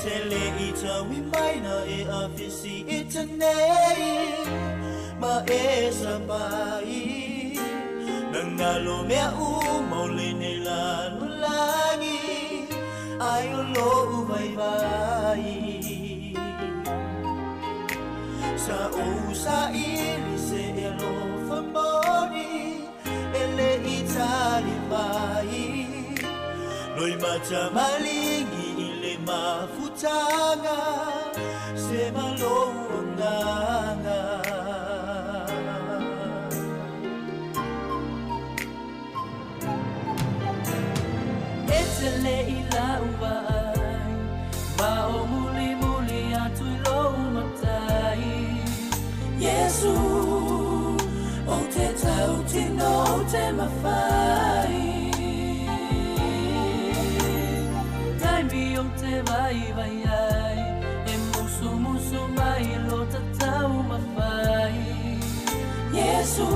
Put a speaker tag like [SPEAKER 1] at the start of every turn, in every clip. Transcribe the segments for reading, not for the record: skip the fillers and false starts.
[SPEAKER 1] te le i taui mai na e awhisi i te nei Ma e sapai Na ngalo mea uma o lenei lalolagi Ai o lou vaivai Sa ou saili se e alofa moni E le i tali mai Loi mata malingi i le mafutaga Se ma lou agaga E te le i lau vaai Ma o mulimuli atu i lou matai Iesu Ou te tautino ou te mafai Taimi ou te vaivai ai E musumusu mai lo taumafai Iesu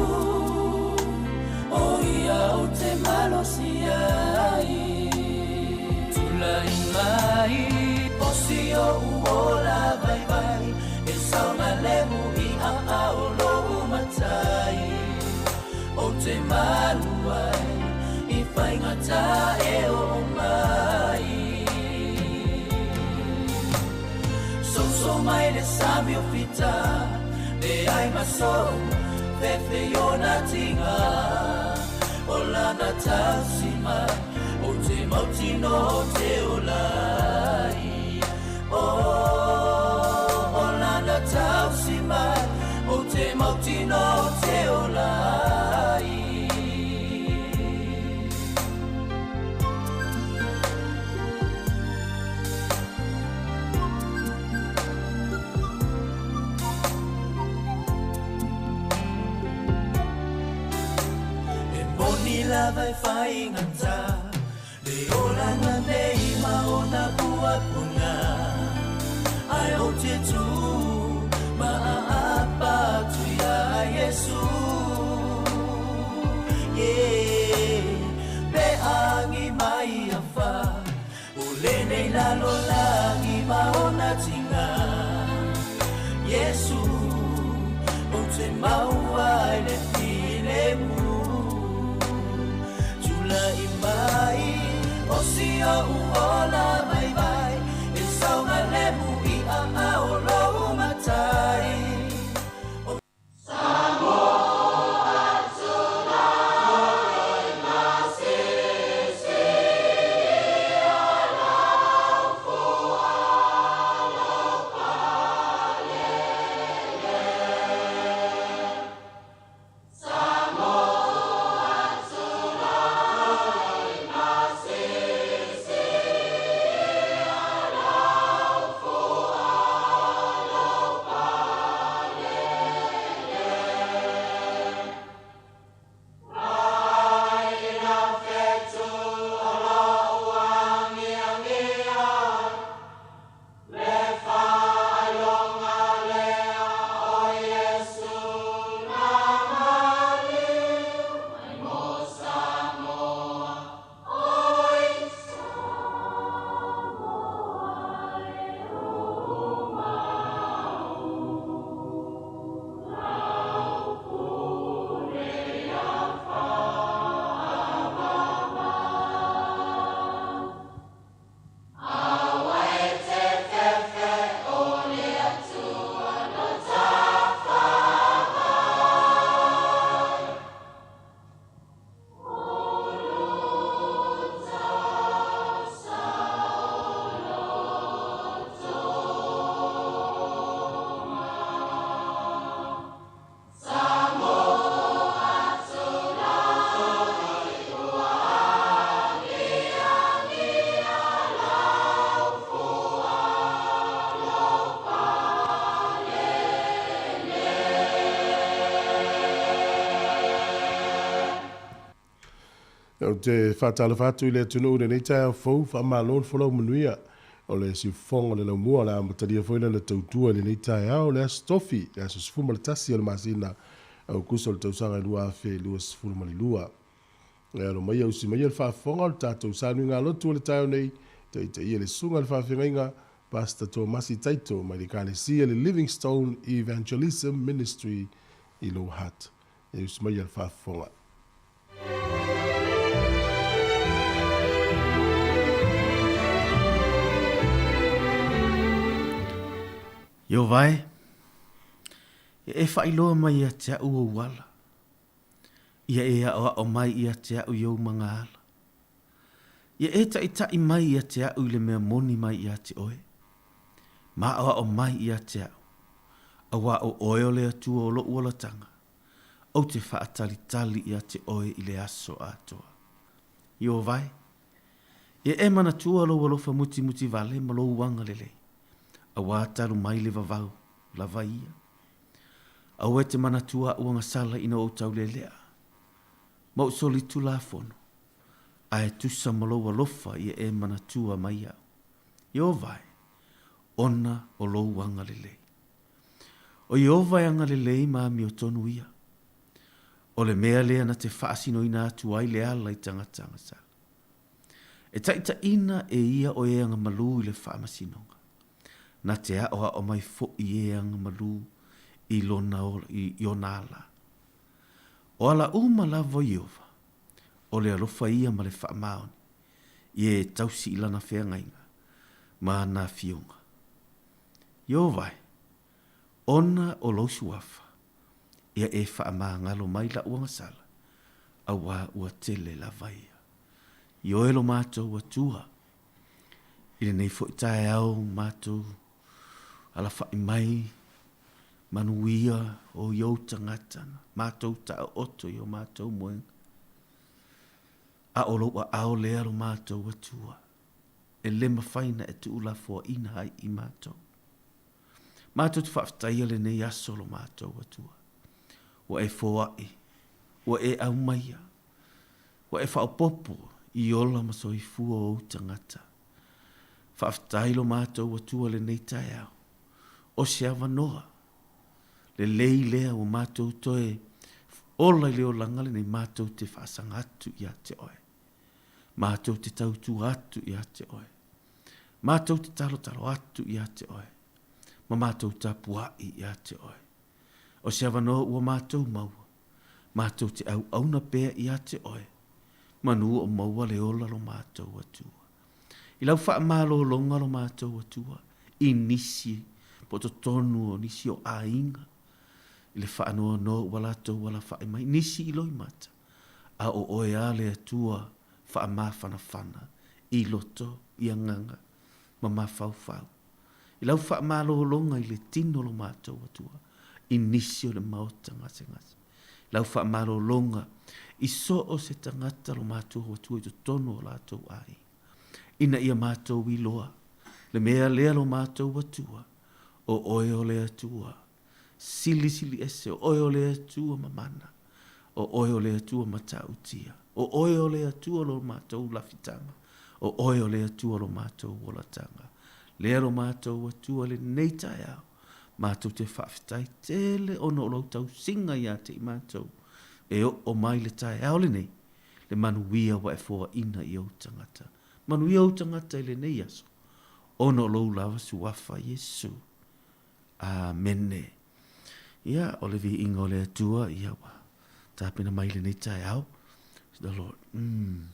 [SPEAKER 1] O ia ou te malosi ai Tulai mai O si o'u ola vaivai E saogalemu i aao o lou Matai Ou te malu ai I faigata e oo mai Soso mai le sami o fita Leai ma sou fefe i ona tiga O lana tausi mai Ou te mautinoa ou te ola ai Oh, o lana tausi mai Ou te mautinoa ou te ola ai E moni lava e faigata Le olaga nei ma ona puapuga Ae ou te tu ma aapa atu iā Iesu Yeah Pe agi mai afa O lenei lalolagi ma ona tiga Iesu Ou te maua ai le filemu Tulai mai O si o'u ola vaivai E saogalemu i aao o lou Matai
[SPEAKER 2] Ou te faatalofa atu i le atunuu i lenei taeao fou, faamalo le folau manuia. O le siufofoga o le laumua o le a amatalia foi lana tautua i lenei taeao, le Aso Tofi, le aso 11 o le masina Aokuso o le tausaga 2022. E alo maia usi maia le faafofoga o le tatou sanuiga lotu o le taeao nei, taitaia le susuga i le faafeagaiga Pastor Tomasi Taito mai le Ekalesia le Livingstone Evangelism Ministry i Lower Hutt. E usu mai a le faafofoga.
[SPEAKER 3] Ieova e, ia e faailoa mai ia te a'u ou ala, ia e aʻoaʻo mai ia te a'u i ou magaala. Ia e taʻitaʻi mai ia te a'u i le mea moni mai ia te oe, ma aʻoaʻo mai ia te a'u, auā ʻo oe o le Atua o loʻu olataga, ou te faatalitali ia te oe i le aso atoa. Ieova e, ia e manatua lou alofa mutimuti wale ma lou agalelei, auā talu mai le vavau lava ia. Aua e te manatua aʻu agasala ina ou taulelea, ma ou solitulafono, a e tusa ma lou alofa ia e manatua mai iaʻu. Ieova e, ona o lou agalelei. ʻO Ieova e agalelei ma amiotonu ia. ʻO le mea lea na te faasinoina atu ai le ala i tagata agasala. E taʻitaʻina e ia ʻo e agamalū i le faamasinoga. Na te aʻoaʻo mai foʻi e agamalū i lona ola, i, i ona ala. ʻO ala uma lava o Ieova, ʻo le alofa ia ma le faamaoni, ia e tausi i lana feagaiga ma nā fioga. Ieova e, ona o lou suafa, ia e faamagalo mai laʻu agasala, auā ua tele lava ia. I oe lo matou Atua, i lenei foʻi taeao matou alafaʻi mai manuia o i ou tagata na matou taoto i o matou moega. A o lou aao lea lo matou Atua, e le mafai na e tuulafoaina ai i matou. Matou te faafetaia lenei aso lo matou Atua. Ua e foai, ua e aumaia, ua e faaopoopo i ola ma soifua o ou tagata. Faafetai lo matou Atua lenei taeao, o se avanoa lelei lea ua matou toe ola i le olaga lenei matou te faasaga atu ia te oe. Matou te tautua atu ia te oe. Matou te talotalo atu ia te oe, ma matou tapuaʻi ia te oe. O se avanoa ua matou maua, matou te auauna pea ia te oe, manu o maua le ola lo matou Atua. I lau faamalologa lo matou Atua, i nisi po o totonu o nisi o aiga, i le faanoanoa ua latou alafaʻi mai, nisi i loimata, a o oe a le Atua faamafanafana i loto i agaga ma mafaufau. I lau faamalologa i le tino lo matou Atua, i nisi o le maota gasegase. I lau faamalologa i so o se tagata lo matou Atua i totonu o latou aiga, ina ia matou iloa le mea lea lo matou Atua, o oe o le Atua Silisili ese, o oe o le Atua mamana, o oe o le Atua matautia, o oe o le Atua lo matou lafitaga, o oe o le Atua lo matou olataga. Lea lo matou Atua lenei taeao, matou te faafetai tele ona o lou tausiga ia te i matou, e oo mai le taeao lenei, le manuia ua e foaina i ou tagata. Manuia ou tagata i lenei aso, ona o lou lava suafa Iesu. Amene. Ia, o le viiga o le Atua, ia ua tapena mai lenei taeao. The Lord. Mm.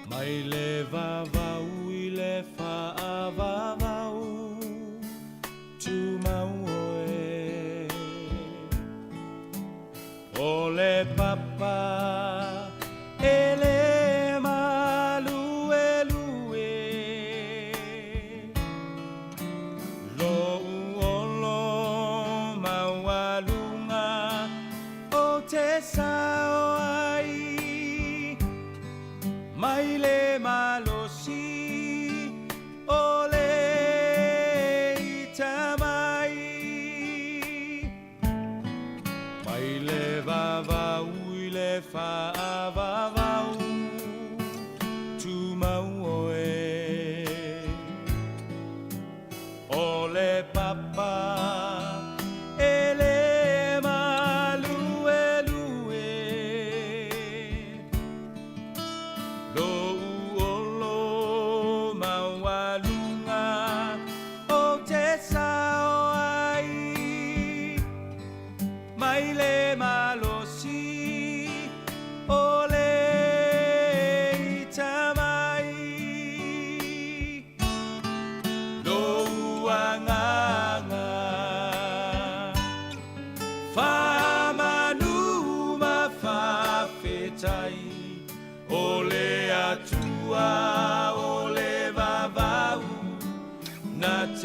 [SPEAKER 1] Mai le vavau i le faavavau, tumau oe. O le papa e le maluelue, Lou olo maualuga o te sao ai, Mai le malosi o.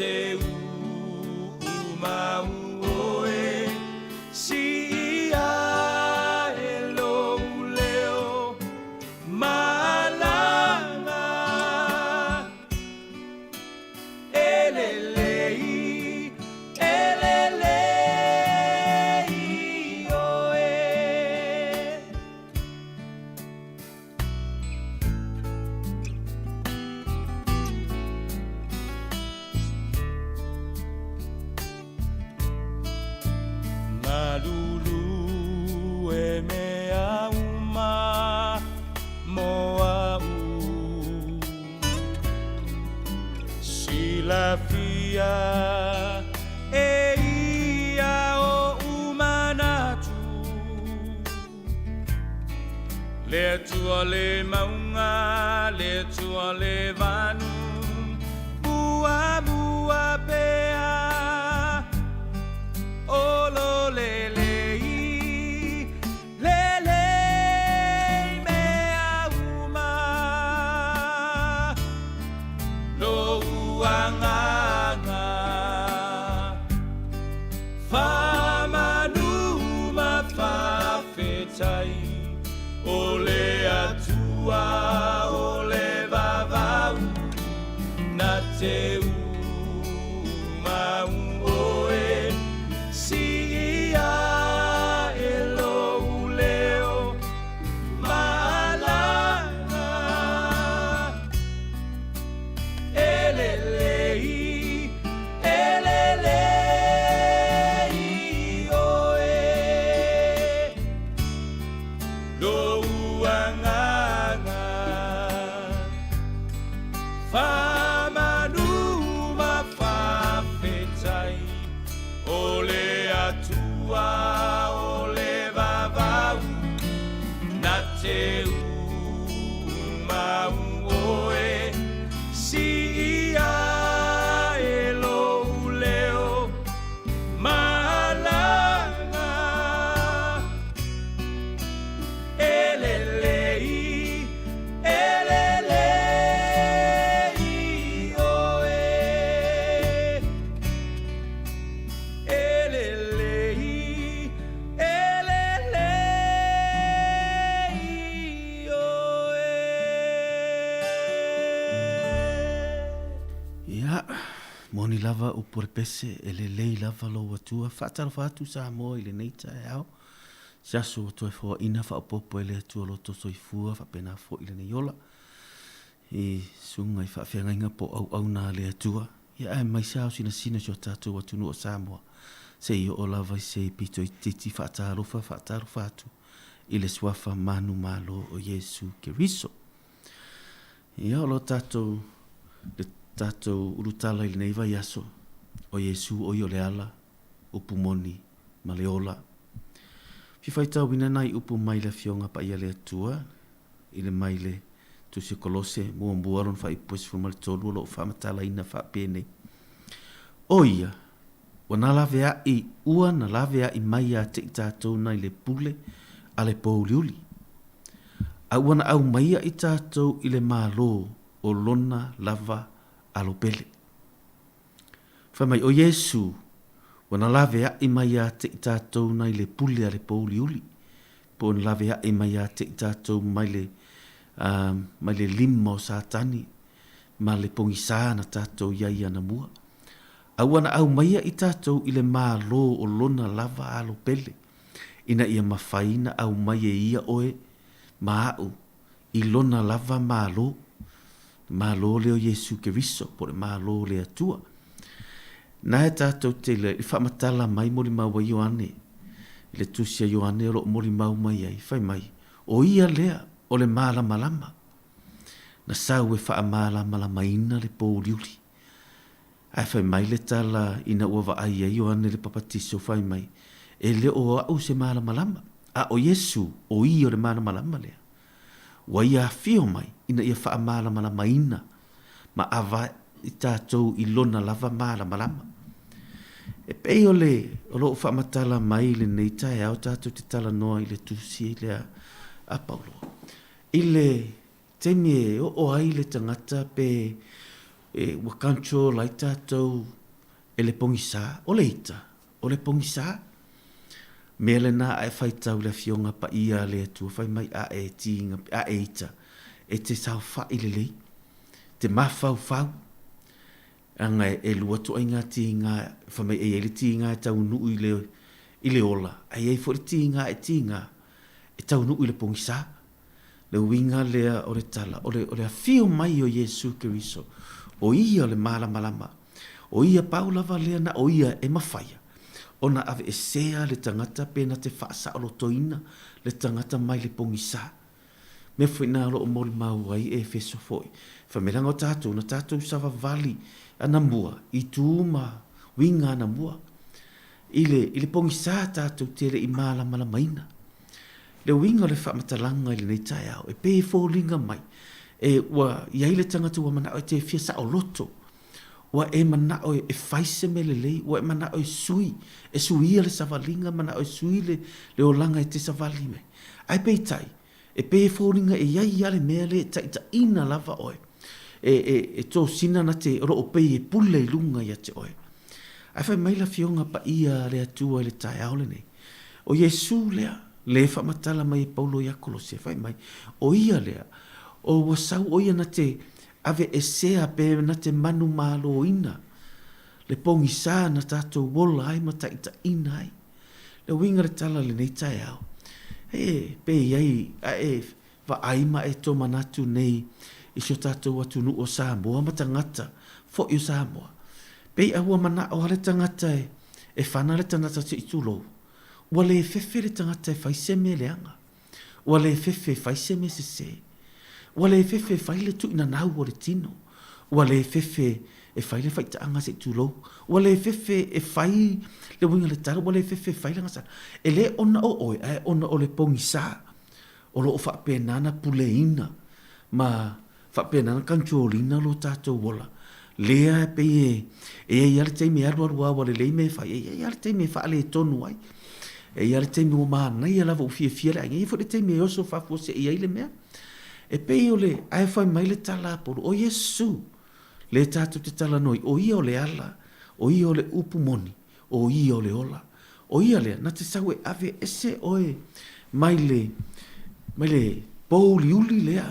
[SPEAKER 1] te uma oe Siia e lou leo malaga E lelei, e lelei oe. Malulu e mea uma mo a'u Silafia e ia oʻu manatu Le Atua le mauga, le Atua le vanu, Muamua pea, o lo lelei, lelei mea uma, Lou agaga. Faamanu ma faafetai, o le Atua o le vavau, na te umau oe, siia e lou leo malaga. E lelei, e lelei oe, Lou agaga. Faamanu ma faafetai, o le Atua o le vavau, Na te umau oe, Siia e lou leo malaga. E lelei, e lelei oe. E lelei, e lelei oe.
[SPEAKER 3] Ia, moni lava upu o le pese, e lelei lava lou Atua. Faatalofa atu Samoa i lenei taeao. Se aso ua toe foaina faaopoopo e le Atua loto soifua faapena foi lenei ola. I susuga i faafeagaiga po o auauna a le Atua, ia aemaise lava o sinasina o si o tatou atunuu o Samoa, seia oo lava i se pito itiiti faatalofa faatalofa atu i le Suafa manumalo o Iesu Keriso. Ia, o lo tatou, le tatou ulutala i lenei vaiaso, o Iesu o ia o le ala, upu moni ma le ola. Fia faitauina nai upu mai le Afioga Paia le Atua, i le mai le Tusi o Kolose muamua lona faaipu e 13 o lo o faamatalaina faapenei, O ia, ua na laveaʻi, ua na laveaʻi mai iā te i tātou nai le pule a le pōuliuli, a ua na aumaia i tātou i le Malo o lona lava alo pele. Fai mai, ʻO Iesū, ua na laveaʻi mai iā te i tātou nai le pule a le pōuliuli, po o na laveaʻi mai iā te i tātou mai le, uh, mai le lima o Satani, ma le pogisā na tātou iai anamua. A ua na aumaia i tātou i le Malo o lona lava alo pele, ina ia mafai na aumai e ia ʻoe ma aʻu i lona lava Malo, le Malo lea o Iesū Keriso, po o le Malo o le Atua. Na e tātou te i faamatala mai molimau ai Ioane, i le Tusi a Ioane o lo o molimau mai ai, fai mai, ʻO ia lea o le malamalama, na sau e faamalamalamaina le pōuliuli. Ae fai mai le tala ina ua vaai ai Ioane le Papatiso, fai mai, E le o aʻu se malamalama, a ʻo Iesū, ʻo ia o le malamalama lea. Ua ia afio mai ina ia faamalamalamaina ma ava i tatou i lona lava malamalama. E pei o le o loo faamatala mai i lenei taeao tatou te talanoa i le tusi lea a Paulo. I le taimi e oo ai le tagata pe. e ua control ai tatou e le pogisa. O le ita, o le pogisa. Mea lena a e faitau i le Afioga Paia a le Atua, fai mai a e tiga, a e ita, e te saofai lelei, te mafaufau, leaga e lua ituaiga tiga, fai mai e i ai le tiga e taunuu i le, i le ola, ae i ai foi le tiga e tiga e taunuu i le pogisa. Le uiga lea o le tala, o le, o le afio mai o Iesu Keriso, o Ia o le malamalama, o Ia pau lava lea na o Ia e mafaia ona aveesea le tagata pe na te faasaolotoina le tagata mai le pogisa. Mea foi na o lo o molimau ai e Efeso foi, fai mai leaga o tatou na tatou savavali anamua i tu ma uiga anamua. I le, i le pogisa tatou te le i malamalamaina. Le uiga o le faamatalaga i lenei taeao, e pei e foliga mai, e, ua i ai le tagata ua manao e te fia saoloto, ua e manao e fai se mea lelei, ua e manao e sui, e suia le savaliga, manao e sui le, le olaga e te savali mai. Ae peitai, e pei e foliga e i ai lava le mea lea e taitaiina lava oe, e, e, e tosina na te, o lo o pei e pule i luga ia te oe. Ae fai mai le Afioga Paia a le Atua i le taeao lenei, O Iesū lea, le faamatala mai e Paulo iā Kolose, fai mai, o ia lea, o ua sau o ia na te aveesea pe na te manumaloina le pogisa na tatou ola ai ma taitaiina ai. Le uiga le tala i lenei taeao, e, pe i ai, a e vaai ma e tomanatu nei i si o tatou atunuu o Samoa ma tagata foi o Samoa, pei a ua manao lava le tagata e, e fana le tagata se i tulou, ua le fefe le tagata e fai se mea leaga, ua le fefe e fai se mea sese, ua le fefe e fai le tuuinanau o le tino, ua le fefe e fai le faitaaga se i tulou, ua le fefe e fai le uiga o le tala, ua le fefe e fai le agasala. E le ona o oe, ae ona o le pogisa o lo o faapena ona puleina ma faapena ona control ina lo tatou ola. Lea e pei e, e i ai lava le taimi e alualu lava ua lelei mea e fai, e i ai lava le taimi e faaletonu ai. E i ai lava le taimi ua manaia lava ua fiafia le aiga, e i ai foi le taimi e oso faafuasei ai le mea. E pei o le, ae fai mai le tala a Paulo, o Iesu, lea tatou te talanoa ai, o Ia o le ala, o Ia o le upu moni, O Ia o le ola. O Ia lea, na te sau e ave ese oe mai le, mai le pōuliuli lea,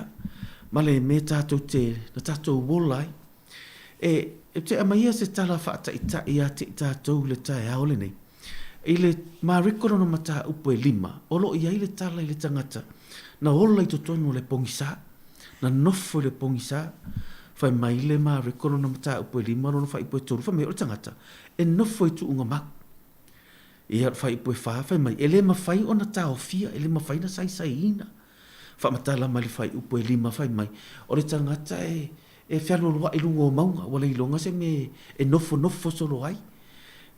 [SPEAKER 3] ma le mea tatou te, na tatou ola ai. E, ou te aumaia se tala faataitai ia te i tatou i le taeao lenei. I le Mareko lona mataupu e lima, o lo o i ai le tala i le tagata na ola i totonu o le pogisa, na nofo i le pogisa, fai mai le Mareko lona mataupu e lima lona faaipu e tolu, fai mai o le tagata, E nofo i tuugamau. Ia, o le faaipu e fa, fai mai, e le mafai ona taofia, e le mafai ona saisaiina. Faamatala mai le faaiupu e lima, fai mai, o le tagata e, e fealualuai i luga o mauga, ua le iloga se mea e nofonofo solo ai.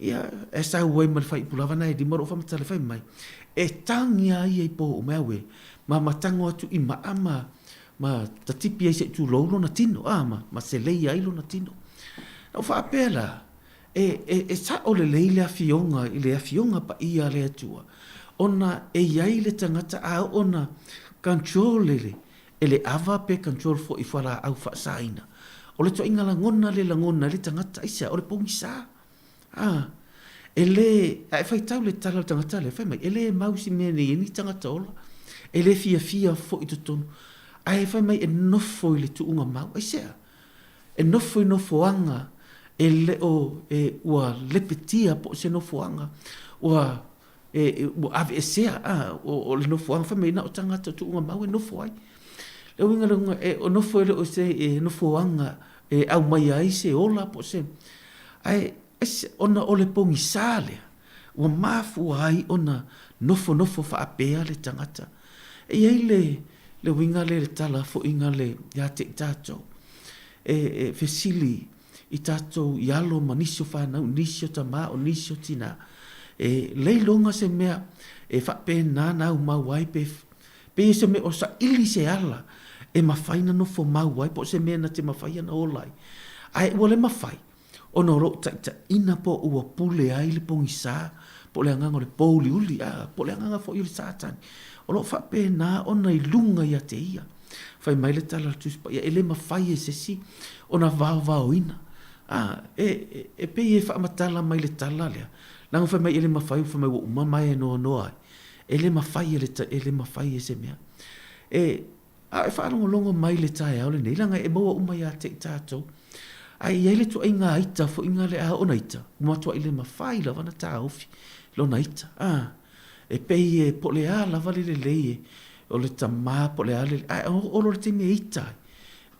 [SPEAKER 3] Ia, e sau ai ma le faaiupu lava na e lima o lou faamatala, fai mai, e tagi lava ia i po uma, e auē, ma ma tago atu i maa ma, ma tatipi ai se i tulou lona tino, a, ma, ma seleia ai lona tino. Na ou faapea la, e, e, e sao lelei le Afioga i le Afioga Paia a le Atua, ona e i ai le tagata a oo ona control e le, e le ava pe control foi i fualaau faasaina. O le ituaiga lagona le lagona e le tagata, aisea? O le pogisa. A, e le, a e faitau le tala o le tagata lea, fai mai, e le mau si mea nei e ni tagata ola, e le fiafia foi i totonu, ae fai mai e nofo i le tuuga mau, aisea? E nofo i nofoaga e le o, e, ua lepetia po o se nofoaga ua, e, ua aveesea, a, o, o le nofoaga fai mai na o tagata tuuga mau e nofo ai. Le uiga le uiga, e, o nofo e le o se e, nofoaga e aumaia ai se ola po o se, ae, ona o le pogisa lea, ua mafua ai ona nofonofo faapea le tagata. E i ai le, le uiga lea i le tala foiga le ia te i tatou, e, e fesili i tatou i alo ma nisi o fanau, nisi o tama, o nisi o tina, e le iloga se mea e faapena na aumau ai pe, pei se mea o saili se ala e mafai na nofo mau ai po o se mea na te mafai ona ola ai. Ae ua le mafai, ona o lou taitaiina po ua pule ai le pogisa, po o le agaga o le pōuliuli, a, po o le agaga foi o le Satani, o lo o faapena ona i luga ia te ia. Fai mai le tala a le Tusi Paia, e le mafai e se isi ona vaovaoina. A, e, e pei e faamatala mai le tala lea, leaga fai mai e le mafai, fai mai ua uma mae e noanoa ai. E le mafai e le, e le mafai e se mea. E, a e faalogologo mai i le taeao lenei, leaga e maua uma ia te i tatou. Ae i ai le tuaiga ita foi na le a oo na ita, ua matuai le mafai lava ona taofi lona ita. A, e pei e po o le a lava le lelei e, o le tama po o le a le, ae oo loa i le taimi e ita ai,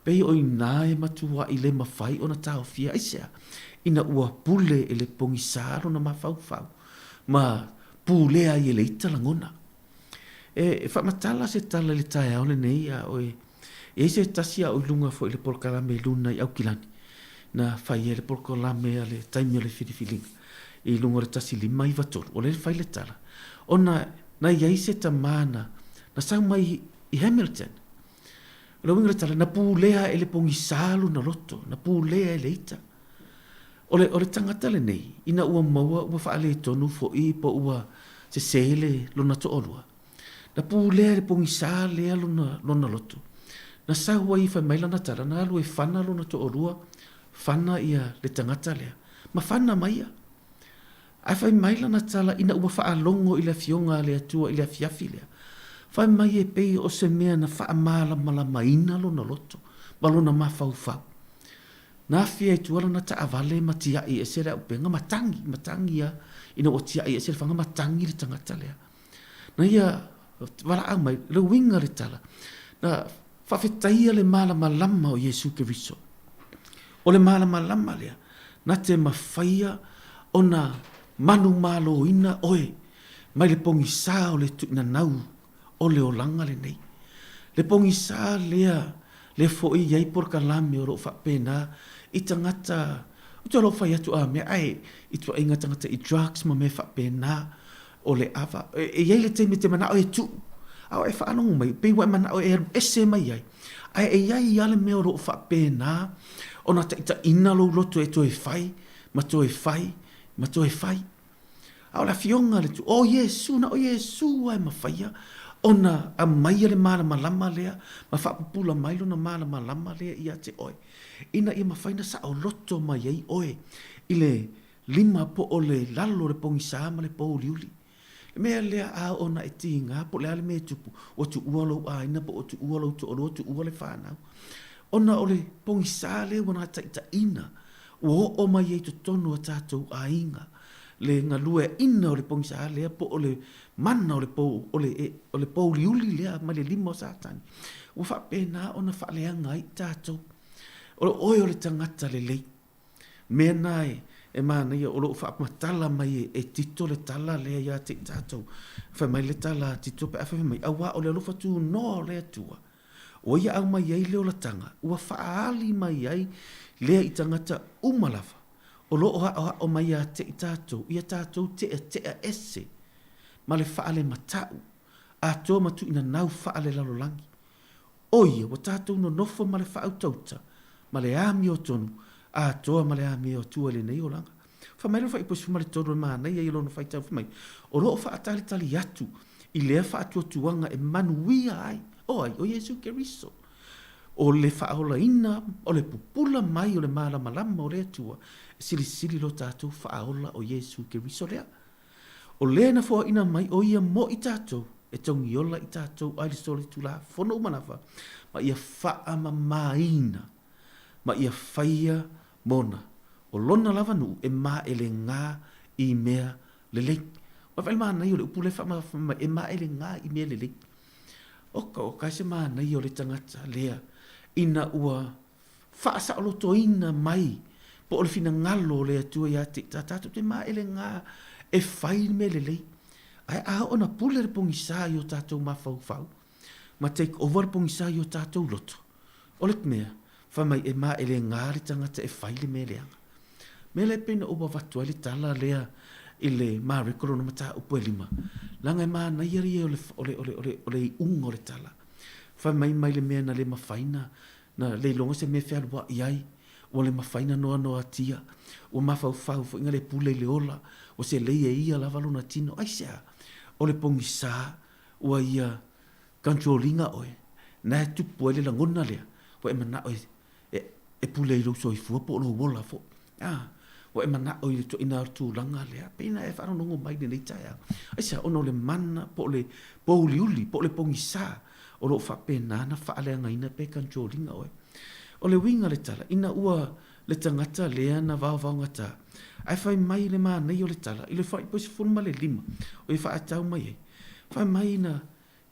[SPEAKER 3] pei o i ina e matuai le mafai ona taofia. Aisea? Ina ua pule e le pogisa lona mafaufau ma pulea ai e le ita lagona. E faamatala se tala i le taeao lenei a o e i ai se tasi a o i luga foi i le polokalame i luna i Aukilani na fai ai le polokalame a le taimi o le filifiliga i luga o le 1593 o lea e fai le tala ona na i ai se tama na na sau mai i Hamilton. O le uiga o le tala, na pulea e le pogisa lona loto, na pulea e le ita. O le, o le tagata lenei, ina ua maua ua faaletonu foi po ua sesē le lona toalua, na pulea e le pogisa lea lona, lona loto. Na sau ai fai mai lana tala, na alu e fana lona toalua, fana ia le tagata lea, ma fana mai ia. Ae fai mai lana tala ina ua faalogo i le Afioga a le Atua i le afiafi lea, fai mai e pei o se mea na faamalamalamaina lona loto ma lona mafaufau. Na afea i tua lana taavale ma tiai ese le auupega ma tagi, ma tagi lava ina ua tiai ese le faga ma tagi le tagata lea. Na ia valaau mai, le uiga o le tala, na faafetaia le malamalama o Iesu Keriso. O le malamalama lea, na te mafaia ona manumaloina oe mai le pogisa o le tuinanau o le olaga lenei. Le pogisa lea, lea foi e i ai polokalame o lo o faapena i tagata, ou te iloa o fai atu a mea, ae i tuaiga tagata i drugs ma mea faapena, o le ava. E i ai le taimi e te manao e tuu, a o e faalogo mai, pei ua e manao e alu ese mai ai. Ae e i ai lava le mea o lo o faapena ona taitaiina lou loto e toe fai, ma toe fai, ma toe fai. A o le Afioga a le Atua, o Iesu, na o Iesu lava e mafaia ona aumaia le malamalama lea ma faapupula mai lona malamalama lea ia te oe, ina ia mafai ona saoloto mai ai oe i le lima po o le lalo o le pogisa ma le pouliuli. Le mea lea a oo ina e tiga po o le a le mea e tupu, ua tuua lou aiga po ua tuua lou toalua, tuua le fanau. Ona o le pogisa lea ua nataitaiina, ua oo mai ai i totonu o tatou aiga le galueaiina o le pogisa lea po o le mana o le pou, o le, o le pouliuli lea mai le lima o Satani, ua faapena ona faaleaga ai tatou. O oe o le tagata lelei. Mea na e manaia o lo o faamatala mai e Tito le tala lea ia te i tatou. Fai mai le tala a Tito pe a fai mai, auā o le alofa tunoa o le Atua, ua ia aumai ai le olataga, ua faaali mai ai lea i tagata uma lava o lo o aoao mai ia te i tatou, ia tatou teatea ese ma le faalemata'u atoa ma tuuinanau faalelalolagi. O ia, ua tatou nonofo ma le faautauta, ma le amiotonu, atoa ma le amioatua i lenei olaga. Fai mai le Fuaiupu 13 o le manaia ia lona faitau fai mai, O lo o faatalitali atu i lea faatuatuaga e manuia ai, o ai? O Iesu Keriso. O le faaolaina, o le pupula mai o le malamalama o le Atua, e silisili lo tatou faaola o Iesu Keriso lea. O lea na foaina mai o ia mo i tatou, e togiola i tatou ai le solitulafono uma lava, ma ia faamamaina, ma ia faia mona, o lona lava nuu e maelega i mea lelei. Ua vaai le manaia o le upu lea e faamama mai, e maelega i mea lelei. Oka, oka e se manaia o le tagata lea, ina ua faasaolotoina mai po o le finagalo o le Atua ia te i tatou te maelega e fai le mea lelei. Ae a oo ina pule le pogisa i o tatou mafaufau ma take over le pogisa i o tatou loto, o le mea, fai mai e maelega le tagata e fai le mea leaga. Mea lea e pei ona ou avatu ai le tala lea i le Mareko lona mataupu e 5, leaga e manaia ia o le, o le, o le, o le iuga o le tala. Fai mai mai le mea na le mafai na Na leiloga se mea e fealuai ai, ua le mafai na noanoatia, ua mafaufau foi na le pule i le ola, ua selei e ia lava lona tino. Aisea? O le pogisa ua ia control ina oe, na e tupu ai le lagona lea, ua e manao e, e, E pule i lou soifua po o lou ola foi. A, ua e manao i le ituaiga tulaga lea, pei ona e faalogologo mai i lenei taeao. Aisea? Ona o le mana po o le pouliuli po o le pogisa o lo o faapena ona faaleagaina pe control ina oe. O le uiga o le tala, ina ua le tagata lea na vaovaogata, ae fai mai le manaia o le tala i le fuaiupu 15 o ia faatau mai ai, fai mai na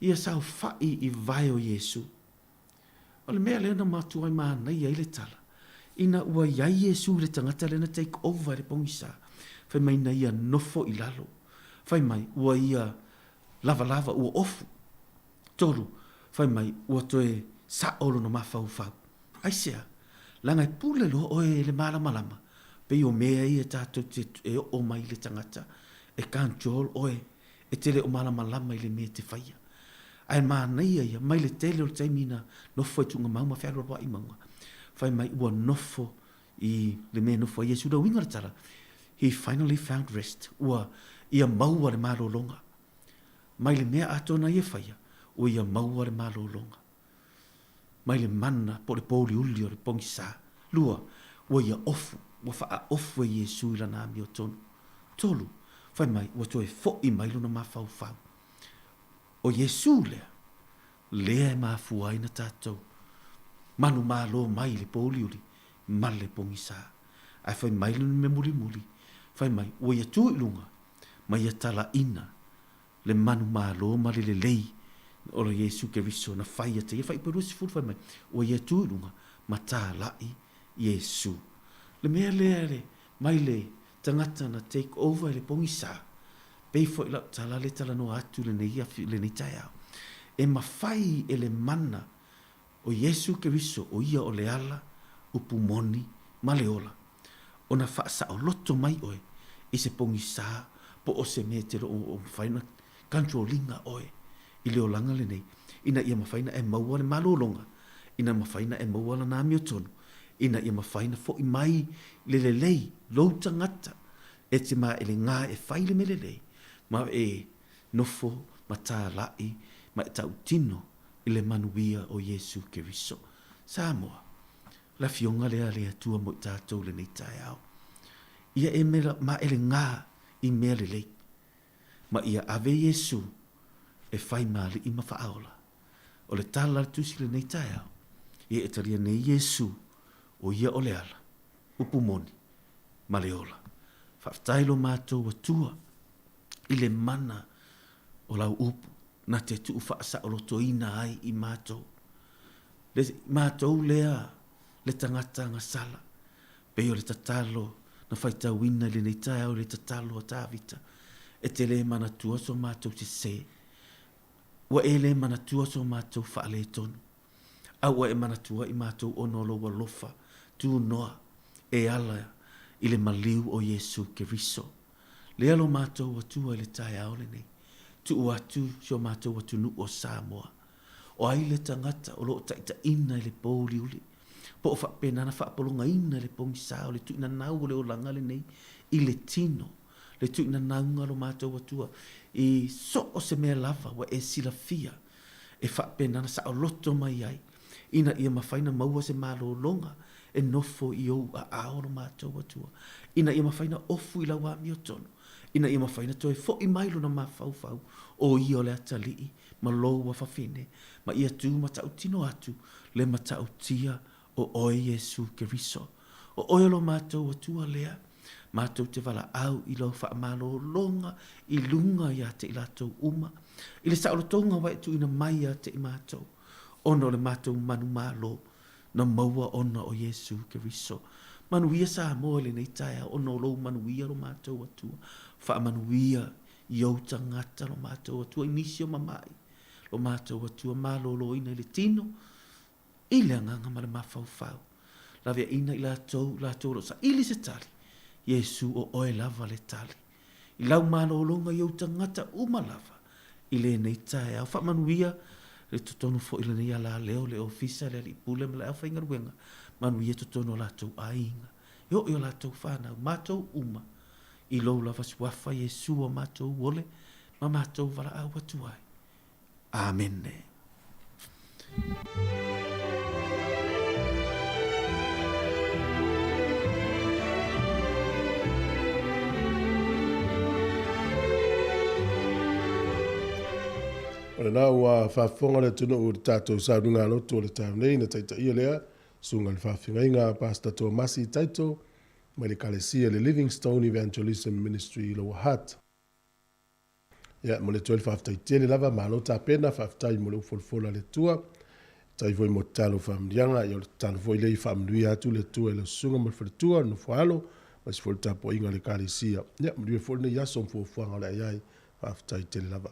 [SPEAKER 3] ia saofai i vae o Iesu. O le mea lea na matuai manaia ai le tala, ina ua i ai Iesu i le tagata lea na take over e le pogisa, fai mai na ia nofo i lalo, fai mai ua ia lavalava, ua ofu. 3, fai mai ua toe sao lona mafaufau. Aisea? Leaga e pule loa oe i le malamalama, pei o mea ia tatou te e oo mai i le tagata, e control oe, e te le o malamalama i le mea e te faia. Ae manaia ia, mai le tele o le taimi na nofo ai Tuugamau ma fealualuai i mauga, fai mai ua nofo i le mea e nofo ai Iesu. O le uiga o le tala, he finally found rest, ua ia maua le malologa. Mai le mea atoa na ia faia, ua ia maua le malologa. Mai le mana po o le pōuliuli o le pogisa. 2, ua ia ofu, ua faaofu e Iesu i lana amiotonu. 3, fai mai ua toe foʻi mai lona mafaufau. O Iesu lea, lea e mafua ai na tatou manumalo mai i le pōuliuli ma le pogisa. Ae fai mai lona mea mulimuli, fai mai, ua ia tu i luga ma ia talaina le manumalo ma le lelei o le Iesu Keriso na fai ia te ia. Fuaiupu 20 fai mai, ua ia tu i luga ma talai Iesu. Le mea lea le mai le tagata na take over i le pogisa, pei foi lau tala lea talanoa atu lenei lenei taeao, e mafai e le mana o Iesu Keriso o ia o le ala, upu moni, ma le ola, ona faasaoloto mai oe i se pogisa po o se mea e te le o mafai ona control ina oe i le olaga lenei, ina ia mafai ona e maua le malologa, ina mafai ona e maua lana amiotonu, ina ia mafai ona foi mai le lelei lou tagata e te maelega e fai le mea lelei ma e nofo ma talai ma e tautino i le manuia o Iesu Keriso. Samoa, le Afioga lea a le Atua mo i tatou i lenei taeao. Ia e maelega i mea lelei, ma ia ave Iesu e fai ma alii ma faaola. O le tala a le Tusi i lenei taeao, ia e talia nei Iesu, o ia o le ala, upu moni, ma le ola. Faafetai lo matou Atua i le mana o lau upu na te tuu faasaolotoina ai i matou. Le matou lea le tagata gasala, pei o le tatalo na faitauina i lenei taeao i le tatalo a Tavita, e te le manatua so matou sese, ua e le manatua so matou faaletonu, a ua e manatua i matou ona o lou alofa tunoa e ala i le maliu o Iesu Keriso. Lea lo matou Atua i le taeao lenei, tuu atu si o matou atunuu o Samoa. O ai le tagata o lo o taitaiina i le pōuliuli, po o faapena ona faapologaina i le pogisa o le tuuinanau o le olaga lenei i le tino, le tuuinanauga o lo matou Atua i so o se mea lava ua e silafia e faapena ona saoloto mai ai, ina ia mafai ona maua se malologa e nofo i ou aao lo matou Atua, ina ia mafai ona ofu i lau amiotonu, ina ia mafai ona toe foi mai lona mafaufau, o ia o le atalii ma lou afafine, ma ia tu matautino atu le matautia o oe Iesu Keriso. O oe o lo matou Atua lea, matou te valaau i lau faamalologa i luga ia te i latou uma, i le saolotoga ua e tuuina mai ia te i matou, ona o le matou manumalo na maua ona o Iesu Keriso. Manuia Samoa i lenei taeao ona o lou manuia lo matou Atua. Faamanuia i ou tagata lo matou Atua i nisi o mamai lo matou Atua maloloina i le tino, i le agaga ma le mafaufau. Laveaiina i latou, latou o lo o saili se tali, Iesu o oe lava le tali. I lau malologa i ou tagata uma lava i lenei taeao. Faamanuia le totonu foi lenei alaleo, le ofisa, le alii pule ma le aufaigaluega. Manuia totonu o latou aiga, e oo i o latou fanau, matou uma, i lou lava suafa Iesu o matou ole ma matou valaau atu ai. Amene.
[SPEAKER 2] O lena ua faafofoga le atunuu i le tatou sauniga lotu o le taeao nei na taitaia lea susuga i le faafeagaiga Pastor Tomasi Taito mai le Ekalesia le Livingstone Evangelism Ministry i Lower Hutt. Ia, momoli atu ai le faafetai tele lava, malo tapena, faafetai mo le ufolafola a le Atua. Faafetai foi mo tatalo faamanuiaga, ia o le tatalo foi lea ia faamanuia atu le Atua i lau susuga ma le faletua, le nofo-a-alo, aemaise foi le tapuaiga a le Ekalesia. Ia, manuia foi lenei aso ma fuafuaga o le a i ai. Faafetai tele lava.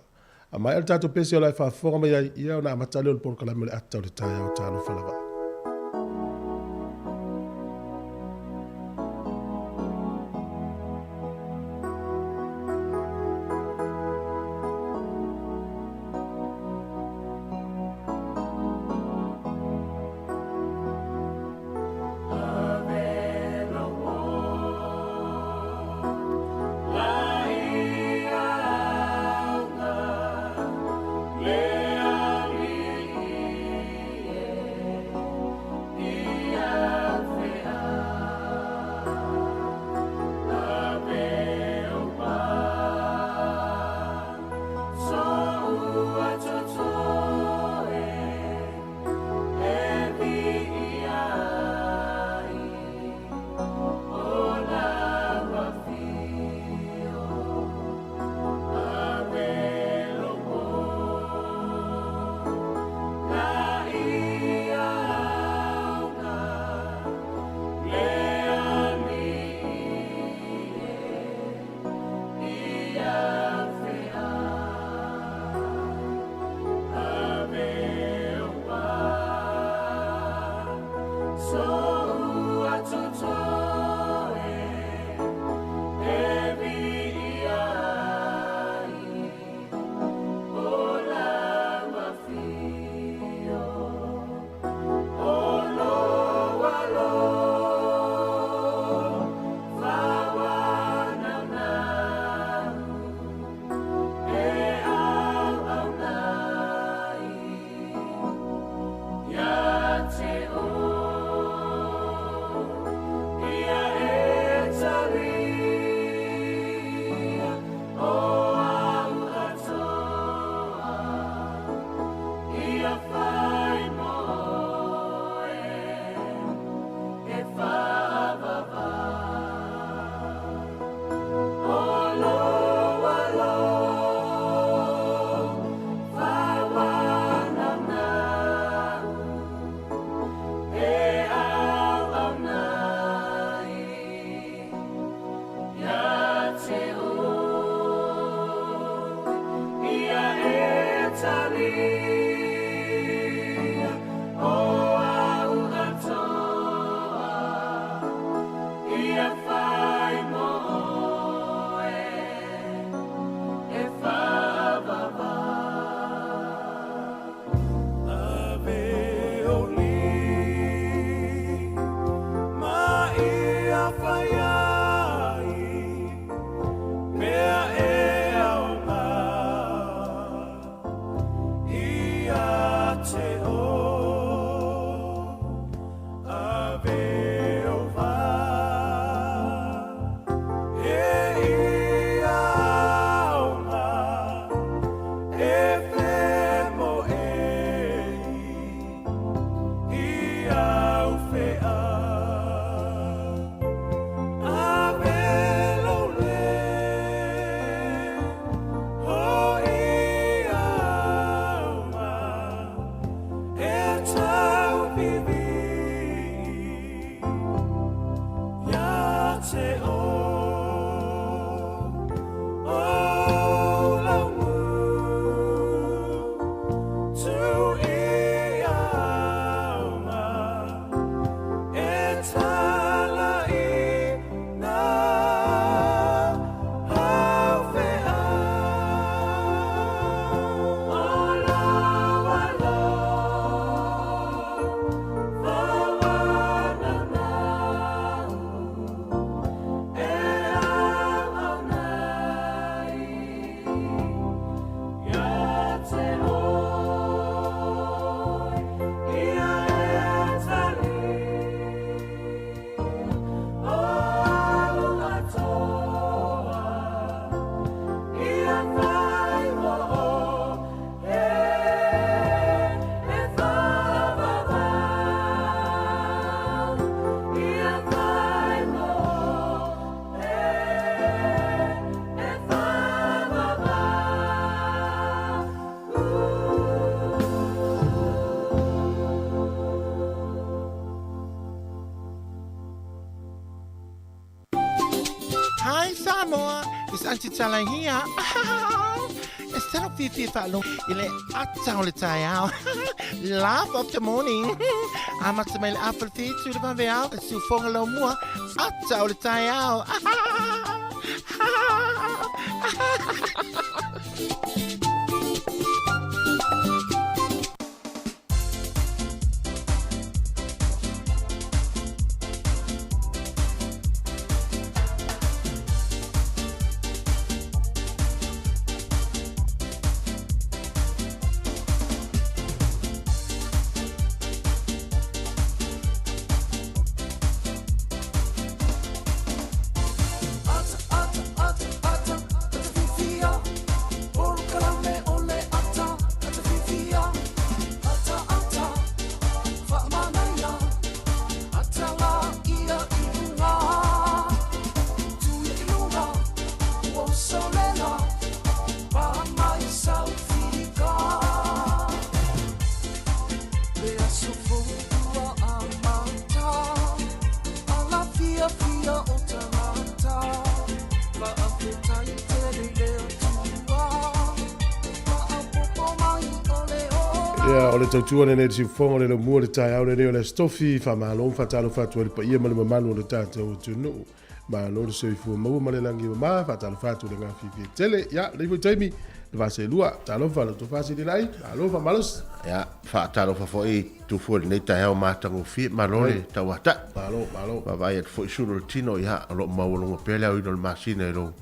[SPEAKER 2] A maea le tatou pese o la e faafofoga mai ai, ia ona amata lea o le polokalame o le ata o le taeao. Talofa lava.
[SPEAKER 4] Hi Samoa, it's Aunty Tala here. E salo fiafia faalogo i le ata o le taeao. Laugh of the morning. Amata mai le afa le whitu le vaveao, le siufoga laumua, ata o le taeao.
[SPEAKER 2] Ia, o le tautua lenei i le siufofoga o le laumua o le taeao lenei o le Aso Tofi, faamalo ma faatalofa atu ai i le paia ma le mamalu o le tatou atunuu. Malo le soifua maua ma le lagi e mama, faatalofa atu i le agaga fiafia tele. Ia, lenei foi taimi, le vaaseelua, talofa lau tofa Sililai, malo faamalosi.
[SPEAKER 3] Ia, faatalofa foi i Tufua i lenei taeao matagofie, malo le tauatai.
[SPEAKER 2] Malo, malo.
[SPEAKER 3] Vaavaai atu foi i sulu o le tino, ia, o lo o maualuga pea le aoina o le masina i lou,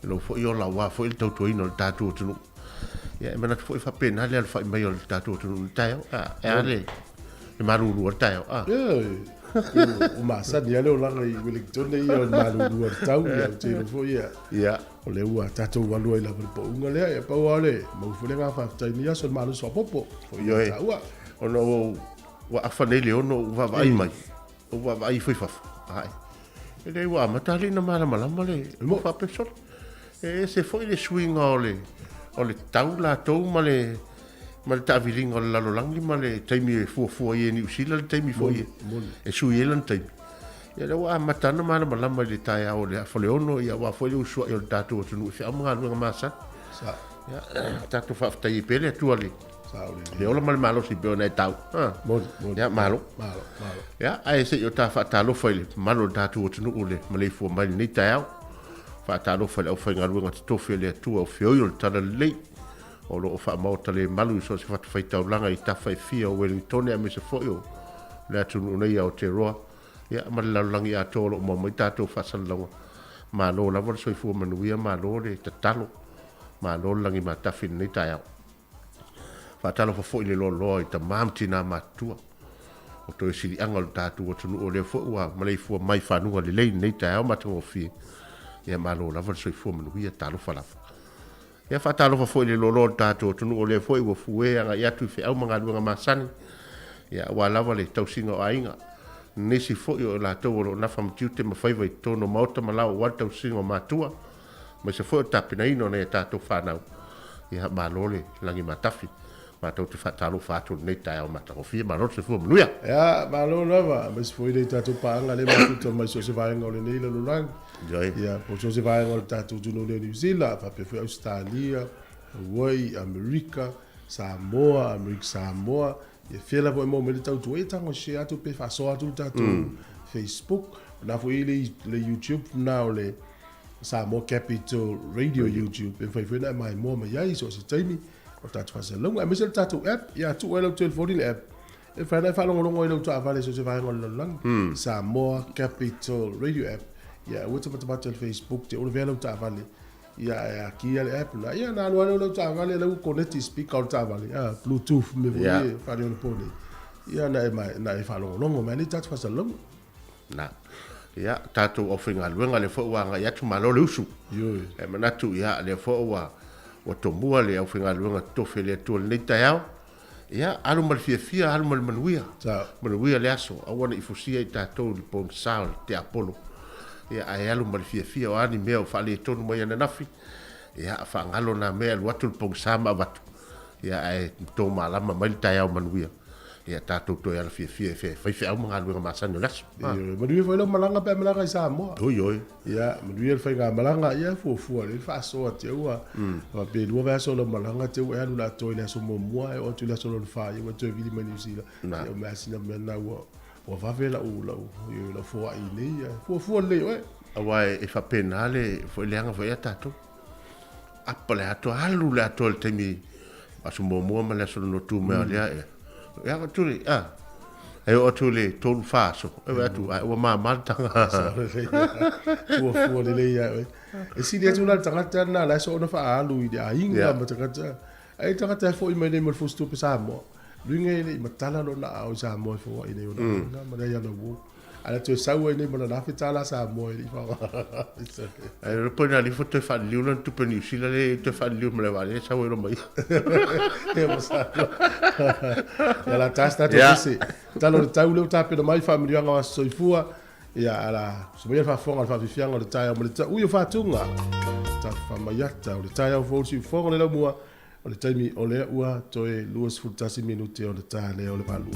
[SPEAKER 3] i lou foi ola aua foi le tautuaina o le tatou atunuu. Ia, e manatu foi faapena le alafai mai o le tatou atunuu i le taeao. A, e a le, le malulu o le taeao, a?
[SPEAKER 2] Ioe, ua masani lava le olaga i Wellington ia o le malulu o le tau, ia, ou te iloa foi ia.
[SPEAKER 3] Ia.
[SPEAKER 2] O lea ua tatou alu ai lava i le pauga lea, ia pau lava o le maua foi le agaga faafetai i lenei aso i le malosi faaopoopo foi ia
[SPEAKER 3] Ioe,
[SPEAKER 2] taua.
[SPEAKER 3] Ona ua ou, ua afa nei le ono ou vaavaai mai, ou vaavaai ifo i fafo, ae, e leai ua amata alii ona malamalama le mo faapea solo. E ese foi le suiga o le, o le tau latou ma le, ma le taaviliga o le lalolagi ma le taimi e fuafua ai e Niu Sila le taimi foi e, e sui ai lana taimi. Ia lea ua amata ona malamalama i le taeao o le afa le ono, ia aua foi le usuai o le tatou atunuu i feau ma galuega masani.
[SPEAKER 2] Sa.
[SPEAKER 3] Ia, tatou faafetai ai pea le Atua le,
[SPEAKER 2] Sa o le
[SPEAKER 3] le ola ma le malosi pei ona e tau. Ha.
[SPEAKER 2] Moni, moni.
[SPEAKER 3] Ia, malo.
[SPEAKER 2] Malo, malo.
[SPEAKER 3] Ia, ae se i o ta faatalofa i le mamalu o le tatou atunuu le maleifua mai i lenei taeao. Faatalofa i le aufaigaluega totofi a le Atua o feoi o le Talalelei, o lo o faamaota le malu i so o se fatafaitaulaga i tafa e fia o Wellingtone aemaise foi o le atunuu nei Aotearoa, ia, ma le lalolagi atoa o lo o maua mai tatou faasalalauga. Malo lava le soifua manuia, malo le tatalo, malo le lagimatafi i lenei taeao. Faatalofa foi i le loaloa i tama ma tina matutua o toe siliaga o le tatou atunuu o lea foi ua maleifua mai i fanuga lelei i lenei taeao matagofie. Ia malo lava le soifua manuia, talofa lava. Ia faatalofa foi i le loaloa o le tatou atunuu o lea foi ua fue agai atu i feau ma galuega masani, ia aua lava le tausiga o aiga. Nisi foi o i latou o lo o nafa ma tiute ma faiva i totonu o maota ma laoa aua le tausiga o matua, aemaise foi o le tapenaina o nai a tatou fanau. Ia malo le lagi matafi. Matou te faatalofa atu i lenei taeao matagofie. Malo le soifua manuia.
[SPEAKER 2] Ia, malo lava, aemaise foi le tatou paaga lea mafuta mai so o se vaega o lenei lalolagi.
[SPEAKER 3] Ioe.
[SPEAKER 2] Ia, po o so o se vaega o le tatou atunuu lea o Niu Sila, faapea foi Ausetalia, Hawaii, Amerika, Samoa, Amerika Samoa, ia fea lava e maua mai le tautua, ia tago share atu pe faasoa atu le tatou Facebook. O lena foi e i ai le YouTube lena o le Samoa Capital Radio YouTube, e mafai foi ona e maimoa mai ai i so o se taimi o le tatou faasalalauga, aemaise le tatou app, ia tuu ai lau telefoni le app, e mafai ona e faalogologo ai i lau taavale i so o se vaega o le lalolagi. Samoa Capital Radio app. Ia aua e te matamata i le Facebook, te ua lavea lau taavale, ia ae akia le app lena, ia ona alu lava lea o lau taavale, la ua connect i speaker o le taavale, Bluetooth mea foi ia faaneionapo nei, ia ona e faalogologo mai ai le tatou faasalalauga.
[SPEAKER 3] Na. Ia, tatou aufaigaluega lea foi ua agai atu, malo le usu.
[SPEAKER 2] Ioe.
[SPEAKER 3] E manatu, ia, lea foi ua, ua tomua le aufaigaluega totofi a le Atua i lenei taeao. Ia, alu ma le fiafia, alu ma le manuia.
[SPEAKER 2] Sa.
[SPEAKER 3] Manuia le aso, aua ne i fusia i tatou i le pogisa o le tiapolo. Ia, ae alu ma le fiafia, o a ni mea o faaletonu mai ananafi, ia, faagalo na mea, alu atu le pogisa ma avatu. Ia, ae to malama mai le taeao manuia.
[SPEAKER 5] Ia tatou toe ala fiafia e fai feau ma galuega masani o le aso.
[SPEAKER 2] Ioe, manuia foi lau malaga pe a malaga i Samoa.
[SPEAKER 5] Oi oi.
[SPEAKER 2] Ia, manuia le faigamalaga, ia fuafua lelei le faasoa te ua faapea e lua vaiaso o lau malaga te ua e alu i le atoa i le aso muamua ae oo atu i le aso lona fa ia ua e toe vili mai Niu Sila. Ia o mea sina mea lena ua ua vave lau lau ioe lau foai i inei ae fuafua lelei oe.
[SPEAKER 5] Aua e faapena le foi leaga foi ia tatou. Apa le atoa, alu le atoa i le taimi aso muamua ma le aso lona tu mai o lea ea. Ia ko tuli, a. E oo atu i le tolu fa aso, e vaai atu, ai ua mama le taga.
[SPEAKER 2] Fuafua lelei ia oe. E sili atu la le tagata lena la e soona faaalu i le aiga ma tagata. Ai le tagata e foi mai nei ma le fusitupe Samoa. Luiga e le i matala lona aao i Samoa e foai nei ona aiga ma le ai ana uo. A na toe sau ai nei ma lana $1000 Samoa e le i faaaoga.
[SPEAKER 5] Ae le poi na alii toe faaliliu lana tupe Niu Sila le toe faaliliu ma le vaalele sau ai loa ma ia.
[SPEAKER 2] Ia masalo. Ia la tasi tatou pese. Tala o le tau lea ua tapena mai faamanuiaga o aso soifua. Ia ala sumaia le faafofoga o le faafiafiaga o le taeao ma le taui o Fatuga. Tafamaiata o le taeao fou le siufofoga o le laumua o le taimi o lea ua toe 21 minute o le ta lea o le valu.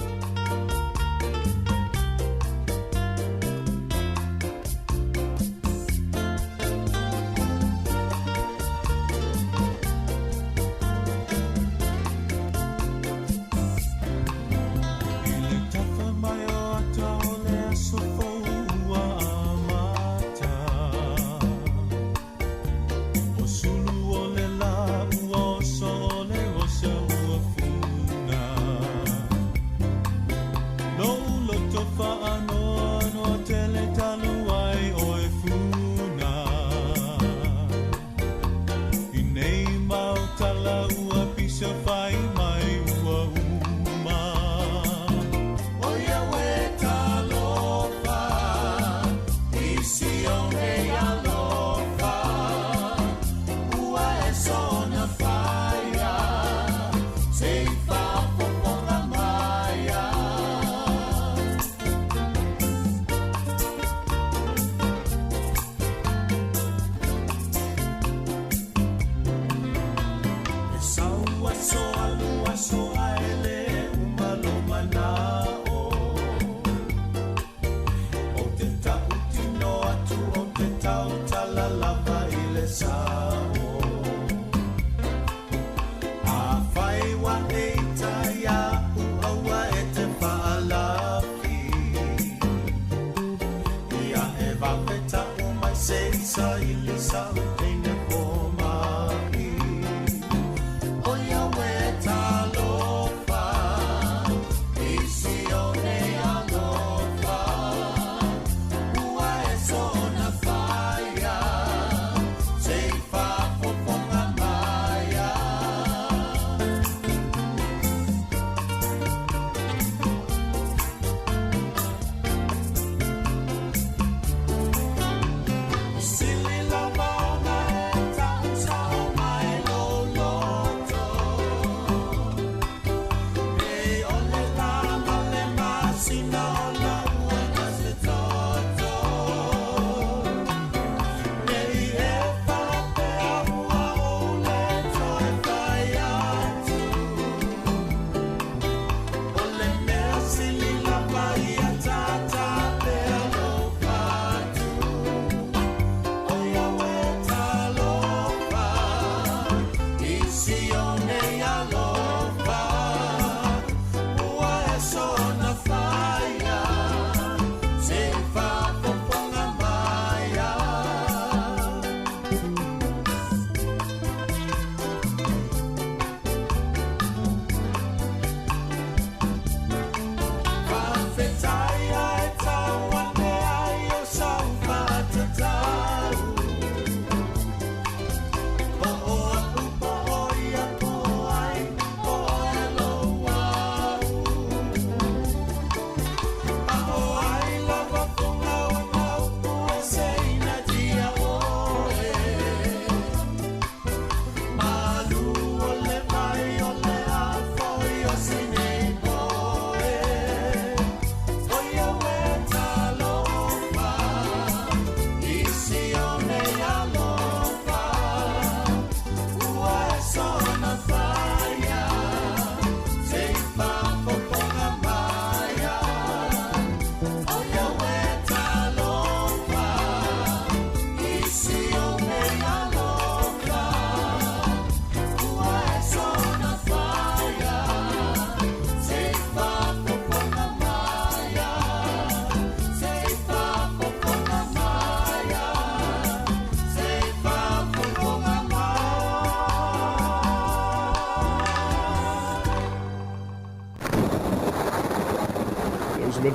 [SPEAKER 1] Silly lava.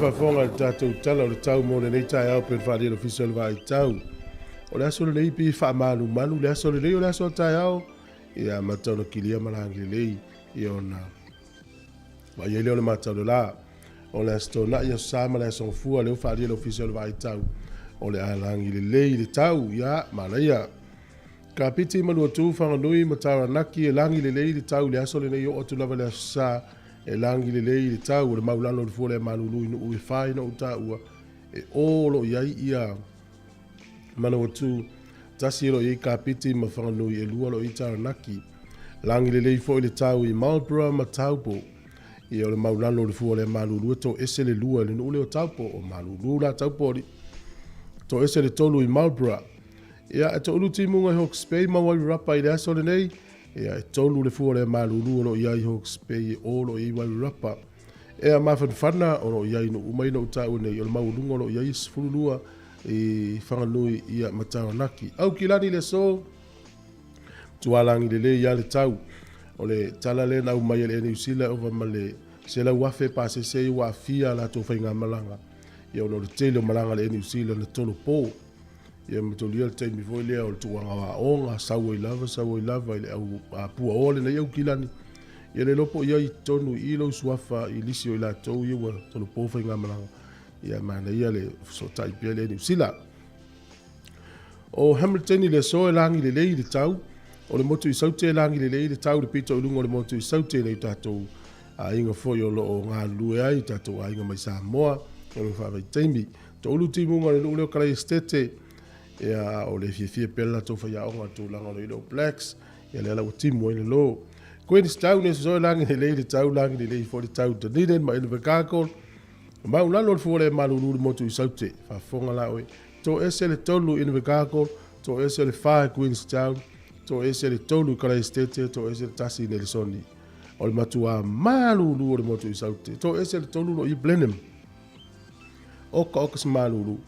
[SPEAKER 2] faafofoga i le tatou Tala o le Tau mo lenei taeao pei ona faaalia e le Ofisa o le Vaai Tau. O le aso lenei pei e faamalumalu le aso lenei o le aso a taeao ia amata ona kilia ma lagi lelei ia ona vaai ai lea o le matau le la. O le Aso Toonai, Aso Sa ma le Aso Gafua lea ua faaalia e le Ofisa o le Vaai Tau o le a lagi lelei le tau ia manaia. Kapiti, Manuatu, Whanganui ma Taranaki e lagi lelei le tau i le aso lenei oo atu lava i le Aso Sa e lagi lelei le tau o le maulalo o le fua lea malulu i nuu e fa ina ou taua e o o lo o i ai ia Manawatu tasi o lo o i ai Kapiti ma Whanganui e lua o lo o i ai Taranaki. Lagi lelei foi le tau i Marlborough ma Taupo. Ia o le maulalo o le fua lea malulu e toese le lua i le nuu lea o Taupo o malulu la Taupo alii. Toese le tolu i Marlborough. Ia, e toulu timuga i Hawke's Bay ma Wairarapa i le aso lenei. Ia, e tolu le fua lea malulu o lo o i ai i Hawke's Bay e o o lo o i ai Wairarapa. Ea mafanafana o lo o i ai nuu uma ina ou taua nei, o le maualuga o lo o i ai e 12 i Whanganui ia ma Taranaki. Aukilani le aso, tualagi lelei ia le tau. O le tala lea na aumai e le Air New Zealand ova ma le 100,000 pasese ua aafia a latou faigamalaga. Ia ona o le tele o malaga a le Air New Zealand na tolopo. Ia matolia le taimi foi lea o le tuuaga o aoga, sau ai lava, sau ai lava i le au puaoa lenei Aukilani. Ia le iloa po o i ai i totonu i i lou suafa i lisi o i latou ia ua tolopo faigamalaga. Ia manaia le fesootai pea le Niu Sila. O Hamilton i le aso e lagi lelei i le tau, o le motu i Saute e lagi lelei i le tau, le pito i luga o le motu i Saute nei tatou aiga foi o lo o galulue ai, tatou aiga mai Samoa, o le faavaitaimi. Toulu timuga o le nuu lea o Kalaesetete, ia, o le fiafia pea le latou faiaoga i le tulaga o le All Blacks, ia lea la ua timu ai le lo. Queenstown e soe lagi lelei le tau, lagi lelei foi le tau Dunedin ma Invercargill. Maulalo le fua le malulu le motu i Saute, faafofoga la oe. Toese le tolu Invercargill, toese le fa Queenstown, toese le tolu Kalaesetete, toese le tasi Nelesoni. O le matua malulu o le motu i Saute. Toese le tolu lo i Blenheim. Oka oka se malulu.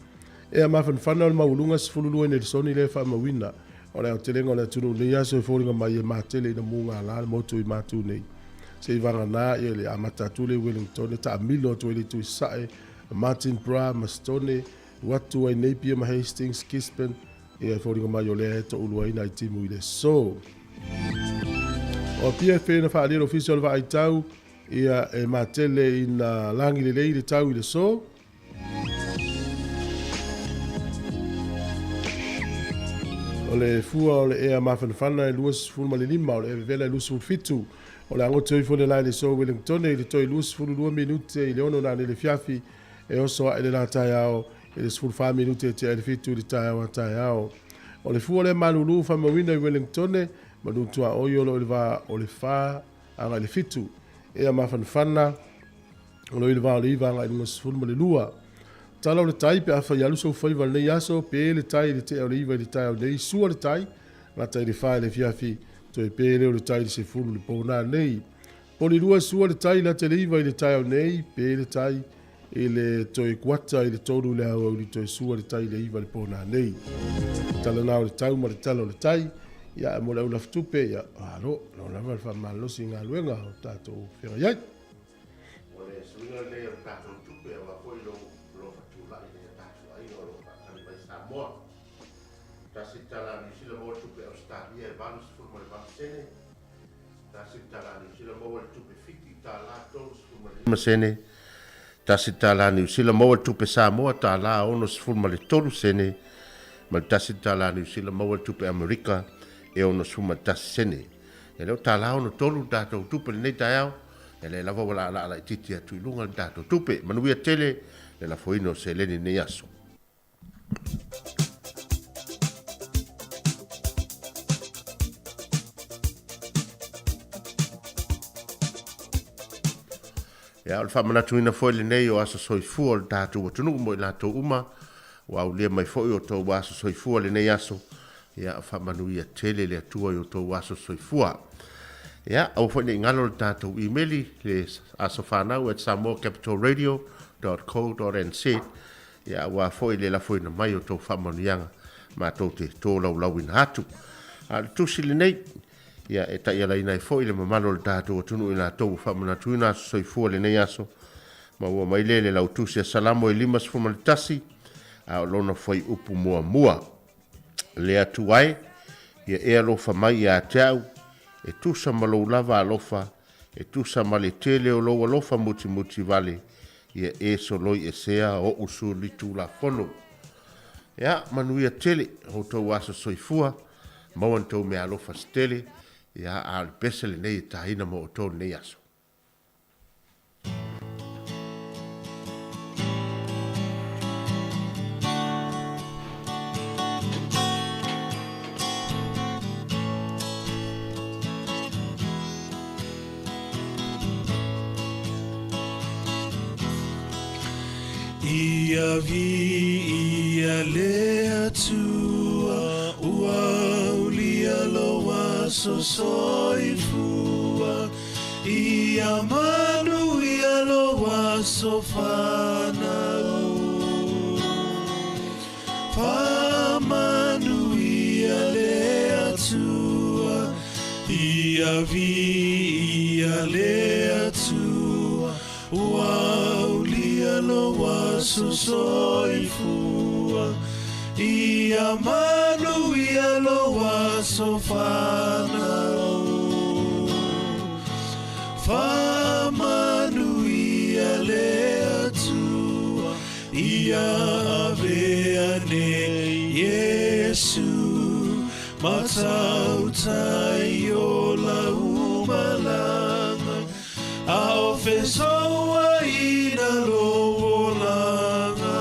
[SPEAKER 2] Ea mafanafana o le maualuga 12 i Nelesoni lea e faamauina. O le aotelega o le atunuu i lenei aso e foliga mai e matele ina mugala le motu i matu nei. Se i vagana ia le amata atu le i Wellington e taamilo atu ai le itu i Sasae, Martinborough ma Stone, atu ai Napier ma Hastings, Gisborne, ia e foliga mai o lea e toulu ai nai timu i le aso. O Apia e pei ona faaalia le Ofisa o le Vaai Tau, Ia e matele ina lagi lelei le tau i le so. O le fua o le ea mafanafana e 25, o le ea vevela e 27. O le agoto ifo le la i le so Wellingtone i le toe 22 minute i le 6 nanei le fiafi e oso ae le la taeao i le 14 minute e tea i le 7 i le taeao a taeao. O le fua lea malulu faamauina i Wellingtone, manu tuaoi o lo o i le va o le 4 agai le 7. Ea mafanafana o lo i le va o le 9 agai luga 12. Tala o le tai pe afai alu sou faiva i lenei aso, pe le tai i le tea o le 9 i le taeao nei, sua le tai, gata i le 4 i le afiafi, toe pe leo le tai i le 10 i le pō nei. Poli lua sua le tai lata i le 9 i le taeao nei, pe le tai i le toe kuata i le 3 i le aoauli toe sua le tai i le 9 i le pō nei. Tala na o le tau ma le tala o le tai, ia mo le au lafutupe, ia alo, lo lava le faamalolosi i galuega o tatou feagai ai.
[SPEAKER 5] O le suiga lenei o le tatou tupe aua foi lou alofa tulai i nai a tatou aiga o lo o faatali mai Samoa. Tasi le tala a Niu Sila maua le tupe Ausetalia e 88 sene, tasi le tala a Niu Sila maua le tupe Fiti tala 35 sene, tasi le tala a Niu Sila maua le tupe Samoa tala 63 sene, ma le tasi le tala a Niu Sila maua le tupe Amerika e 61 sene. Ia lea ua tala 63 le tatou tupe i lenei taeao, ia lea lava ua laalaa laitiiti atu i luga le tatou tupe. Manuia tele le lafoina o seleni i lenei aso. Ia, o le faamanatuina foi lenei o aso soifua o le tatou atunuu mo i latou uma ua aulia mai foi o outou aso soifua lenei aso. Ia, faamanuia tele le Atua i o outou aso soifua. Ia, aua foi ne i galo le tatou imeli, le asofanau@samoacapitalradio.co.nz, ia, aua foi le lafoina mai o outou faamanuiaga matou te tolaulauina atu. A o le tusi lenei, ia, e taialaina ai foi le mamalu o le tatou atunuu i latou ua faamanatuina aso soifua lenei aso. Maua mai lea i le Lautusi a Salamo e 51, a o lona fuaiupu muamua. Le Atua e, ia e alofa mai ia te au, e tusa ma lou lava alofa, e tusa ma le tele o lou alofa mutimuti vale, ia e soloi esea oʻu solitulafono. Ia, manuia tele outou aso soifua, maua ni tou meaalofa se tele, ia, a o le pese lenei e taina mo outou lenei aso.
[SPEAKER 1] Ia viia le Atua, ua aulia lou aso soifua. Ia manuia lou aso fanau. Faamanuia le Atua, ia viia le Atua, ua aulia lou aso soifua. Ia manuia lou aso fanau. Faamanuia le Atua, ia avea nei Iesu, matautai o lau malaga, a o fesouaina lou olaga.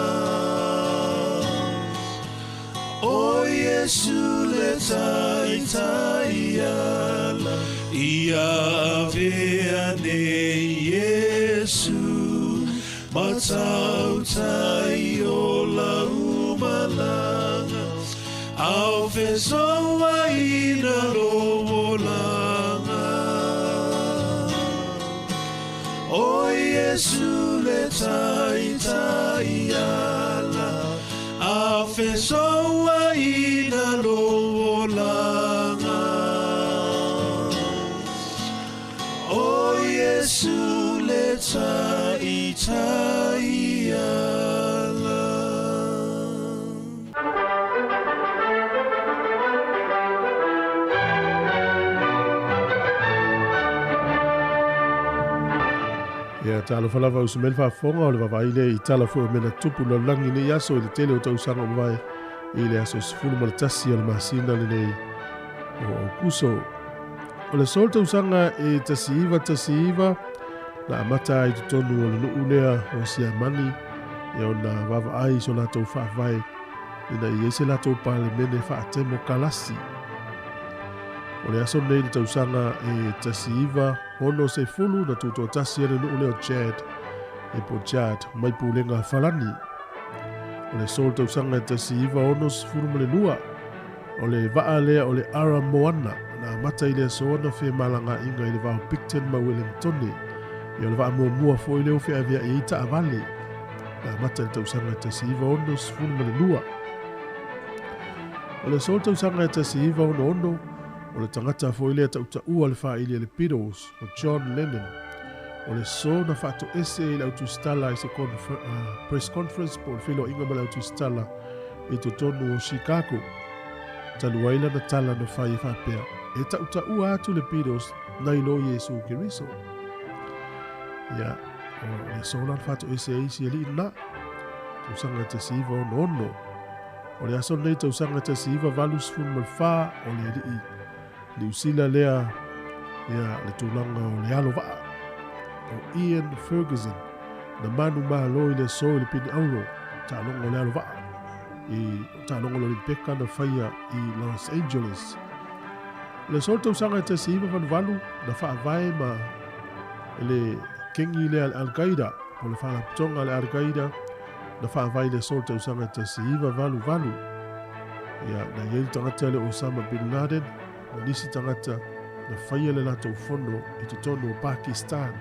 [SPEAKER 1] O Iesu le taitai ala, ia avea nei Iesu, matautai o lau malaga, a o fesouaina lou olaga. O Iesu le taitai ala, a fesouaina lou olaga. O Iesu le taitai ala.
[SPEAKER 2] Ia, talofa lava uso mai le faafofoga o le vaavaai lea i tala foi o mea na tupu i le lalolagi i lenei aso i le tele o tausaga ua mavae i le aso 11 o le masina lenei o Aukuso. O le aso o le tausaga e 1919 na amata ai i totonu o le nuu lea o Siamani ia ona vaavaai i so latou faavae ina ia i ai se latou palemene faatemokalasi. O le aso lenei i le tausaga e 1960 na tutoatasi ai le nuu lea o Chad e po Chad mai pulega Falani. O le aso o le tausaga e 1962 o le vaa lea o le Ara Moana na amata i le aso ona femalagaaiga i le va o Picton ma Wellingtone. Ia o le vaa muamua foi lea ua feaveai ai taavale na amata i le tausaga e 1962. O le aso o le tausaga e 1966, o le tagata foi lea tautaua le faili a le Beatles, o John Lennon. O le aso na faatoese ai le autusitala i se press conference po o le feiloaiga ma le autusitala i totonu o Chicago. Talu ai lana tala na fai e faapea, E tautaua atu le Beatles nai lo Iesu Keriso. Ia, o le aso la na faatoese ai si alii lena, tausaga e 1966. O le aso lenei tausaga 1984, o le alii Niu Sila lea, ia, le tulaga o le alo vaa, o Ian Ferguson, na manumalo i le aso i le pine auro, taaloga o le alo vaa, i taaloga o le Olimpeka na faia i Los Angeles. O le aso o le tausaga e 1988, na faavae ma le kengi lea a le Al-Qaeda, po o le faalapotopotoga a le Al-Qaeda, na faavae i le aso o le tausaga e 1988. Ia, na i ai le tagata lea o Osama Bin Laden, ma nisi tagata na faia le latou fono i totonu o Pakistan.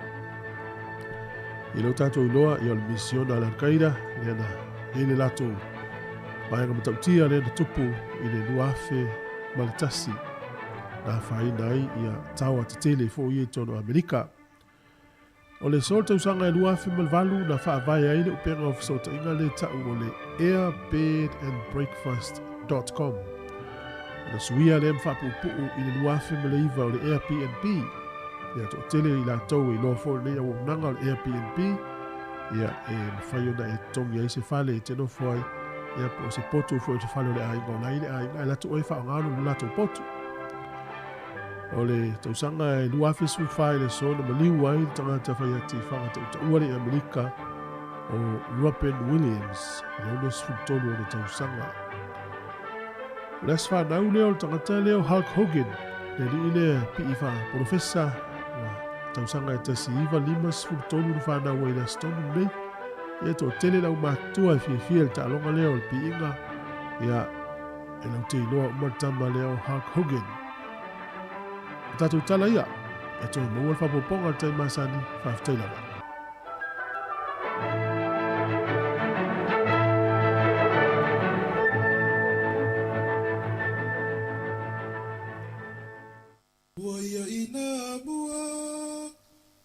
[SPEAKER 2] I lou tatou iloa, ia o le misiona a le Al-Qaeda, lea na i ai le latou vaega matautia lea na tupu i le 2001, na afaina ai ia taoa tetele foi ia i totonu o Amerika. O le aso o le tausaga e 2008 na faavae ai le upega o fesootaiga lea ta'u o le airbedandbreakfast dot com. Ona suia lea ma faapuupuu i le 2009 o le Airbnb. Ia, toatele i latou e iloa foi lenei auaunaga o le Airbnb, ia, e mafai ona e totogi ai se fale e te nofo ai, ia, po o se potu foi o se fale o le aiga o la e i le aiga, ae latou e faaaoga lo latou potu. O le tausaga e 2014 i le aso na maliu ai le tagata faiati faagatautaua le i Amerika o Robin Williams i le 63 ona tausaga. O le aso fanau lea o le tagata lea o Hulk Hogan, le alii lea pii faapolofesa, ua tausaga e 1953 na fanau ai i le aso tonu lenei. Ia, toatele le aumatutua e fiafia i le taaloga lea o le piiga, ia, e lau te iloa uma le tama lea o Hulk Hogan. O tatou tala ia, e toe maua le faaopoopoga o le tai masani, faafetai lava.
[SPEAKER 1] Ua ia ina mua,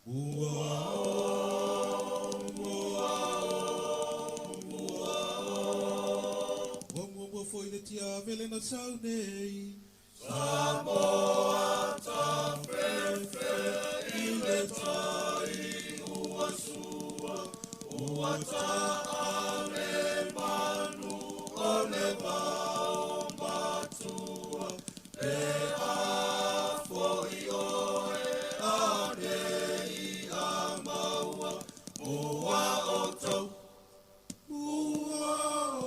[SPEAKER 1] ua o, ua o, ua o. Ua muamua foi le tiavele na sau nei. Samoa tafefe i le tai ua sua, ua taale manu o le vao matua. E a foi oe anei a maua, mua o tau, mua o.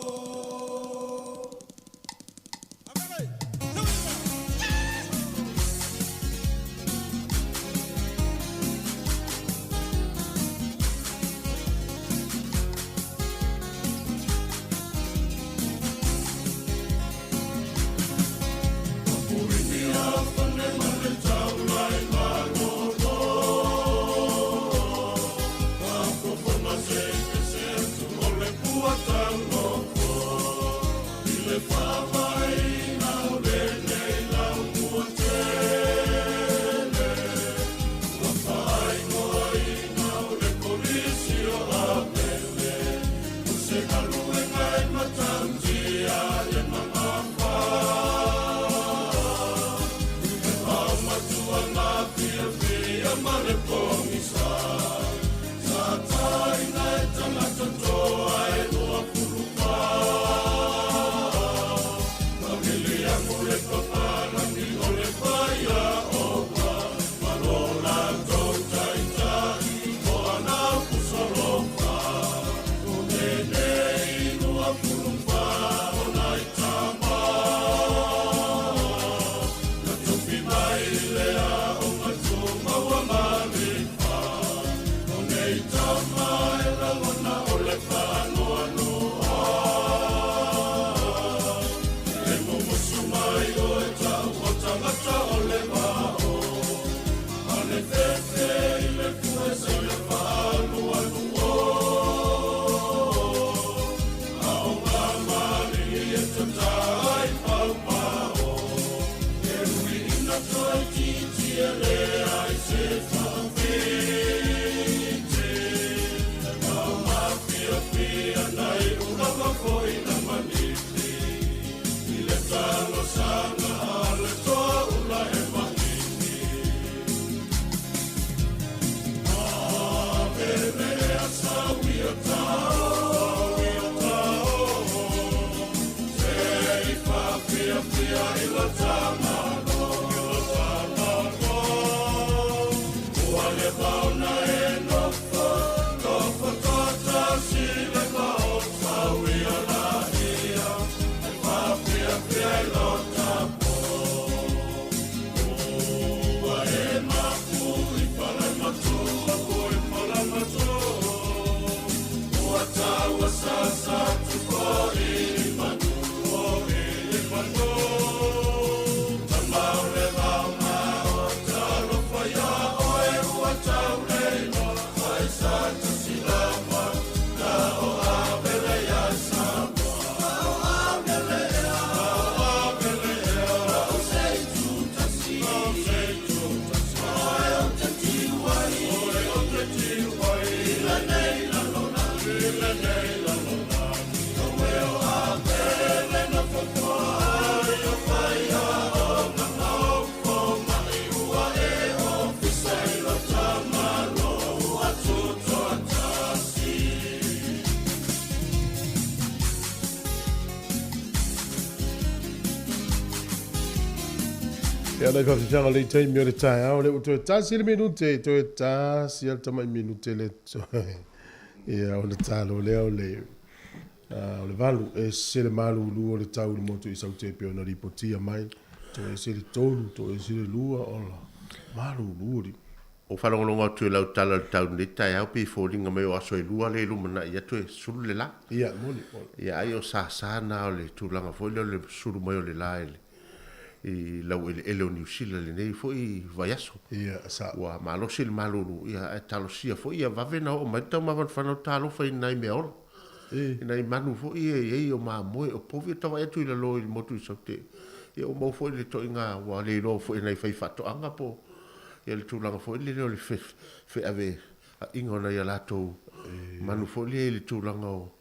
[SPEAKER 2] Ia nai faafiafiaga o lenei taimi o le taeao, lea ua toe tasi le minute, toe tasi lava le tamai minute lea totoe. Ia ona talo lea o le o le valu, e ese le malulu o le tau i le motu i Saute e pei ona lipotia mai, toe ese le tolu, toe ese le lua, ola, malulu alii.
[SPEAKER 5] Ua faalogologo atu i lau tala o le tau i lenei taeao pei e foliga mai o aso e lua lea e lumanai atu e sulu le la.
[SPEAKER 2] Ia, moni, moni.
[SPEAKER 5] Ia ai o sasa na o le tulaga foi lea o le sulu mai o le la i le i laueleele o Niu Sila i lenei foi vaiaso.
[SPEAKER 2] Ia, sa.
[SPEAKER 5] Ua malosi le malulu, ia, ae talosia foi ia vave ona oo mai le taumafanafana o talofa i nai meaola. I nai manu foi ia e i ai o mamoe, o povi, o tavae atu i lalo i le motu i Saute. Ia ua maua foi le toaiga ua le iloa foi e nai faifaatoaga po o ia le tulaga foi lele o le feaveaiga o nai a latou manu foi lea i le tulaga o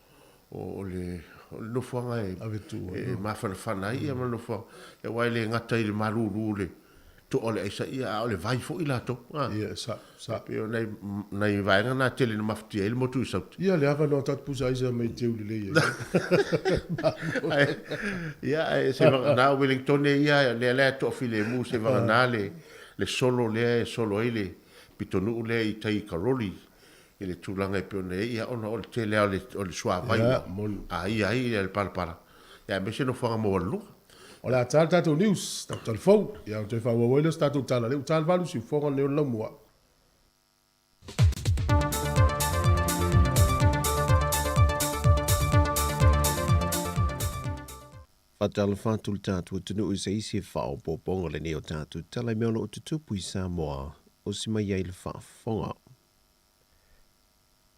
[SPEAKER 5] o le nofoaga e mafanafana ai ia ma le nofoaga, aua e le gata i le malulu le toa o le aisa, ia, a o le vai foi latou.
[SPEAKER 2] Ia, sa, sa.
[SPEAKER 5] Pei o nai, nai vaega na tele na mafatia ai le motu i Saute.
[SPEAKER 2] Ia, le avanoa tatou pusa aisa mai teu lelei
[SPEAKER 5] ai. Ia, ae se vagana o Wellington ia, lea lea e toafilemu se vagana le, le solo lea e solo ai le pitonuu lea i tai i Karoli. i le tulaga e pei ona i ai, ia, ona o le tele lava o le suavai ua aia ai le palapala, ia, aemaise nofoaga maualuluga.
[SPEAKER 2] O le a ta le tatou news, tatou tala fou, ia ona toe faaauau ai lea o se tatou tala, lea ua ta le valu, siufofoga lenei o le laumua.
[SPEAKER 6] Faatalofa atu le tatou atunuu i se isi faaopoopoga lenei o tatou tala i mea o lo o tutupu i Samoa, osi mai ai le faafofoga.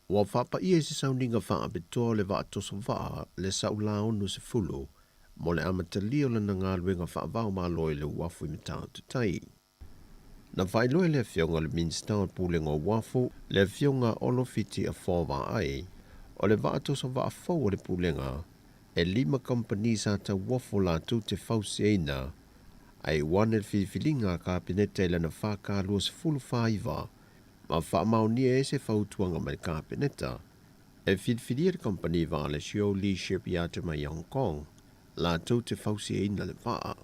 [SPEAKER 6] Ua faapaia i se sauniga faapitoa o le vaa toso vaa le Saula 60 mo le amatalia o lana galuega faavao malo i le uafu i Matautu Tai. Na faailoa e le Afioga i le Minisita o le Pulega o Uafu, le Afioga Olo Fiti Afoa Vaai, o le vaa toso vaa fou a le Pulega, e lima kamupani sa tauofo latou te fausiaina, a iu ane le filifiliga a Kapeneta i lana 4K29 ma faamaonia ai se fautuaga mai le Kapeneta e filifilia le kamupani vaa le Xiu Li Shipyard mai Hong Kong latou te fausiaina le vaa.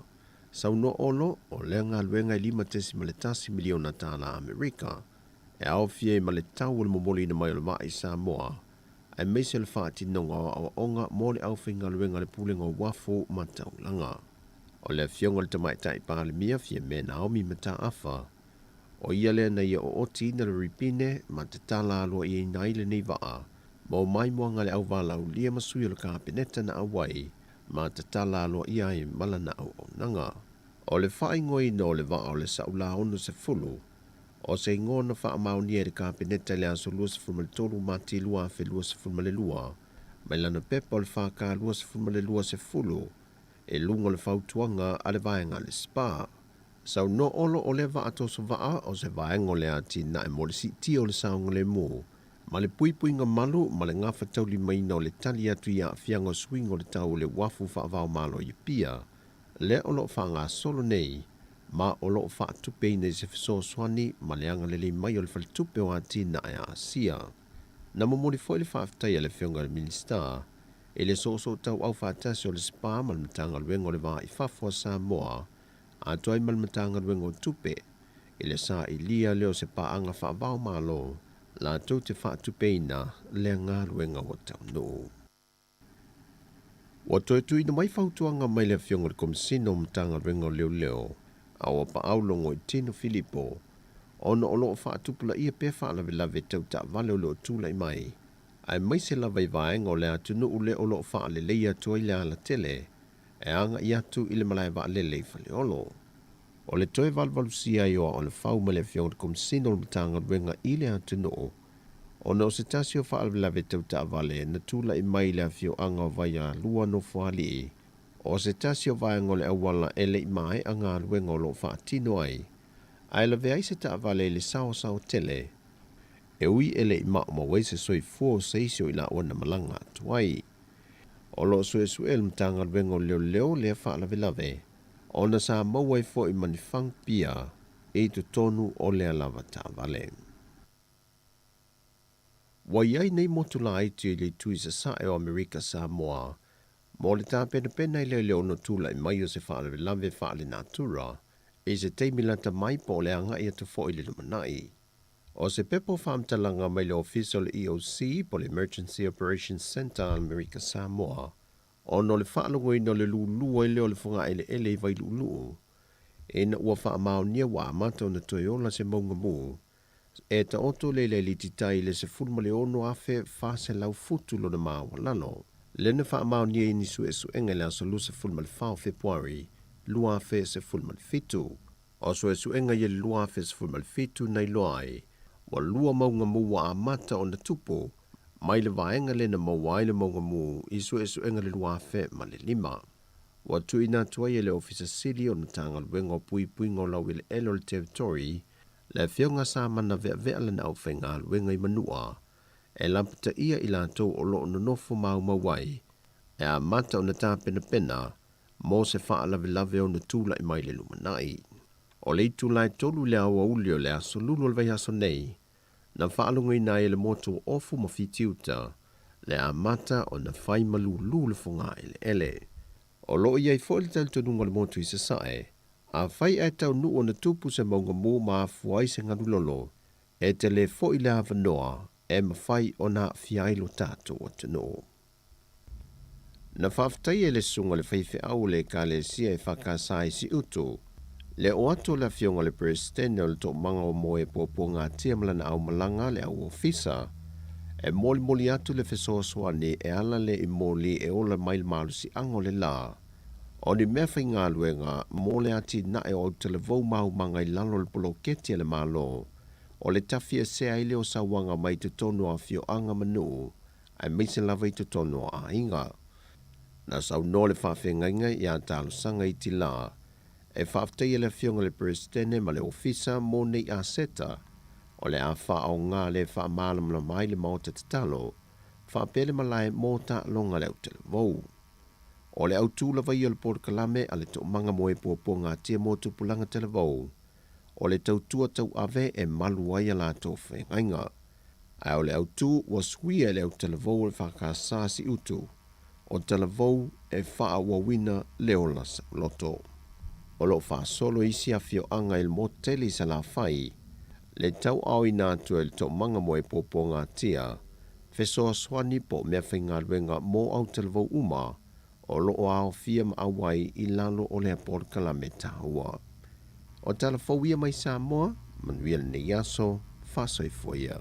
[SPEAKER 6] Saunoa Olo, o lea galuega e $5.1 miliona tala Amerika e aofia ai ma le tau o le momoliina mai o le vaa i Samoa, aemaise o le faatinoga o aoaoga mo le aufaigaluega a le Pulega o Uafu ma Taulaga. O le Afioga i le Tamaitai Palemia Fiame Naomi Mataafa, ʻO ia lea na ia ootiina le ripine ma tatala aloaʻiaina ai lenei vaa ma o maimoaga a le auvālaulia ma sui o le Kapeneta na ʻauai ma tatala aloaʻia ai ma lana auaunaga. ʻO le faaigoaina o le vaa o le Saʻulā 60, ʻo se igoa na faamaonia e le Kapeneta i le aso 23 Mati 2022 mai lana pepa o le FK 22 10 i luga o le fautuaga a le vaega a le SPA. Saunoa Olo o lea vaa toso vaa o se vaega o le atinae mo le siitia o le saogalemu ma le puipuiga malu ma le gafataulimaina o le tali atu i aafiaga o suiga o le tau o le uafu faavaomalo i Apia, lea o lo o faagasolo nei ma o lo o faatupeina i se fesoasoani ma le agalelei mai o le Faletupe o Atinae a Asia. Na momoli foi le faafetai a le Afioga i le Minisita i le soosootauau faatasi o le SPA ma le Matagaluega o le Va i Fafo a Samoa atoa ai ma le Matagaluega o Tupe i le sailia lea o se paaga faavaomalo latou te faatupeina lea galuega ua taunuu. Ua toe tuuina mai fautuaga mai le Afioga i le Komesina o Matagaluega o Leoleo a ua paau Logoitino Filipo ona o lo o faatupulaia pea faalavelave tau taavale o lo o tulai mai aemaise lava i vaega o le atunuu lea o lo o faaleleia atu ai le alatele e agai atu i le malae vaalele i Faleolo. O le toe valuvalusia ai o Aolefau ma le Afioga i le Komesina o le Matagaluega i le atunuu, ona o se tasi o faalavelave tau taavale na tulai mai i le afioaga o Vaialua Nofoalii, o se tasi o vaega o le auala e le i maea galuega o lo o faatino ai, ae lavea ai se taavale i le saosaoa tele, e ui e le i maumau ai se soifua o se isi o i laua na malaga atu ai. O lo o suesue le Matagaluega o Leoleo lea faalavelave ona sa maua ai foi ma ni fang pia i totonu o lea lava taavale. Ua i ai nei motu laiti i le itu i sasae o Amerika Samoa mo le tapenapena i le le ono tulai mai o se faalavelave faalenatura. i se taimi lata mai po o le agai atu foi i le lumanai. O se pepa o faamatalaga mai le Ofisa o le EOC po o le Emergency Operations Centre a Amerika Samoa ona o le faalogoina o le lulu ai lea o le fogaeleele i Vailuuluu ina ua faamaonia ua amata ona toe ola se mauga mu e taoto le lailiti tai i le 16,400 futu lona maualalo. Lea na faamaonia i ni suesuega i le aso 24 o Fepuari 2017. O suesuega ia i le 2017 na iloa ai, ua lua mauga mu ua amata ona tupu mai le vaega lea na maua ai le mauga mu i suesuega i le 2005. Ua tuuina atu ai e le Ofisa Sili o le Matagaluega o Puipuiga o Laueleele o le Territory le Afioga Samana Veavea lana aufaigaluega i Manua e lapataia i latou o lo o nonofo maumau ai e amata ona tapenapena mo se faalavelave ono tulai mai le lumanai. O le itula e tolu i le aoauli o le aso Lulu o le vaiaso nei, na faalogoina ai e le motu o Ofu ma Fitiuta le amata ona fai malulu le fogaeleele. O lo o i ai foi le talitonuga o le motu i Sasae, afai ae taunuu ona tupu se mauga mu ma afua ai se galulolo, e tele foi le avanoa e mafai ona aafia ai lo tatou atunuu. Na faafetaia e le susuga i le faifeau o le Ekalesia e FKS i Siutu, le oo atu o le Afioga i le Peresetene o le Toomaga o Moe Puapuagatia ma lana aumalaga le au ofisa, e molimoli atu le fesoasoani e ala le i moli e ola mai le malosiaga o le la o ni mea faigaluega mo le atinae o autalavou maumaga i lalo o le poloketi a le Malo o le tafiesea ai lea o sauaga mai totonu o afioaga ma nuu aemaise lava i totonu o aiga. Na saunoa le faafeagaiga iā Talosaga Iti La e faafetaia le Afioga i le Peresetene ma le Ofisa mo nei aseta o le a faaaoga le faamalamalama ai le Maota Tatalo faapea le malae mo taaloga a le autalavou. O le autū lava ia o le polokalame a le Toomaga mo e Puapuagatia mo Tupulaga Talavou, o le tautua tauave e malu ai a latou feagaiga. Ae o le autū ua suia e le autalavou o le FKS Siutu, o Talavou e faaauauina le ola saoloto. O lo o faasolo isi afioaga i le motu tele i Salafai, le tauaoina atu e le Toomaga mo e Puapuagatia, fesoasoani po o meafaigaluega mo autalavou uma o lo o aofia ma auai i lalo o lea polokalame taua. O tala fou ia mai Samoa, manuia lenei aso, faasoifua ia.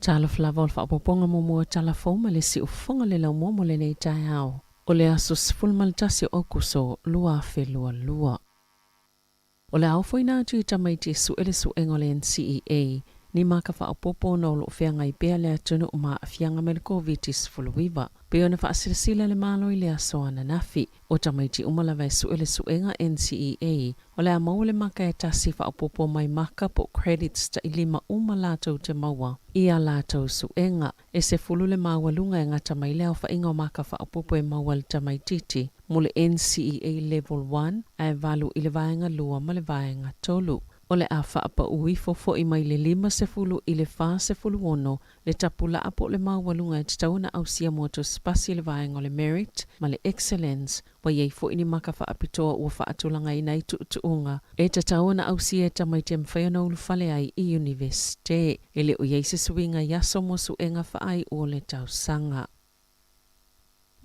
[SPEAKER 7] Talofa lava o le faaopoopoga muamua o tala fou ma le siufofoga le laumua mo lenei taeao o le aso 11 o Aokuso 2022. O le a ofoina atu i tamaiti e sue le suega o le NCEA, ni maka faaopoopo ona o lo o feagai pea le atunuu ma aafiaga mai le Koviti-19. Pei ona faasilasila le Malo i le aso ananafi, o tamaiti uma lava e sue le suega NCEA, o le a maua le maka e tasi faaopoopo mai maka po o credits tailima uma latou te maua i a latou suega. E sefulu le maualuga e gata mai le aofaiga o maka faaopoopo e maua e le tamaitiiti mo le NCEA Level One ae valu i le vaega lua ma le vaega tolu. O le a faapaū ifo foi mai le 50 i le 46 le tapulaa po o le maualuga e tatau ona ausia mo tusipasi i le vaega o le Merit ma le Excellence. Ua i ai foi ni maka faapitoa ua faatulagaina ai tuutuuga e tatau ona ausia e tamaiti e mafai ona ulufale ai i Iunivesite. E le o i ai se suiga i aso mo suega faaiu o le tausaga.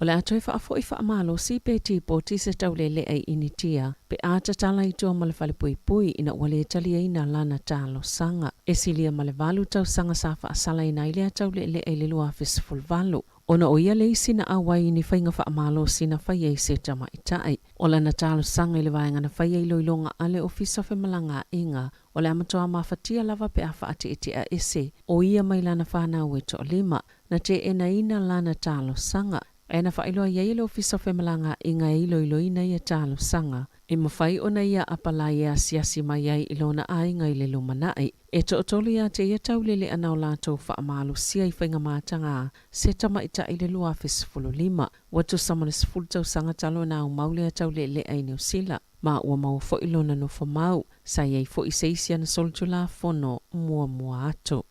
[SPEAKER 7] O le a toe faafoi faamalosi pe tipoti se taulelea i Initia pe a tatala i tua ma le falepuipui ina ua le taliaina lana talosaga. E silia ma le valu tausaga sa faasalaina ai lea taulelea i le 2018 ona o ia le isi na auai i ni faiga faamalosi na faia i se tamaitai. O lana talosaga i le vaega na faia iloiloga a le Ofisa o Femalagaaiga o le a matoa mafatia lava pe a faatietia ese o ia mai lana fanau e toalima. Na teenaina lana talosaga, ae na faailoa i ai e le Ofisa o Femalagaaiga e iloiloina ia talosaga. E mafai ona ia apalai e asiasi mai ai i lona aiga i le lumanai. E toatolu ia te ia taulele'a na o latou faamalosia i faigamataga se tamaita'i i le 2015. Ua tusa ma le 10 tausaga talu ona aumau lea taule'ele'a i Niu Sila, ma ua maua foi lona nofomau. Sa i ai foi se isi ana solitulafono muamua atu.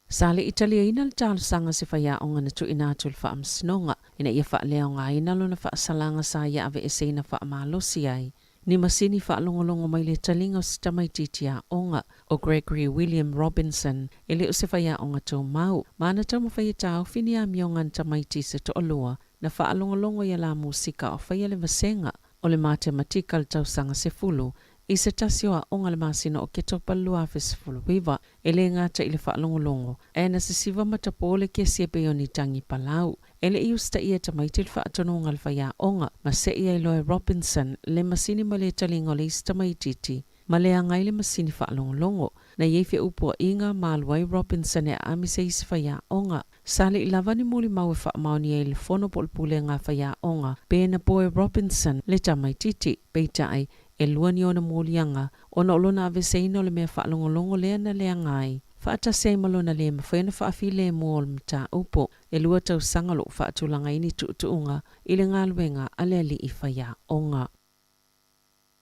[SPEAKER 7] Sa le i taliaina le talosaga a se faiaoga na tuuina atu i le Faamasinoga ina ia faaleaogaina lona faasalaga sa ia aveeseina faamalosi ai ni masini faalogologo mai le taliga o se tamaitiiti aoga, o Gregory William Robinson, e le o se faiaoga tumau, ma na taumafai e taofi ni amioga a ni tamaiti se toalua na faalogologo i a la musika o faia le vasega o le matematika i le tausaga sefulu i se tasi o aoga i le masina o Oketopa 2019. E le gata i le faalogologo, ae na sisiva matapo le kesi e pei o ni tagi palau. E le i usitaia e tamaiti le faatonuga a le faiaoga, ma se'i ai loa e Robinson le masini ma le taliga o le isi tamaitiiti ma leaga ai le masini faalogologo. Na i ai feupuaiga ma alu ai Robinson e aami se isi faiaoga. Sa le i lava ni molimau e faamaonia ai le fono po o le pulega a faiaoga pe na poe Robinson le tamaitiiti. Peitai, e lua ni ona moliaga ona o lona aveseina o le mea faalogologo lea na leaga ai, faatasi ai ma lona lē mafai ona faafilemu o le mataupu. E lua tausaga o lo o faatulaga ai ni tuutuuga i le galuega a le alii faiaoga.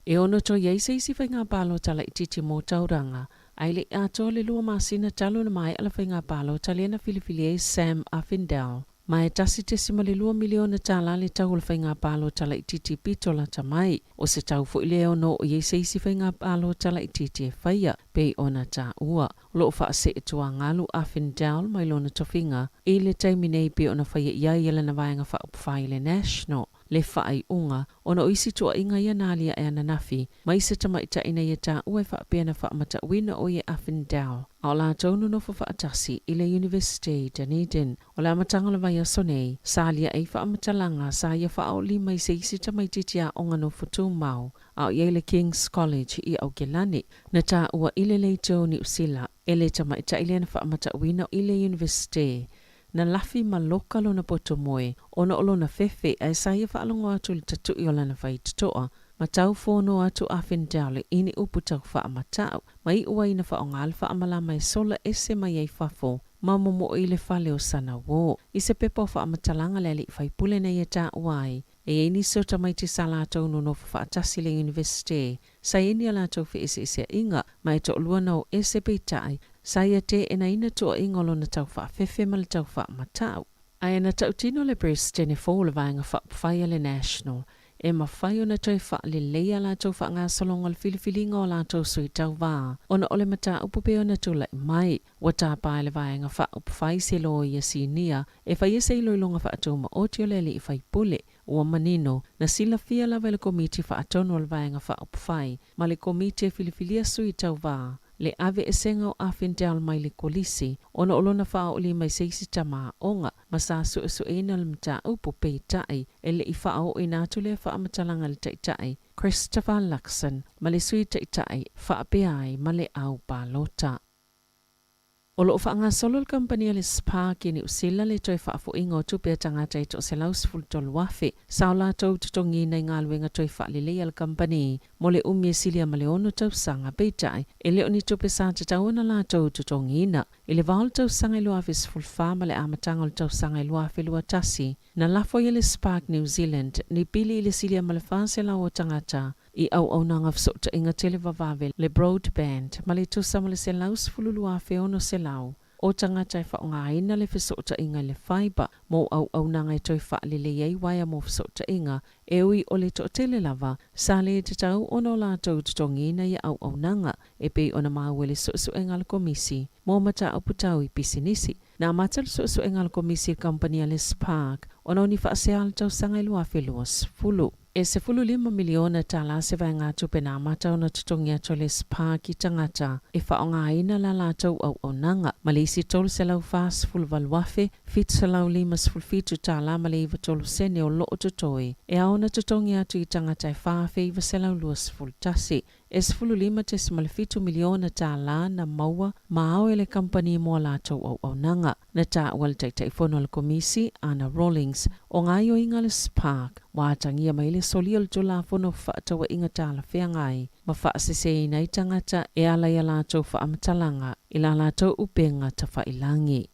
[SPEAKER 7] E ono toe i ai se isi faiga palota laitiiti mo Tauranga, ae le i atoa le lua masina talu ona maea le faiga palota lea na filifili ai Sam Uffindell. Ma e $1.2 miliona tala le tau o le faiga palota laitiiti pito lata mai. O se tau foi lea e ono oo i ai se isi faiga palota laitiiti e faia, pei ona taua. O lo o faaseetuagalu Uffindell mai lona tofiga i le taimi nei pei ona faia i ai e lana vaega faaupufai le National le faaiuga ona o isi tuuaiga ia na aliae ananafi mai se tamaitai na ia taua e faapea na faamatauina o ia Uffindell a o latou nonofo faatasi i le Iunivesite i Dunedin. O le amataga o le vaiaso nei, sa aliae ai faamatalaga sa ia faaoolima i se isi tamaitiiti aoga nofo tumau a o i ai le King's College i Aokelani. Na taua i le leitio o Niu Sila e le tamaitai lea na faamatauina i le Iunivesite Na lafi ma loka lona poto moe ona o lona fefe ae sa ia faalogo atu i le tatuʻi o lana faitotoa ma tau fono atu a Findell i ni upu tau faamatau ma iʻu ai na faaaoga le faamalama e sola ese mai ai fafo ma momoʻo i le fale o sana uō. I se pepa o faamatalaga le alii faipule na ia taua ai, e i ai nisi o tamaiti sa latou nonofo faatasi i le Iunivesite Sa i ai ni a latou feeseeseaiga, ma e toalua na o ese peitai, sa ia teenaina tuuaiga o lona tau faafefe ma le tau faamatau. Ae na tautino le Peresetene fou o le Vaega Faaupufai a le National, e mafai ona toe faalelei a latou faagasologa o le filifiliga o a latou sui tauva, ona o le mataupu pei ona tulai mai. Ua tapa e le Vaega Faaupufai se loia sinia e faia se iloiloga faatumaoti o le alii faipule. Ua manino, na silafia lava e le Komiti Faatonu o le Vaega Faaupufai ma le Komiti e Filifilia Sui Tauva le aveesega o Uffindell mai le Kolisi ona o lona faaoolima i se isi tama aoga ma sa suesueina le mataupu, peitai, e le i faaooina atu lea faamatalaga i le Taitai Christopher Luxon ma le Sui Taitai faapea ai ma le au palota. O lo o faagasolo le kamupani a le Spark i Niu Sila le toe faafoiga o tupe a tagata e 113,000 sa o latou totogiina i galuega toe faalelei a le kamupani mo le umi e silia ma le ono tausaga. Peitai, e le o ni tupe sa tatau ona latou totogiina. I le vao o le tausaga i 2014 ma le amataga o le tausaga i 2021, na lafo ai e le Spark New Zealand ni pili i le silia ma le 400 o tagata i auaunaga fesootaiga televavave, le broadband, ma le tusa ma le 112,600 o tagata e faaaogaina le fesootaiga i le fibre mo auaunaga e toe faalelei ai uaea mo fesootaiga, e ui o le toatele lava sa le tatau ona o latou totogiina ia auaunaga, e pei ona maua i le suesuega a le Komisi mo Mataupu Tau i Pisinisi. Na amata le suesuega a le Komisi i le kamupani a le Spark ona o ni faasea o le tausaga i 2020. E $15 miliona tala se vaegatupe na amata ona totogi atu e le SPA ki tagata e faaaogaina la latou auaunaga, ma le isi $348,757 tala ma le 93 sene o loo totoe e ao ona totogi atu i tagata e 4,921. E $15.7 miliona tālā na maua ma ao e le kamupani mo a latou auaunaga. Na taua e le Taitaifono a le Komisi, Ana Rawlings, o gaoioiga a le Sparc ua atagia mai le solia o le Tulafono o Fefaatauaiga Talafeagai ma faaseseina ai tagata e ala i a latou faamatalaga i la latou upega tafailagi.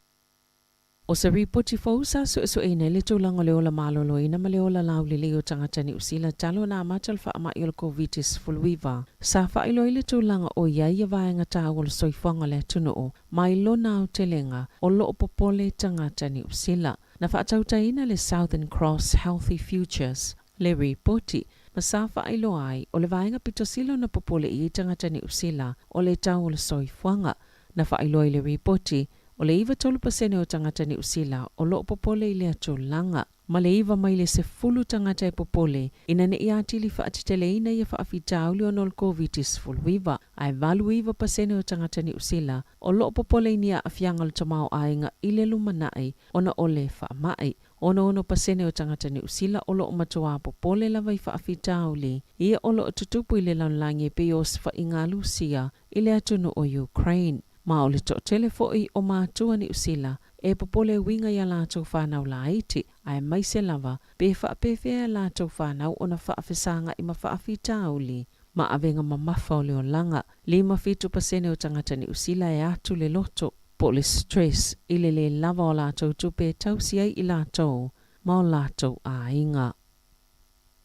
[SPEAKER 7] ʻO se ripoti fou sa suesueina ai le tulaga o le ola maloloina ma le ola laulelei o tagata Niu Sila talu ona amata le faamai o le Koviti-19, sa faailoa ai le tulaga o i ai ia vaega taua o le soifuaga o le atunuu mai lona aotelega o lo o popole tagata Niu Sila. Na faatautaina le Southern Cross Healthy Futures le ripoti, ma sa faailoa ai o le vaega pito sili ona popole i ai tagata Niu Sila o le tau o le soifuaga. Na faailoa i le ripoti, O le 93 pasene o tagata Niu Sila o lo o popole i lea tulaga, ma le 9 mai le 10 tagata e popole ina ne i atili faateteleina ia faafitauli ona o le Koviti-19, ae 89 pasene o tagata Niu Sila o lo o popole i ni aafiaga o le tamaoaiga i le lumanai ona o le faamai. 66 pasene o tagata Niu Sila o lo o matuā popole lava i faafitauli ia o lo o tutupu i le lalolagi e pei o osofaiga a Lusia i le atunuu o Ukraine. Ma o le toatele foi o matua Niu Sila e popole e uiga i a latou fanau laiti, aemaise lava pe faapefea e latou fanau ona faafesagai ma faafitauli ma avega mamafa o le olaga. 57 pasene o tagata Niu Sila e atu le loto po o le stress i le lē lava o latou tupe e tausi ai i latou ma o latou aiga.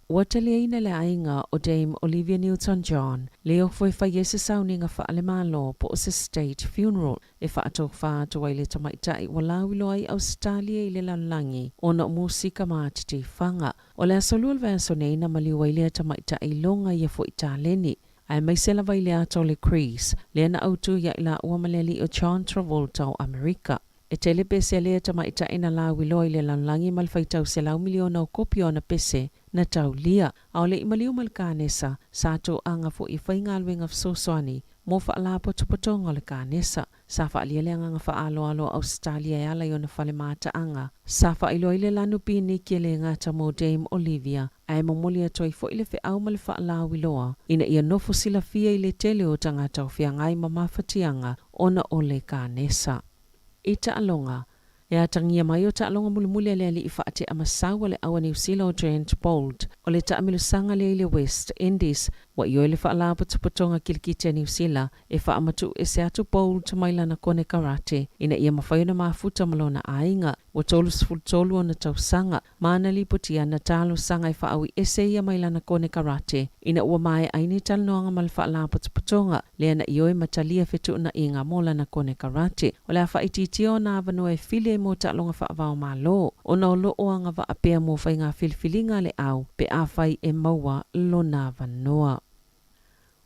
[SPEAKER 7] Ua taliaina le aiga o Dame Olivia Newton-John le ofo e fai ai se sauniga faale-Malo po o se state funeral e faatofa atu ai le tamaitai ua lauiloa ai Ausetalia i le lalolagi ona o musika ma atitifaga. O le aso Lua o le vaiaso nei na maliu ai lea tamaitai i loga ia foi taleni aemaise lava i le ata o le Grease lea na autu ia i laua ma le alii o John Travolta o Amerika. E tele pese a lea tamaitai na lauiloa i le lalolagi ma le faitau selau miliona o kopi o ana pese na taulia. A o le i maliu ma le kanesa, sa toaga foi e faigaluega fesoasoani mo faalapotopotoga o le kanesa. Sa faaalia le agaga faaaloalo o Ausetalia e ala i ona fale mataaga. Sa faailoa ai le lanu piniki e le gata mo Dame Olivia, ae momoli atu ai foi le feau ma le faalauiloa ina ia nofo silafia i le tele o tagata o feagai ma mafatiaga ona o le kanesa. I taaloga, e atagia mai o taaloga mulimuli a le alii faatea masau a le au a Niu Sila o Trent Boult o le taamilosaga lea i le West Indies. Ua ioe le Faalapotopotoga Kilikiti a Niu Sila e faamatuu ese atu Boult mai lana konekarate ina ia mafai ona mafuta ma lona aiga. Ua 33 ona tausaga ma na lipotia na talosaga e faaui ese ia mai lana konekarate ina ua maea ai ni talanoaga ma le Faalapotopotoga lea na ioe ma talia fetuunaiga mo lana konekarate. O le a faaitiitia ona avanoa e fili ai mo taaloga faava-o-Malo ona o lo o agavaa pea mo faiga filifiliga a le au pe afai e maua lona avanoa.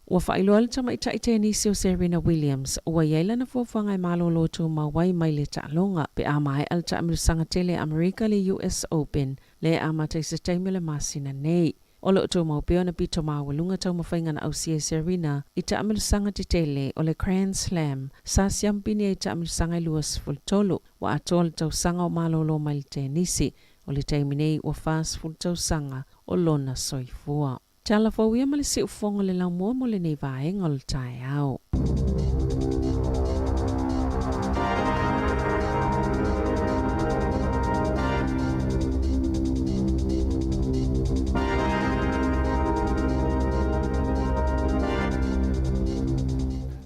[SPEAKER 7] Ua faailoa le tamaitai tenisi o Serena Williams ua i ai lana fuafuaga e malolo tumau ai mai le taaloga pe a maea le taamilosaga tele a Amerika le US Open lea e amata i se taimi o le masina nei. O lo o tumau pea ona pito maualuga taumafaiga na ausia e Serena i taamilosaga tetele o le Grand Slam sa siampini ai i taamilosaga e 23 ua atoa le tausaga o malolo mai le tenisi. O le taimi nei ua 40 tausaga o lona soifua. Tala fou ia ma le siufofoga o le laumua mo lenei vaega o le taeao.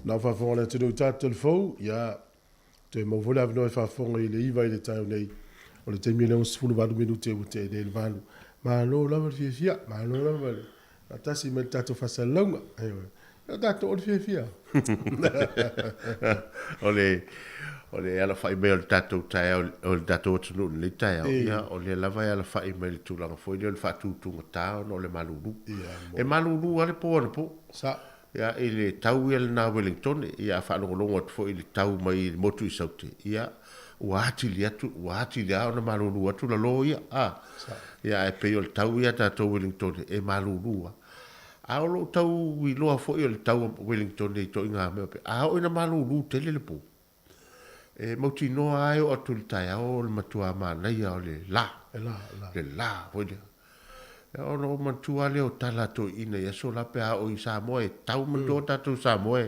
[SPEAKER 2] Nā faafofoga le atunuu tatou le fou, ia, toe maua foi le avanoa e faafofoga i le 9 i le taeao nei, o le taimi e 68 minute ua tea nei le 8. Malo lava le fiafia, malo lava le faatasi mai le tatou faasalalauga. Ioe. O tatou o le fiafia.
[SPEAKER 5] O le o le alafai mai o le tatou taeao o le tatou atunuu i lenei taeao, ia o lea lava e alafai mai i le tulaga foi lea o le faatutugata ona o le malulu. E malulu lava le po anapo.
[SPEAKER 2] Sa.
[SPEAKER 5] Ia, i le tau ia lena Welingtone, ia a faalogologo atu foi i le tau mai le motu i Saute, ia, ua atili atu, ua atili lava ona malulu atu lalo ia, a. Ia, ae pei o le tau ia a tatou Welingtone, e malulu lava. A o lou tau iloa foi o le tau Welingtone i ituaiga mea faapea, a oo ina malulu tele le po, e mautinoa lava e oo atu i le taeao o le matua manaia o le la, le la foi lea. Ia ona ou manatua lava lea o tala a toeaiina i aso la pe a oo i Samoa e tau manatua tatou Samoa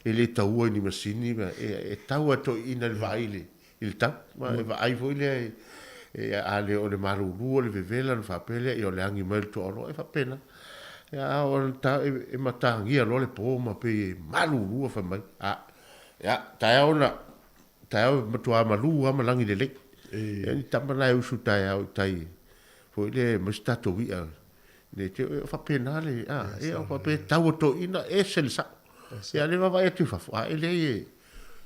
[SPEAKER 5] e le taua i ni masini ma e tau lava e toeaiina i le vaai i le i le tau. Ma e vaai foi lea e a le o le malulu o le vevela ona faapea lea, ia o le agi mai o le tuaoloa, e faapena. Ia a oo ina e matagia loa le po ma pei e malulu a fai mai, a, ia, taeao na, taeao e matua malu lava ma lagi lelei. Ia ni tama na e usu taeao i tai foi lea e aumai se tatou i'a ne i te i e faapena le, a, ia faapea e tau a toeaiina, ese le sao. Ia a o lea e vaavaai atu i fafo, a e leai e,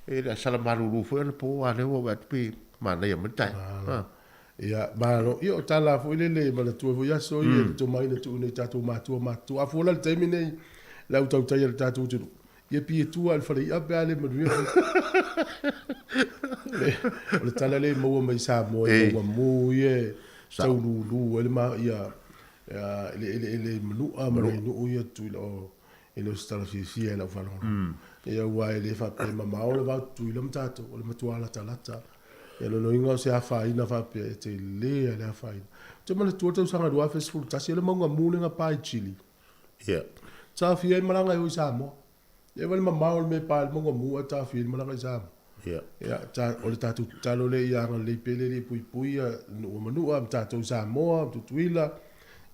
[SPEAKER 5] E le sala malulu foi anapo a lea ua vaai atu pe manaia mai le taeao.
[SPEAKER 2] Ia, malo. Ia, o tala foi lele e manatua foi aso ia i tomai na tuuina i tatou matua matutua. A fua la i le taimi nei, le au tautai a le tatou atunuu, ia pei e tua lava i le fale i'a pe a le manuia foi. O le tala lea e maua mai Samoa i mauga mu ia e tau lulu ai le ma, ia, eleele manua ma nai nuu ia Tutuila o E le o se tala fiafia i lau faalogologo. Ia aua e le faapea e mamao le va o Tutuila ma tatou, o le matua latalata. Ia lona uiga o se afaina faapea e tele lava le afaina. Ou te manatua le tausaga 2011, o le mauga mu lea na pa i Chile.
[SPEAKER 5] Ia.
[SPEAKER 2] Taofia ai malaga e o i Samoa. Ia vaai le mamao o le mea e pa ai le mauga mu ae taofia ai le malaga i Samoa.
[SPEAKER 5] Ia.
[SPEAKER 2] Ia, ta, o le tatou tatalo lea ia agalelei pea le Alii e puipui ia nuu o Manua ma tatou i Samoa ma Tutuila,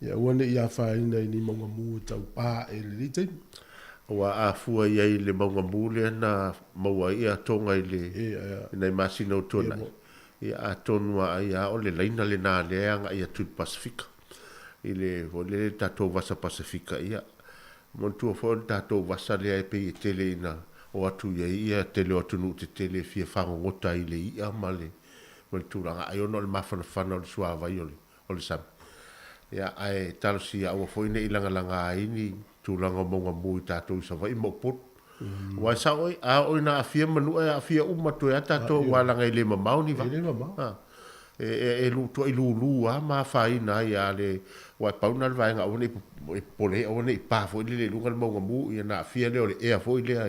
[SPEAKER 2] ia aua ne i afaina i ni mauga mu e tau pa ae i lenei taimi.
[SPEAKER 5] Aua a fua i ai i le mauga mu lea na maua ai ia Tonga i le i nai masina ua tuanai, ia atonu lava ai lava o le laina lena lea e agai atu i le Pasefika, i le foi lele tatou vasa Pasefika, ia Manatua foi o le tatou vasa lea e pei e tele ina o atu i ai ia tele o atunuu tetele e fia fagogota ai i le i'a ma le ma le tulaga ai ona o le mafanafana o le suavai o le o le sami. Ia ae talosia aua foi ne i lagalaga ai ni tulaga o mauga mu i tatou i Savaii ma Upolu. Aua e sao oe, a oo ina aafia manua e aafia uma atu ai lava tatou aua leaga e le mamao ni vaa.
[SPEAKER 2] E le mamao.
[SPEAKER 5] A. E e lutuai lulu lava ma afaina ai a le aua e pau lena o le vaega aua ne i popole ai aua ne i pa foi lele i luga le mauga mu ia ona aafia lea o le ea foi lea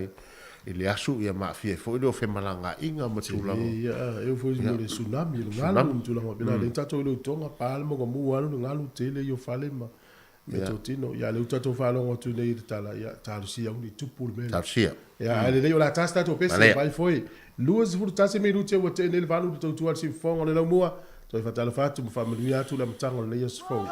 [SPEAKER 5] i le asu ia ma aafia ai foi lea o femalagaaiga ma tulaga.
[SPEAKER 2] Tele ia e oo foi mo le tsunami le galu ma tulaga faapena lea tatou iloa i Tonga pa le mauga mu alu le galu tele ia o fale ma meatotino. Ia lea ua tatou faalogo atu nei i le tala, ia talosia aua ne i tupu le mea lea.
[SPEAKER 5] Talosia.
[SPEAKER 2] Ia ae lelei o le a ta se tatou pese, vai foi. 21 minute ua tea nei le 8 i le tautua a le siufofoga o le laumua. Toe faatalofa atu ma faamanuia atu le amataga o lenei aso fou.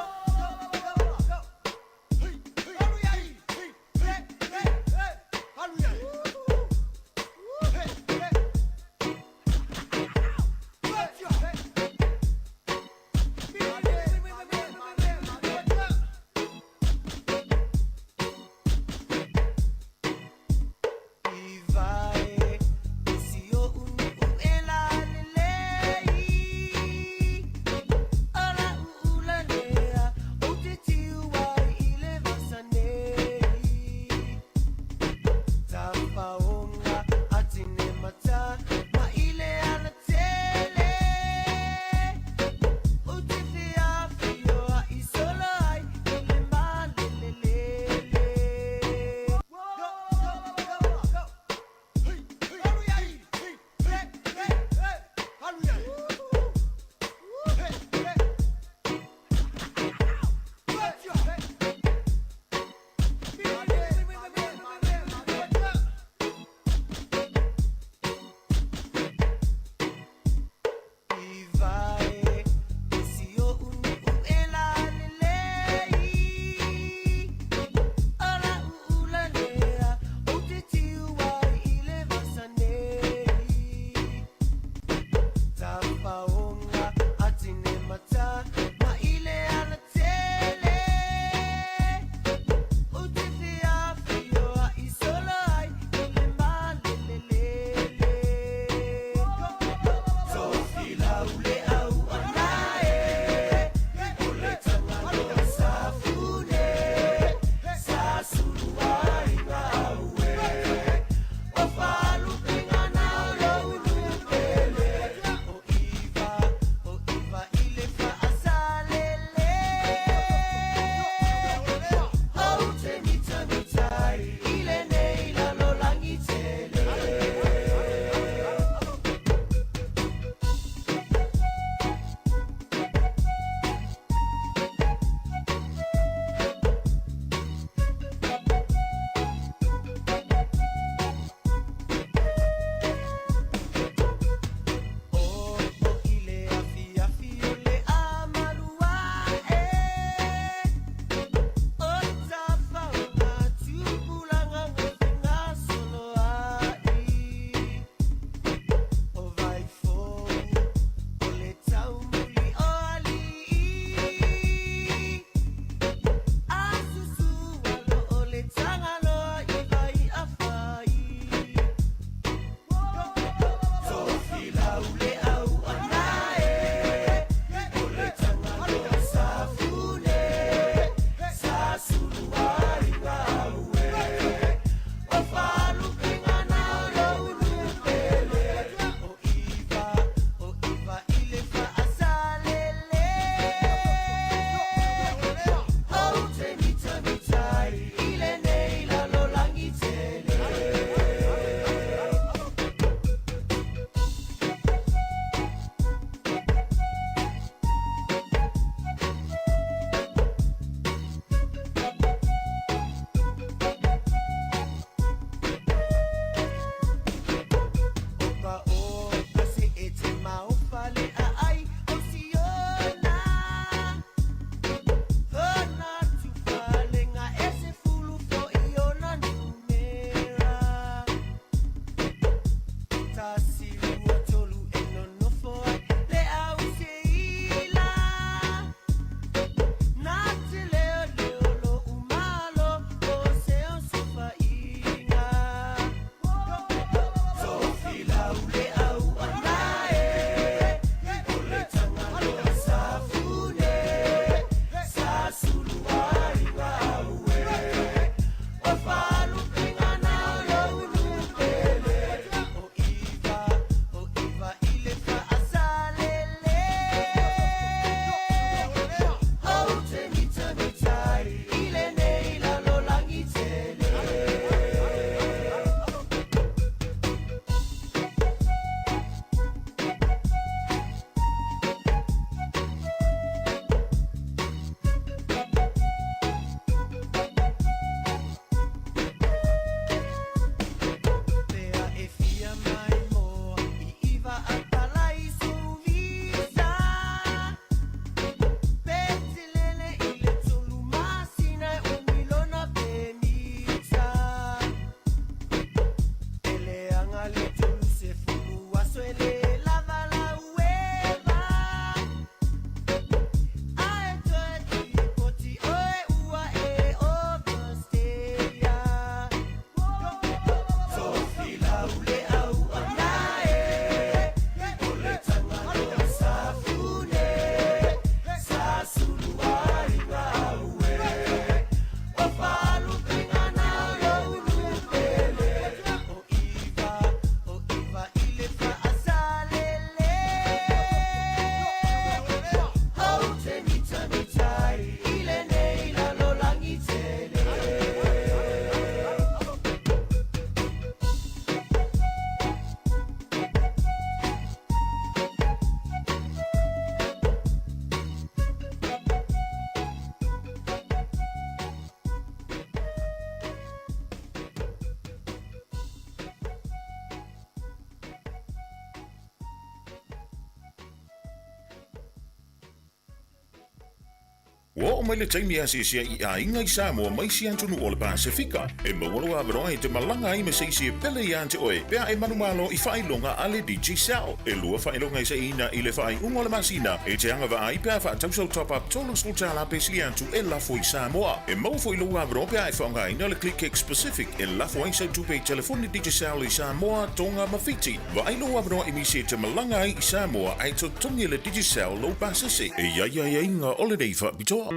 [SPEAKER 8] Ua oo mai le taimi e asiasi ai i aiga i Samoa ma isi atunuu o le Pasefika. E maua lou avanoa e te malaga ai ma se isi e pele ia te oe pe a e manumalo i faailoga a le Digicel. E lua faailoga e saiina i le faaiuga o le masina e te agavaa ai pe a faatau sau top-up $30 pe sili atu e lafo i Samoa. E maua foi lou avanoa pe a e faaaogaina le ClickX Pacific e lafo ai sau tupe i telefoni Digicel i Samoa, Tonga ma Fiti. Vaai lou avanoa e misi e te malaga ai i Samoa ae totogi e le Digicel lou pasese. E i ai aiaiga o lenei faapitoa.
[SPEAKER 5] O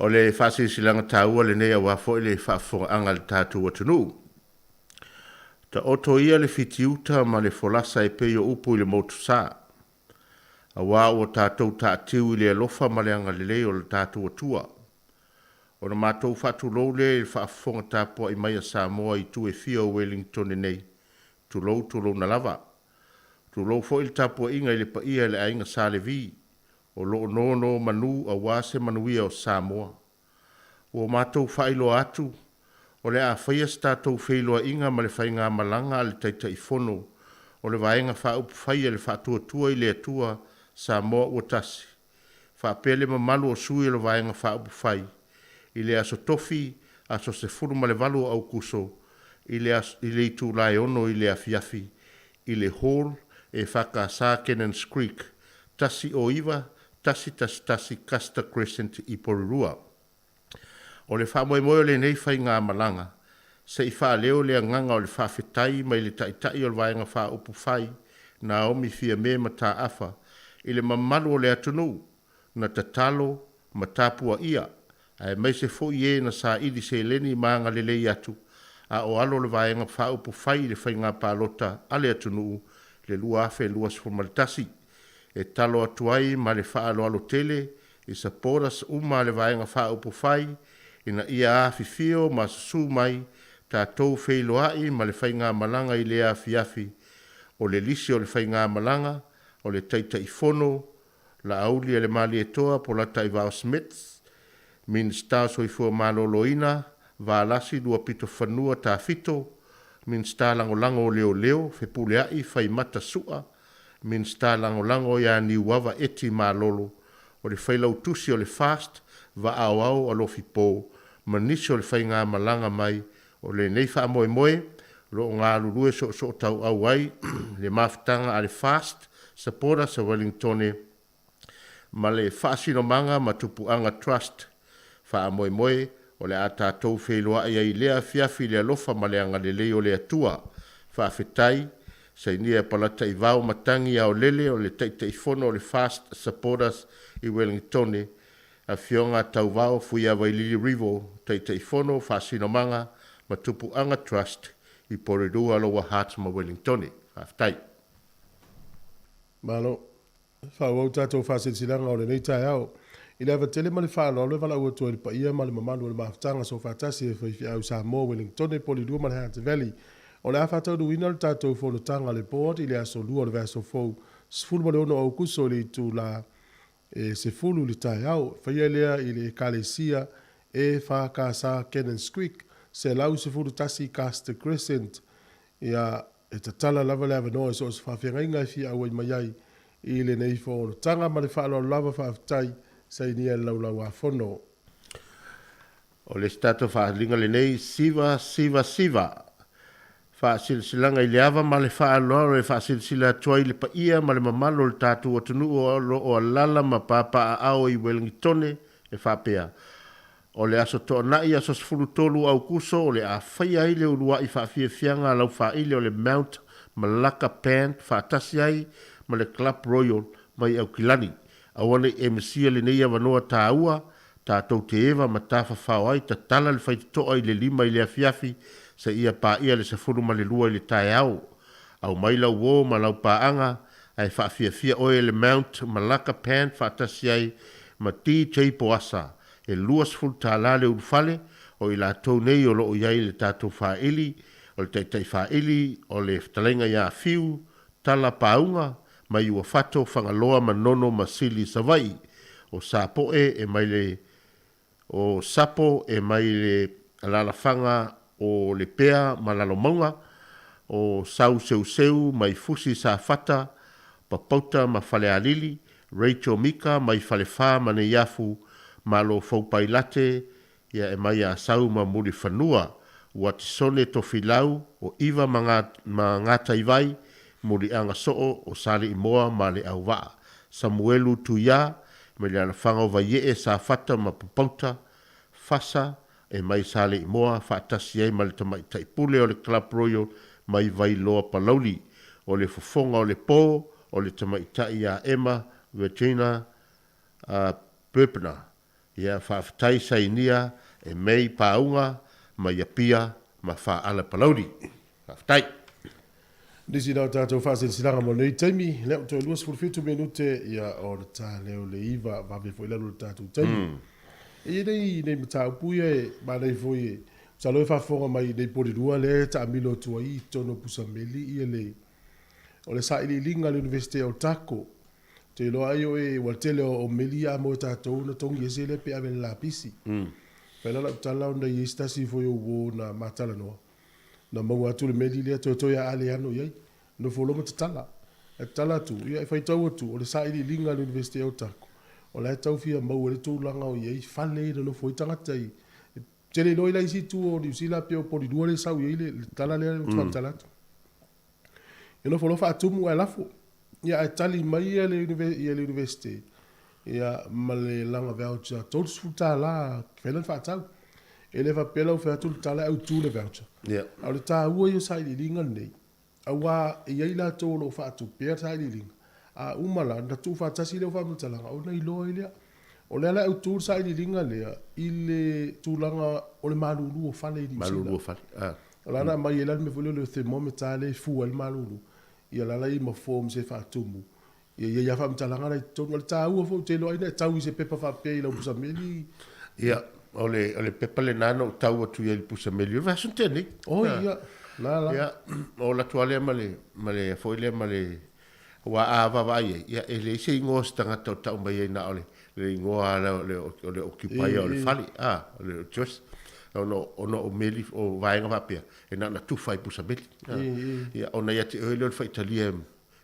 [SPEAKER 5] le faasilasilaga taua lenei aua foi le faafofogaaga a le tatou atunuu. Taoto ia le fitiuta ma le folasa e pei o upu i le motusa, aua ua tatou taatiu i le alofa ma le agalelei o le tatou Atua. Ona matou faatulou lea i le faafofoga tapuai mai a Samoa i itu e fia o Welingtone nei, tulou tulouna lava. Tulou foi le tapuaiga i le paia i le aiga Sa Levi, o lo o nonomanu aua se manuia o Samoa. Ua matou faailoa atu, o le a faia se tatou feiloaiga ma le faigamalaga a le Taitaifono o le Vaega Faaupufai a le Faatuatua i le Atua Samoa Ua Tasi, faapea le mamalu o sui o le Vaega Faaupufai i le Aso Tofi, aso 18 o Aukuso i le i le itula e 6 i le afiafi i le Hall EFKS Cannons Creek, 109 111 Custer Crescent i Porirua. O le faamoemoe o lenei faigamalaga, se i faaleo le agaga o le faafetai mai le Taitai o le Vaega Faaupufai, Naomi Fiame Mataafa, i le mamalu o le atunuu na tatalo ma tapuaia, aemaise foi e na saili seleni ma agalelei atu a o alo le Vaega Faaupufai i le faiga palota a le atunuu i le 2021. E talo atu ai ma le faaaloalo tele i supporters uma a le Vaega Faaupufai ina ia afifio ma susu mai tatou feiloai ma le faigamalaga i lea afiafi. O le lisi o le faigamalaga o le Taitaifono, Laaulialemalietoa Polataivao Smith, Minisita o Soifua Maloloina, Valasi Luapitofanua Tafito, Minisita Lagolago o Leoleo, Fepuleai Faimata Sua, Minisita Lagolago ia Niuava Eti Malolo, o le Failautusi o le FAST, Vaaoao Alofi Po, ma nisi o le faigamalaga mai. O lenei faamoemoe o lo o galulue soosootauau ai le mafutaga a le FAST Supporters a Wellingtone ma le Faasinomaga ma Tupuaga Trust. Faamoemoe o le a tatou feiloai ai i lea afiafi i le alofa ma le agalelei o le Atua. Faafetai. Sainia e Polataivao Matagi Aolele o le Taitaifono o le FAST Supporters i Wellingtone, Afioga Tauvao Fuiavailili Rivo, Taitaifono Faasinomaga ma Tupuaga Trust i Porirua, Lower Hutt ma Wellingtone. Faafetai.
[SPEAKER 2] Malo. Faaauau tatou faasilasilaga o lenei taeao. I le ava tele ma le faaaloalo e valaau atu ai i le paia ma le mamalu o le mafutaga soofaatasi e faifeau Samoa Wellingtone Polilua ma le Hutt Valley. O le a faataunuuina le tatou fonotaga a le Board i le aso Lua o le vaiaso fou 16 o Aukuso i le itula e 10 i le taeao. E faia lea i le Ekalesia EFKS Cannons Creek, 111 Custer Crescent. Ia, e tatala lava le avanoa i so o se faafeagaiga e fia auai mai ai i lenei fonotaga. Ma le faaaloalo lava, faafetai, sainia le Laulau-a-Fono.
[SPEAKER 5] O le isi tatou faaaliga lenei, Siva, Siva, Siva. Faasilasilaga i le ava ma le faaaloalo e faasilasila atu ai i le paia ma le mamalu o le tatou atunuu o lo o alaala ma papaaao i Ueligitone e faapea, O le Aso Toonai aso 13 o Aukuso o le a faia ai le uluai faafiafiaga a laufaaile o le Mount Malacca Band faatasi ai ma le Club Royal mai Aukilani. Aua ne i e misia lenei avanoa taua, tatou te eva ma tafafao ai tatala le faitotoa i le 5 i le afiafi seia paia le 12 i le taeao. Aumai lau uo ma lau paaga ae faafiafia oe e le Mount Malacca Band faatasi ai ma DJ Poasa. E 20 tala le ulufale o i latou nei o lo o i ai i le tatou faaili, o le taitai faaili o le fetalaiga ia Fiu Tala Pauga mai Uafato, Fagaloa, Manono ma Sili Savaii. O Sapoe e mai le O Sapo e mai le alalafaga o Lepea ma Lalomauga, o Sauseuseu mai Fusi Safata, Papauta ma Falealili, Rachel Mika mai Falefa ma Neiafu, Malo Fou Pailate, ia e mai Asau ma Mulifanua, Uatisone Tofilau, o Iva ma ma Gataivai, Muliaga Soo, o Saleimoa ma Leauvaa, Samuelu Tuia, mai le alafaga o Vaiee, Safata ma Popauta, Fasa, e mai Saleimoa faatasi ai ma le tamaitai pule o le Club Royal mai Vailoa Palauli. O le fofoga o le po o le tamaitai ia Emma Regina Burbner. Ia faafetai sainia e May Paauga mai Apia ma Faaala Palauli. Faafetai.
[SPEAKER 2] Nisi na o tatou faasilasilaga mo lenei taimi, lea ua toe 27 minute ia o le ta lea o le 9, vave foi i lalo o le tatou taimi. E i ai nei, nei mataupu ia e manaia foi e, masalo e faafofoga mai i nei polilua lea e taamilo atu ai i totonu o Pusameli ia le, o le sailiiliga a le Iunivesite o Otago. Ou te iloa ai oe, ua tele o meli ia a moe tatou ona togi ese lea pe ave i le lapisi. Fai la lau tala ona e i ai se tasi foi o uo na ma talanoa. Na maua atu le meli lea toetoe a ale ano i ai. Nofo loa ma tatala. Ae tatala atu, ia e faitau atu, o le sailiiliga a le Iunivesite o Otago, o la e tau fia maua ai le tulaga o i ai fale ia nonofo ai tagata i tele iloa i la isi itu o Niu Sila pei o Polilua lea e sau i ai le tala lea ou te faamatala atu. Ia nofo loa faatumu ae lafo. Ia ae tali mai ia le ia le Iunivesite ia ma le laga voucher $30 fai lana faatau. E le faapea la ua fai atu le tala e autu le voucher.
[SPEAKER 5] Ia.
[SPEAKER 2] A o le taua ia o sailiiliga lenei, aua e i ai latou o lo o faatupea sailiiliga, a uma la ona tuufaatasi lea o faamatalaga ona iloa ai lea. O lea la e autu le sailiiliga lea i le tulaga o le malulu o fale i Niu Sila.
[SPEAKER 5] Malulu o fale. Ah.
[SPEAKER 2] O la na aumai ai la le mea foi lea o le thermometer lea e fua ai le malulu. Ia la la i ai ma forms e faatumu. Ia i ai lava faamatalaga la i totonu. O le taua foi ou te iloa ai na e tau i se pepa faapea i lau pusameli.
[SPEAKER 5] Ia, o le, o le pepa lena na ou tau atu i ai i le pusameli o le vaiaso na tea nei.
[SPEAKER 2] Oi, ia, la la.
[SPEAKER 5] Ia, o alu atu lava lea ma le, ma le foi lea ma le, aua a vaavaai ai, ia e leai se igoa o se tagata o tau mai ai na o le, le igoa lava o le, o le occupier o le fale, a, o le address. Ona, ona o meli, o vaega faapea, e na ona tufa i pusameli. Ia, ona ia te oe lea o le faitalia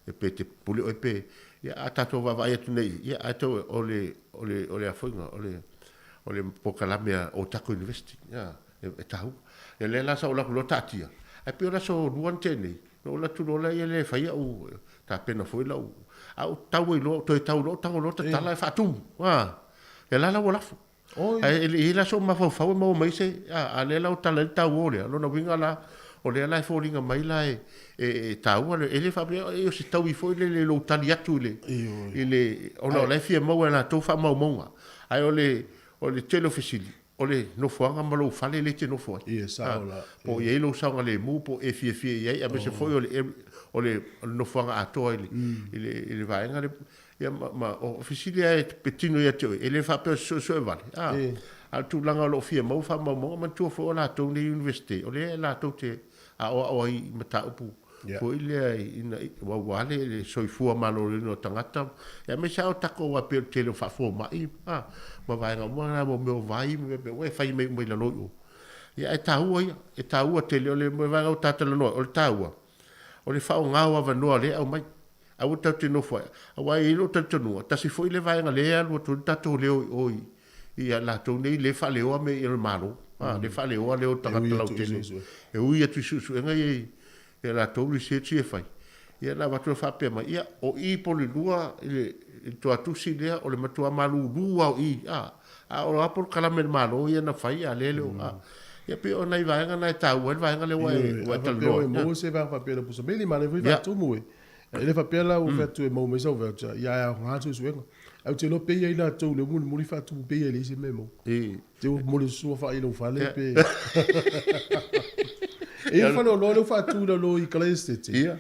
[SPEAKER 5] e pe te pule oe pe, ia a tatou vaavaai atu nei, ia ae tau o le, o le, o le afoiga, o le, o le polokalame a Otago University, ia, e, e taua. Ia lea la sa ou alu atu loa taatia, ae pei o le aso lua na tea nei, na ou alu atu loa lea e fai au, tapena foi lau, a ou tau ai loa, toe tau loa, tago loa tatala e faatumu, a, ia la la ua lafo. Ae e le i i ai la sou mafaufau e maua mai se, a, a lea la ua tala ai le tauo lea, lona uiga la, o lea la e foliga mai la e, e, e taua le, e le faapea e o se taui foi lele i lou tali atu i le, i le, ona o la e fia maua e latou faamaumauga. Ae o le, o le tele o fesili, o le nofoaga ma lou fale lea e te nofo ai.
[SPEAKER 2] Ia, sao la.
[SPEAKER 5] Po o i ai lou saogalemu, po o e fiafia i ai, aemaise foi o le, o le, o le nofoaga atoa i le, i le, i le vaega lea. Ia, ma, ma, o fesili lava e tino ia te oe, e le faapea o se suesue vale, a, a o le tulaga o lo o fia maua faamaumauga, manatua foi o latou nei Iunivesite, o lea latou te aoao ai i mataupu foi lea ina, aua le, le soifua maloloina o tagata, ia, aemaise lava o tatou aua pei o le tele o faafomai, a, ma vaega uma na, mo mea o vai ma mea, ua e fai mai uma i lalo i o. Ia, ae taua ia, e taua tele, o le vaega ua ta talanoa ai, o le taua, o le faaaoga o avanoa lea e aumai. Aua tatou te nofo ai, aua e i ai lou talitonuga, tasi foi lea vaega lea e alu atu ai le tatou leo i o i i latou nei lea e faaleoa mea i le Malo, a, lea e faaleoa leo o tagata lautele, e ui atu i suesuega ia i a latou research ia e fai. Ia na avatu le faapea mai, ia, o i Polilua i le tuatusi lea, o le matua malulu lava o i, a, a o a polokalame a le Malo ia na fai, a lea e le o, a. Ia pei o nai vaega na e taua ai le vaega lea ua e, ua e talanoa ai.
[SPEAKER 2] Ioe, a faapea ua e maua se vaega faapea i lau pusa meli, manaia foi faatumu e. E le faapea la ua fai atu e maua mai sau voucher, ia ae aoga le suesuega. Ae ou te iloa pei ai latou lea mulimuli faatumu pei e leai se mea e maua. Te ua momoli sua faa i lou fale pe. E i ai le faleoloa lea ua faatu i lalo i Kalaesetete.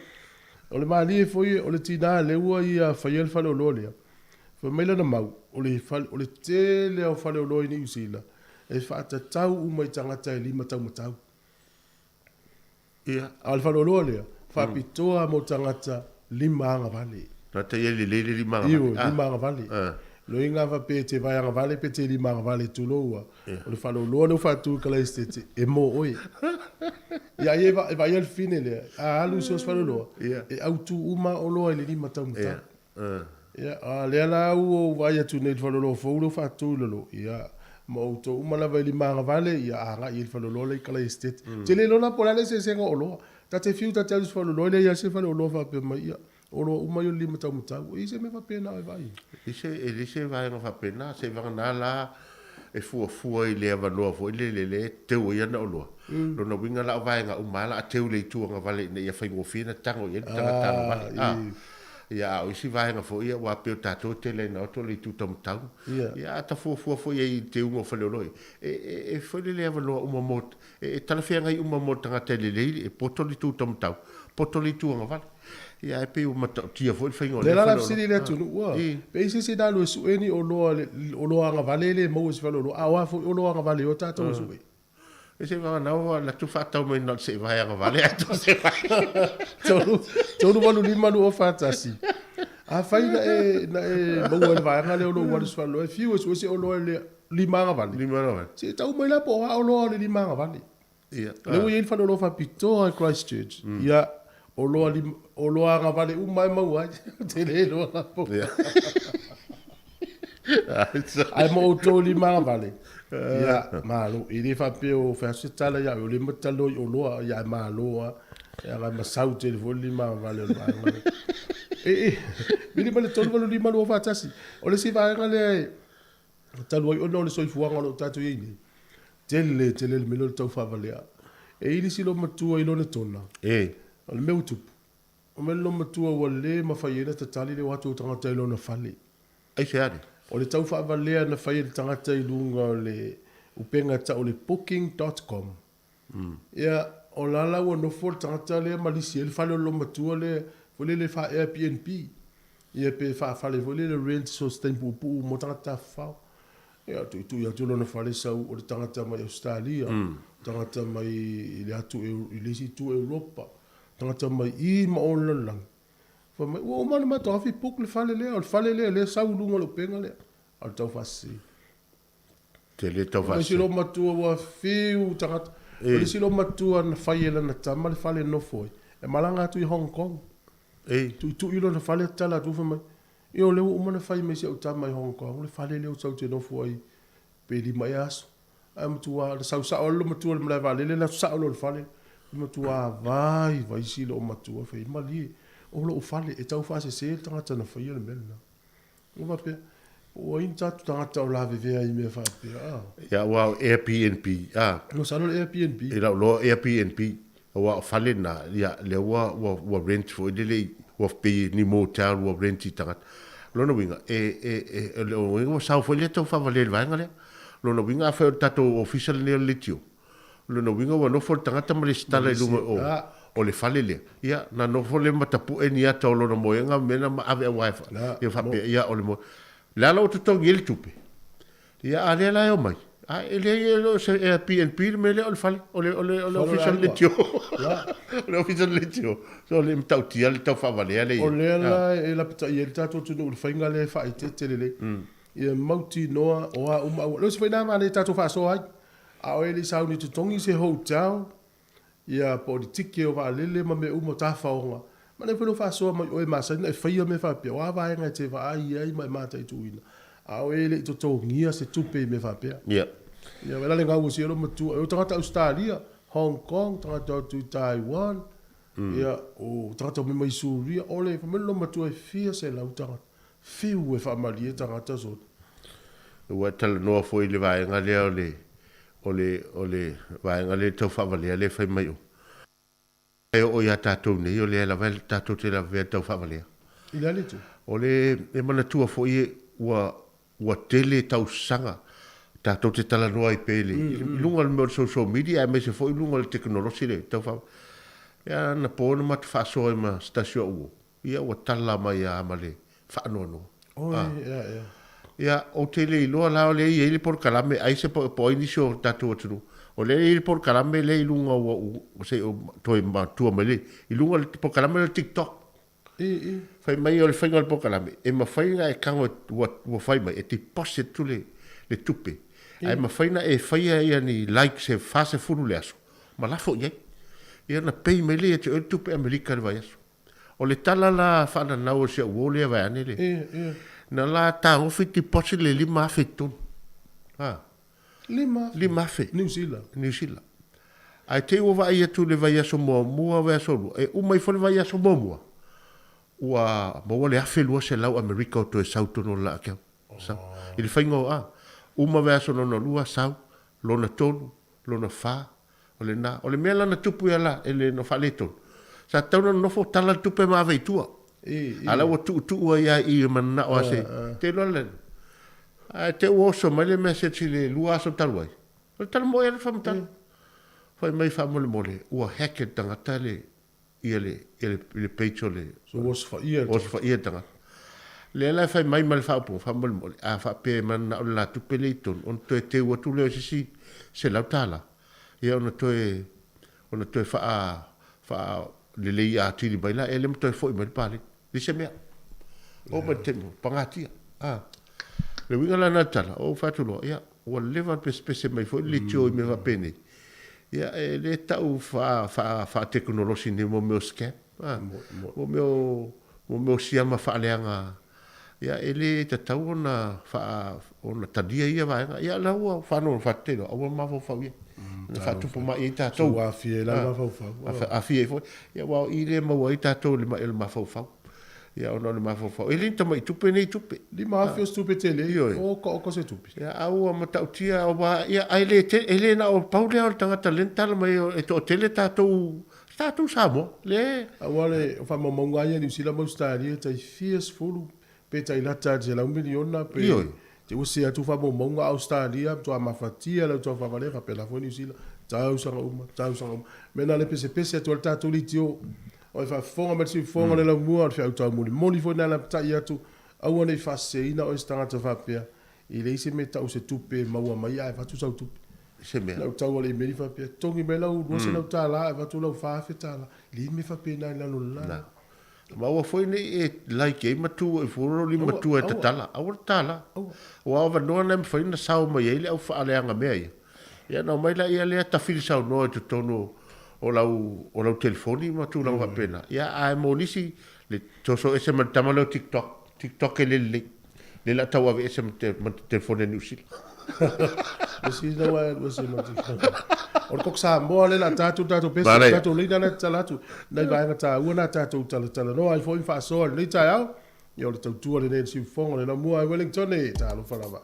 [SPEAKER 2] O le malie foi o le tina lea ua ia faia le faleoloa lea, fai mai lana mau, o le fale, o le tele lava o faleoloa i Niu Sila e faatatau uma i tagata e lima taumatau.
[SPEAKER 5] Ia.
[SPEAKER 2] A o le faleoloa lea, faapitoa mo tagata lima agavale.
[SPEAKER 5] Tagata ia lelei le lima agavale.
[SPEAKER 2] Ioe, lima agavale. Loiga faapea e te vae agavale pe te lima agavale tulou a. O le faleoloa lea ua faatu i Kalaesetete, e mo oe. Ia ai e vaaia le fine lea, a alu i so o se faleoloa, e autu uma oloa i le lima taumatau. Ia, a lea la ua ou vaai atu nei i le faleoloa fou lea ua faatu i lalo, ia, ma outou uma lava i lima agavale, ia agai i le faleoloa lea i Kalai Estate. Ou te le iloa la po o le a le eseesega o oloa. Ta te fiu ta te alu i se faleoloa, e leai lava se faleoloa faapea mai, ia, oloa uma ia o le lima taumatau. E i ai se mea faapena o e vaai ai?
[SPEAKER 5] E leai se vaega faapena, seiavagana la e fuafua i le avanoa foi lele lea e teu ai ana oloa. Lona uiga la o vaega uma lava o le a teu i le itu agavale ina ia faigofie ona tago i ai le tagata agavale. A, ia, a o isi vaega foi ia, aua pei o tatou e tele ai ina oto le itu taumatau. Ia, a ta fuafua foi i ai i le teuga o faleoloa ia, e, e, e foi lele avanoa uma mo, e, e talafeagai uma mo le tagata e lelei, e poto le itu taumatau, poto le itu agavale. Ia, ae pei ua matautia foi le faiga o
[SPEAKER 2] lea faleoloa. O lea la la fesili i le atunuu, ua, pe i ai se isi na alu e sue ni oloa, oloa agavale le maua i se faleoloa, a o a foi oloa agavale o tatou e sue?
[SPEAKER 5] E se vagana ua alu atu faatau mai na o le seevae agavale ae to seevae.
[SPEAKER 2] 3, 8, 5, 2, 4, 1. Afai na e, na e maua i le vaega lea o lou alu i se faleoloa, e fiu e sue se oloa i le lima agavale.
[SPEAKER 5] Lima agavale.
[SPEAKER 2] Se i tau mai la po o a oloa o le lima agavale.
[SPEAKER 5] Ia.
[SPEAKER 2] Lea ua i ai le faleoloa faapitoa i Christchurch. Ia, oloa lima, oloa agavale uma e maua ai. Ou te le iloa la po.
[SPEAKER 5] Ia.
[SPEAKER 2] Ae mo outou lima agavale, ia, malo. E le faapea o fai atu se tala ia oe, o lea ma te talanoa i oloa, ia ae malo lava. Ia ae masau tele foi le lima agavale o le vaega lea. E, e, vili mai le 3, 8, 5, 2, 4, 1. O le isi vaega lea e, talu ai ona o le soifuaga o lo o tatou i ai nei, tele tele le mea lea o le tau faavalea. E i ai le isi loomatua i lona tona, o le mea ua tupu, o le mea le loomatua ua le mafai ai ona tatali le o atu o tagata i lona fale.
[SPEAKER 5] Aisea le?
[SPEAKER 2] O le tau faavalea na fai e le tagata i luga o le upega e tau o le booking dot com. Ia, o la la ua nofo le tagata lea ma lisi ai le fale o le loomatua lea, foi lele faa-Airbnb, ia pe faa-fale foi lele rent so se taimi puupuu mo tagata tafafao. Ia, tuitui atu lona fale sau o le tagata mai Ausetalia, tagata mai i le atu i le isi itu o Europa, tagata mai i ma o le lalolagi. Fai mai, ua uma ona matou afi book le fale lea, o le fale lea lea e sau i luga o le upega lea. A o le tau faasese.
[SPEAKER 5] Tele tau
[SPEAKER 2] faasese. O le isi loomatua ua fiu tagata. O le isi loomatua na fai e lana tama le fale e nofo ai, e malaga atu i Hong Kong. Tuitui lona fale tatala atu fai mai, Io o lea ua uma ona fai mai si au tama i Hong Kong le fale lea ou te sau te nofo ai pe lima ea aso. Ae matua na sau sao le loomatua i le malae vaalele alu atu sao loa i le fale. Matua vaivai si loomatua fai ai, malie, o lou fale e tau faasese le tagata na faia le mea lena. Ua faapea, po o ai ni tatou tagata o lavevea i mea faapea, a?
[SPEAKER 5] Ia, aua o Airbnb, a.
[SPEAKER 2] Masalo o le Airbnb.
[SPEAKER 5] I lau iloa o Airbnb, aua o fale na, ia, lea ua, ua, ua rent foi lele i, ua pei ni motel ua rent i tagata. O lona uiga, e, e, e, o le uiga ua sao foi lea tau faavalea i le vaega lea. O lona uiga afai o le tatou ofisa lenei o le leitio, O lona uiga ua nofo le tagata ma lesitala i luga o, o le fale lea. Ia, na nofo lea ma tapue ni ata o lona moega ma mea na ma ave auae fa, ia faapea, ia o le moe. Le a la ua totogi ai le tupe? Ia, a lea la e omai. A e leai e le o se Airbnb le mea lea o le fale, o le, o le, o le ofisa o le leitio. O le ofisa o le leitio. So, le matautia le tau faavalea lea i ai.
[SPEAKER 2] O lea la e lapatai ai le tatou atunuu i le faiga lea e faaeteete lelei. Ia mautinoa o a uma auala. O le isi foi lena mea e tatou faasoa ai. A o e le i sauni totogi se hotel, ia po o le tike o vaalele ma mea uma o tafaoga, manaia foi lou faasoa mai oe masani ona e faia mea faapea, o a vaega e te vaai ai ma e mataituina, a o e le i totogia se tupe i mea faapea.
[SPEAKER 5] Ia.
[SPEAKER 2] Ia, o le a le gauasia lou matua, o tagata Ausetalia, Hong Kong, tagata atu i Taiwan, ia, o tagata mai mai Suria, o le, fai mai lou matua e fia selau tagata. Fiu e faamalie tagata sona.
[SPEAKER 5] Ua e talanoa foi i le vaega lea o le, o le, o le vaega lea tau faavalea lea e fai mai o. E oo ia tatou nei, o lea lava e tatou te lavea tau faavalea.
[SPEAKER 2] I le a le itu?
[SPEAKER 5] O le, e manatua foi ua, ua tele tausaga tatou te talanoa ai pea i le, i luga o le mea o le social media aemaise foi i luga o le tekonolosi le tau faa, ia na po na matou faasoa ai ma se tasi o au uo. Ia ua tala mai lava ma le faanoanoa.
[SPEAKER 2] Oi, ea, ea.
[SPEAKER 5] Ia, ou te le iloa la o lea e i ai le polokalame, ai se po o ai nisi o tatou atunuu. O lea e i ai le polokalame lea i luga ua ou, se i ou toe matua mai le, i luga o le polokalame lea o le TikTok.
[SPEAKER 2] I, i.
[SPEAKER 5] Fai mai o le faiga o le polokalame, e mafai ona e tago ua, ua fai mai, e deposit atu le, le tupe. Ae mafai ona e faia ia ni likes e 40 le aso, ma lafo i ai. Ia ona pay mai lea ia te oe le tupe Amerika i le vaiaso. O le tala la faananau o si au uo lea vaeane le. Na la tagofi deposit le 5,000 i totonu. Ha.
[SPEAKER 2] 5,000?
[SPEAKER 5] 5,000.
[SPEAKER 2] Niu Sila.
[SPEAKER 5] Niu Sila. Ae te i ua vaai atu i le vaiaso muamua, vaiaso lua, e uma ifo le vaiaso muamua, ua maua le 1,200 Amerika o toe sau tonu o le laa keu. Sau. I le faiga o a, uma vaiaso lona lua, sau, lona tolu, lona fa, o lena. O le mea la na tupu ia la, e le na faaletonu, sa tatau ona nonofo tala le tupe ma ave i tua. A la ua tuutuu ai lava i i mananao a se, te iloa le, ae te ua oso mai le message i le 2 aso talu ai, o le tala moi lava le faamatala. Fai mai faamolemole, ua hack e le tagata le ia le, ia le, le page o le...
[SPEAKER 2] So ua osofaia
[SPEAKER 5] le Osofaia le tagata. Lea la e fai mai ma le faaupuga, faamolemole, a faapea e mananao le la tupe lea i totonu, ona toe teu atu lea o se isi $100, ia ona toe, ona toe faa, faalelei atili mai la ea lea ma toe foi mai le paleni. Leai se mea. Oo mai le taimi, pagatia. A. Le uiga la lena o le tala, ou fai atu loa, ia, ua leva ona pesepese mai foi le leitio i mea faapenei. Ia, e le tau faatekonolosi nei mo mea o scam, a, mo mea o, mo mea o siama faaleaga. Ia, e le tatau ona faa, ona talia ia vaega. Ia, la ua faanono fatetele loa, aua le mafaufau i ai. Na faatupu mai ai tatou.
[SPEAKER 2] Ua aafia ai la le mafaufau.
[SPEAKER 5] Aafia ai foi. Ia, aua o i lea e maua ai tatou i le mai o le mafaufau. Ia ona o le mafaufau. E le ni tamai tupe nei tupe.
[SPEAKER 2] 5,000 o se tupe tele. Ioe. Oka oka se tupe.
[SPEAKER 5] Ia, a ua matautia, aua, ia, ae le tele, e le na o pau lea o le tagata lea na tala mai e toatele tatou, tatou Samoa, le.
[SPEAKER 2] Aua le, o faamaumauga lava ia a Niu Sila ma Ausetalia, e tai fia sefulu pe tai lata i le 100 miliona pe. Ioe. Te ua sese atu faamaumauga a Ausetalia, matua mafatia le au taufavalea, faapena foi Niu Sila, tausaga uma, tausaga uma. O le mea lena o lea e pesepese atu ai le tatou leitio. O le faafofoga ma le siufofoga o le laumua, o le feau taumolimoli foi lena e lapatai atu, aua ne i faaseseina oe se tagata faapea, e leai se mea e tau o se tupe e maua mai ae avatu sau tupe.
[SPEAKER 5] Se mea.
[SPEAKER 2] Lau tau a le imeli faapea, totogi mai lau $200 ae avatu lau $4,000. E leai mea faapena i lalo o le la.
[SPEAKER 5] Na. Ma aua foi ne i e like ai ma tu ai fua lou lima matua e tatala. Aua le tatala. Aua o avanoa na e mafai ona sao mai ai le au faaleaga mea ia. Ia ona omai laia lea tafili saunoa i totonu o lau, o lau telefoni ma tulaga faapena. Ia, ae mo nisi, le soso ese ma le tama lea o TikTok. TikTok e le lelei. Lea la tau ave ese ma te, ma te telefoni a Niu Sila.
[SPEAKER 2] Esi na wa ese ma TikTok. O le koko Samoa lea la tatou tatou pese, tatou leina lea tatala atu. Nai vaega taua na tatou talatalanoa ai foi ma faasoa i lenei taeao. Ia o le tautua lenei i le siufofoga o le laumua i Wellington e talofa lava.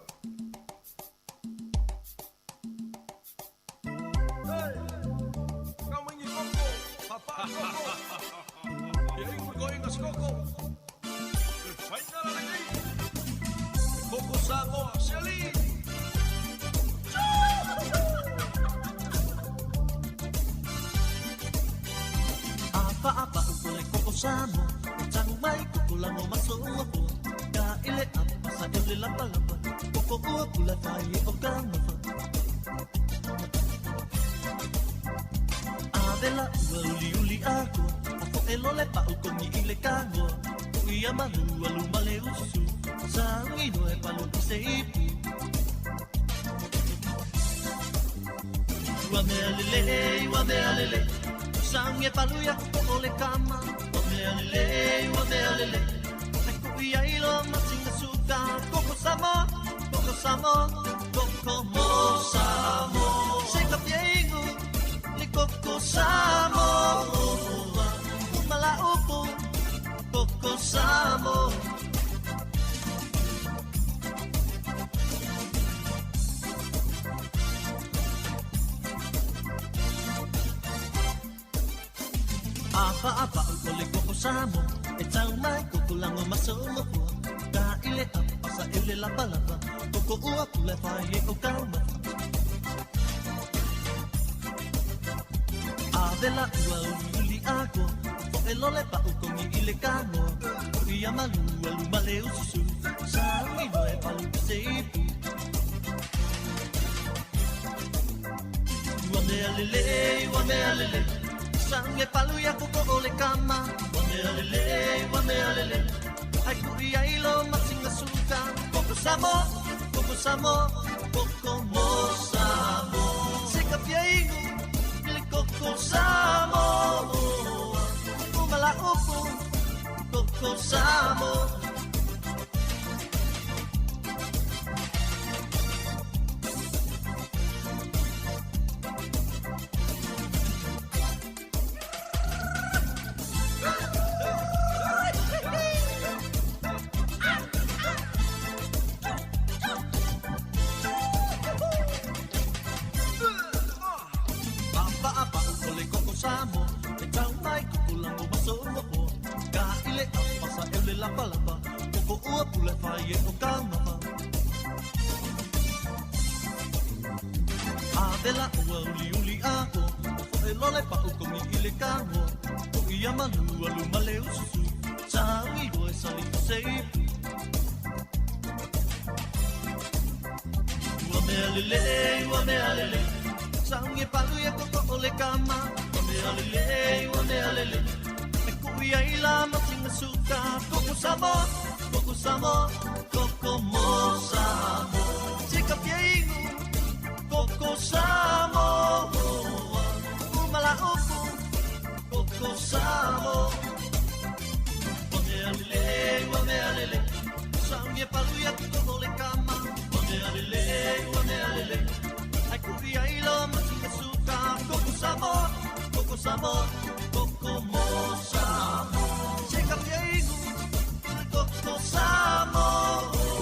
[SPEAKER 1] Koko Samoa.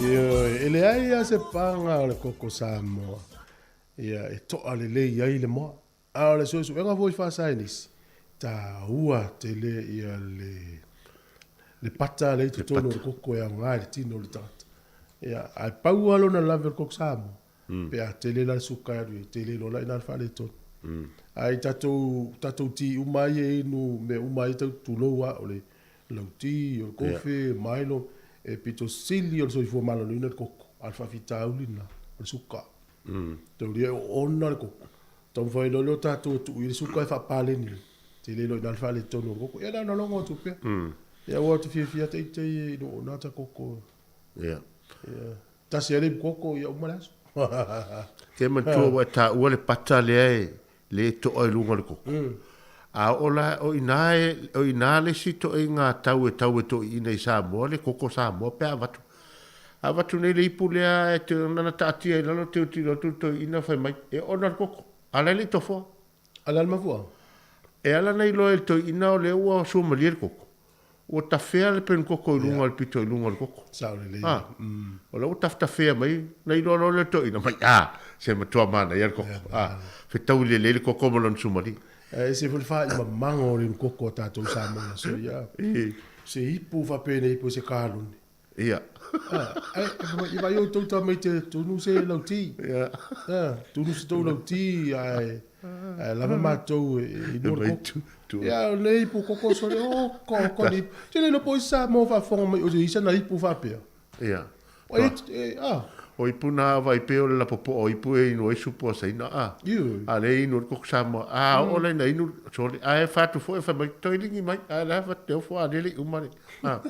[SPEAKER 2] Ioe, e leai lava se paga o le koko Samoa ia e toa lelei ai le moa. A o le suesuega foi faa-scienisi, taua tele ia le le pata lea i totonu o le koko e aoga i le tino o le tagata. Ia, ae pau lava lona lave o le koko Samoa, pe a tele la le suka e alu i ai, tele loa la i ina le faaletonu. Ae i tatou, tatou ti uma ia e inu, mea uma ia tau tulou lava, o le lauti, o le kofe, milo, e pito sili o le soifua maloloina le koko, a o le faafitauli lena, o le suka. Taulia e oona le koko. Taumafai loa lea o tatou e tuu i ai le suka e faapaleni ai. Tele loa i ina le faaletonu o le koko. Ia na ona logo atu pea. Ia aua ou te fiafia lava ita ia inu oona ata koko.
[SPEAKER 5] Ia.
[SPEAKER 2] Ia. Tasi lava le ipu koko, ia uma le aso.
[SPEAKER 5] Te manatua ua e taua le pata lea e le toa i luga o le koko. A oo la, o ina e, o ina le isi toaiga tau e tau e toeaiina i Samoa le koko Samoa pe a avatu. A avatu nei le ipu lea e te, nana taatia i lalo tilotilo atu le toeaina fai mai, e ona le koko, a la e le i tofoa.
[SPEAKER 2] A le a le mafuaaga?
[SPEAKER 5] E ala ona iloa e le toeaina o lea ua suamalie le koko, ua tafea le penukoko i luga o le pito i luga o le koko.
[SPEAKER 2] Sao lelei.
[SPEAKER 5] A, o la ua tafetafea mai, na iloa loa lea o le toeaina mai, a, se matua manaia le koko. A, fetaui lelei le koko ma lona suamalie.
[SPEAKER 2] E ese foi le faaimamango o le koko a tatou Samoa i aso ia. Se ipu faapenei po o se kalone.
[SPEAKER 5] Ia.
[SPEAKER 2] Ai, i vai outou tamaiti e tunu se lauti.
[SPEAKER 5] Ia.
[SPEAKER 2] Tunu se tou lauti, ae, ae lava matou e inua le koko. Ia, o le ipu koko sole, o, ko, ko ni. Te le iloa po o isi Samoa o faafofoga mai, o se isi ana ipu faapea.
[SPEAKER 5] Ia.
[SPEAKER 2] Oi, e, a.
[SPEAKER 5] O ipu na vai pei o le lapopoa o ipu e inu ai supu a Saina, a.
[SPEAKER 2] Ioe.
[SPEAKER 5] A lea e inu ai le koko Samoa. A oo la ina inu, sole, ae fai atu foi, fai mai, toe ligi mai, a la fa te ofo a lele i uma le. A.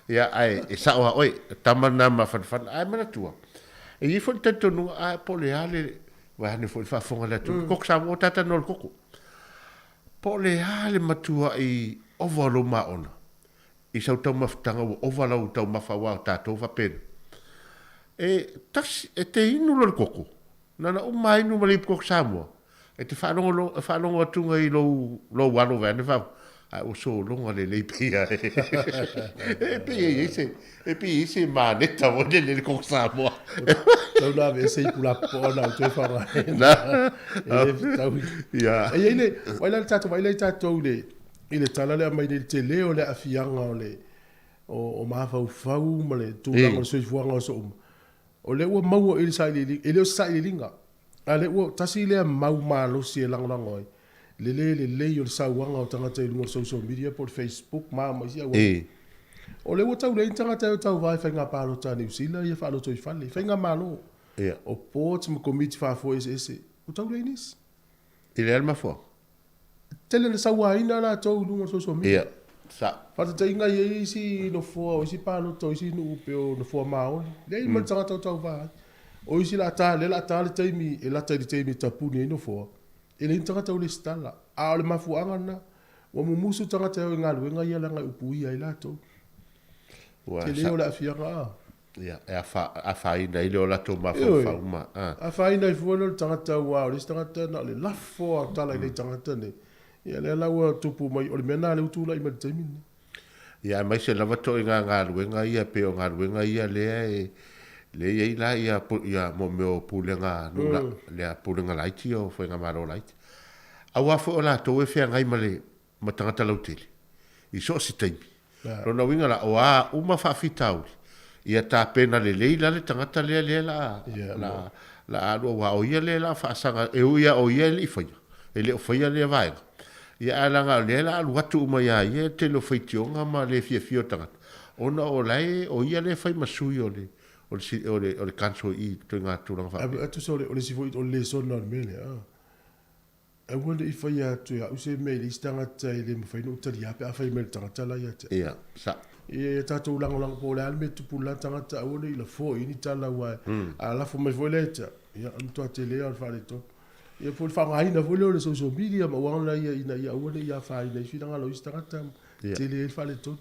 [SPEAKER 5] Ia, ae e sao a oe, tama na mafanafana, ae manatua. E i ai foi le talitonuga, a po o le a le, vaeane foi le faafofoga a le atunuu, koko Samoa, o tātou no le koko. Po o le a le matuai ova o lou maona, i sau taumafataga ua ova lau taumafa aua o tatou faapena. E tasi, e te inu loa le koko, na ona uma lava inu ma le ipu koko Samoa, e te faalogo e faalogo atuga i lou, lou alo vaeane fa, ae ua sologa lelei pei a e pei e i ai se, e pei e i ai se maneta foi lele i le koko Samoa.
[SPEAKER 2] Tau na aveese ipu lapopoa na ou toe faaaogaina. E le fetaui.
[SPEAKER 5] Ia.
[SPEAKER 2] E i ai le, vaai la le tatou, vaai la i tatou i le, I le tala lea aumai nei, le tele o le aafiaga o le o mafaufau ma le tulaga o le soifuaga o aso uma, o lea ua maua i le sailiiliga, e le o se sailiiliga, a o lea ua tasi lea mau malosi e lagolago ai le le lelei o le sauaga o tagata i luga o le social media po o le Facebook ma a ma isi auala. O lea ua tau leai ni tagata e o tauva i faiga palota a Niu Sila ia faalotoifale, faigamalo, o boards ma komiti faafoe eseese, ua tau leai nisi.
[SPEAKER 5] I le a le mafuaaga?
[SPEAKER 2] Tele na sauaina latou i luga o le social media.
[SPEAKER 5] Ia, sa.
[SPEAKER 2] Faataitaiga e i ai isi nofoa o isi palota o isi nuu pei o nofoa Maoli, leai ma le tagata o tauva ai. O isi la ta, lea la ta le taimi e lata i le taimi e tapuni ai nofoa, e leai ni tagata o lesitala. A o le mafuaaga lena, ua mumusu tagata e o i galuega ia leaga e upuia ai latou.
[SPEAKER 5] Ua
[SPEAKER 2] Tele o le aafiaga a.
[SPEAKER 5] Ia, e afaina ai le o latou mafaufau ma,
[SPEAKER 2] a. Afaina ai fua le tagata aua o le isi tagata na o le lafo lava o tala i nai tagata nei. Ia lea la ua tupu mai, o le mea lena lea ua tulai mai i le taimi lenei.
[SPEAKER 5] Ia aemaise lava toaiga galuega ia pei o galuega ia lea e lea e i ai la ia ia mo mea o pulega nuu la lea pulega laiti o faigamalo laiti. Aua foi o latou e feagai ma le ma tagata lautele i so o se taimi. Lona uiga la, o a uma faafitauli, ia tapena lelei la le tagata lea lea la la la alu aua o ia lea la faasaga e ui lava o ia e le i faia, e le o faia lea vaega. Ia ae leaga o lea la alu atu uma ia ia le tele o faitioga ma le fiafia o tagata ona o la e o ia lea e fai ma sui o le o le o le o le council i ituaiga tulaga faapea.
[SPEAKER 2] Ae tusa o le isi foi o le lesona o le mea lea, Aua ne i faia atu e au se mea i le isi tagata e le mafai ona ou taliā pe a fai mai e le tagata la ia te au.
[SPEAKER 5] Ia, sa.
[SPEAKER 2] Ia, ia tatou lagolago po o le a le mea e tupu i le la tagata, aua ne i lafo i ni tala aua a lafo mai foi lea ia te au, ia, o le matua tele lava o le faaletonu. Ia po o le faaaogaina foi lea o le social media ma auala ia ina ia aua ne i afaina ai finagalo o isi tagata ma tele ai le faaletonu.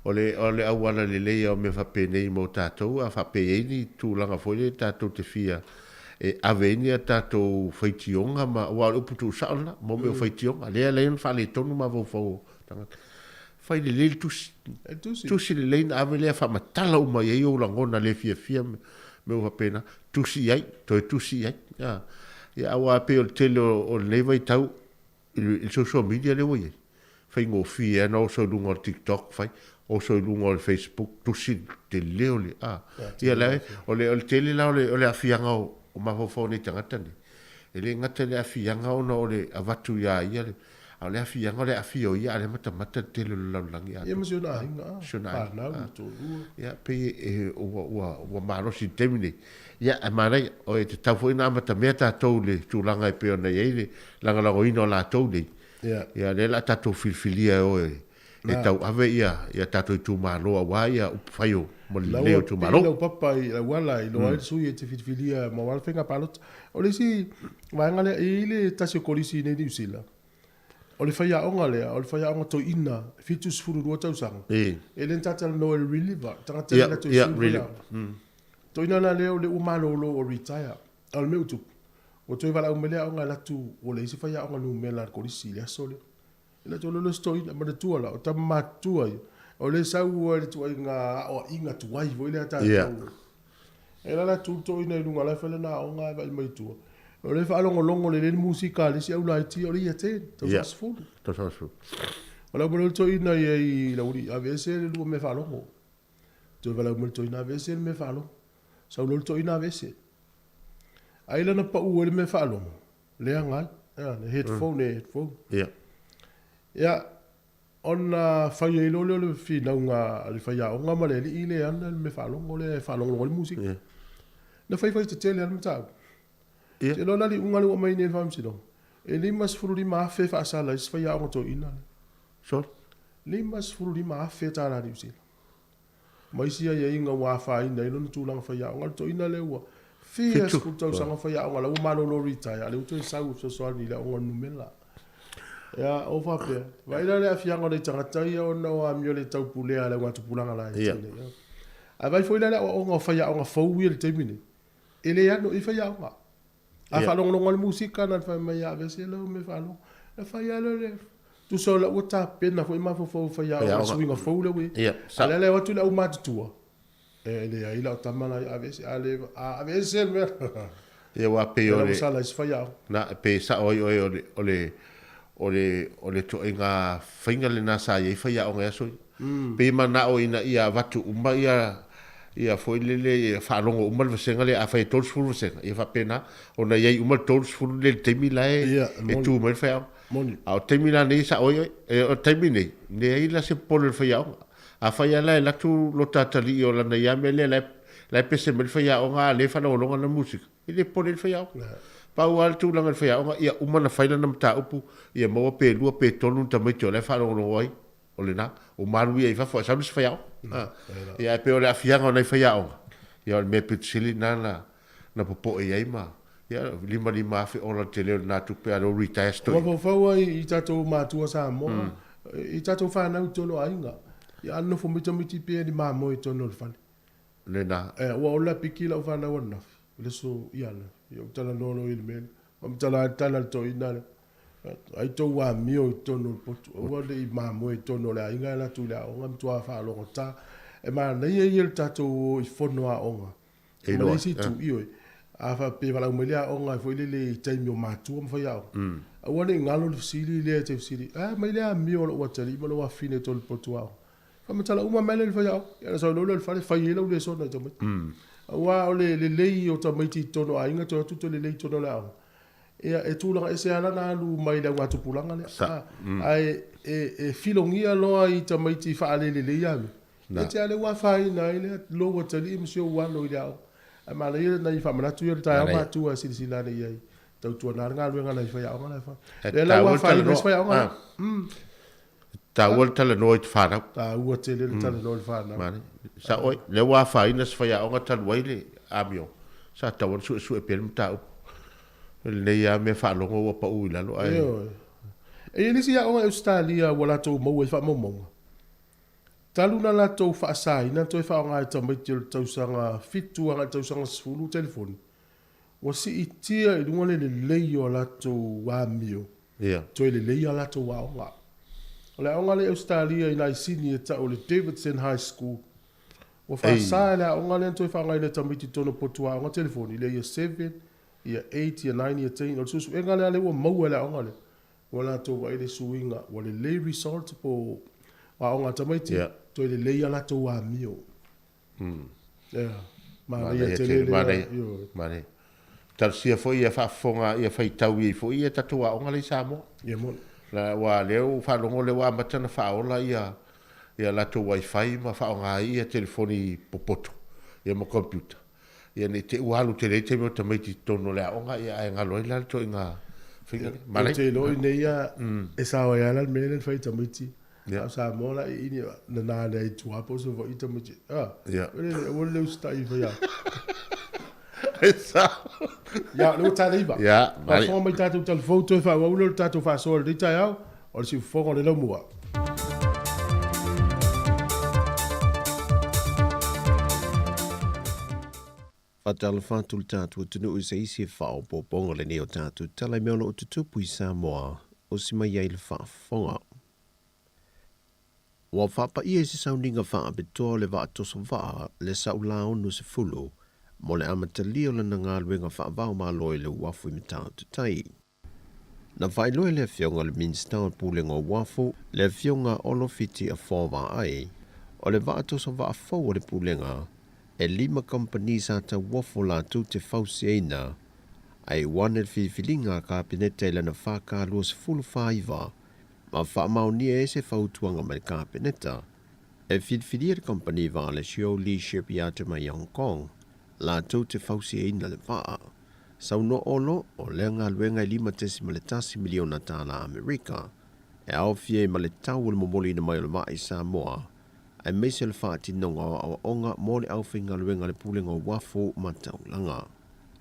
[SPEAKER 5] O le, o le auala lelei o mea faapenei mo tatou, a faapea e i ai ni tulaga foi lea tatou te fia e ave ai ni a tatou faitioga ma, aua o le upu tuusao lena, mo mea o faitioga, lea e ala ai ona faaletonu mafaufau o tagata. Fai lelei le tusi.
[SPEAKER 2] E tusi.
[SPEAKER 5] Tusi lelei ona ave lea faamatala uma i ai ou lagona le fiafia ma mea faapena. Tusi i ai, toe tusi i ai. Ia, aua e pei o le tele o lenei vaitau, i le social media lea ua i ai, faigofie lava ona oso i luga o le TikTok fai, oso i luga o le Facebook, tusi le tele o le, a. Ia la e, o le, o le tele la o le, o le aafiaga o mafaufau o nei tagata nei, e le gata i le aafiaga ona o le avatu ia ia le, a o le aafiaga o le aafia o ia a o lea e matamata le tele o le lalolagi
[SPEAKER 2] atoa. Ia ma si ona aiga, a. Si ona aiga. Fanau ma toalua.
[SPEAKER 5] Ia, pei e, ua, ua, ua malosi i le taimi nei. Ia, ae manaia, e tatau foi ona amatamea tatou i le tulaga e pei ona i ai le lagolagoina o latou nei.
[SPEAKER 2] Ia,
[SPEAKER 5] o lea o le a tatou filifilia e o e tauave ia tatou itumalo aua ia upufai o ma le lelei o itumalo.
[SPEAKER 2] Lau papa i auala e iloa ai le sui e te filifilia ma aua le faiga palota. O le isi vaega lea, e i ai le tasi o kolisi i nei Niu Sila, o le faiaoga lea, o le faiaoga toeaina, 72 tausaga, e le na talatalanoa i le reliever, tagata lea na toe sui le faiaoga. Toeaina la lea o lea ua malolo ua retire. A o le mea ua tupu, ua toe valaau mai le aoga e alu atu ua leai se faiaoga numera a le kolisi i le aso lea. E alu atu loa le isi toeaina, manatua la, o tama matutua ia, o lea e sau ai le ituaiga aoaiga tuai foi lea a tatou. E alu atu le toeaina i luga o la e fai lana aoga ae vaai mai i tua. O lea e faalogologo lelei le musika a le isi aulaiti, o le Year Ten, tausaga 10.
[SPEAKER 5] Tausaga 10.
[SPEAKER 2] Valaau mai loa le toeaina ia i Laualii, aveese le lua mea faalogo. Toe valaau mai le toeaina aveese le mea faalogo. Sau loa le toeaina aveese. Ai la na pau ai le mea faalogo, leaga ai. A, le headphone, le headphone.
[SPEAKER 5] Ia.
[SPEAKER 2] Ia, ona fai ai loa lea o le finauga a le faiaoga ma le alii lea e ana le mea faalogo lea e faalogologo ai le musika.
[SPEAKER 5] Ia.
[SPEAKER 2] Na fai fai tetele lava le mataupu.
[SPEAKER 5] Ia.
[SPEAKER 2] Te iloa la le iuga lea ua aumai nei e le Faamasinoga, e $55,000 faasala ai si faiaoga toeaina lea.
[SPEAKER 5] Sorry.
[SPEAKER 2] $55,000 tala Niu Sila. Ma isi aiaiga ua afaina ai lona tulaga faiaoga. O le toeaina lea ua fia sefulu tausaga faiaoga, la ua malolo retire, a o lea ua toe sau e fesoasoani i le aoga o le numera. Ia, o faapea, vaai la le aafiaga o nai tagata ia ona o amio le taupulea a le augatupulaga laiti nei. Ae vaai foi la le aoaoga o faiaoga fou ia i le taimi nei, e le ano i faiaoga. A faalogologo le musika na fai mai aveese lau mea faalogo. Na fai lava lea o le tusa o la ua tapena foi mafaufau faiaoga i suiga fou lea ua i ai. A o lea la e o atu le aumatutua, e leai lau tama la ia aveese, a le a aveese le mea.
[SPEAKER 5] Ia aua pei o le
[SPEAKER 2] sala i se faiaoga.
[SPEAKER 5] Na pei e sao ai oe o le o le o le o le ituaiga faiga lena sa i ai faiaoga i aso ia. Pei e manao ina ia avatu uma ia ia foi lele ia faalogo uma le vasega lea, afai e 30 vasega, ia faapena ona i ai uma le 30 lea i le taimi la e e tu mai le faiaoga. A o le taimi la nei e sao ai oe, o le taimi nei, leai la se popole o le faiaoga. Afai lava la e alu atu lo ta atalii o lana ia mea lea la e pese mai le faiaoga a o lea e faalogologo lana musika, e le popole ai le faiaoga. Pau lava le tulaga i le faiaoga, ia uma ona fai lana mataupu, ia maua pe lua pe tolu ni tamaiti o la e faalogologo ai, o lena, ua malu ia i fafo ae sau le isi faiaoga. Ia ae pei o le aafiaga o nai faiaoga, ia o le mea pito sili lena na, na popoe i ai ma, ia, 55 afe ola le tele o lena tupe a o lea ua retire se toeaina.
[SPEAKER 2] Mafaufau ai i tatou matua Samoa, i tatou fanau i totonu o aiga. Ia a nofo mai tamaiti pea ni mamoe i totonu o le fale.
[SPEAKER 5] Lena.
[SPEAKER 2] Aua o le piki lau fanau ananafi, i le aso, ia ananafi. Ia ou talanoa loa i le mea lea. Faamatala ai le tala a le toeaina lea, Ai tou amio i totonu o le potu, aua ne i mamoe i totonu o le aiga e alu atu i le aoga e matua faalogotā. E manaia ia le tatou o i fono aoga. Ma le isi itu, ioe, a faapea e valaau mai le aoga foi lele i taimi o matua ma faiaoga, aua ne i galo le fesili lea e te fesili, a mai le amio a lou atalii ma lou afafine i totonu o le potu aoga. Faamatala uma mai lea i le faiaoga, ia ona sau loa lea i le fale fai ai lau lesona i tamaiti. Aua o le lelei o tamaiti i totonu o aiga toe o atu toe lelei i totonu o le aoga. Ia e tulaga ese lava lana alu mai le augatupulaga lea. Ae e filogia loa i tamaiti faalelelei amio, e te a lea ua afaina ai lea lou atalii ma si ou alo i le aoga. Ae manaia nai faamanatu ia o le taeao matua e silasila ane i ai. Tautuana le galuega a nai faiaoga la e fai. Lea la ua afaina ai si faiaoga lea.
[SPEAKER 5] Taua le talanoa i te whanau.
[SPEAKER 2] Taua tele le talanoa i le whanau.
[SPEAKER 5] Manaia. Sao oe, lea ua afaina se faiaoga talu ai le amio, sa tatau ona suesue pea le mataupu. O lenei lava mea faalogo ua pau i lalo ae.
[SPEAKER 2] Ioe. E i ai le isi aoga i Ausetalia ua latou maua ai faamaumauga. Talu ona latou faasaina na toe faaaoga e tamaiti o le tausaga 7 agai i le tausaga 10 telefoni, ua siitia i luga le lelei o a latou amio Toe lelei a latou aoga. O le aoga lea i Ausetalia i nai Sini e tau o le Davidson High School. Ua faasa e le aoga lea ona toe faaaogaina e tamaiti i totonu o potu aoga telefoni i le Year 7, Year 8, Year 9, Year 10. O le suesuega lea lea ua maua e le aoga lea, ua latou vaai i le suiga, ua lelei result po o aoga a tamaiti, toe lelei a latou amio. Ia, manaia tele lea.
[SPEAKER 5] Manaia. Talosia foi ia faafofoga ia faitau ai foi ia tatou aoga lea i Samoa.
[SPEAKER 2] Ia moni.
[SPEAKER 5] Aua lea ua faalogo lea ua amata ona faaola ia ia latou wifi ma faaaoga ai ia telefoni popoto ia ma computer. Ia ne i te i ua alu tele ai taimi o tamaiti i totonu o le aoga ia ae galo ai la le ituaiga faiga lea.
[SPEAKER 2] Manaia. Ou te iloa i inei ia e sao ai lava la le mea lea na fai e tamaiti. A o Samoa la i ini nana ane ai i tua po o Savaii tamaiti. A, aua le usitai i faiaoga.
[SPEAKER 5] E sao.
[SPEAKER 2] Ia, o lea ua ta le 9.
[SPEAKER 5] Ia, manaia.
[SPEAKER 2] Faafofoga mai tatou talafou toe faaauau lea o le tatou faasoa i lenei taeao, o le siufofoga o le laumua.
[SPEAKER 6] Faatalofa atu le tatou atunuu i se isi faaopoopoga lenei o tatou tala i mea o lo o tutupu i Samoa, osi mai ai le faafofoga. Ua faapaia i se sauniga faapitoa o le vaa toso vaa le Saula 60 mo le amatalia o lana galuega faava-o-Malo i le uafu i Matautu Tai. Na faailoa e le Afioga i le Minisita o le Pulega o Uafu, le Afioga Olo Fiti Afoa Vaai, o le vaa toso vaa fou a le Pulega, e lima kamupani sa tauofo latou te fausiaina, ae ua ane le filifiliga a Kapeneta i lana FK 29 ma faamaonia ai se fautuaga mai le Kapeneta e filifilia le kamupani vaa le Xiu Li Shipyard mai Hong Kong latou te fausiaina le vaa. Saunoa Olo, o lea galuega e $5.1 miliona tala Amerika, e aofia ai ma le tau o le momoliina mai o le vaa i Samoa, aemaise o le faatinoga o aoaoga mo le aufaigaluega a le Pulega o Uafu ma Taulaga.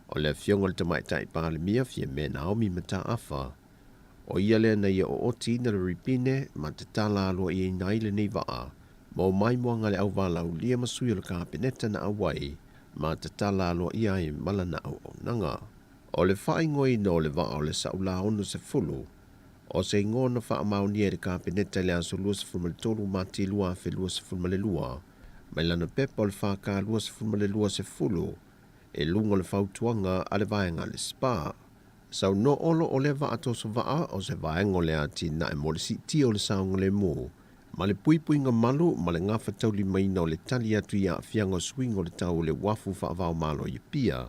[SPEAKER 6] O le Afioga i le Tamaitai Palemia Fiame Naomi Mataafa, o ia lea na ia ootiina le ripine ma tatala aloaiaina ai lenei vaa ma omai moaga le auvalaulia ma sui o le Kapeneta na auai ma tatala aloaia ai ma lana auaunaga. O le faaigoaina o le vaa o le Saula 60, o se igoa na faamaonia e le Kapeneta i le aso 23 Mati 2022, mai lana pepa o le FK 22 10 i luga o le fautuaga a le vaega a le SPA. Saunoa Olo o lea vaa toso vaa o se vaega o le atinae mo le siitia o le saogalemu ma le puipuiga malu ma le gafataulimaina o le tali atu i aafiaga o suiga o le tau o le uafu faavaomalo i Apia,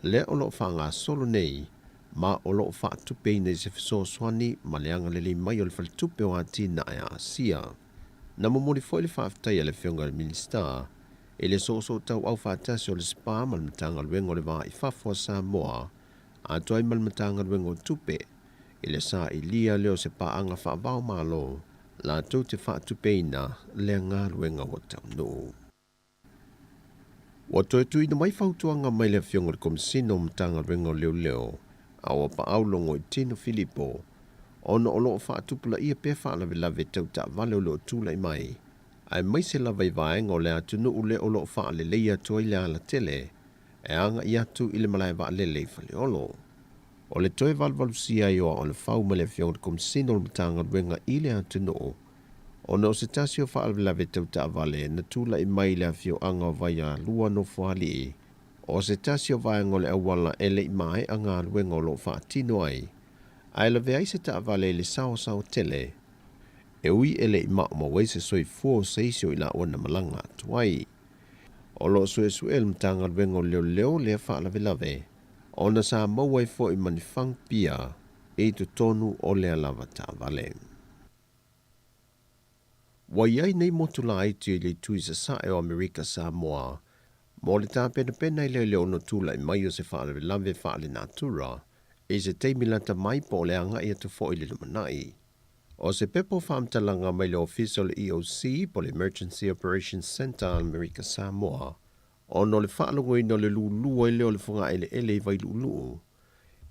[SPEAKER 6] lea o lo o faagasolo nei ma o lo o faatupeina i se fesoasoani ma le agalelei mai o le Faletupe o Atinae a Asia. Na momoli foi le faafetai a le Afioga i le Minisita i le soosootauau faatasi o le SPA ma le Matagaluega o le Va i Fafo a Samoa atoa ai ma le Matagaluega o Tupe i le sailia lea o se paaga faavaomalo latou te faatupeina lea galuega ua taunuu. Ua toe tuuina mai fautuaga mai le Afioga i le Komesina o Matagaluega o Leoleo a ua paau Logoitino Filipo ona o lo o faatupulaia pea faalavelave tau taavale o lo o tulai mai. aemaise lava i vaega o le atunuu lea o lo o faaleleia atu ai le alatele e agai atu i le malae vaalele i Faleolo. O le toe valuvalusia ai o Aolefau ma le Afioga i le Komesina o le Matagaluega i le atunuu, ona o se tasi o faalavelave tau taavale na tulai mai i le afioaga o Vaialua Nofoalii, o se tasi o vaega o le auala e le i maea galuega o lo o faatino ai, ae lavea ai se taavale i le saoasao tele, e ui e le i maumau ai se soifua o se isi o i laua na malaga atu ai. O lo o suesue le Matagaluega o Leoleo lea faalavelave, ona sa maua ai foi ma ni fang pia i totonu o lea lava taavale. Ua i ai nei motu laiti i le itu i sasae o Amerika Samoa mo le tapenapena i le le ono tulai mai o se faalavelave faalenatura i se taimi lata mai po o le agai atu foi i le lumanai. O se pepa o faamatalaga mai le Ofisa o le EOC po o le Emergency Operations Centre a Amerika Samoa ona o le faalogoina o le lūlū ai lea o le fogaeleele i Vailuuluu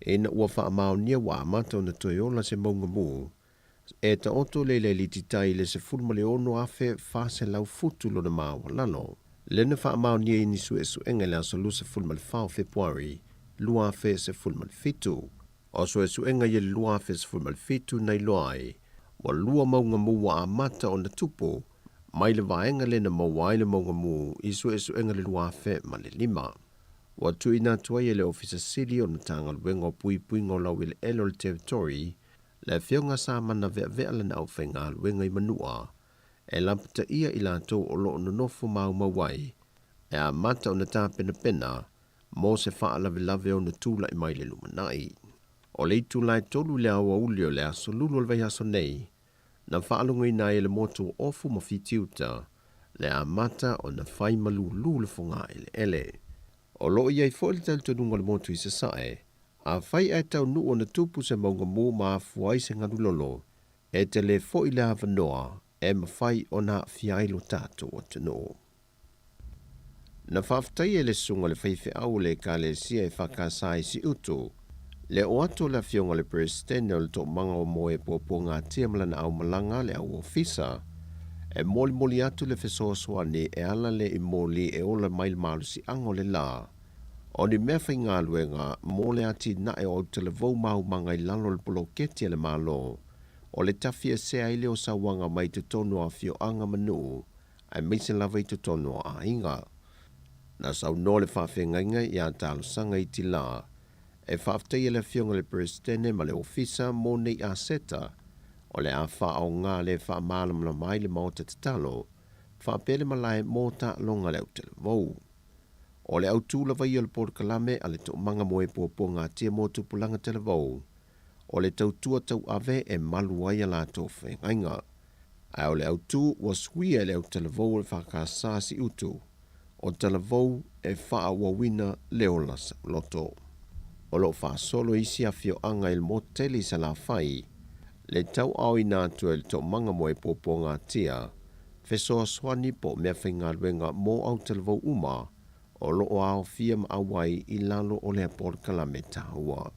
[SPEAKER 6] ina ua faamaonia ua amata ona toe ola se mauga mū e taoto le lailiti tai i le 16,400 futu lona maualalo. Lea na faamaonia i ni suesuega i le aso 24 o Fepuari 2017. O suesuega ia i le 2017 na iloa ai ua lua mauga mū ua amata ona tupu mai le vaega lea na maua ai le mauga mū i suesuega i le 2005. Ua tuuina atu ai e le Ofisa Sili o le Matagaluega o Puipuiga o Laueleele o le Territory le Afioga sa manaveavea lana aufaigaluega i Manua e lapataia i latou o lo o nonofo maumau ai e amata ona tapenapena mo se faalavelave ona tulai mai le lumanai. O le itula e tolu i le aoauli o le aso Lulu o le vaiaso nei, na faalogoina ai e le motu o Ofu ma Fitiuta le amata ona fai malūlū le fogaeleele. O lo o i ai foi le talitonuga o le motu i Sasae, afai ae taunuu ona tupu se mauga mū ma afua ai se galulolo, e tele foi le avanoa e mafai ona aafia ai lo tatou atunuu. Na faafetaia e le susuga i le faifeau o le Ekalesia e FKS i Siutu, le oo atu o le Afioga i le Peresetene o le Toomaga o Moe Puapuagatia ma lana aumalaga le au ofisa, e molimoli atu le fesoasoani e ala le i moli e ola mai le malosiaga o le la o ni mea faigaluega mo le atinae o autalavou maumaga i lalo o le poloketi a le Malo o le tafiesea ai lea o sauaga mai totonu o afioaga ma nuu aemaise lava i totonu o aiga. Na saunoa le faafeagaiga iā Talosaga Iti La e faafetaia le Afioga i le Peresetene ma le Ofisa mo nei aseta o le a faaaoga le faamalamalama ai le Maota Tatalo faapea le malae mo taaloga a le autalavou. O le autū lava ia o le polokalame a le Toomaga mo e Puapuagatia mo Tupulaga Talavou o le tautua tauave e malu ai a latou feagaiga. Ae o le autū ua suia e le autalavou o le FKS Siutu, o Talavou e faaauauina le ola saoloto. O lo o faasolo isi afioaga i le motu tele i Salafai, le tauaoina atu e le Toomaga mo e Puapuagatia, fesoasoani po o meafaigaluega mo autalavou uma o lo o aofia ma auai i lalo o lea polokalame taua.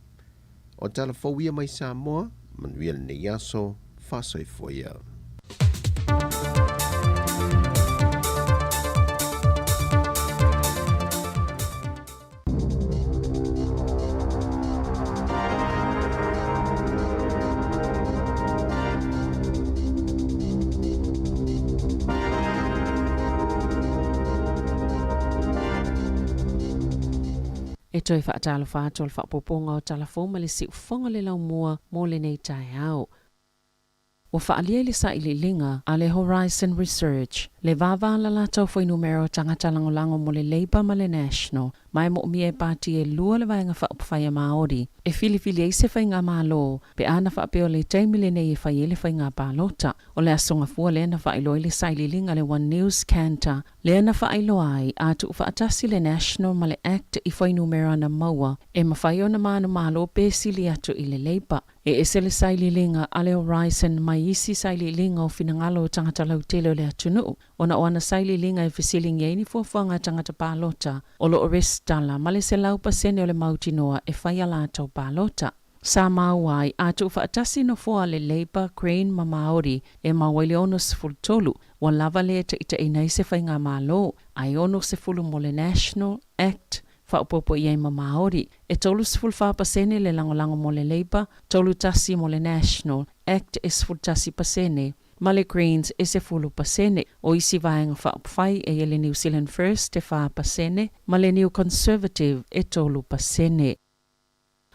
[SPEAKER 6] O tala fou ia mai Samoa, manuia lenei aso, faasoifua ia.
[SPEAKER 7] E toe faatalofa atu o le faaopoopoga o tala fou ma le siufofoga o le laumua mo lenei taeao. Ua faaalia i le sailiiliga a le Horizon Research le vāvālala tau fuainumera o tagata lagolago mo le Labour ma le National ma e moomia e pati e lua le Vaega Faaupufai a Māori e filifili ai se faigamalo pe a na faapea o le taimi lenei e fai ai le faiga palota. O le aso Gafua lea na faailoa ai le sailiiliga a le One News Kantar lea na faailoa ai a tuufaatasi le National ma le Act i fuainumera na maua e mafai ona manumalo pe sili atu i le Labour. E ese le sailiiliga a le Horizon mai isi sailiiliga o finagalo o tagata lautele o le atunuu ona o ana sailiiliga e fesiligia ai ni fuafuaga a tagata palota o lo o resitala ma le 100% o le mautinoa e fai a latou palota. Sa maua ai a tuufaatasi nofoa a le Labour, Green ma Māori e mau ai le 63, ua lava lea e taitaiina ai se faigamalo, ae 60 mo le National, Act, faaopoopo i ai ma Māori. E 34% le lagolago mo le Labour, 31 mo le National, Act e 11%, ma le Greens e 10%. O isi vaega faaupufai e i ai le New Zealand First e 4% ma le New Conservative e 3%.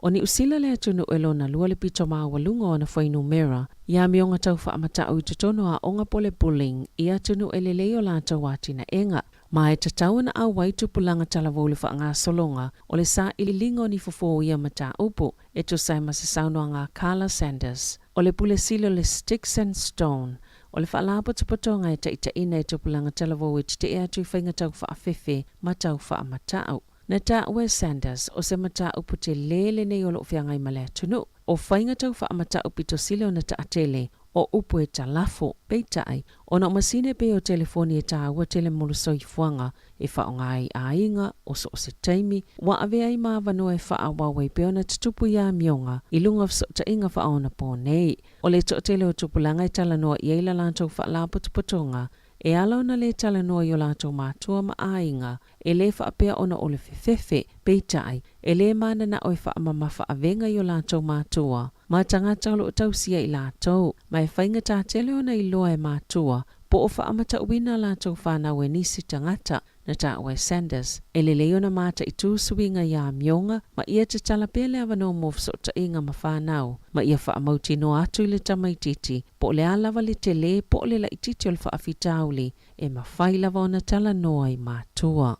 [SPEAKER 7] O Niu Sila le atunuu e lona lua le pito maualuga o ana fuainumera i amioga tau faamatau i totonu o aoga po o le bullying i atunuu e lelei o latou atinaega. Ma e tatau ona auai tupulaga talavou i le faagasologa o le sailiiliga o ni fofo o ia mataupu e tusa ai ma se saunoaga a Carla Sanders o le Pule Sili o le Sticks and Stone o le Faalapotopotoga e taitaiina e tupulaga talavou e tetee atu i faiga tau faafefe ma tau faamatau. Na taua e Sanders, o se mataupu tele lenei o lo o feagai ma le atunuu. O faiga tau faamatau pito sili ona taatele, o upu e talafo, peitai, ona o masini e pei o telefoni e taua tele mo le soifuaga e faaaoga ai i aiga, o so o se taimi, ua avea ai ma avanoa e faaauau ai pea ona tutupu i amioga i luga o fesootaiga faaonapo nei. O le toatele o tupulaga e talanoa i ai la latou faalapotopotoga E ala ona lē talanoa i o latou matua ma aiga, e lē faapea ona o le fefefe, peitai, e lē mananao e faamamafa avega i o latou matua ma tagata o lo o tausia i latou, ma e faigata tele ona iloa e matua po o faamatauina a latou fanau e nisi tagata. Na taua e Sanders, e lelei ona mataitu suiga i amioga ma ia tatala pea le avanoa mo fesootaiga ma fanau, ma ia faamautinoa atu i le tamaitiiti po o le a lava le tele po o le laitiiti o le faafitauli e mafai lava ona talanoa i matua.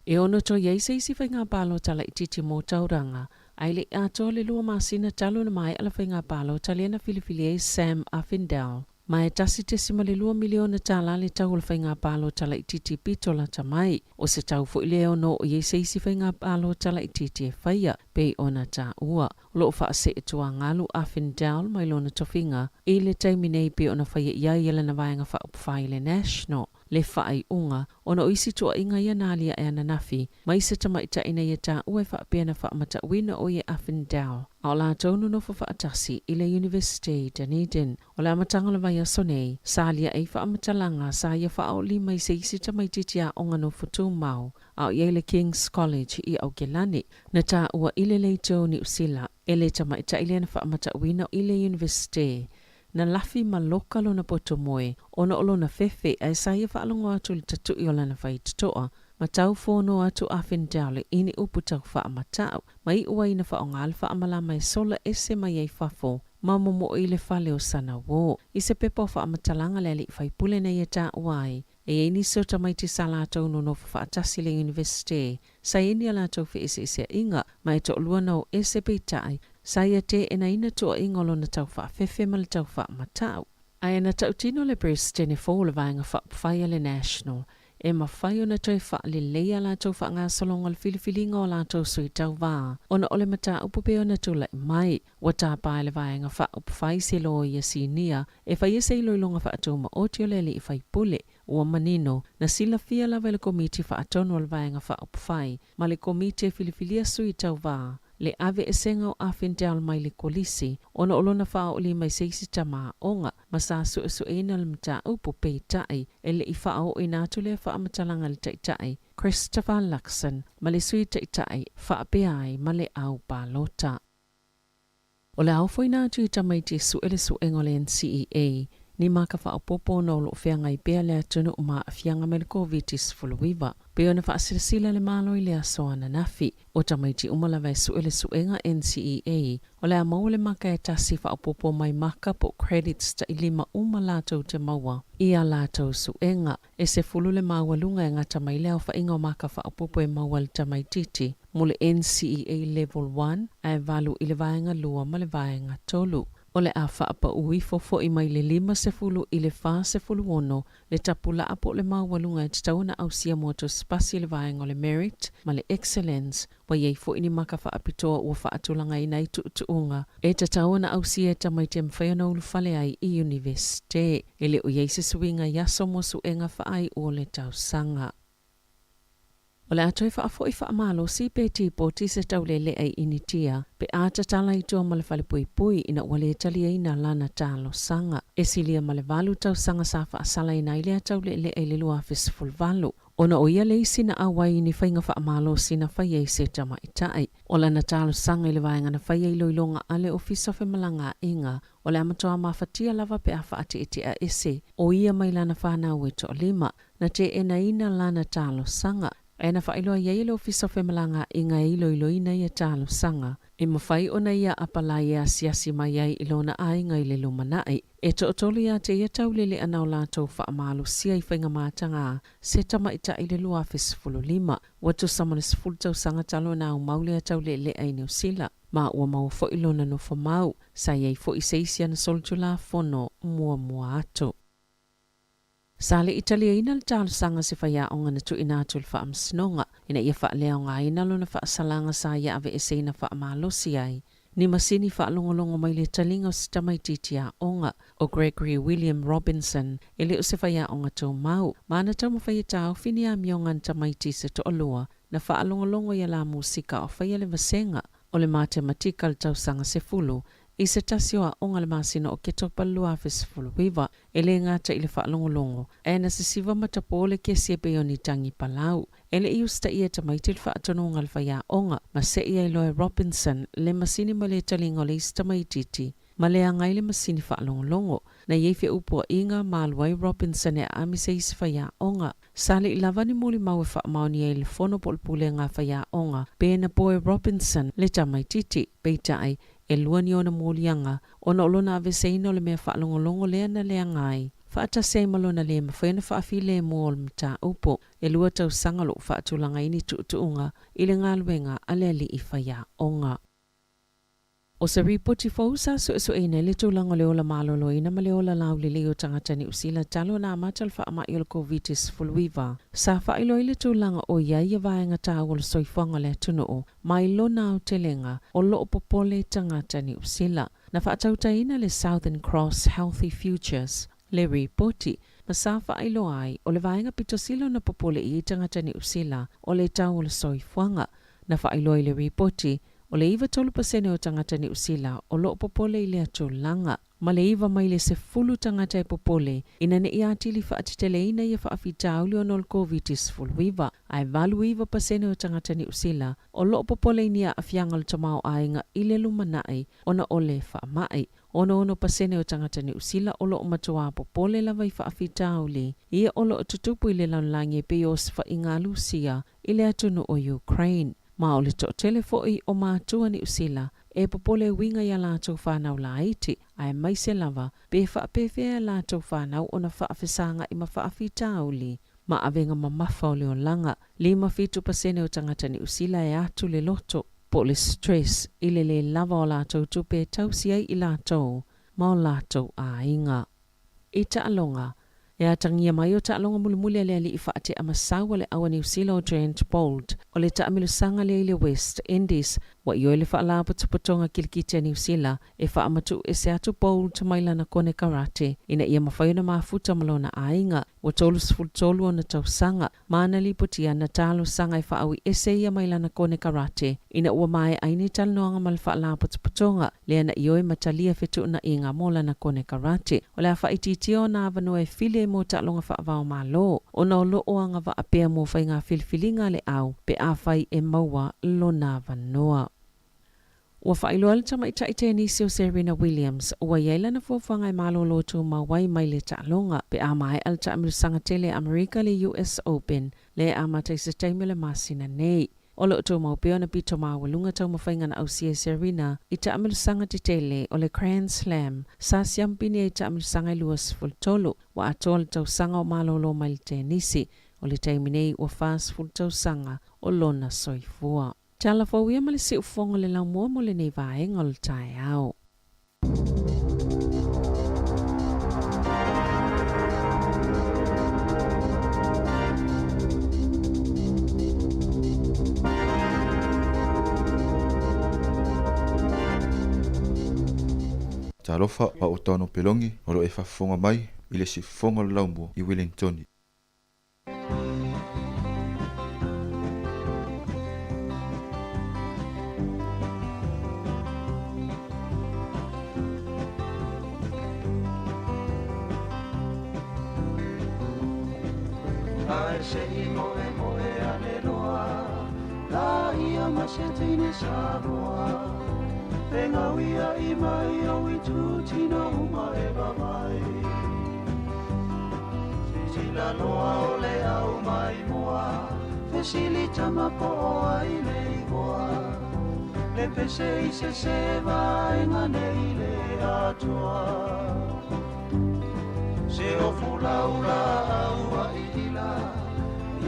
[SPEAKER 7] E ono toe i ai se isi faiga palota laitiiti mo Tauranga, ae le i atoa le lua masina talu ona maea le faiga palota lea na filifili ai Sam Uffindell. Ma e $1.2 miliona tala le tau o le faiga palota laitiiti pito lata mai. O se tau foi lea e ono oo i ai se isi faiga palota laitiiti e faia, pei ona taua. O lo o faasee tuagalu a Findell mai lona tofiga i le taimi nei pei ona faia i ai e lana vaega faaupufai le National le faaiuga ona o isi tuuaiga ia na aliae ananafi mai se tamaitai na ia taua e faapea na faamatauina o ia Findell a o latou nonofo faatasi i le Universite i Dunedin. O le amataga o le vaiaso nei, sa aliae ai faamatalaga sa ia faaoolima i se isi tamaitiiti aoga nofo tumau a o i ai le King's College i Aokelani. Na taua i le leitio o Niu Sila e le tamaitai lea na faamatauina i le Iunivesite. Na lafi ma loka lona poto moe ona o lona fefe ae sa ia faalogo atu i le tatu'i o lana faitotoa ma tau fono atu a Findell i ni upu tau faamatau ma iu ai na faaaoga le faamalama e sola ese mai ai fafo ma momo'o i le fale o sana uō. I se pepa o faamatalaga le alii faipule na ia taua ai, e i ai nisi o tamaiti sa latou nonofo faatasi i le Iunivesite Sa i ai ni a latou feeseeseaiga, ma e toalua na o ese peitai, sa ia teenaina tuuaiga o lona tau faafefe ma le tau faamatau. Ae na tautino le Peresetene fou o le Vaega Faaupufai a le National, e mafai ona toe faalelei a latou faagasologa o le filifiliga o a latou sui tauva, ona o le mataupu pei ona tulai mai, ua tapa e le Vaega Faaupufai se loia sinia e faia se iloiloga faatumaoti o le alii faipule. Ua manino, na silafia lava e le Komiti Faatonu o le Vaega Faaupufai ma le Komiti e Filifilia Sui Tauva le aveesega o Uffindell mai le Kolisi ona o lona faaoolima i se isi tama aoga ma sa suesueina le mataupu, peitai, e le i faaooina atu lea faamatalaga i le Taitai Christopher Luxon ma le Sui Taitai faapea ai ma le au palota. O le aofoina atu i tamaiti e sue le suega o le NCEA, ni maka faaopoopo ona o lo o feagai pea le atunuu ma aafiaga mai le Koviti-19. Pei ona faasilasila le Malo i le aso ananafi, o tamaiti uma lava e sue le suega NCEA, o le a maua le maka e tasi faaopoopo mai maka po o credits tailima uma latou te maua i a latou suega. E 10 le maualuga e gata mai le aofaiga o maka faaopoopo e maua e le tamaitiiti mo le NCEA Level 1 ae 8 i le vaega 2 ma le vaega 3. O le a faapau ifo foi mai le 50 i le 46 le tapulaa po o le maualuga e tatau ona ausia mo tusipasi i le vaega o le Merit ma le Excellence. Ua i ai foi ni maka faapitoa ua faatulagaina ai tuutuuga e tatau ona ausia e tamaiti e mafai ona ulufale ai i Iunivesite. E le o i ai se suiga i aso mo suega faaiu o le tausaga. O le a toe faafoi faamalosi pe tipoti se taulelea i Initia pe a tatala i tua ma le falepuipui ina ua le taliaina lana talosaga. E silia ma le valu tausaga sa faasalaina ai lea tauleelea i le 2018 ona o ia le isi na auai i ni faiga faamalosi na faia i se tamaitai. O lana talosaga i le vaega na faia iloiloga a le Ofisa o Femalagaaiga o le a matua mafatia lava pe a faateetea ese o ia mai lana fanau e toalima. Na teenaina lana talosaga ae na faailoa i ai e le Ofisa o Femalagaaiga e iloiloina ia talosaga e mafai ona ia apalai e asiasi mai ai i lona aiga i le lumanai. E toatolu ia te ia taulele'a na o latou faamalosia i faiga mataga se tamaitai i le 2015. Ua tusa ma le 10 tausaga talu ona aumau lea tauleelea i Niu Sila, ma ua maua foi lona nofomau. Sa i ai foi se isi ana solitulafono muamua atu. Sa le i taliaina le talosaga a se faiaoga na tuuina atu i le Faamasinoga ina ia faaleaogaina lona faasalaga sa ia aveeseina faamalosi ai ni masini faalogologo mai le taliga o se tamaitiiti aoga, o Gregory William Robinson, e le o se faiaoga tumau, ma na taumafai e taofi ni amioga a ni tamaiti se toalua na faalogologo i a la musika o faia le vasega o le matematika i le tausaga sefulu i se tasi o aoga i le masina o Oketopa 2019. E le gata i le faalogologo, ae na sisiva matapō le kesi e pei o ni tagi palau. E le i usitaia e tamaiti le faatonuga a le faiaoga, ma se'i ai loa e Robinson le masini ma le taliga o le isi tamaitiiti ma leaga ai le masini faalogologo. Na i ai feupua'iga ma alu ai Robinson e aami se isi faiaoga. Sa le i lava ni molimau e faamaonia ai le fono po o le pulega a faiaoga pe na po e Robinson le tamaitiiti. Peitai, e lua ni ona moliaga ona o lona aveseina o le mea faalogologo lea na leaga ai, faatasi ai ma lona le mafai ona faafilemu o le mataupu. E lua tausaga o lo o faatulaga ai ni tuutuuga i le galuega a le alii faiaoga. O se ripoti fou sa suesueina ai le tulaga o le ola maloloina ma le ola laulelei o tagata Niu Sila talu ona amata le faamai o le Koviti-19. Sa faailoa ai le tulaga o i ai ia vaega taua o le soifuaga o le atunuu mai lona aotelega o lo o popole tagata Niu Sila. Na faatautaina le Southern Cross Healthy Futures le ripoti, ma sa faailoa ai o le vaega pito sili ona popole i ai tagata Niu Sila o le tau o le soifuaga. Na faailoa i le ripoti, o le 93 pasene o tagata Niu Sila o lo o popole i lea tulaga, ma le iva mai le sefulu tagata e popole ina ne i atili faateteleina ia faafitauli ona o le Koviti-19, ae 89 pasene o tagata Niu Sila o lo o popole i ni aafiaga o le tamaoaiga i le lumanai ona o le faamai. 66 pasene o tagata Niu Sila o lo o matuā popole lava i faafitauli ia o lo o tutupu i le lalolagi e pei o osofaiga a Lusia i le atunuu o Ukraine. Ma o le toatele foi o matua Niu Sila e popole e uiga i a latou fanau laiti, aemaise lava pe faapefea e latou fanau ona faafesaga'i ma faafitauli ma avega mamafa o le olaga. 57 pasene o tagata Niu Sila e atu le loto po o le stress i le lē lava o latou tupe e tausi ai i latou ma o latou aiga. I taaloga, E atagia mai o taaloga mulimuli a le alii faatea masau a le au a Niu Sila o Trent Boult o le taamilosaga lea i le West Indies. Ua ioe le Faalapotopotoga Kilikiti a Niu Sila e faamatuu ese atu Boult mai lana konekarate ina ia mafai ona mafuta ma lona aiga. Ua 33 ona tausaga ma na lipotia na talosaga e faaui ese ia mai lana konekarate ina ua maea ai ni talanoaga ma le Faalapotopotoga lea na ioe ma talia fetuunaiga mo lana konekarate. O le a faaitiitia ona avanoa e fili ai mo taaloga faava-o-Malo ona o lo o agavaa pea mo faiga filifiliga a le au pe afai e maua lona avanoa. Ua faailoa le tamaitai tenisi o Serena Williams ua i ai lana fuafuaga e malolo tumau ai mai le taaloga pe a maea le taamilosaga tele a Amerika le US Open lea e amata i se taimi o le masina nei. O lo o tumau pea ona pito maualuga taumafaiga na ausia e Serena i taamilosaga tetele o le Grand Slam sa siamupini ai i taamilosaga e 23. Ua atoa le tausaga o malolo mai le tenisi. O le taimi nei ua 40 tausaga o lona soifua. Tala fou ia ma le siufofoga o le laumua mo lenei vaega o le taeao.
[SPEAKER 9] Talofa, o au o Taono Pelongi, o lo o e faafofoga mai i le siufofoga o le laumua i Wellingtoni.
[SPEAKER 1] Ae se i moe moe ane loa La ia ma se teine Samoa Fengauia i mai o i tūtina uma e vavai Sisila loa o le au mai mua Fesili tama po o ai le igoa Le pese i se se vaenga nei le atoa Se o fulaula au a ila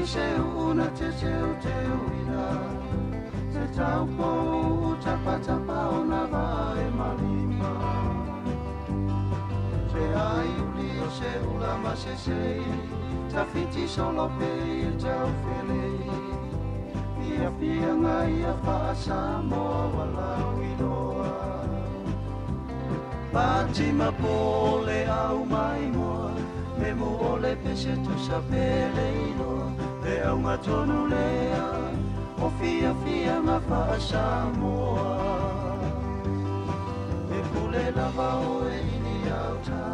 [SPEAKER 1] I se uuna te teu teu ila Te taupo tapa tapa o na vae malima Se ai uli o se ula ma se sei Tawhiti solo pe i tau felei Ia fia ngai ia whaasamoa walau iloa Fatima pole au mai moa Me mu ole pese tusa pele iloa Le au ngā tonu lea O fia fia ngā whaasamoa E pule lava o e ili au tā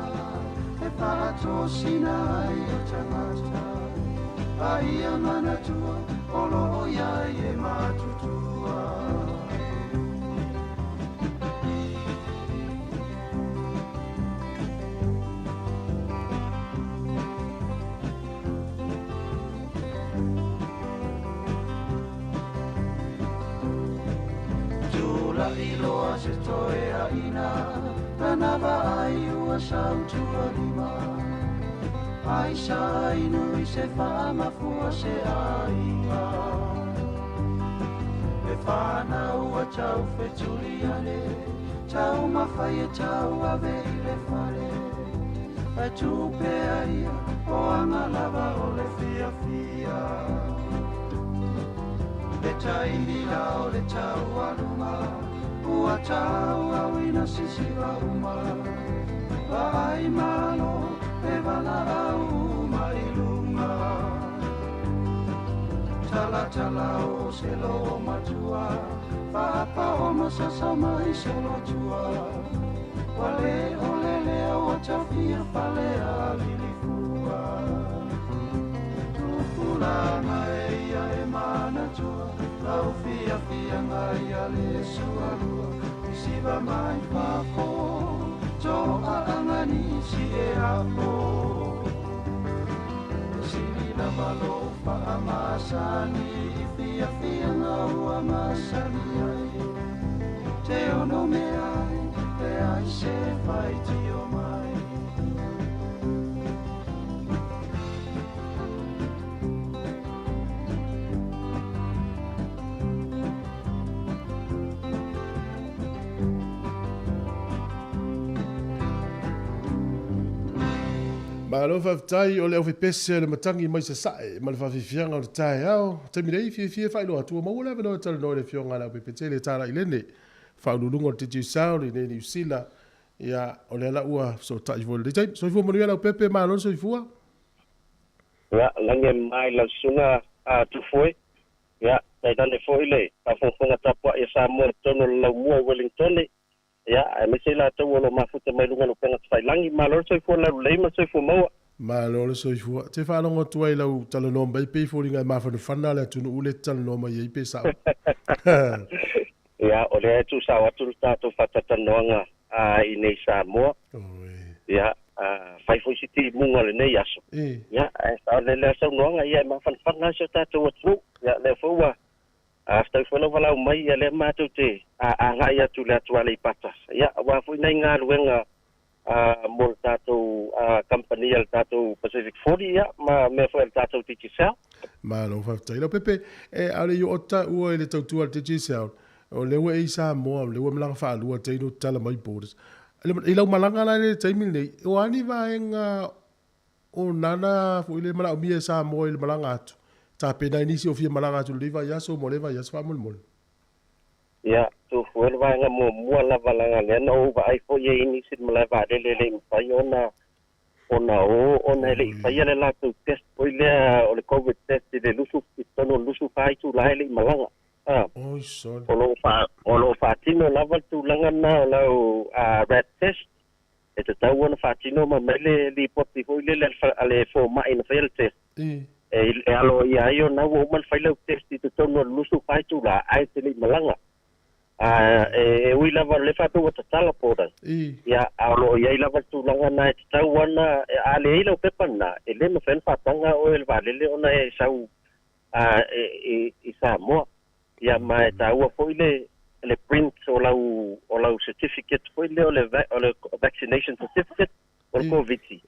[SPEAKER 1] E whaatosina ai o tangata A ia manatua o loo ia e matutua Tula iloa se toe a ina Tanava ai ua sautua lima Ai sa inu i se whaamafua se aiga E whanau a tau whetuli ale Tau mawhai e tau ave i le whare E tupea ia o anga lava o le fia fia Le taimi la o le tau aluma Ua tau au ina sisiva uma Vai malo e vala au mai lunga Tala tala o se lo matua Papa o masasa mai solo tua Wale o lele o tafia fale a lilifua Tupulanga e ia e manatua Lau fia fia ngai a le sualua Isiva mai fafo To a angani si e apo Sili lava lo whaamasani I fia fia ngau masani ai Te ono me ai E ai se whai tio mai
[SPEAKER 2] Malo faafetai o le aufepese le matangi mai sasae ma le faafiafiaga o le taeao. Taimi nei fiafia faailoa atu ua maua le avanoa e talanoa i le Afioga a Leaupepetele Talailene, faauluuluga o le Digicel i inei i Niu Sila. Ia, o lea la ua fesootai foi i lenei taimi. Soifua manuia Leaupepe, malo le soifua.
[SPEAKER 10] Ia, lagi e mai lau susuga a Tufoe. Ia, tainane foi le faafogafoga tapuai a Samoa i totonu o le laumua i Wellingtone. Ia, aemaise i latou o lo o mafuta mai luga o le upega tafailagi. Malo le soifua laulelei ma le soifua maua.
[SPEAKER 2] Malo le soifua. Te faalogo atu ai i lau talanoa mai pei foliga e mafanafana le atunuu lea e te talanoa mai ai pe sao.
[SPEAKER 10] Ia, o lea e tuusao atu le tatou faatatalanoaga i nei Samoa. Ia, fai foi si timuga o lenei aso. Ia, ae sao lea lea saunoaga, ia e mafanafana lava si o tatou atunuu. Ia, lea foi ua fetau foi lau valaau mai, ia lea matou te agai atu i le atu Aleipata. Ia, aua foi nai galuega mo le tatou kamupani a le tatou Pacific 40, ia, ma mea foi a le tatou Digicel.
[SPEAKER 2] Malo faafetai. Leaupepe, e a o le i oo taua i le tautua a le Digicel, o lea ua e i Samoa, o lea ua malaga faalua taimi o tatala mai borders. I lau malaga la i le taimi lenei, o a ni vaega o nana foi le manaomia e Samoa i le malaga atu, tapena ai nisi o fia malaga atu i lenei vaiaso mo lea vaiaso faamolemole?
[SPEAKER 10] Ia, tu foi le vaega muamua lava leaga lea na ou vaai foi e i ai nisi i le malae vaalele e le i mafai ona ona o ona e le i faia le latou test foi lea o le Covid test i le lusu i totonu o le 24 itula e le i malaga. A.
[SPEAKER 2] Oi sole.
[SPEAKER 10] O lo o faa o lo o faatino lava le tulaga lena o lau rat test e tatau ona faatino ma aumai le lipoti foi lele a le fomai na faia le test. E aloaia ai ona ua uma ona fai lau test i totonu o le 24 itula ae e te le i malaga. E ui lava o lea faapea ua tatala borders, ia, a o lo o i ai lava le tulaga lena e tatau ana, a leai lau pepa lena, e le mafai ona faataga oe e le vaalele ona e sau i Samoa. Ia, ma e taua foi le print o lau o lau certificate foi lea o le o le vaccination certificate o le Koviti.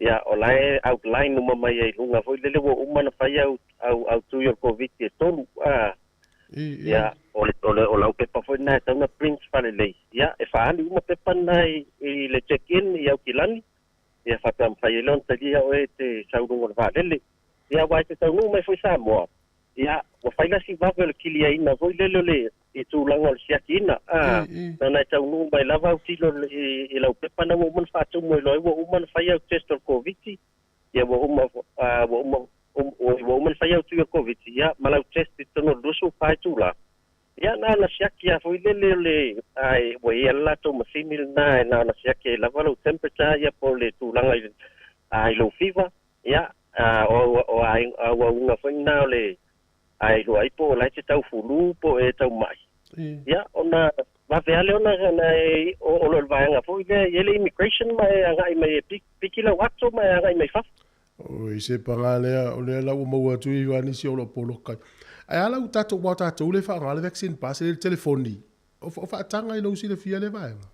[SPEAKER 10] Ia, o la e outline uma mai ai i luga foi lele ua uma ona fai au au tui o le Koviti e tolu. Ia, o le o le o lau pepa foi lena e tatau ona print faalelei. Ia, e faaali uma pepa na i le check in i Aukilani, ia faapea mafai ai lea ona talia oe e te sau i luga o le vaalele. Ia, aua e te taunuu mai foi Samoa, ia, ua fai la si vave o le kiliaina foi lele o le i tulaga o le siakiina, a, na ona e taunuu mai lava au tilo i lau pepa na ua uma ona faatumu e iloa ai ua uma ona fai au test o le Koviti, ia ua uma ua uma ua uma ona fai au tui o le Koviti, ia, ma lau test i totonu o le 24 itula. Ia, na ona siaki lava foi lele o le, a ua i ai lava le latou masini lena e na ona siaki ai lava lou temperature ia po o le tulaga i i lou fever, ia, o o auauga foi lena o le a iloa ai po o la e te tau fulu po o e tau ma'i. Ia, ona vave lava lea ona e o le vaega foi lea e i ai le immigration ma e agai mai e piki lau ato ma e agai mai fafo.
[SPEAKER 2] Oi, se paga lea, o lea la ua maua atu i nisi o lo o poloka ai. Ae a la ua tatou, aua o tatou lea e faaaoga le vaccine pass e le telefoni, o faataga i lou silafia lea vaega?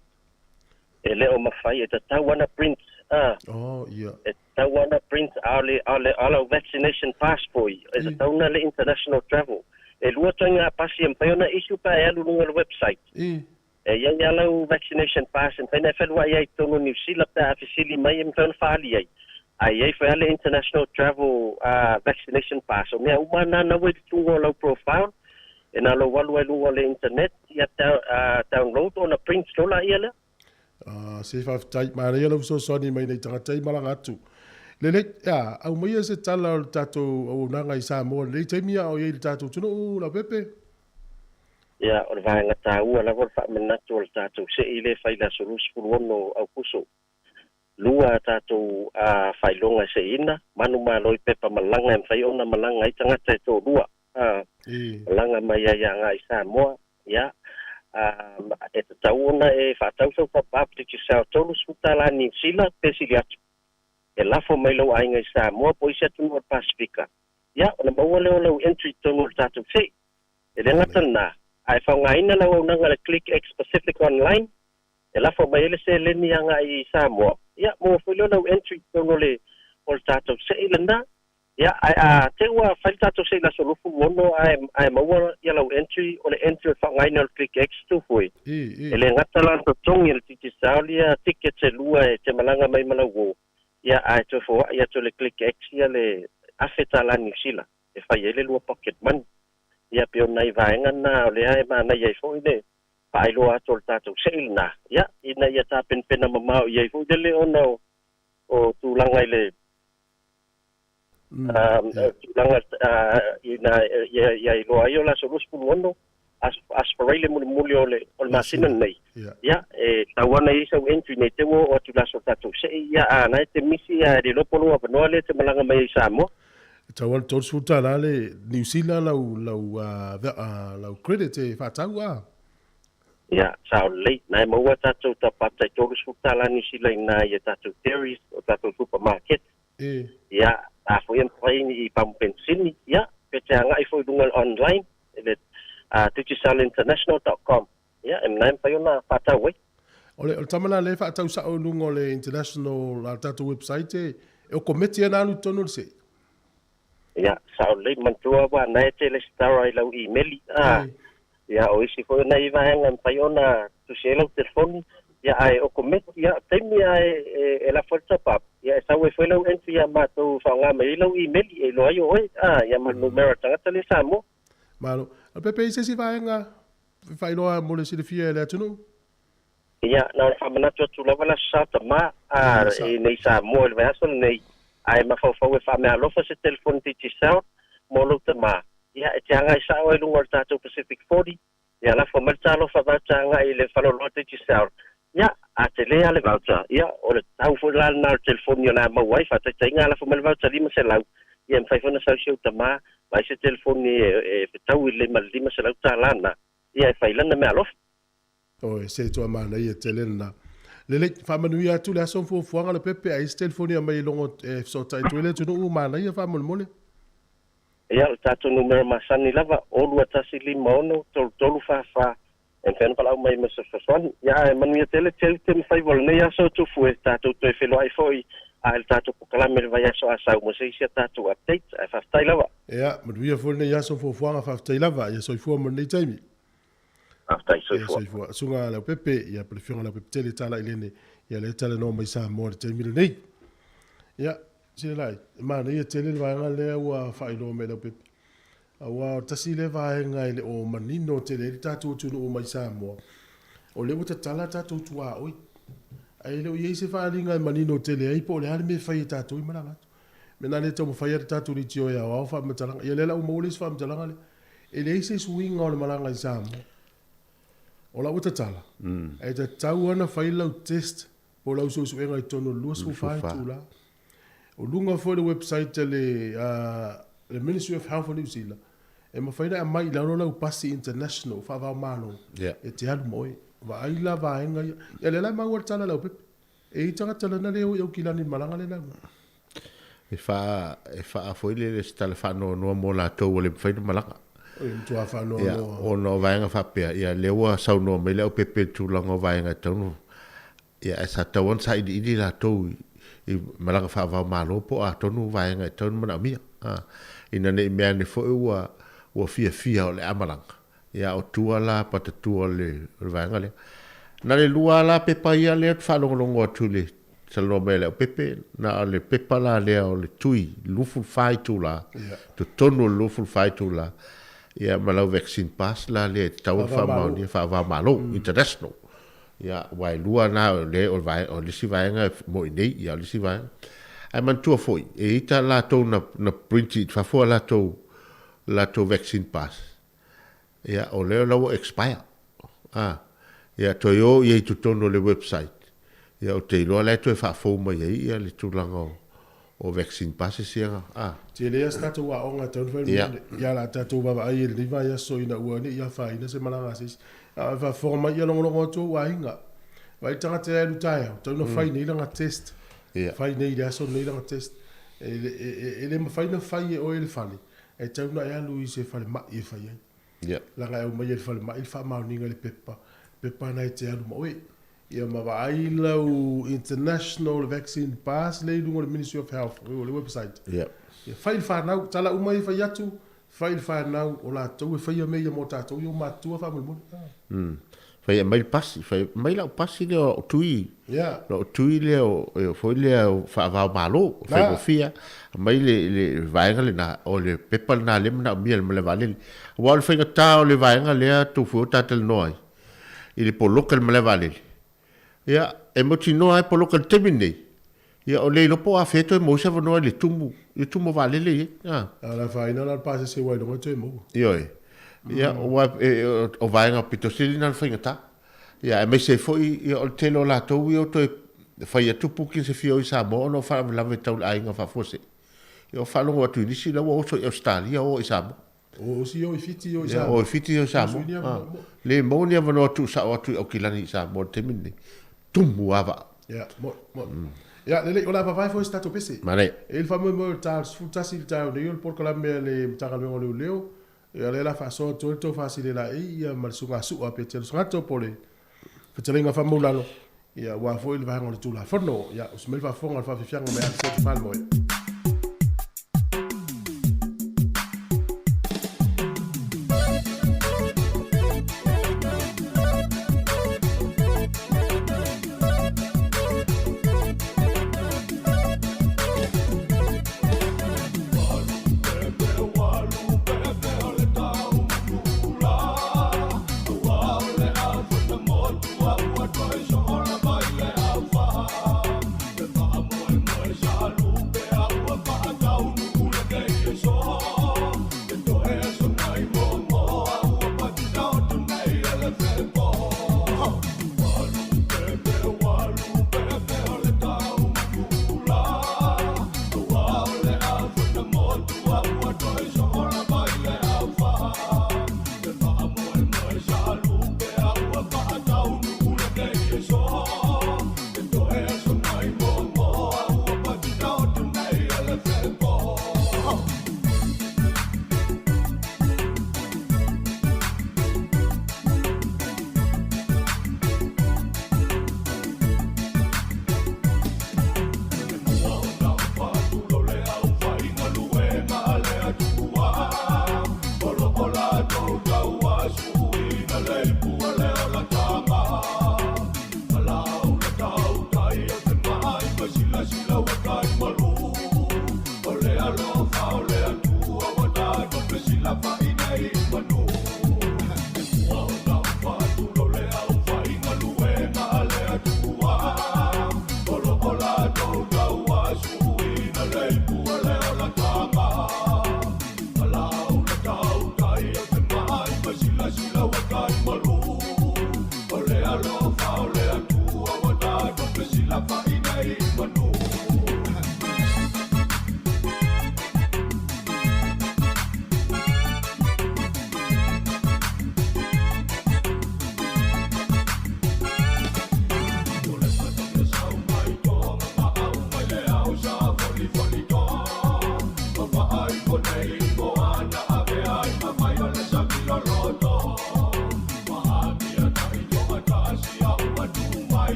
[SPEAKER 10] E le o mafai, e tatau ana print, a.
[SPEAKER 2] Oh, ia.
[SPEAKER 10] E tatau ana print, a o le, a o le, a o lau vaccination pass foi, e tatau ona le international travel. E lua ituaiga pasi e mafai ona issue pe a e alu i luga o le website. E i ai lava lau vaccination pass e mafai ona e feluai ai i totonu o Niu Sila pe a fesili mai e mafai ona faaali ai. Ae i ai foi lava le international travel vaccination pass. O mea uma na na ua i luga o lau profile, e na lou alu ai i luga o le internet, ia download ona print loa laia lea.
[SPEAKER 2] Ah, se faafetai. Manaia lau fesoasoani mai nei tagata i malaga atu. Lelei, ia, aumaia se tala o le tatou auaunaga i Samoa i lenei taimi a o i ai i le tatou atunuu, Leaupepe.
[SPEAKER 10] Ia, o le vaega taua lava o le faamanatu o le tatou se'i lea e fai i le aso 26 o Aukuso. Lua a tatou faailoga e se'iina, manumalo i pepa malaga e mafai ona malaga ai tagata e toalua, malaga mai ai agai i Samoa, ia, e tatau ona e faatau sau top-up Digicel $30 Niu Sila pe sili atu, e lafo mai lou aiga i Samoa po o isi atunuu o le Pasefika, ia, ona maua lea o lau entry i totonu o le tatou se'i. E le gata lena, ae faaaogaina le auaunaga a le Click X Pacific Online e lafo mai ai le seleni agai i Samoa, ia, maua foi lea o lau entry i totonu o le o le tatou se'i lena. Ia, ae a te i ua fai le tatou se'i i le aso 26 ae ae maua ia lau entry, o le entry o le faaaogaina o le Click X tu foi. E le gata la ona totogi e le Digicel ia tickets e lua e te malaga mai ma lau uo, ia, ae toe foai atu e le Click X ia le $1,000 Niu Sila. e fai ai le lua pocket money. Ia pei o nai vaega na o lea e manaia ai foi le faailoa atu o le tatou se'i lena, ia, ina ia tapenapena mamao i ai foi lele ona o tulaga i le tulaga ina ia iloa ai o le aso 26 Aso Faraile mulimuli o le masina lenei, ia, e tatau lava ona i ai sau entry nei te ua oo atu i le aso o le tatou se'i, ia, a na e te misi ae le iloa po o lou avanoa lea e te malaga mai ai i Samoa.
[SPEAKER 2] E tatau lava le $30 le Niu Sila lau, lau, lau credit e faatau a.
[SPEAKER 10] Ia, sao lelei. Na e maua tatou tapata i $30 Niu Sila i ina i a tatou dairies, o tatou supermarket. Ia, a foi e mafai i pamu penisini, ia, pe te agai foi i luga online, i le digicelinternational.com, ia, e manaia mafai ona faatau ai.
[SPEAKER 2] O le, o le tama lena lea e faatau sao i luga o le international, a le tatou website, e okometi ana alu i totonu o le se'i.
[SPEAKER 10] Ia, sao lelei, manatua aua na e te resitara i lau imeli, a, ia, o isi foi o nai vaega e mafai ona tusi ai lau telefoni, ia, ae okometi, ia, taimi lava e lafo ai le top up, ia, e sau ai foi lau entry ia matou e faaaoga mai ai lau imeli e iloa ai o oe, a, ia ma le numera o le tagata lea i Samoa.
[SPEAKER 2] Malo. Pepe, i se isi vaega e faailoa mo le silafia e le atunuu?
[SPEAKER 10] Ia, na ona faamanatu atu lava le Aso Sa Tama, a, i nei Samoa i le vaiaso lenei, a e mafaufau e faameaalofa se telefoni Digicel mo lou tama, ia, e te agai sao ai i luga o le tatou Pacific 40, ia lafo mai le talofa voucher agai i le faleoloa Digicel, ia, a tele lava le voucher, ia, o le tau foi la lena o le telefoni o le a maua ai, faataitaiga a lafo mai le voucher 500, Ia, e mafai foi ona sau si ou tamā, vaai se telefoni e fetau i le ma le $500 lena, ia e fai lana meaalofa.
[SPEAKER 2] Oi, se toa manaia tele lena. Lelei, faamanuia atu le aso ma fuafuaga Lepepe, a i ai se telefoni e aumai e logo e fesootai atu ai le atunuu, manaia faamolemole.
[SPEAKER 10] Ia, o le tatou numera masani lava, o 2156 3344, e mafai ona valaau mai ma se fesoasoani. Ia, ae manuia tele Tiute ma faiva o lenei aso, Tufu, e tatou toe feiloai foi a i le tatou pokalame i le vaiaso a sau mo se isi a tatou update. Ae faafetai lava.
[SPEAKER 2] Ia, manuia foi lenei aso ma fuafuaga, faafetai lava. Ia soifua mo lenei taimi.
[SPEAKER 10] Faafetai, soifua.
[SPEAKER 2] Ia, soifua. Susuga Leaupepe, ia po o le Afioga Leaupepe Tele Talailene, ia lea e talanoa mai Samoa i le taimi lenei. Ia, Silalai, e manaia tele le vaega lea ua faailoa mai e Leaupepe. Aua o le tasi lea vaega e le o manino tele ai le tatou atunuu mai Samoa, o lea ua tatala tatou tuaoi, ae le o i ai se faaaliga e manino tele ai po o le a le mea e fai e tatou i malaga atu. Mea na lea e taumafai lava le tatou leitio e aoao faamatalaga. Ia lea la ua maua le isi faamatalaga lea. E leai se suiga o le malaga i Samoa. O la ua tatala, ae tatau lava ona fai lau test po o lau suesuega i totonu o le 24 itula. O luga foi o le website a le Ministry of Health o Niu Sila, e mafai ona aumai i lalo lau pasi international faava-o-Malo e te alu ma oe. Vaai la vaega ia. Ia lea la e maua le tala a Leaupepe. E i ai tagata lana le o i Aukilani i le malaga lea na alu ai.
[SPEAKER 5] E faa, e faa foi lele se tala faanoanoa mo latou ua le mafai ona malaga.
[SPEAKER 2] E matua faanoanoa.
[SPEAKER 5] Ia, ona o vaega faapea, ia lea ua saunoa mai Leaupepe i le tulaga o vaega e tatau ona Ia, ae sa tatau lava ona sailiili latou i malaga faava-o-Malo po o a tonu vaega e tatau ona manaomia. Ina ne i mea ane foi ua ua fiafia o le a malaga, ia a o tua la patatua o le vaega lea. Na le lua lava la pepa ia lea ou te faalogologo atu i le talanoa mai a Leaupepe, na o le pepa la lea o le tui 24 itula, totonu o le 24 itula, ia ma lau vaccine pass la lea e tatau ona faamaonia faava-o-Malo, international. Ia, aua e lua na o le, o le vaega, o le isi vaega e mo i inei, ia o le isi vaega. Ae manatua foi, e i ai latou na, na print i fafo a latou, latou vaccine pass. Ia, o lea la ua expire. Ah, ia, toe o i ai i totonu o le website. Ia, ou te iloa la e toe faafou mai ai ia le tulaga o, o vaccine passes ia, ah.
[SPEAKER 2] Tele lava se tatou aoga e tatau ona fai le mea lea. Ia o le a tatou vaavaai i lenei vaiaso ina ua ne i afaina se malaga a se isi. A o e faafofoga mai ia logologo atu ou aiga. Vaai le tagata e alu taeao, tatau ona fai nei lana test. Fai nei i le aso lenei lana test. E le mafai ona fai e oe i le fale, e tatau ona e alu i se falemai e fai ai. Leaga e aumai e le falemai le faamaoniga i le pepa, pepa lena e te alu ma oe. Ia ma vaai lau international vaccine pass lea i luga o le Ministry of Health, o le website.
[SPEAKER 5] Ia.
[SPEAKER 2] Ia fai i le fanau, tala uma ia fai atu, fai i le fanau, o latou e faia mea ia mo tatou, ia o matua faamolemole.
[SPEAKER 5] Fai aumai le pasi, fai aumai lau pasi lea o lau tui.
[SPEAKER 2] Ia.
[SPEAKER 5] Lau tui lea o, e foi lea o faava o Malo, faigofie. Aumai le, le vaega lena, o le pepa lena lea e manaomia i le malae vaalele. Aua o le faigata o le vaega lea tou foi o ta talanoa ai, i le poloka i le malae vaalele. Ia, e mautinoa lava e poloka i le taimi lenei, ia o le iloa po o afea e toe maua ai se avanoa i le tumu, i le tumu o vaalele i ai.
[SPEAKER 2] A. A o le afaina la o le pasese ua iloga toe maua.
[SPEAKER 5] Ioe. Ia, aua o vaega pito sili na o le faigata. Ia, aemaise ai foi ia o le tele o latou ia ua toe fai atu bookings e fia o i Samoa ona o faalavelave tau le aiga faafuasei. Ia, ua faalogo atu i nisi la ua oso i Ausetalia o i Samoa.
[SPEAKER 2] O osi o i Fiti
[SPEAKER 5] o i Samoa. O i Fiti o i Samoa. Le maua ni avanoa tuusao atu i Aukilani i Samoa i le taimi lenei. Tumu lava vaa.
[SPEAKER 2] Ia, mo, mo. Ia, lelei, o le a vavae foi se tatou pese.
[SPEAKER 5] Manaia.
[SPEAKER 2] E i ai le faamoemoe o le ta 11 i le taeao nei o le polokalame a le Matagaluega o Leoleo. Ia, o lea o le a faasoa atu ai le tou faasilela-ei ia ma le sugasua Petelo Sagato po o le Fetalaiga Faamaulalo, ia, aua foi le vaega o le Tulafono. Ia, usu mai le faafofoga o le faafiafiaga mai Alisete Falemoe.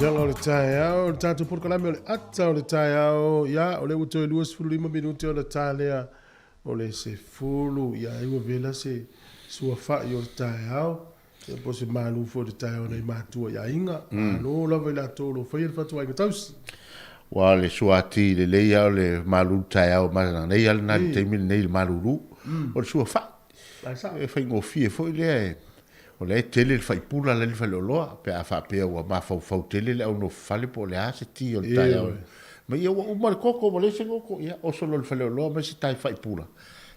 [SPEAKER 2] Faafiafiaga o le taeao, le tatou polokalame o le ata o le taeao, ia, o lea ua toe 25 minute ona ta lea o le 10, ia, ai ua vela se suafa'i o le taeao, ia po o se malu foi o le taeao nai matua i aiga, malo lava i latou o lo o faia le fatuaiga tausi.
[SPEAKER 5] Ua o le suati lelei lava o le malulu taeao ma nei lava lena i le taimi lenei i le malulu, o le suafa'i. E faigofie foi lea e O lea e tele le faipula la i le faleoloa pe a faapea ua mafaufau tele le au nofo fale po o le a se ti o le taeao. Ma ia ua uma le koko ua leai se koko, ia oso loa i le faleoloa aumai se tae faipula,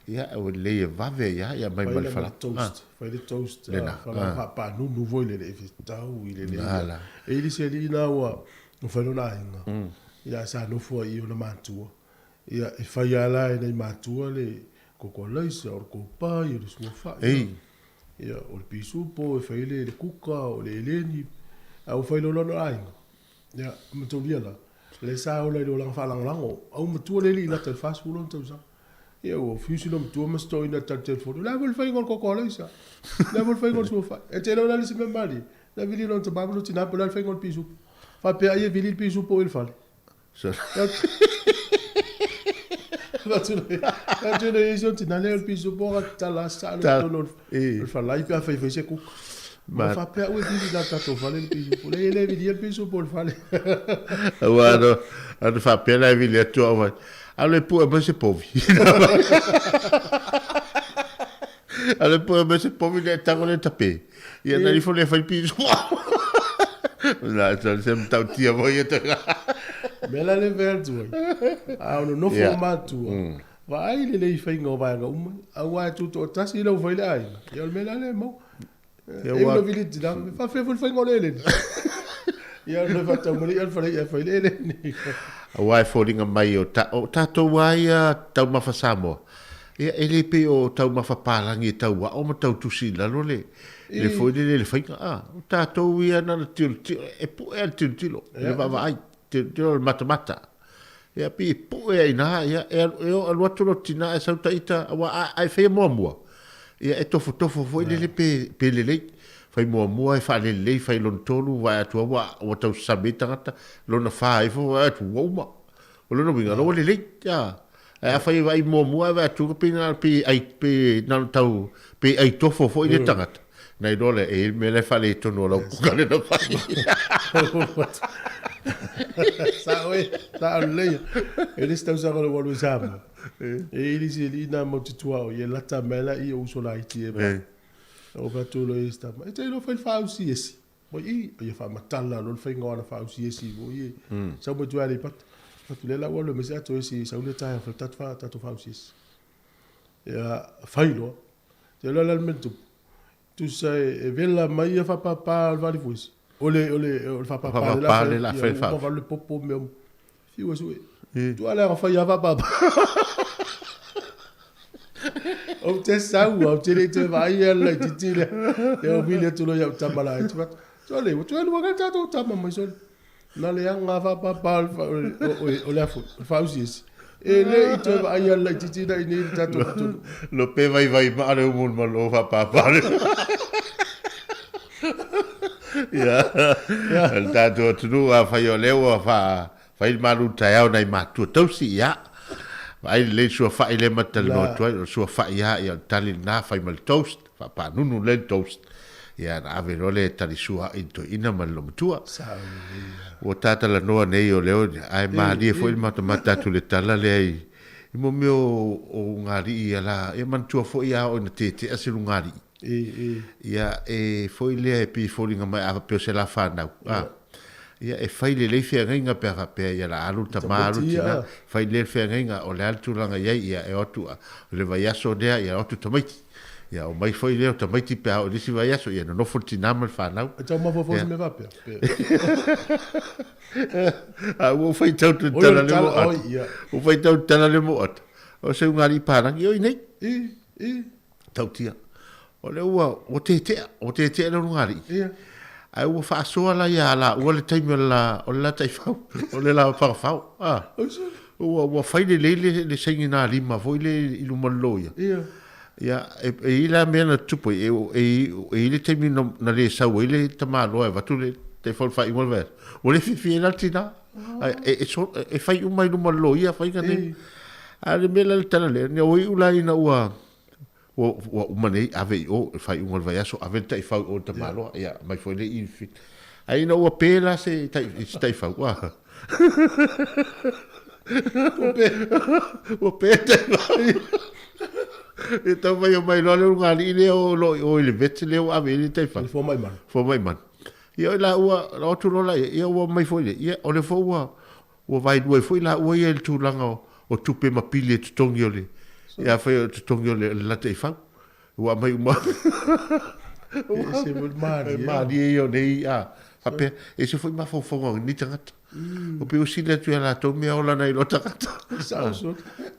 [SPEAKER 5] ia ua lelei e vave ai lava, ia aumai ma le fala.
[SPEAKER 2] Fai le toast, fala faapanunu foi lele e fetau i le lelei. E i ai le isi alii la ua fai lona aiga, ia sa nofo ai i ona matua, ia e fai lava la e nai matua le koko alaisa, o le kopai, o le suafa'i. Ia, o le pisupo, e fai le kuka, o le eleni, a ua fai loa lona aiga. Ia, mataulia la, lea sa ola i le olaga faalagolago, au matua le alii lata i le 40 ona tausaga. Ia, ua fiu si matua ma si toeaina e tali telefoni, o le a foi le faiga o le koko alaisa? O le a foi le faiga o le suafa'i? E te iloa o le a le isi mea malie? Na vili lona tama ma lona tina po o le a le faiga o le pisupo. Faapea ai e vili le pisupo i le fale. Atu le isi o tina lea o le pisupo ka tala sa le totonu o le falai pe a fai fai se kuka. Ma faapea au e vili la tatou fale le pisupo. Le le vilia le pisupo le fale.
[SPEAKER 5] Aua ano ano faapea la e vili atu au vai. Alo e pue mai se povi. Alo e pue mai se povi le tango le tape. Ia na ifo le fai pisupo. La sa se mtautia foi e te.
[SPEAKER 2] Mea la le fai atu ai. A o nonofo o matua. Vaai lelei i faiga o vaega uma. Aua e tutoatasi lau fai le aiga. Ia o le mea la lea e maua. E una vili tina, e faafefea foi le faiga o le eleni. Ia o le faatau mai le fale ia fai le eleni.
[SPEAKER 5] Aua e foliga mai o, ta, o tatou lava ia taumafa Samoa, ia e le pei o taumafa palagi e tau ao ma tau tusi i lalo le, le foi lele le faiga. A, o tatou ia na ona tilotilo, e pue lava le tilotilo, le vaavaai, tilotilo le matamata. Ia pei e pue ai i ina, ia e alu, e alu atu lota tina ae sau ta ita, aua a, a e faia muamua, ia e tofotofo foi lele pe, pe lelei. Fai muamua e faalelelei, fai lona tolu, vaai atu lava ua, ua tausasami ai tagata, lona fa ifo vaai atu ua uma. O lona uiga, o la ua lelei, a. Ae afai e vaai muamua ae vaai atu pei na pei ai pei na ona tau pei ai tofo foi le tagata. Na iloa lea e i ai le mea la e faaletonu o lau kuka lea na fai.
[SPEAKER 2] Sao e, sao lelei. E le isi tausaga o lou alu i Samoa. E i ai le isi alii na matou te tuaoi, e lata mai la i o uso laiti e. Ou fai atu loa i isi tama, e te iloa fai le faausi esi. Oi i, ia faamatala loa le faiga o ana faausi esi foi e. Sau mai tua i Aleipata. Fai atu, lea la ua alu ai ma se ato esi, sau lea taeao fai tatou fa tatou faausi esi. Ia, fai loa. Te iloa la le mea na tupu. Tusa e, e vela mai ia faapapa o le vaalifuesi. O le, o le, o le faapapa le la fai, ia, uma le popo mea uma. Fiu e sue. Tua lea fai ia faapapa. Ou te sau, ou te le te vaai ia le laitiiti lea. Ia ou vili atu loa i au tama laiti. Fai atu, Sole, ua toe lua ka tatou tama mai sole. Na leaga lava faapapa o le a foi, o le faausiasi. E le i toe vaaia le laitiiti na i inei i le tatou atunuu.
[SPEAKER 5] Lo pe vaivai maa le umu o le malo faapapa le. Ia, le tatou atunuu afai o lea ua faa fai le malu taeao nai matua tausi, ia, vaai lelei le suafa'i lea ma te talanoa atu ai, o le suafa'i lava, ia o le tali lena, fai ma le toast, faapanunu lelei le toast, ia ona ave loa lea e tali sua i le toeaina ma le loomatua. Ua ta talanoa nei o lea, ae malie foi le matamata atu i le tala lea i i mo mea o ulugalii ia la, ia manatua foi a oo ina tetea se ulugalii. Ia e foi lea e pei e foliga mai a faapea o se la fanau, a. Ia e fai lelei feagaiga pe a faapea ia la alu le tama alu le tina, fai lelei le feagaiga o le a le tulaga i ai, ia e o atu o le vaiaso lea ia o atu tamaiti. Ia omai foi lea o tamaiti pe a oo i le isi vaiaso ia nonofo le tina ma le fanau.
[SPEAKER 2] E tau mafaufau se mea faapea.
[SPEAKER 5] A ua ou faitau atu i le tala lea mo ata. Ua ou faitau i le tala lea mo ata. O se ulugalii palagi oi nei. Tautia. O lea ua, ua tetea, ua tetea le ulugalii. Ia. Ae ua faasoa la ia laua le taimi o le la, o le la taifau, o le la fagafao. Ah. Ua, ua fai lelei le, le saini nā lima foi le i luma o le loia. Ia. Ia, e, e i la mea na tutupu ai, e, e, e i le taimi na, na le sau ai le tamaloa e avatu le taifau i le faaiuga o le vaiaso. Ua le fiafia ai la le tinā. Ai, e, e, so, e fai uma i luma o le loia faiga nei. A o le mea la le tala lea, ua iu la ina ua, ua, ua uma nei, ave i o, i le faaiuga o le vaiaso, ave le taifau i o i le tamaloa, ia, aumai foi le i le Ae ina ua pe la se, tai, se taifau, ua, ua pe, ua pe le taifau. Ia taumafai omai loa le ulugalii lea o lo o i le vet lea ua ave i ai le taifau.
[SPEAKER 2] Le fomai manu.
[SPEAKER 5] Fomai manu. Ia o la ua, o atu loa la ia, ia ua omai foi lea, ia o lea foi ua, Ua vaelua ai foi laua ia i le tulaga o tupe ma pili e totogi o le, ia afai o totogi o le lata i fau. Ua aumai uma.
[SPEAKER 2] Ese foi le malie.
[SPEAKER 5] E malie ia o nei, a, faapea, ese foi mafaufauga o nei tagata. O pei ua sili atu ia latou mea ola nai lo tagata.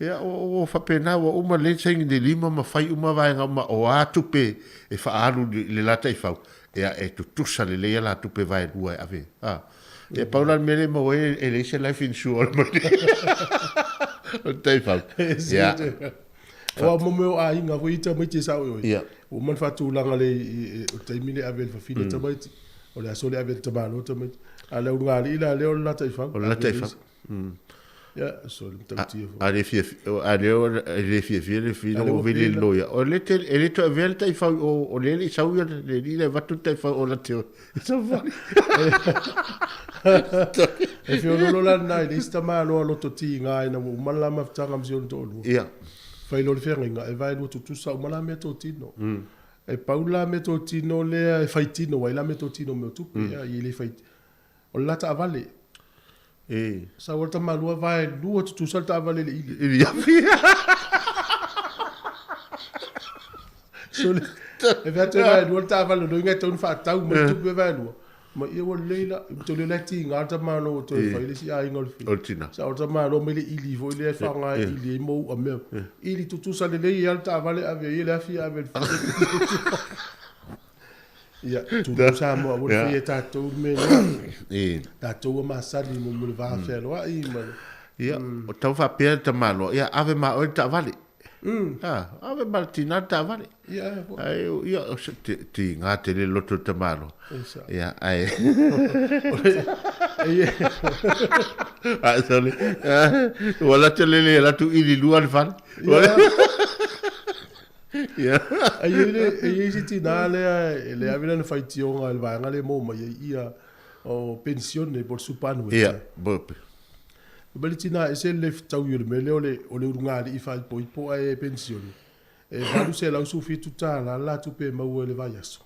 [SPEAKER 5] Ia, ua faapena, ua uma lelei saini le lima ma fai uma vaega uma o a tupe e faaalu i le lata i fau, ia e tutusa lelei a la tupe vaelua e ave. A. Ia pau la le mea lea e maua ai e leai se life insurance mai o le taifau. Ia.
[SPEAKER 2] Aua mo mea o aiga foi i tamaiti e sao i oe. Ia. Ua uma ona faatulaga le o le taimi le ave i le fafine tamaiti, o le aso le ave i le tamaloa tamaiti. A o le ulugalii la lea o le la taifau.
[SPEAKER 5] O le la taifau.
[SPEAKER 2] Ia, so le matautia
[SPEAKER 5] foi. A le fiafia, a le e le fiafia le fafine ua vili le loia. O le te, e le toe avea le taifau i o, o lea e le i sau ia le alii lea e avatu le taifau o la te o. E savali.
[SPEAKER 2] E feoloolo la lena i le isi tamaloa loto tiga ina ua uma le la mafutaga ma si ona toalua.
[SPEAKER 5] Ia.
[SPEAKER 2] Fai loa le feagaiga, e vaelua tutusa uma la meatotino. E pau la meatotino lea e fai tino ai la meatotino o mea o tupe, ia, e le fai, o le la taavale.
[SPEAKER 5] E.
[SPEAKER 2] Sau le tamalua vaelua tutusa le taavale i le ili.
[SPEAKER 5] I le afi.
[SPEAKER 2] Sole, e fai atu e vaelua le taavale, o loiga e tatau ona faatau mai le tupe vaelua. Ma ia ua lelei la, ua tau le la tiga le tamaloa ua toe fai le isi aiga o le
[SPEAKER 5] O le tina.
[SPEAKER 2] Sao le tamaloa mai le ili foi lea e faaaoga e ili ai mo u'a mea. Ili tutusa lelei ai lava le taavale ave ai le afi ave i le Ia, tulou Samoa, aua le faia e tatou le mea lea. Tatou ua masani mo le va fealoai ma le...
[SPEAKER 5] Ia, o tau faapea le tamaloa, ia ave ma oe le taavale. Ah, ave ma le tina le taavale.
[SPEAKER 2] Ia,
[SPEAKER 5] e. Ai, ia, o se tiga tele le loto o le tamaloa. Ia, ae... Ah, sorry. Ua lata lele, latu ili lua le fale.
[SPEAKER 2] Ia. E i ai le, e i ai si tinā lea e le ave lana faitioga i le vaega lea e maua mai ai ia o penisione po o le superannuation.
[SPEAKER 5] Ia, bo.
[SPEAKER 2] Fai mai le tinā e ese le fetaui o le mea lea o le, o le ulugalii faaipoipo ae penisione. E $817 le la tupe e maua i le vaiaso,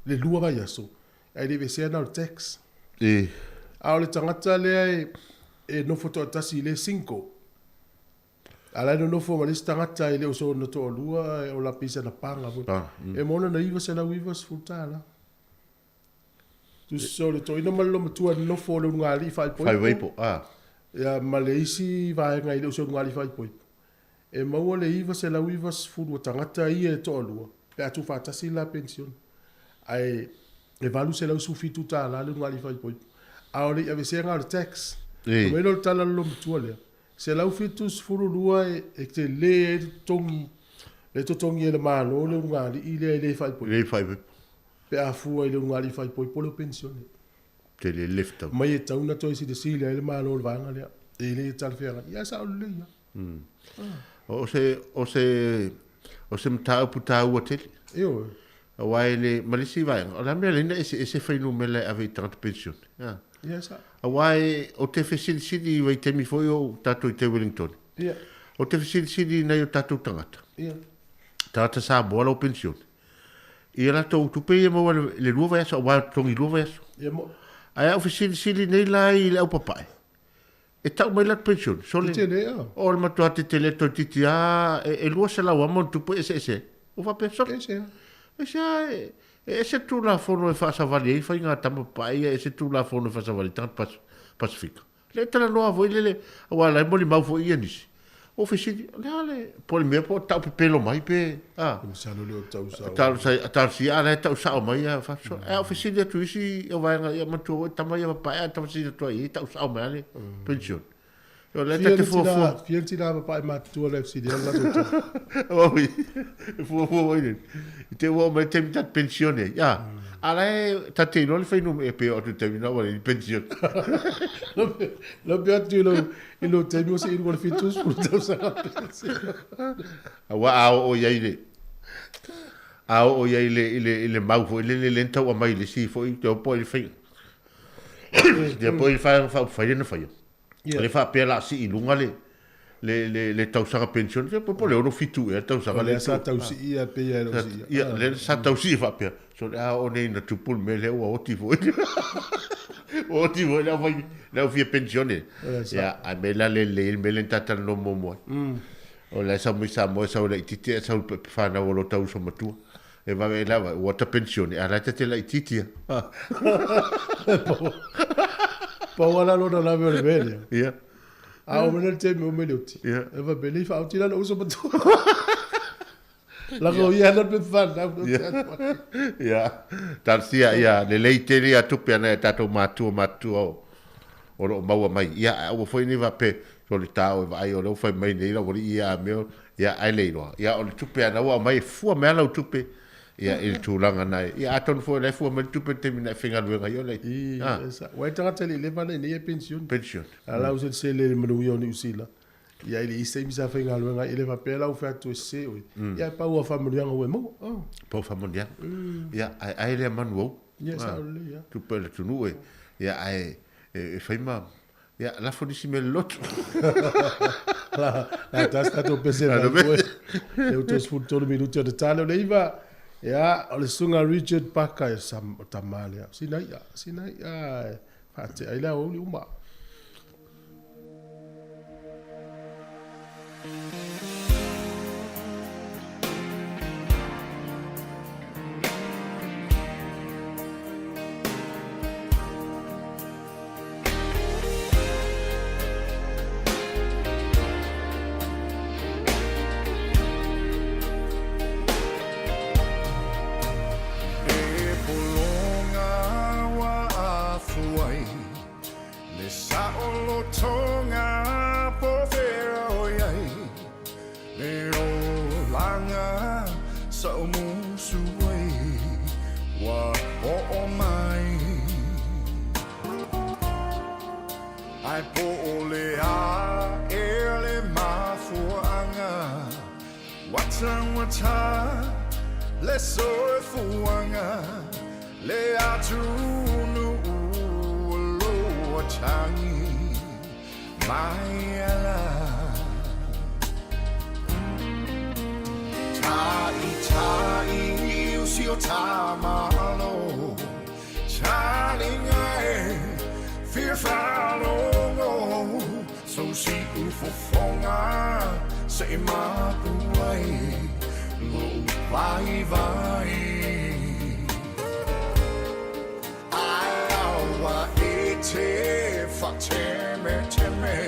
[SPEAKER 2] le lua vaiaso, ae le aveesea na o le tax.
[SPEAKER 5] E.
[SPEAKER 2] A o le tagata lea e, e nofo toatasi i le single, A la e nonofo ma le isi tagata e le o sona toalua ae o la pei sana paga foi. E maua lona $990. Tusa o le toeaina ma le loomatua nonofo o le ulugalii faaipoipo.
[SPEAKER 5] Faaipoipo, a.
[SPEAKER 2] Ia ma le isi vaega e le o se ulugalii faaipoipo. E maua le 990 o tagata ia e toalua pe a tuufaatasi le la penisione. Ae e $817 le ulugalii faaipoipo. A o le aveseaga o le tax. Ona aumai lea o le tala a le loomatua lea, 172 e tele ai le totogi, le totogi e le Malo le ulugalii lea e le faaipoipo.
[SPEAKER 5] Le faaipoipo.
[SPEAKER 2] Pe a fua i le ulugalii faaipoipo le penisione.
[SPEAKER 5] Tele le fetau.
[SPEAKER 2] Mai e tatau ona toe silasila ai le Malo i le vaega lea. E le talafeagai. Ia sao lelei lava.
[SPEAKER 5] O se, o se, o se mataupu taua tele.
[SPEAKER 2] Ioe.
[SPEAKER 5] Aua e le, ma le isi vaega, o le a mea lea na eseese fuainumera e ave i tagata penisione? A.
[SPEAKER 2] Ia, sa.
[SPEAKER 5] Aua e, ou te fesilisili i vaitaimi foi o tatou i te Wellington.
[SPEAKER 2] Ia.
[SPEAKER 5] Ou te fesilisili i nai o tatou tagata.
[SPEAKER 2] Ia.
[SPEAKER 5] Tagata Samoa lau penisione. Ia latou tupe ia maua i le lua vaiaso, aua e totogi i lua vaiaso.
[SPEAKER 2] Ia mo.
[SPEAKER 5] Ae a ou fesilisili nei la i le au papae, E tau mai latu penisione, sole.
[SPEAKER 2] Tetele a.
[SPEAKER 5] O le matua tetele toeitiiti a e 200 a ma ona tupu e eseese ai. Ua faapea, sole.
[SPEAKER 2] Ese a.
[SPEAKER 5] Ese a e ese Tulafono e faasavali ai faiga tama papae ia, ese Tulafono e faasavali ai tagata Pasifika. Le talanoa foi lele, aua la e molimau foi ia nisi. O fesili, o le a le, po o le mea po o tau pepelo mai pe, a.
[SPEAKER 2] Masalo le o tau sao.
[SPEAKER 5] Talosia, a la e tau sao mai a faasoa. Ae a ou fesili atu i isi o vaega, ia manatua foi tama ia papae a ta fesili atu ai i ai, tau sao mai a le pension. O lea ta te fuafua.
[SPEAKER 2] Fia le tina papae matutua la e fesili ai le latou tama.
[SPEAKER 5] Oi, e fuafua foi lele. I te ua oo mai le taimi ta te pensione ai, a. A la e ta te iloa le fuainumera, e pei oo atu i le taimi lena ua leai ni pensione.
[SPEAKER 2] Lau pe atu i lou, i lou taimi o se ilu o le 70 tausaga penisione.
[SPEAKER 5] Aua a oo i ai le, a oo i ai i le, i le, i le mau foi lele lea na tau aumai i le isi foi, te po i le faiga, te po i le Vaega Faaupufai lea na faia. Yeah. Le faapea la sii i luga le, le, le, le tausaga penisione, te po po le 67 ea le tausaga
[SPEAKER 2] lea. Sa tau sii ia pei ia le sii.
[SPEAKER 5] Ia, le sa tau sii faapea. So le a oo nei ina tupu le mea lea ua oti foi. Ua oti foi le au fai, le au fia penisione. Ia, ae mea la le lelei le mea lea na ta talanoa muamua ai. O la e sau mai Samoa, e sau e laitiiti ae sau i le fanau a lo ta uso matua. E vave lava, ua ta penisione, a o la e ta te laitiiti lava.
[SPEAKER 2] Pau lava la lona lave o le mea lea.
[SPEAKER 5] Ia.
[SPEAKER 2] A oo mai la le taimi o mai le oti.
[SPEAKER 5] Ia.
[SPEAKER 2] E faapea, le i faaoti la lou uso matua. Lako ia ana pe whanau.
[SPEAKER 5] Ia. Talosia ia lelei tele ia tupe a nai a tatou matua matutua o o lo o maua mai. Ia ae aua foi nei faapea o le ta o e vaai o lea ua fai mai nei lau alii ia a mea ia ae le iloa. Ia o le tupe a na ua aumai e fua mai lava lau tupe ia i le tulaga na e. Ia atonu foi o la e fua mai le tupe i le taimi na e faigaluega ai o le
[SPEAKER 2] a. Ua e tagata e le i leva ana i nei e penisione.
[SPEAKER 5] Penisione.
[SPEAKER 2] A la u selesele i le manuia o Niu Sila. Ia i le isi taimi sa faigaluega ai, e le faapea la ua fai atu e sese oe. Ia e pau a faamanuiaga ua e maua. Oh.
[SPEAKER 5] Pau faamanuiaga. Ia, ae ai lea manu ou.
[SPEAKER 2] Ia, sao lelei, ia.
[SPEAKER 5] Tupe a le atunuu e, ia, ae e fai ma, ia, lafo nisi mea i le lotu.
[SPEAKER 2] La, la tasi tatou pese mai koe. E o 33 minuti o te tale o le iva. Ia, o le susuga Richard Parker, e sam, o tama lea. Sina ia, sina ia, e faatea ai le aoauli uma.
[SPEAKER 11] E pologa ua afu ai Le saolotoga po fea o i ai Le olaga sa o musu ai Ua oo mai Ae po o le a ea le mafuaaga Ua taugata le soifuaga Le atunuu o lo tagi mai ala Ta'ita'i o si o ta Malo Talinga e fia faalogo So si'u fofoga se i mapu ai Lo'u vaivai Ae aua e te whatemeteme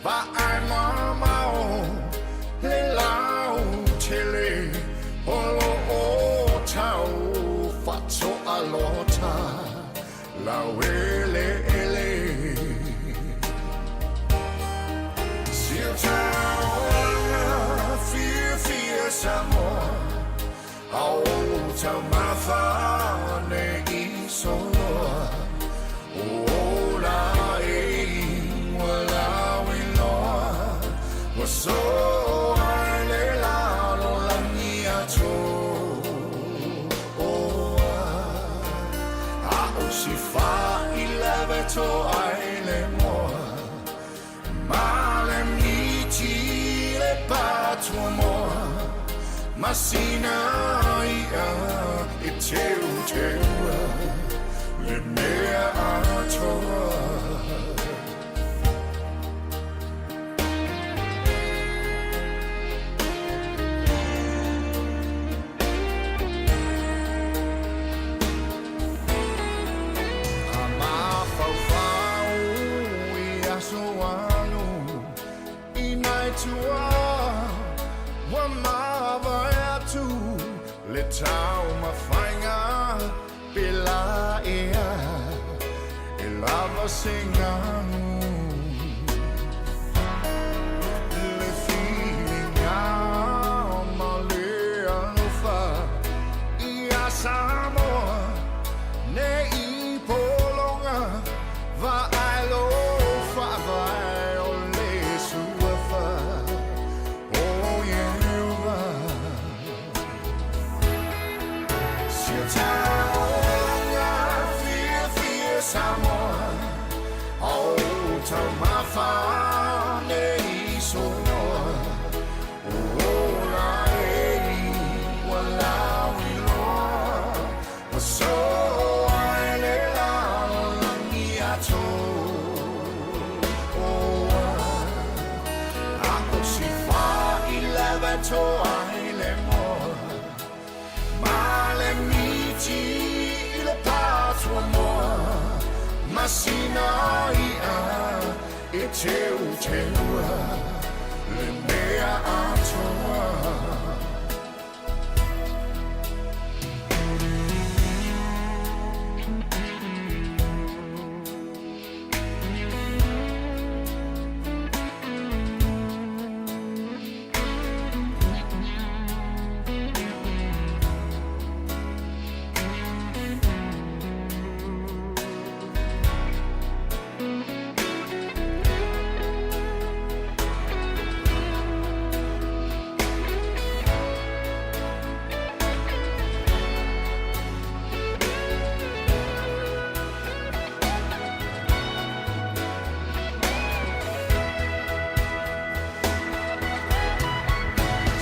[SPEAKER 11] Vaai mamao le lautele O lo o tau whatoa lota Laueleele. taumafa nei soloa O ola e ua lauiloa Ua soa i le lalolagi atoa A o si fa'ilave toa i le moa Ma le miti le patuamoa Ma sina i'a e teuteua le mea atoa. A mafaufau i aso alu i nai tua ua mavae atu le taumafaiga pe la ea e lava se galu. Le filiga ma le alofa ia Samoa nei pologa vaai lo faavae o le suafa o Ieova. Si o taulaga fiafia Samoa o taumafa nei soloa O ola e ua lauiloa Ua soa i le lalolagi atoa A o si fa'ilave toa i le moa Ma le miti i le patuamoa Ma sina i'a e teuteua le mea atoa.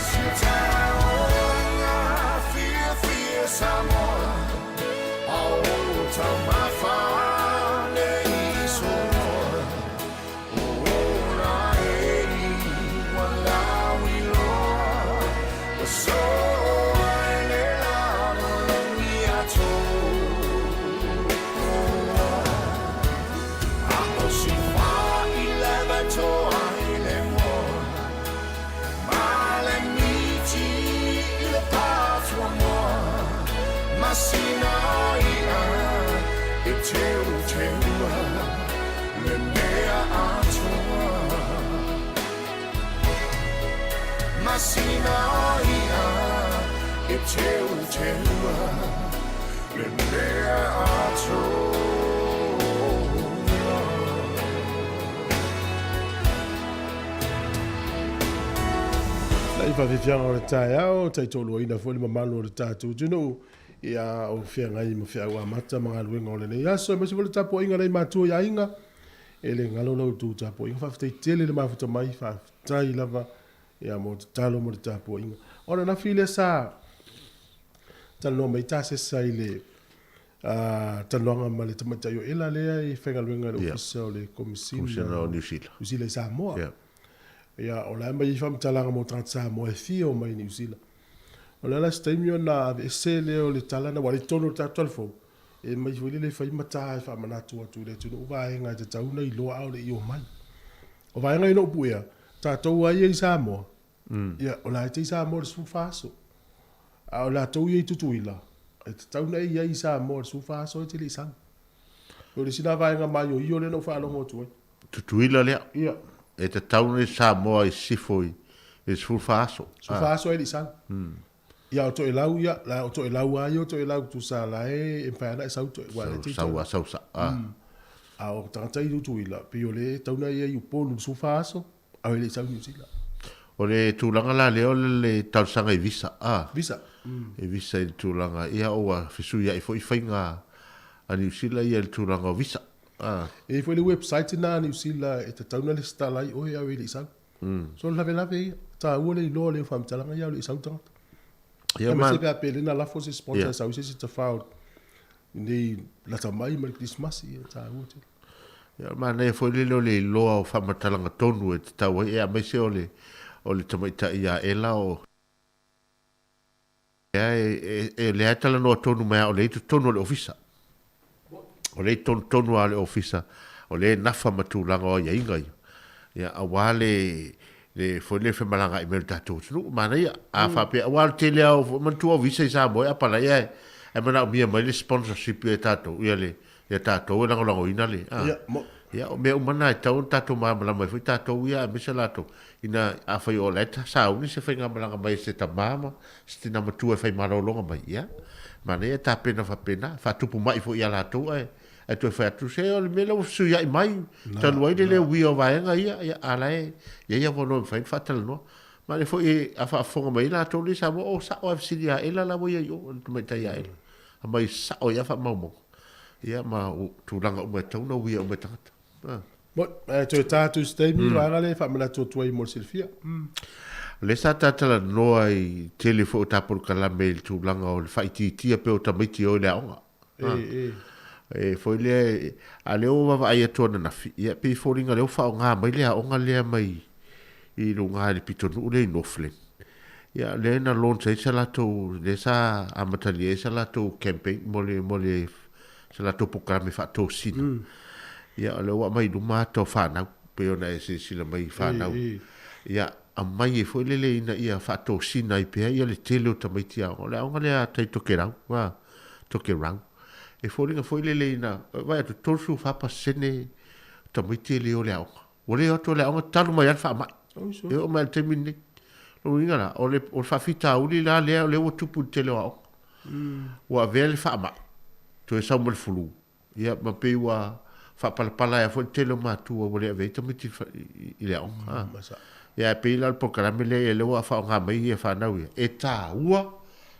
[SPEAKER 11] Si o taulaga fiafia Samoa o taumafa nei soloa O ola e ua lauiloa Ua soa i le lalolagi atoa A o si fa'ilave toa i le moa Ma le miti i le patuamoa Ma sina i'a e teuteua le mea atoa Ma sina i'a e teuteua le mea atoa.
[SPEAKER 2] Lai faafiafiaga o le taeao, taitoaluaina foi le mamalu o le tatou atunuu ia o feagai ma feau amata ma galuega o lenei aso, aemaise foi le tapuaiga a nai matua i aiga. E le galo la outou tapuaiga, faafetai tele le mafuta mai, faafetai lava ia mo tatalo mo le tapuaiga. O ananafi lea sa talanoa mai Tasesa i le talanoaga ma le tamaitai o Ela lea i faigaluega i le Ofisa o le Komisina
[SPEAKER 5] Komisina o Niu Sila.
[SPEAKER 2] Niu Sila i Samoa. Ia, o la e aumai ai faamatalaga mo tagata Samoa e fia o mai i Niu Sila. O le a la se taimi ona aveese lea o le tala na, aua o lea i totonu o le tatou tala fou, e aumai foi lele e fai ma ta e faamanatu atu i le atunuu vaega e tatau ona iloa a o le i omai. O vaega ia na ou puea, tatou lava ia i Samoa, ia, o la e te i Samoa i le 14 aso. A o latou ia i Tutuila, e tatau ona e i ai i Samoa i le 14 aso e te le i sau. O le isi lena vaega maioio lea na ou faalogo atu ai.
[SPEAKER 5] Tutuila lea. Ia. E tatau ona i Samoa i sisifo i le 14 aso.
[SPEAKER 2] 14 aso e le i sau. Ia o Toelau ia, la o Toelau a ia o Toelau tusa la e e mafai lava ona e sau toe, aua o lea e te
[SPEAKER 5] Sau a sau sa, a.
[SPEAKER 2] A o tagata i Tutuila, pei o lea e tatau ona ia i Upolu i le 14 aso, a o e le i sau i Niu Sila.
[SPEAKER 5] O le tulaga la lea o le talosaga i visa, a.
[SPEAKER 2] Visa.
[SPEAKER 5] I visa i le tulaga, ia ua fesuiai foi faiga a Niu Sila ia i le tulaga o visa, a.
[SPEAKER 2] E i ai foi le website lena a Niu Sila e tatau ona lesitala ai oe a o e le i sau. So o le lavelave ia, e taua le iloa o le faamatalaga ia a o le i sau le tagata.
[SPEAKER 5] Ia ma
[SPEAKER 2] Aemaise pe a pe le na lafo se sponsor e sau i se isi tafao nei lata mai ma le Kerisimasi, ia e taua tele.
[SPEAKER 5] Ia o le manaia foi lele o le iloa o faamatalaga tonu e tatau ai, aemaise o le o le tamaitai ia Ela o lea e lea e talanoa tonu mai lava o lea e i totonu o le ofisa. O lea e i totonu tonu lava o le ofisa, o lea e nafa ma tulaga o aiaiga ia. Ia aua le le foi lea femalagaai mai o le tatou atunuu, manaia. A faapea, aua o le tele lava o, manatua o visa i Samoa e apalai ae ae manaomia mai le sponsorship ia tatou, ia le ia tatou e lagolagoina le, a.
[SPEAKER 2] Ia, mo.
[SPEAKER 5] Ia, o mea uma na e tatau ona tatou malamalama ai foi tatou ia aemaise latou, ina afai o la e sauni se faigamalaga mai a se tama ma se tina matua e fai malologa mai, ia, manaia e tapena faapena, faatupu mai foi ia latou ae ae toe fai atu, se o le mea lea ua fesuiai mai, talu ai le le uia o vaega ia, ia, a la e i ai avanoa e mafai ona faatalanoa. Ma o lea foi a faafofoga mai ai latou nei i Samoa, o sao lava e fesili ia Ela la ua i ai i o, le tamaitai ia Ela, aumai sao ai lava faamaumauga. Ia ma tulaga uma e tatau ona uia uma e tagata.
[SPEAKER 2] Ah. Bon, ae toe ta atu i se taimi, vaega lea e faamanatu atu ai mo le silafia.
[SPEAKER 5] O lea sa ta talanoa i tele foi o ta polokalame i le tulaga o le faaitiitia pea o tamaiti e o i le aoga.
[SPEAKER 2] E, e.
[SPEAKER 5] E foi lea, a lea ua vaavaai atu ananafi, ia pei e foliga lea ua faaaoga mai le aoga lea mai i luga i le pitonuu lea i Northland. Ia, lea na launch ai sa latou, lea sa amatalia ai sa latou campaign mo le, mo le, sa latou polokalame faatosina. Ia, o lea ua aumai i luma ata o fanau, pei ona e silasila mai i fanau. Ia, aumai ai foi lele ina ia faatosina ai pea ia le tele o tamaiti aoga. O le aoga lea a tai Tokerau, a, Tokerau. E foliga foi lele ina, vaai atu, 34% tamaiti e le o le aoga. Ua le o atu o le aoga talu mai lava le faamai. E oo mai i le taimi lenei. Lona uiga la, o le, o le faafitauli la lea, lea ua tupu i le tele o aoga. Ua avea le faamai, toe sau ma le flu, ia ma pei ua faapalapala ai foi le tele o matua ua le avea ai tamaiti i le aoga. Ia ae pei la o le polokalame lea ia lea ua faaaoga mai ia fanau ia, e taua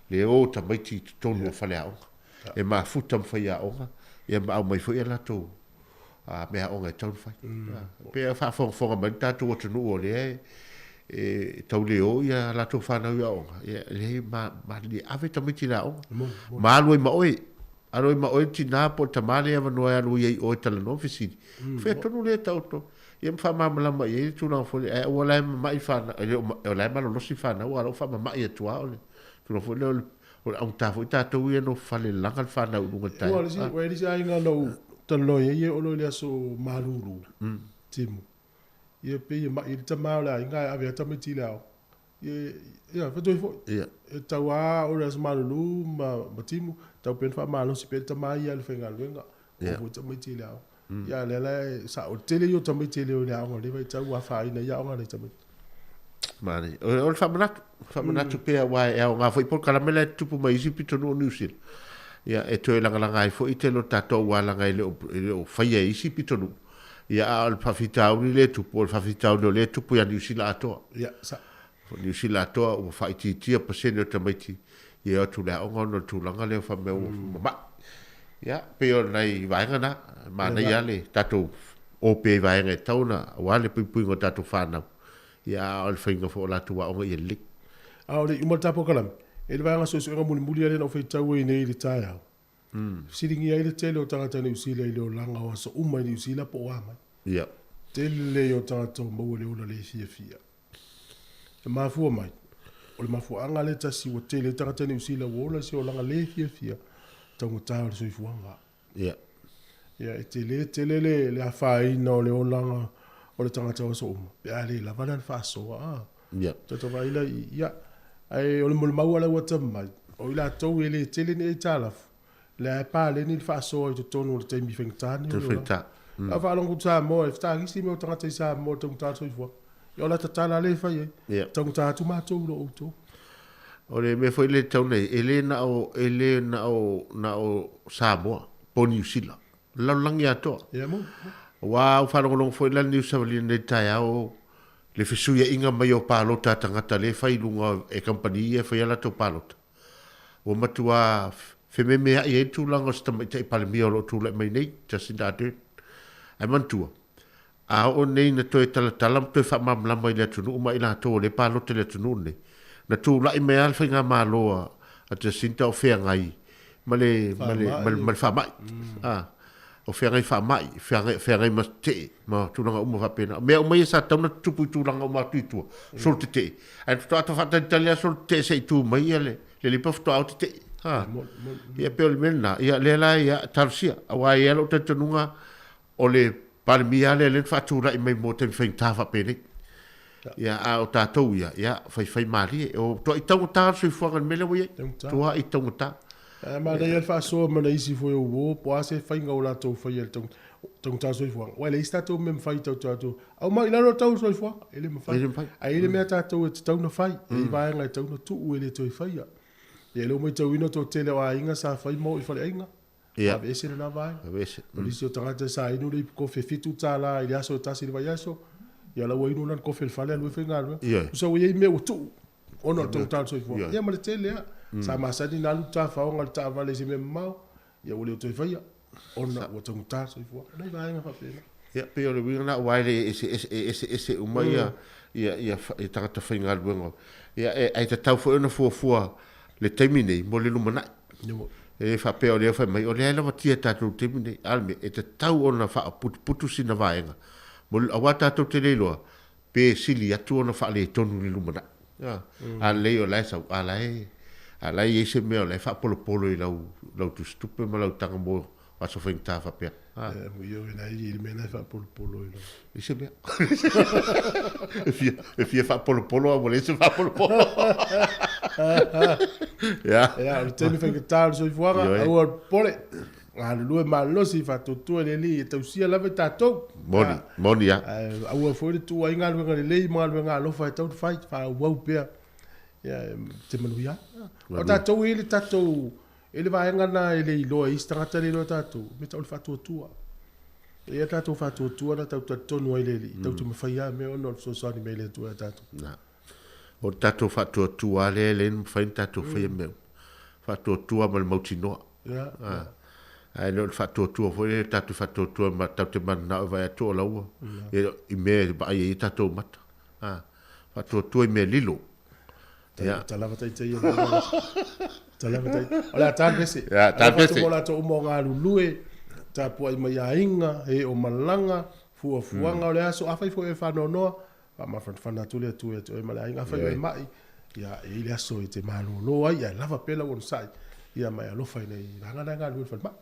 [SPEAKER 5] le o o tamaiti i totonu o faleaoga. E mafuta ma faiaoga, ia ma aumai foi a latou a meaaoga e tatau ona fai. Pei e faafogafoga mai le tatou atunuu o lea e tau le o ia latou fanau i aoga, ia leai ma malilie ave tamaiti i le aoga. Ma alu ai ma oe. Alu ai ma oe le tina po o le tama lea e avanoa e alu ai i o e talanoa ma fesili. Fea tonu lea e taoto ia ma faamalamalama i ai le tulaga foi lea, ae aua la e mamai fanau, e le o, o la e malolosi fanau, a o la e ua faamamai atu lava o le tulaga foi lea o le O le augata foi tatou ia no falelaga le fanau i luga i le
[SPEAKER 2] taeao. Ua i le isi aiga na ou talanoa i ai e olo i le aso malulu, timu. Ia pei e mai le tama o le aiga ae ave lava tamaiti i le aoga. Ia, ia faitoi foi.
[SPEAKER 5] Ia.
[SPEAKER 2] E tau lava o le aso malulu ma timu, tau pea ona faamalosi pea le tama ia i le faigaluega. O foi tamaiti i le aoga. Ia a lea la e sao, o le tele ia o tamaiti e le o i le aoga o lenei vaitau ua afaina ai aoga a nai tamaiti.
[SPEAKER 5] Manaia. O le faamanatu, faamanatu pea aua e aoga foi polokalame la e tutupu mai isi pitonuu o Niu Sila. Ia e toe lagalaga ai foi tele o tatou aua leaga e le o, e le o faia e isi pitonuu. Ia a o le faafitauli lea e tupu, o le faafitauli o lea e tupu ia Niu Sila atoa.
[SPEAKER 2] Ia, sa.
[SPEAKER 5] O Niu Sila atoa ua faaitiitia pasene o tamaiti ia o atu i le aoga ona o le tulaga lea fai mai ua mamai. Ia, pei o nai vaega na, manaia lava le tatou o pea i vaega e tatau ona, aua le puipuiga o tatou fanau, ia a o le faiga foi o latou aoga ia lelei.
[SPEAKER 2] A o le i uma le ta polokalame, e i le vaega suesuega mulimuli lea na ou faitau ai nei i le taeao, fesiligia ai le tele o tagata Niu Sila i le olaga o aso uma i Niu Sila po o a mai.
[SPEAKER 5] Ia.
[SPEAKER 2] Tele o tagata o maua i le ola le fiafia. E mafua mai, o le mafuaaga lea tasi ua tele ai tagata Niu Sila ua ola i se olaga le fiafia, taugata o le soifuaga.
[SPEAKER 5] Ia.
[SPEAKER 2] Ia, e tele tele le, le afaina o le olaga o le tagata o aso uma, pe a le lava la le faasoa, a.
[SPEAKER 5] Ia.
[SPEAKER 2] Tatou vaai la i, ia, ae o le molimau lava la ua tama mai, o i latou e le tele ni aitalafu, lea e paleni le faasoa i totonu o le taimi faigata lenei o le olaga. A faalogo atu Samoa, e fetagisi mea o tagata i Samoa i le taugata o le soifuaga. Ia o le ata tala lea e fai ai,
[SPEAKER 5] Ia.
[SPEAKER 2] taugata atu matou i lo outou.
[SPEAKER 5] O le mea foi lea e tatau ona i ai, e le na o, e le na o, na o Samoa po o Niu Sila, o le lalolagi atoa.
[SPEAKER 2] Ia moni.
[SPEAKER 5] Aua a ou faalogologo foi la i le niu savali nei i le taeao, le fesuiaiga mai o palota a tagata lea e fai i luga e kamupani ia e fai a latou palota, ua matua fememeai ai le tulaga o se tamaitai Palemia o lo o tulai mai nei, Jacinda Ardern. Ae manatua, A oo nei ina toe talatala ma toe faamalamalama i le atunuu ma i latou o lea e palota i le atunuu lenei, na tulai mai lava le faigamalo a Jacinta o feagai ma le, ma le, ma le, ma le faamai. A, o feagai faamai, feagai, feagai ma tetee, ma tulaga uma faapena. O mea uma ia sa tatau ona tutupu i tulaga uma atu i tua, solo tetee. Ae faatoa ta faatalitali lava solo tetee se i tu mai ia le, le lipa faatoa o tetee. A, ia pei o le mea lena. Ia lea la ia talosia, aua e i ai lou talitonuga O le Palemia lea lea na faatulai mai mo taimi faigata faapenei. Ia, a o tatou ia, ia, faifai malie. O tuai taugata le soifuaga i le mea lea ua i ai. Tuai taugata.
[SPEAKER 2] Ae manaia le faasoa ma nai isi foi o uo, po o a se faiga o latou faia i le taugata o le soifuaga. Aua e leai se tatou mea mafai tatou te o atu, aumai i lalo le tau o le soifuaga. E le mafai. E le mafai. Ae i ai le mea tatou e tatau ona fai. E i ai vaega e tatau ona tuu e le toe faia. Ia, o lea ua matauina toatele o aiga sa fai ma oo i faleaiga.
[SPEAKER 5] Ia.
[SPEAKER 2] Aveese lena vaega.
[SPEAKER 5] Aveese.
[SPEAKER 2] O nisi o tagata sa inu le ipu kofi e $7 i le aso e tasi i le vaiaso, ia la ua inu lana kofi i le fale alu ai faigaluega.
[SPEAKER 5] Ioe.
[SPEAKER 2] Tusa ua i ai mea ua tuu ona o le taugata o le soifuaga.
[SPEAKER 5] Ioe.
[SPEAKER 2] Ia ma le tele lava. Sa masani ona alu le tafaoga i le taavale i se mea mamao, ia ua le o toe faia ona ua taugata le soifuaga. O nai vaega faapena.
[SPEAKER 5] Ia, pei o le uiga lena aua e le eseese, e eseese uma ia, ia, ia, ia tagata faigaluega. Ia, e, ae tatau foi ona fuafua le taimi nei mo le lumanai. E le faapea o lea fai mai, o lea e lavatia e tatou i le taimi lenei. A o le mea, e tatau ona faaputuputu sina vaega, mo le, aua tatou te le iloa pe sili atu ona faaletonu i le lumanai. A, a lelei o la e sau, a la e, a la e i ai se mea o la e faapolopolo i lau, lau tusitupe ma lau taga mo aso faigata faapea.
[SPEAKER 2] A. Ioe, la e i ai le mea la e faapolopolo i lau.
[SPEAKER 5] I se mea. E fia, e fia faapolopolo a ua leai se faapolopolo. Ia.
[SPEAKER 2] Ia, o le taimi faigata o le soifuaga,
[SPEAKER 5] Ioe.
[SPEAKER 2] aua le popole. Galulue malosi, faatuatua i le Alii e tausia lava i tatou.
[SPEAKER 5] Moni, moni lava.
[SPEAKER 2] Ae aua foi le tuua ai galuega lelei ma galuega alofa e tatau ona fai, faaauau pea. Ia, e te manuia ai. O tatou e i ai le tatou E le vaega lena e le iloa e isi tagata le iloa e tatou, o mea tau o le faatuatua. E i ai tatou faatuatua na tatou talitonu ai i le Alii, tatou te mafaia lava mea ona o le fesoasoani mai a le Atua ia tatou.
[SPEAKER 5] Na. O le tatou faatuatua lava lea e le mafai ona tatou faia mea uma. Faatuatua ma le mautinoa.
[SPEAKER 2] Ia.
[SPEAKER 5] A. Ae le o le faatuatua foi lea tatou faatuatua ma tatou te mananao e vaai atu o la ua i mea e vaai ai tatou mata. A. Faatuatua i mea lilo.
[SPEAKER 2] Ia. Talava taitai ia. Talava taitai. O le a ta pese.
[SPEAKER 5] Ia, ta pese.
[SPEAKER 2] Mo latou uma o galulue, tapuai mai aiga, e o malaga, fuafuaga o le aso, afai foi e faanoanoa, faamafanafana atu le Atua ia te oe ma le aiga, afai o e mai, ia, e i ai le aso e te malolo ai, ae lava pea lau onosai, ia ma e alofa i nai vaega na e galulue i le falemai.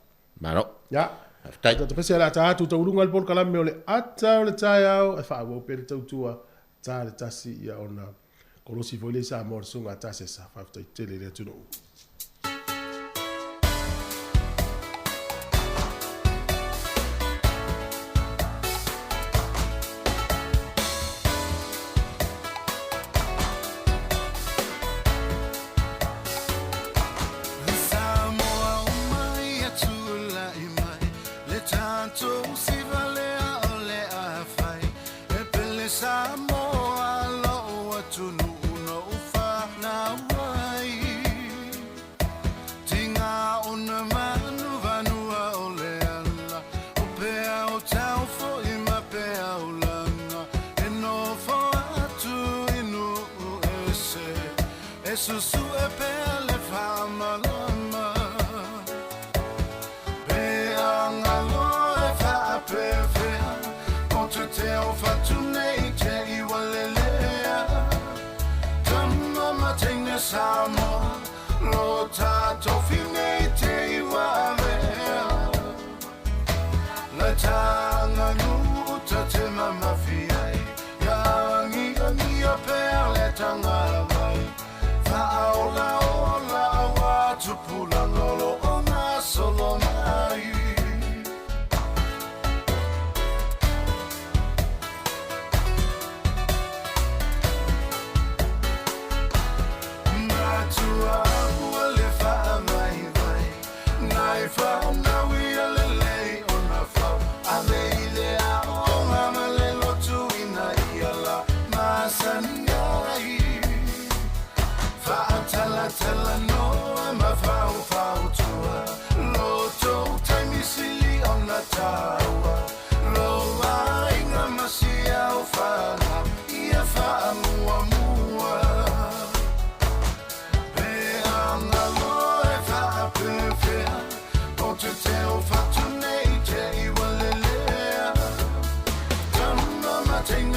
[SPEAKER 5] Malo.
[SPEAKER 2] Ia.
[SPEAKER 5] Faafetai.
[SPEAKER 2] Tatou pese o le a ta atu tauuluga le polokalame o le ata o le taeao, e faaauau pea le tautua, ta le tasi, ia ona kolosi foi lea i Samoa le susuga a Tasesa. Faafetai tele i le atunuu.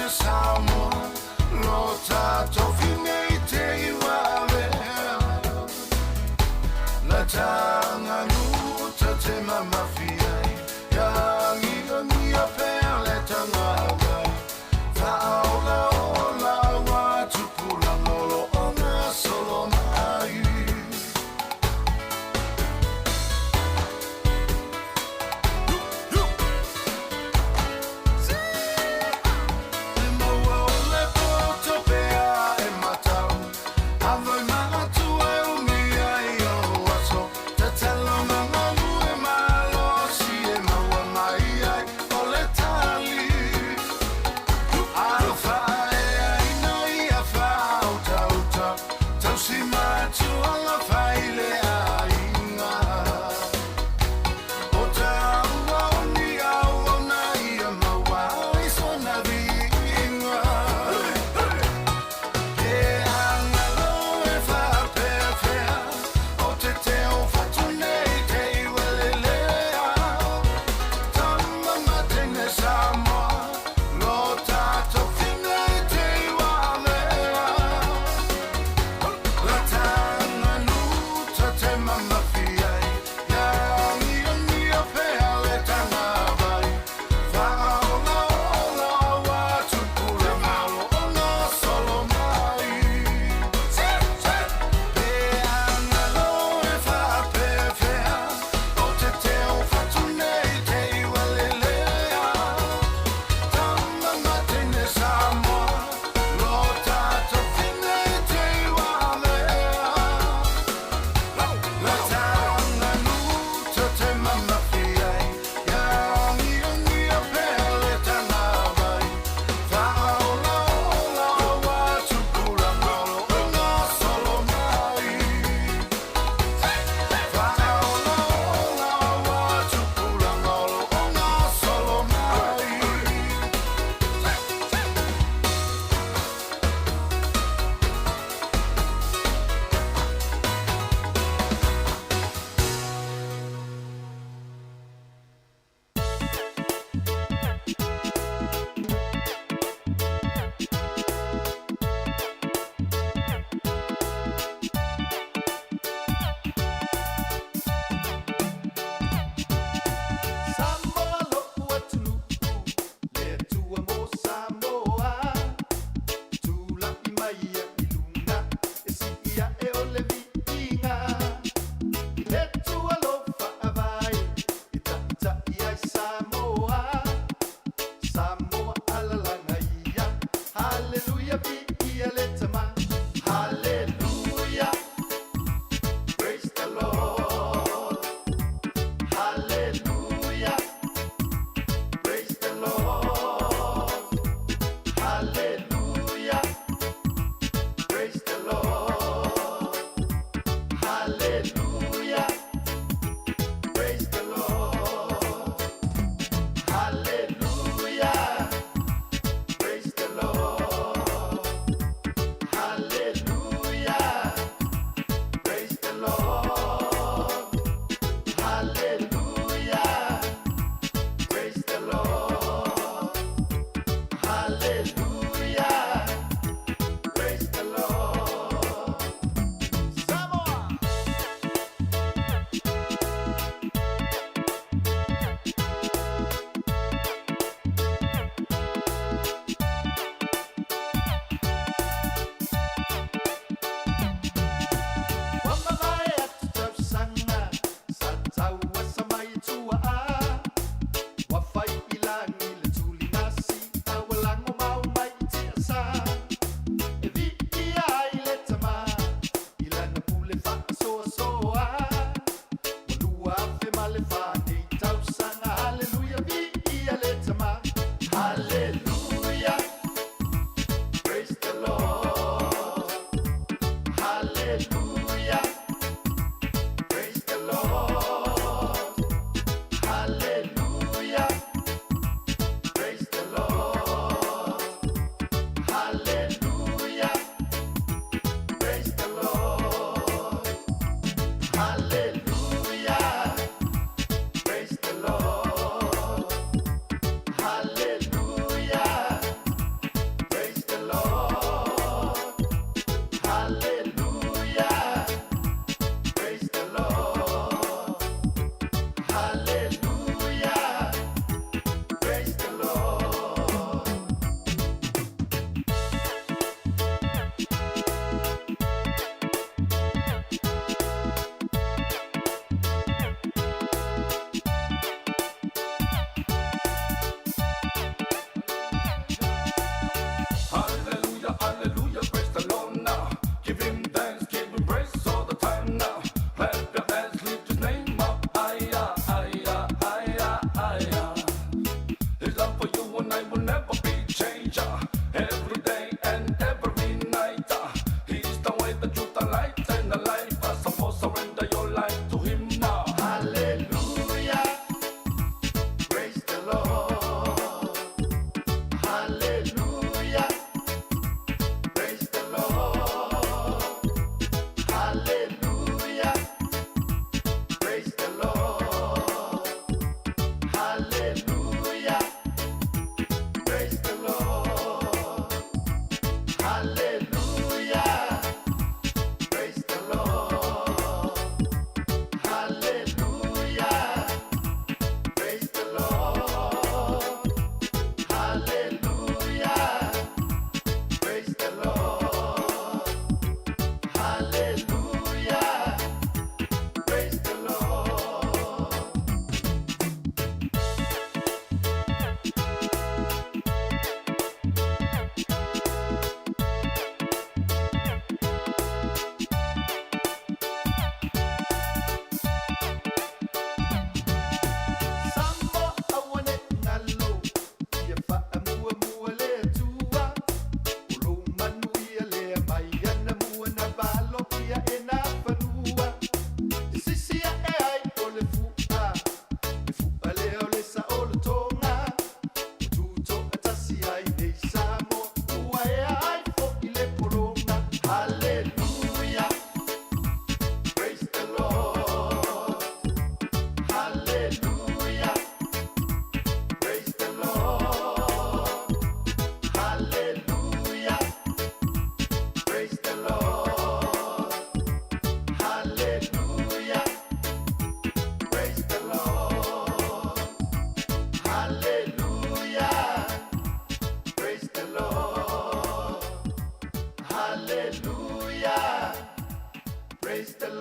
[SPEAKER 11] Samoa Lo tātou whine i te iwa avea La tānganuta te mamawhi ai Ia angiangia pea le tangata Whaola ola ua tupuranga o lo o ngā solo mai. E maua o le poto pea e matau Avoi matua e umi ai ou aso Tatalo ma galue malo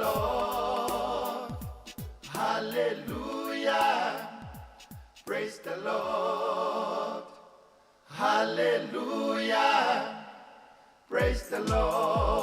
[SPEAKER 11] Lord. Hallelujah. Praise the Lord. Hallelujah. Praise the Lord.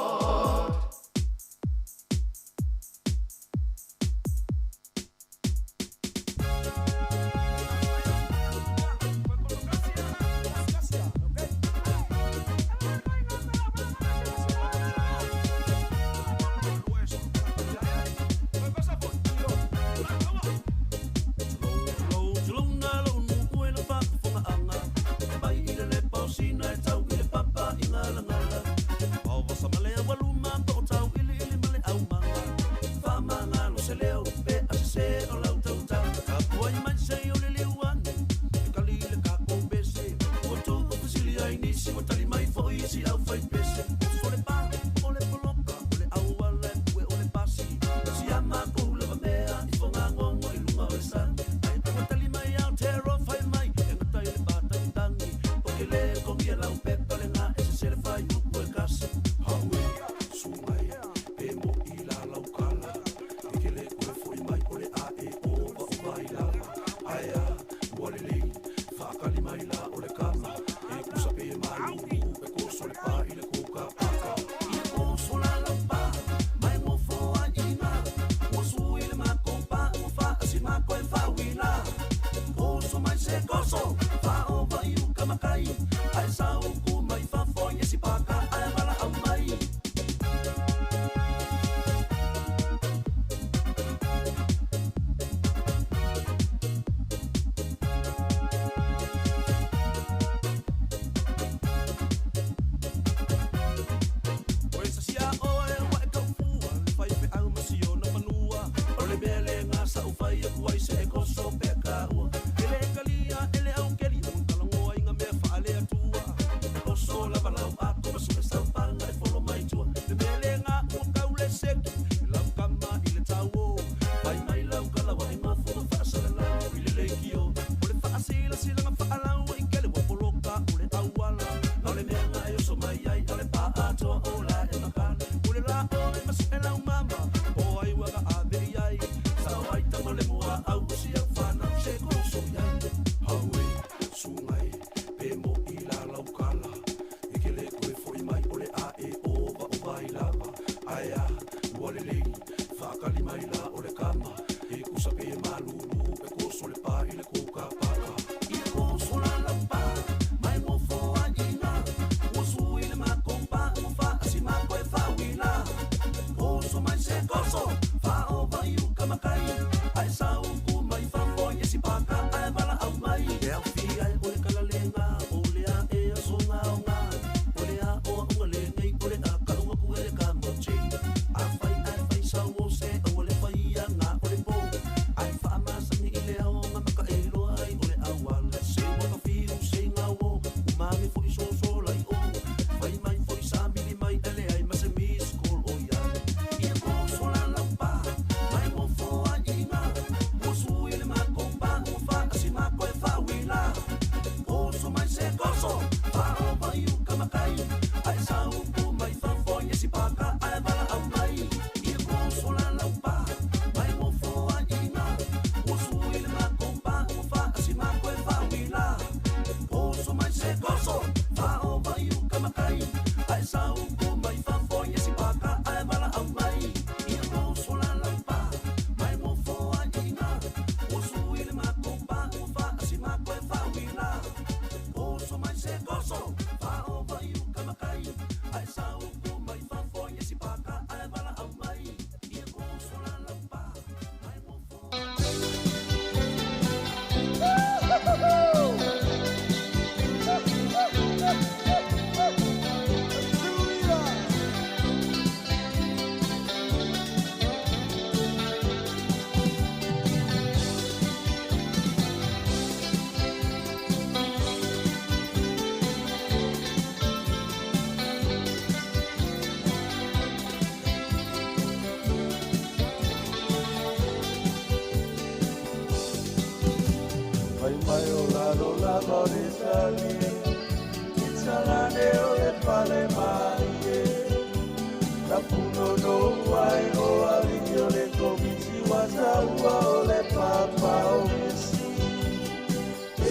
[SPEAKER 1] taua o le papa o isi.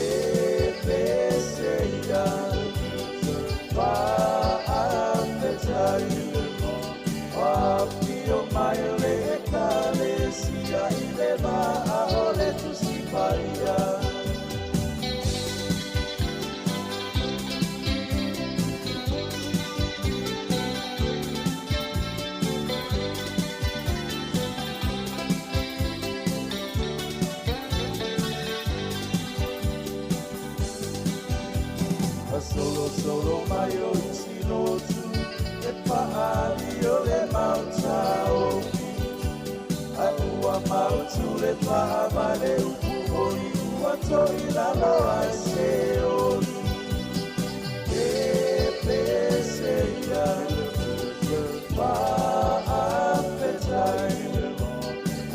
[SPEAKER 1] E pese ia faafetai, Wapio mai o le ekalesia i le vaa o le Tusi Paia. Solo solo mai o isi lotu e paali o le mauta o Ai ua mautu le paha mai le upu oli ua toi lalo ai se oli. E pese ia faafetai,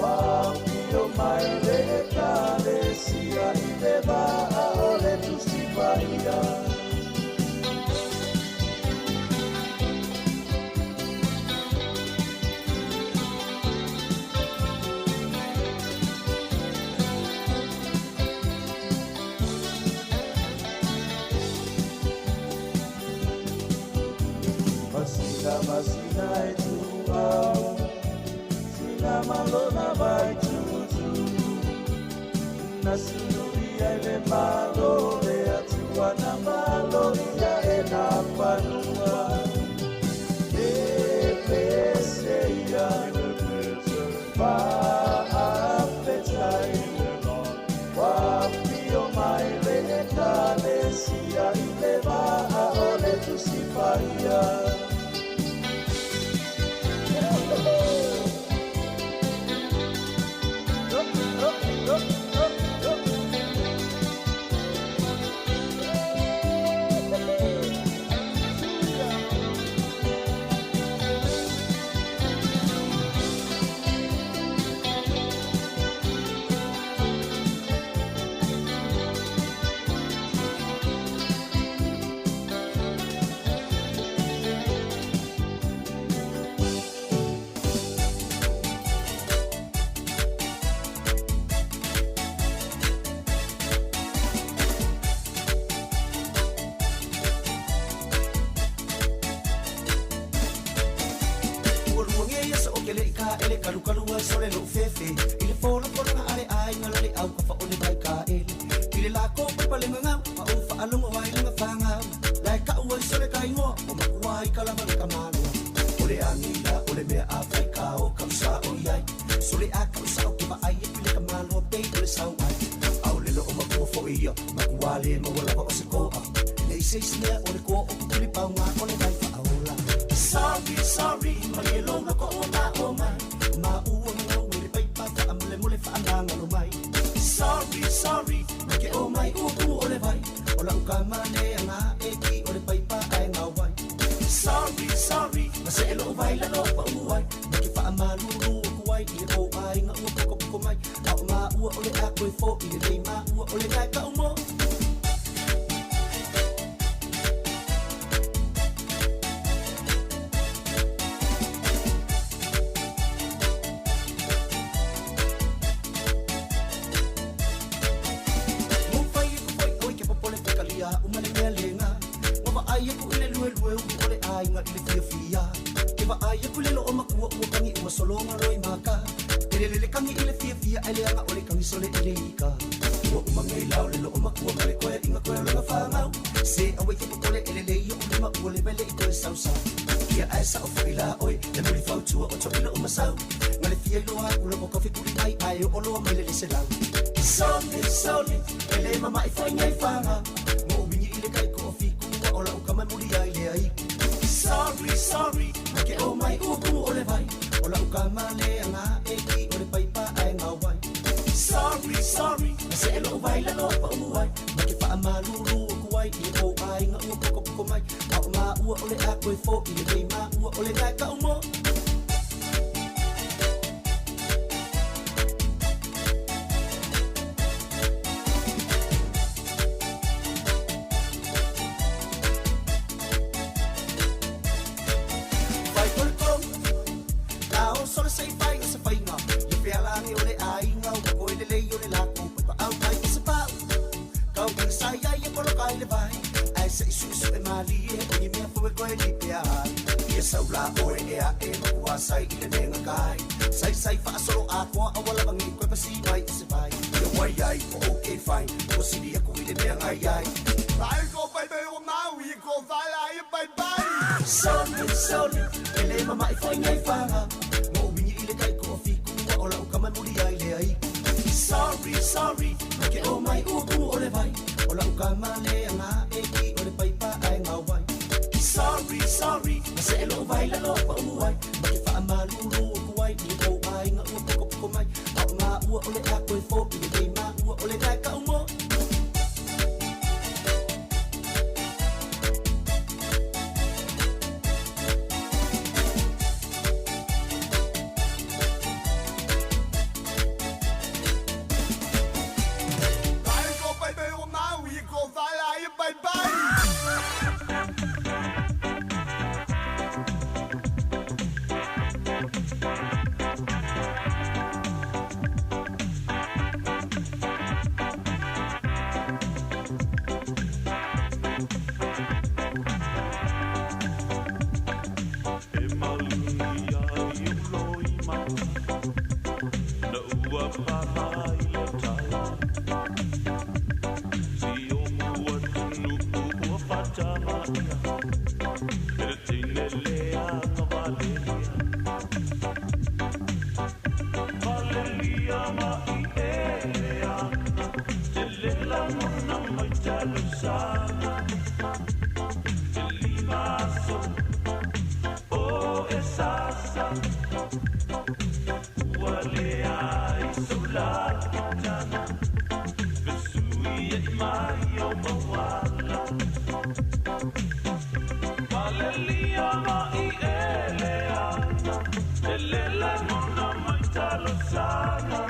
[SPEAKER 1] Wapio mai le ekalesia i le vaa o le Tusi Paia. Masina, masina e tuau, sina malona vai tutu. Nasinu ia i le malo le atua na malo ia e na panua. E pese ia faafetai, Wapio mai le ekalesia i le vaa o le Tusi Paia.
[SPEAKER 12] Sole lo fefe i le folo folo na ale ai nga le au ka fa ole vai ka ele i le la ko pa le ngau ma o fa alongo ai nga fanga la ka u sole ka ingo o makua i ka lava le ka malo o le angi la o le mea Afrika o ka sa o iai sole a ka sa o ke ba ai e pile ka malo pe o le sau ai au le lo o makua fo ia makua le ma wala o se koa le se se mea o le ko o kuli pau ngā o le vai fa aola. Sorry, sorry, ma le lo na ko o ma o mai. Ma ua ngau le pai pa fa amle mole fa anga lo mai. Sorry, sorry, ma ke o mai ua ku o le vai. O la uka ma le anga e ki o le pai pa ai ngau vai. Sorry, sorry, ma se lo vai la lo pa uai. Ma ke fa amalu lu o ku ai i le o ai nga ua poko poko mai. A o ma ua o le a koe fo i le lei ma ua o le ngai ka umo. Sorry, sorry, ma ke o mai ua kumu o le vai. O la uka ma le anga e ki o le paipa ai ngā wai. Sorry, sorry, ma se e lo vai la lo pa uai. Ma ke wha amaluru o kuai i le o ai ngā ua poko poko mai. A o mā ua o le a koe fo i le lei mā ua o le ngai ka umo. koe ni pea ai. Ia sau la oe e a e makua sai i le nenga kai. Sai sai whaasolo a koa a wala vangi koe pasi mai i se vai. Ia wai ai ko okay fine, ko siri aku i le mea ngai ai. Ai ko pai pai o mau i ko whala ai pai pai. Sorry, sorry, ele mama i whai ngai whanga. Mo wingi i le kai ko fiku wa o lau kama muri ai le ai. Sorry, sorry, ke o mai uku o le vai. O lau kama le anga e ki o le paipa ai ngā wai. Sorry, sorry, na se elo vai la lo pa uai. Ma ke wha malulu o kuai i le kou ai ngā ua poko poko mai. Au ngā ua o le a koe fo i le kei mā ua o le ngai ka umo. Ai ko pai pai o mau i ko whala ai pai pai.
[SPEAKER 13] E malingi ai o loi mata, na ua paha i le tai. Si o mua tunu ua whatama ia, e le teine lea nga valelia. Valelia ma i e leanga, te lela ngona mai talusanga. Te lima so, o e sasa, ua lea i sau la kitana. Vesui e mai o mawala. Valelia ma i e leanga, te lela ngona mai talusanga.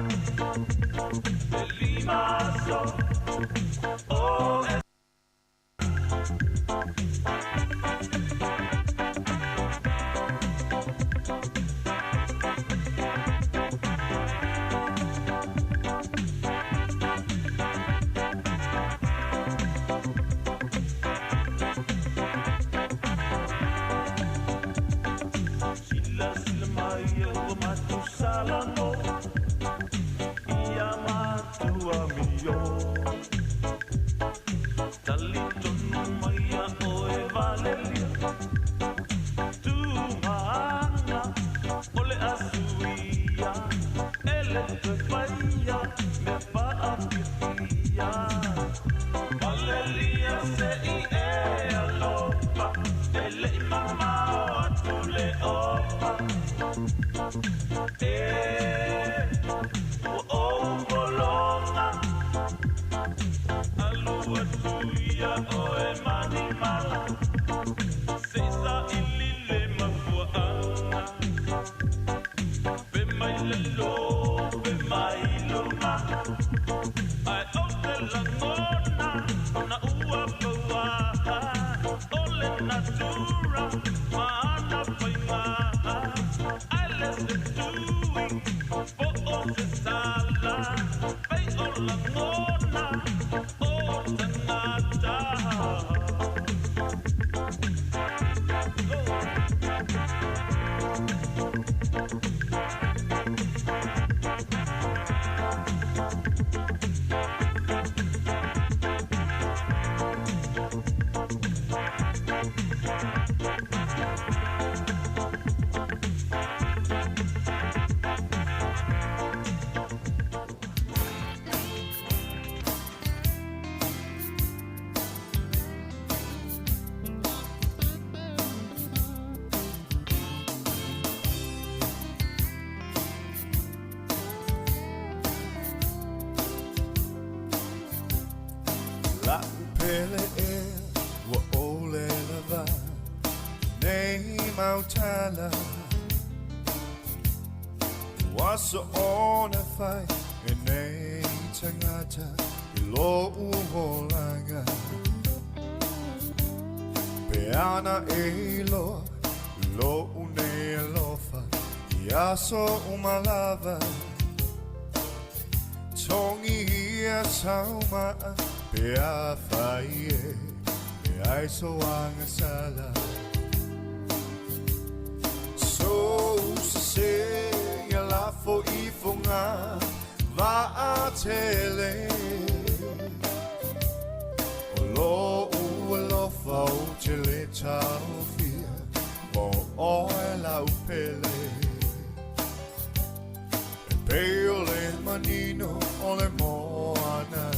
[SPEAKER 13] Te lima so, o e. Sila sila mai o matu salamo, ia matu amio. Tali tonu mai a oe valelia, tu maanga o le asuia. Ele te whaia me whaapipia. Valelia se i e alofa, te le i mamao atu le ofa. E, ua ou molonga, alu atu ia oe mani mala. Se sa ili le mafuaanga, pe mai le lo, pe mai luma. Ai o te langona, ona ua pauaha. O le natura, maana whainga. Ai le se tui, po o se sala. Pei o langona, o tangata.
[SPEAKER 11] La'u pele e ua ole lava nei mautala. Ua soona fai e nei tagata i lo'u olaga. Pe ana e iloa lo'u nei alofa i aso uma lava. Togi ia saumaa pe afai e leai so agasala. le taofia mo oe lau pele. E pei o le manino o le moana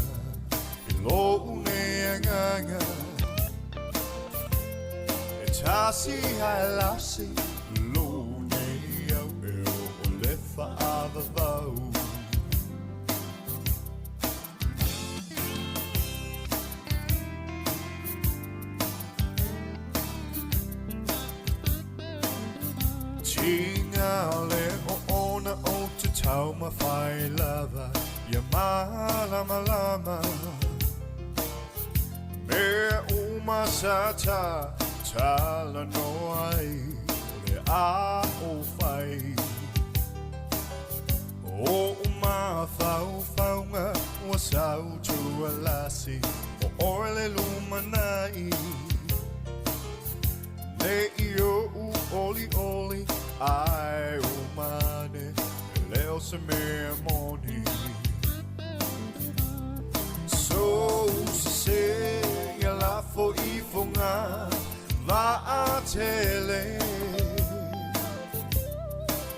[SPEAKER 11] i lo'u nei agaga. E tasi ae lasi lo'u nei au e o le faavavau. Tiga le oona o te taumafai lava ia malamalama. Mea uma sa talanoa ai o le a o fai. O mafaufauga ua sautualasi o oe le lumanai. Nei i oʻu olioli ae o mane e le o se mea moni. So sese ia lafo ifoga vaatele.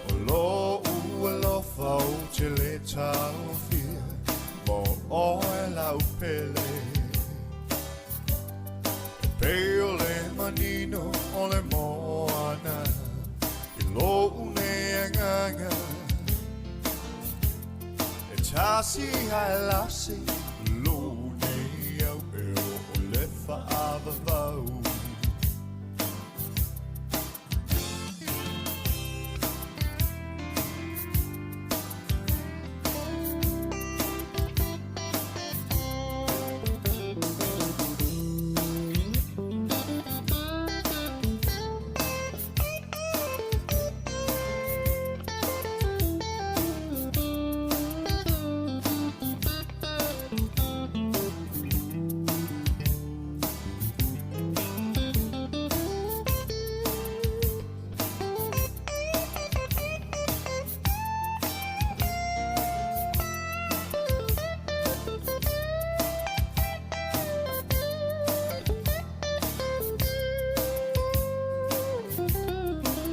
[SPEAKER 11] O lo'u alofa ou te le taofia mo oe lau pele. E pei o le manino o le moana i lo'u nei agaga. E tasi ae lasi lo'u nei au e o le faavavau.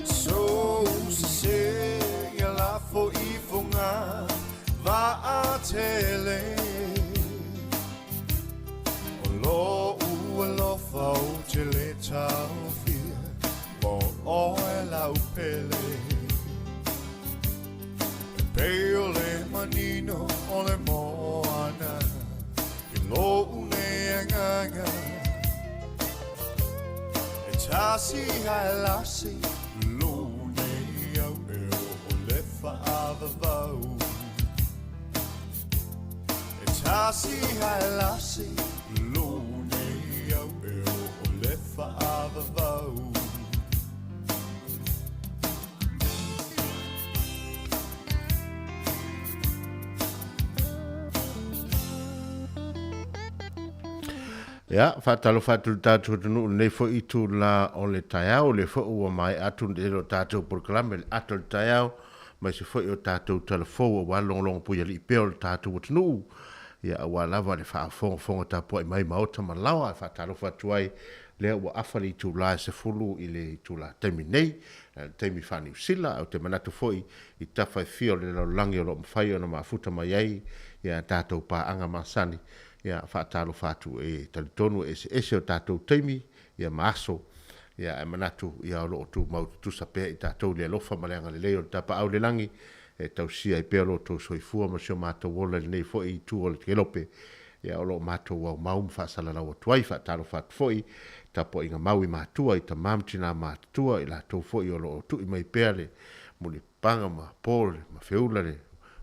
[SPEAKER 11] So sese ia lafo ifoga vaatele. O lo'u alofa ou te le taofia mo oe lau pele. E pei o le manino o le moana i lo'u nei agaga. E tasi ae lasi lo'u nei au e o le faavavau. E tasi ae lasi lo'u nei au e o le faavavau.
[SPEAKER 5] Ia, faatalofa atu i le tatou atunuu i lenei foi itula o le taeao, o lea foi ua maea atu le tele o tatou polokalame i le ata o le taeao, aemaise foi o tatou tala fou aua le logologo puialii pea o le tatou atunuu, ia aua lava le faafogafoga tapuai mai maota ma laoa. E faatalofa atu ai, lea ua afa le itula e 10 i le itula taimi nei, le taimi faa-Niu Sila, ae ou te manatu foi i tafa e fia o le lalolagi o lo o mafai ona mafuta mai ai ia tatou paaga masani. Ia, faatalofa atu e talitonu e eseese o tatou taimi, ia ma aso, ia ae manatu ia o lo o tumau tutusa pea i tatou le alofa ma le agalelei o le Tapaau i le Lagi e tausia ai pea lo outou soifua ma si o matou ola i lenei foi itu o le kelope ia o lo o matou aumau ma faasalalau atu ai. Faatalofa atu foi i tapuaiga mau i matua, i tama ma tina matutua, i latou foi o lo o tui mai pea le mulipapaga ma po ma feula le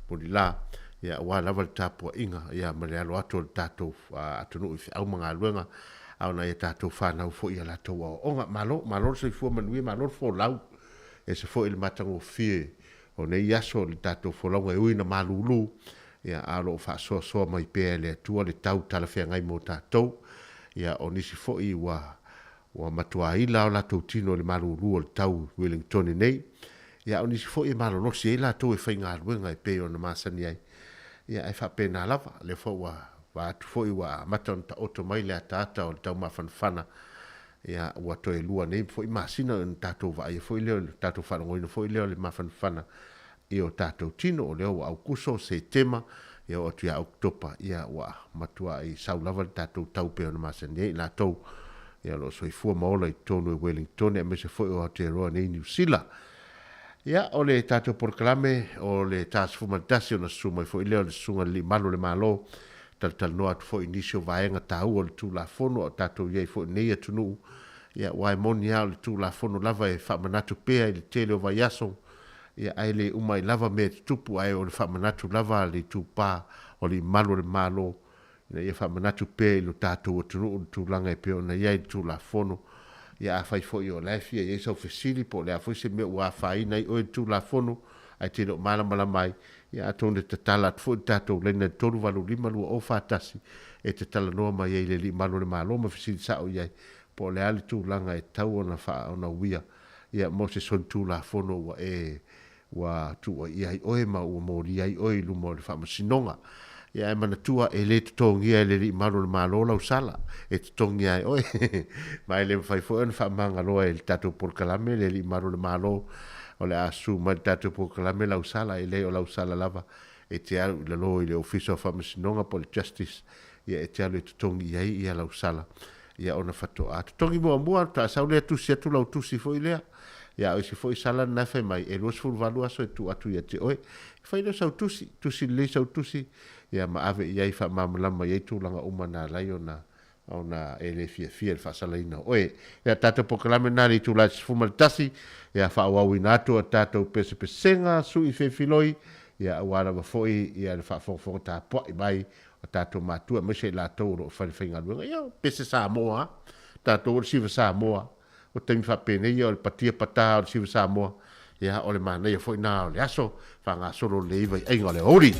[SPEAKER 5] mulila, ia aua lava le tapuaiga ia ma le alo atu o le tatou atunuu i feau ma galuega, a o nai a tatou fanau foi i a latou aoaoga. Malo, malo le soifua manuia, malo le folau. E ese foi le matagofie o nei aso i le tatou folauga e ui ina malulu, ia a o lo o faasoasoa mai pea e le Atua le tau talafeagai mo tatou. Ia o nisi foi ua ua matua ila o latou tino i le malulu o le tau i Wellingtone nei. Ia a o nisi foi e malolosi ai latou e faigaluega e pei ona masani ai. Ia ae faapena lava, lea foi ua vaai atu foi ua amata ona taoto mai le ataata o le taumafanafana. Ia, ua toe lua nei foi masina ona tatou vaaia foi lea, o le tatou faalogoina foi lea o le mafanafana i o tatou tino, o lea ua Aukuso, Setema, ia oo atu ia Oketopa, ia ua matuai sau lava le tatou tau pei ona masani ai i latou ia o lo o soifua ma ola i totonu e Wellingtone aemaise foi o Aotearoa nei Niu Sila. Ia, o le tatou polokalame o le ta 11 ona susu mai foi lea o le Susuga i le Alii Malu o le Malo, talatalanoa atu foi i nisi o vaega taua o le Tulafono a o tatou i ai foi i lenei atunuu. Ia, aua e moni lava o le Tulafono lava e faamanatu pea i le tele o vaiaso, ia, ae le uma ai lava mea e tutupu, ae o le faamanatu lava a le itupa o Alii Malu o le Malo, ina ia faamanatu pea i lo tatou atunuu le tulaga e pei ona i ai le Tulafono. Ia, afai foi o la e fia i ai sau fesili po o le a foi se mea ua afaina ai oe i le Tulafono ae te le o malamalama ai, ia atonu e tatala atu foi le tatou laina i le 385 2041 e te talanoa mai ai i le Alii Malu o le Malo ma fesili sao i ai po o le a le tulaga e tatau ona ona uia ia mo se solitulafono ua e ua tuuaia ai oe ma ua molia ai oe i luma o le faamasinoga. Ia ae manatua e le totogia e le Alii Malu o le Malo lau sala, e totogia e oe. Ma e le mafai foi ona faamagaloa e le tatou polokalame le Alii Malu o le Malo o le a susu mai le tatou polokalame lau sala, e leai o lau sala lava e te alu i lalo i le Ofisa o Faamasinoga po o le Justice, ia e te alu e totogi i ai ia lau sala. Ia ona faatoa totogi muamua, faatoa sau lea tusi atu lau tusi foi lea. Ia a o isi foi sala na e fai mai, e 28 aso e tuu atu ia te oe. Fai lea o sau tusi, tusi lelei sau tusi, ia ma ave i ai faamalamalama i ai tulaga uma na alai ona ona e le fiafia i le faasalaina o oe. Ia tatou polokalame lena i le itula e 11, ia faaauauina atu a tatou pesepesega sui fefiloi, ia aua lava foi ia le faafogafoga tapuai mai o tatou matua aemaise i latou o lo o fai le faigaluega. Ia, pese Samoa lava, tatou o le siva Samoa. O taimi faapenei ia o le patia pata o le siva Samoa, ia o le manaia foi na o le aso faagasolo lelei ai vaiaiga o le aoauli.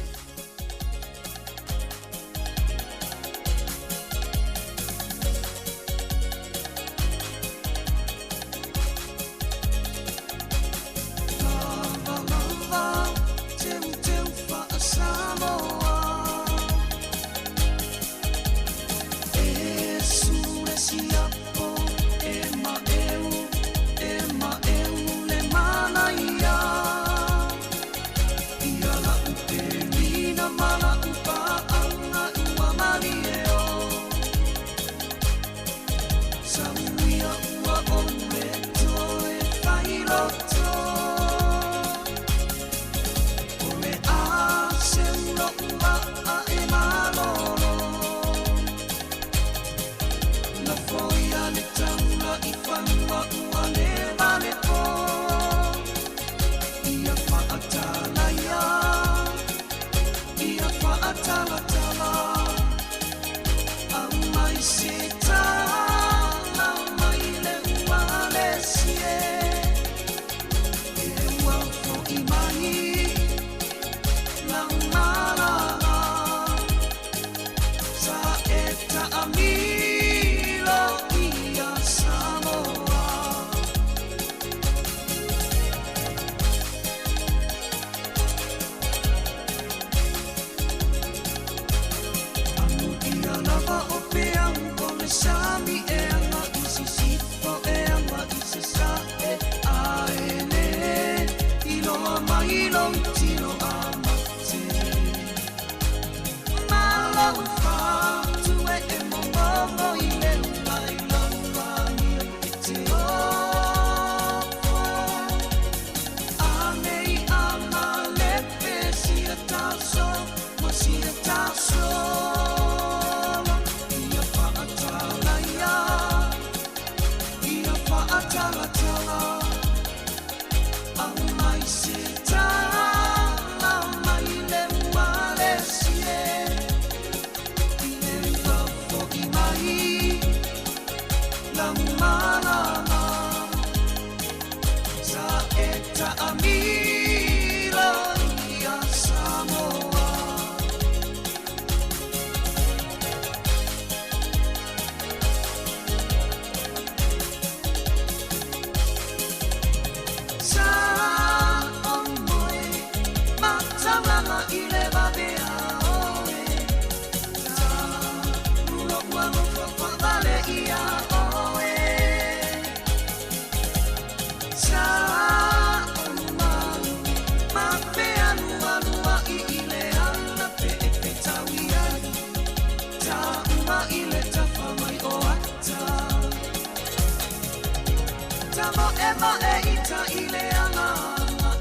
[SPEAKER 14] Tamoemoe i ta i le ala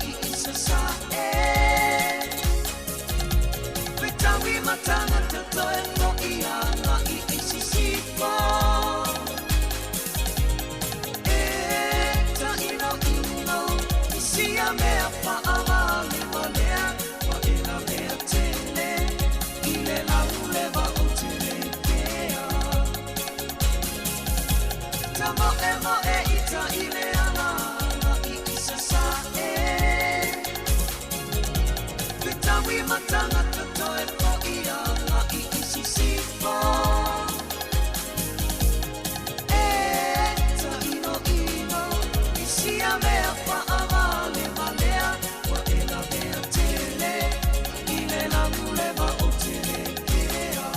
[SPEAKER 14] i i sasae. Fetaui ma tagata toe fo'i agai i sisifo. E taʻinoʻino i sia mea faʻawalevalea ua e lavea tele i le laulewa o te lēkea. Tamoemoe i ta i le ala i i sasae. Fetaui ma tagata toe fo'i agai i sisifo. E taʻinoʻino i sia mea faʻawalevalea ua e lavea tele i le laulewa o te lēkea.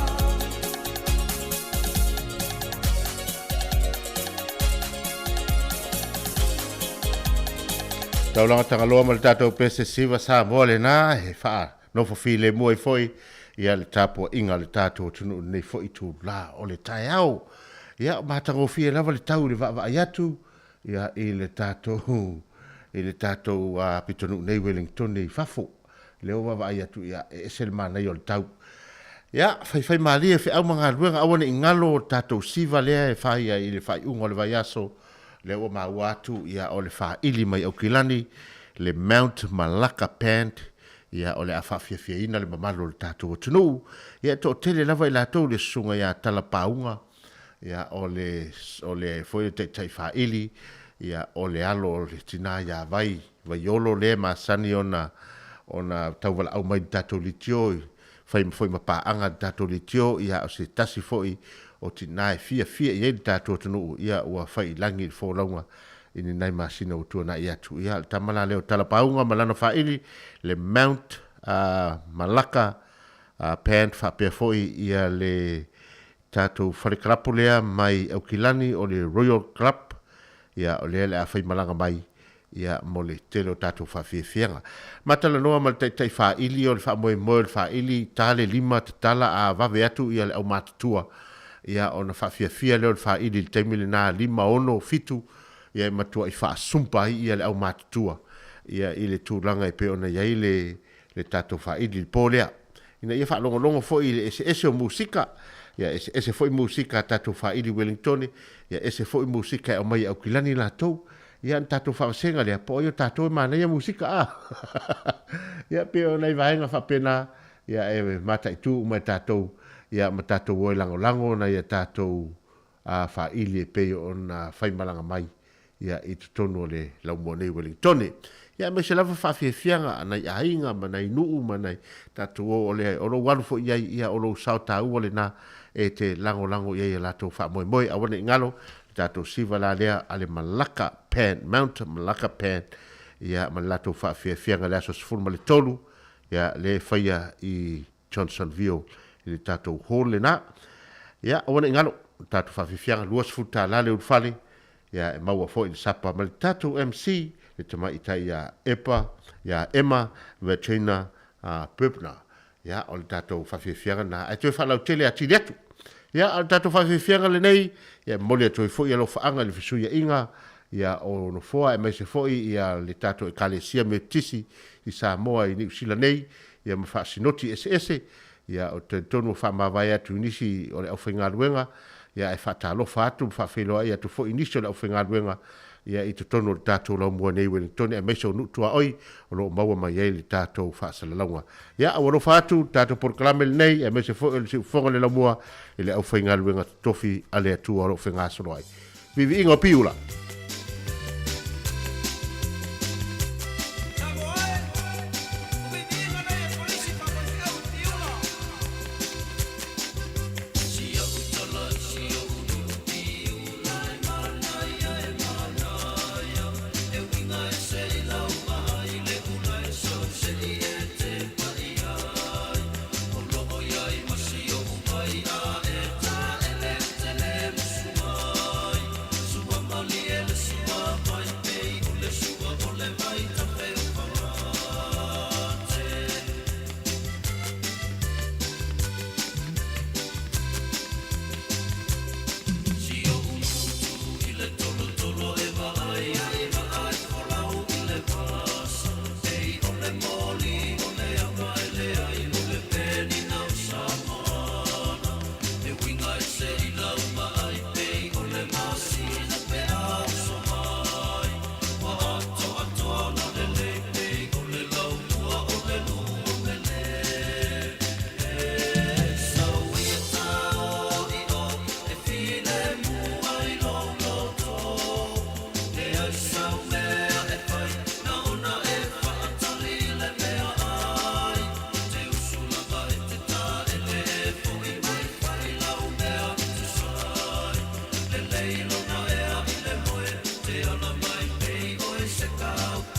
[SPEAKER 5] Taulaga Tagaloa ma le tatou pese siva Samoa lena e faanofo filemu ai foi ia le tapuaiga a le tatou atunuu i lenei foi itula o le taeao. Ia, matagofie lava le tau i le vaavaai atu ia i le tatou i le tatou pitonuu nei Wellingtone i fafo. Lea ua vaavaai atu ia e ese le manaia o le tau. Ia, faifai malie feau ma galuega aua ne i galo le tatou siva lea e fai ai i le faaiuga o le vaiaso. Lea ua maua atu ia o le faili mai Aukilani le Mount Malacca Band ia o le a faafiafiaina le mamalu o le tatou atunuu. Ia e toatele lava i latou le susuga ia Talapauga ia o le o le foi le taitai faili ia o le alo o le tina ia Vai Vaiolo lea e masani ona ona tauvalaau mai i le tatou leitio i fai foi ma paaga i le tatou leitio ia o se tasi foi o tina e fiafia i ai le tatou atunuu ia ua fai i lagi le folauga i ni nai masina ua tuanai atu. Ia le tama la lea o Talapauga ma lana faili le Mount Malacca Band faapea foi ia le tatou fale kalapu lea mai Aukilani o le Royal Club ia o lea le a faimalaga mai ia mo le tele o tatou faafiafiaga. Matalanoa ma le taitai faili o le faamoemoe o le faili, ta le lima tatala a vave atu ia le aumatutua ia ona faafiafia lea o le faili i le taimi lena 5, 6, 7 ia e matuai faasumpa ai ia le aumatutua ia i le tulaga e pei ona i ai le le tatou faili i le po lea. Ina ia faalogologo foi i le eseese o musika, ia eseese foi musika a tatou faili i Wellingtone, ia ese foi musika e aumai e Aukilani latou. Ia ona tatou faavasega lea, po o ai o tatou e manaia musika a? Ia pei o nai vaega faapena, ia e mataitu uma e tatou, ia ma tatou o e lagolago nai a tatou faili e pei ona faimalaga mai ia i totonu o le laumua nei Wellingtone. Ia aemaise lava faafiafiaga a nai aiga ma nai nuu ma nai tatou o o le o lou alu foi i ai ia o lou sao taua lena e te lagolago i ai a latou faamoemoe. Aua ne i galo le tatou siva la lea a le Malacca Pan, Mount Malacca Pan ia ma le latou faafiafiaga i le aso 13 ia lea e faia i Johnsonville i le tatou hall lena. Ia, aua ne i galo, le tatou faafiafiaga, $20 le ulufale, ia, e maua foi le sapa ma le tatou MC, le tamaitai ia Epa, ia Emma Virginia Burbner. Ia, o le tatou faafiafiaga lena, ae toe faalautele atili atu. Ia, a o le tatou faafiafiaga lenei, ia, e momoli atu ai foi alofaaga i le fesuiaiga, ia, o Nofoa, aemaise foi ia le tatou Ekalesia Metotisi i Samoa i Niu Sila nei, ia ma faasinoti eseese, ia ou te talitonu ua faamavae atu i nisi o le aufaigaluega, ia ae faatalofa atu ma faafeiloai atu foi i nisi o le aufaigaluega ia i totonu o le tatou laumua nei i Wellingtone aemaise o nuu tuaoi o lo o maua mai ai le tatou faasalalauga. Ia ua alofa atu le tatou polokalame lenei aemaise foi o le siufofoga o le laumua i le aufaigaluega totofi a le Atua o lo o fegasolo ai. Viiviiga o Piula!
[SPEAKER 14] Te ala mai pei oe se kaupoi.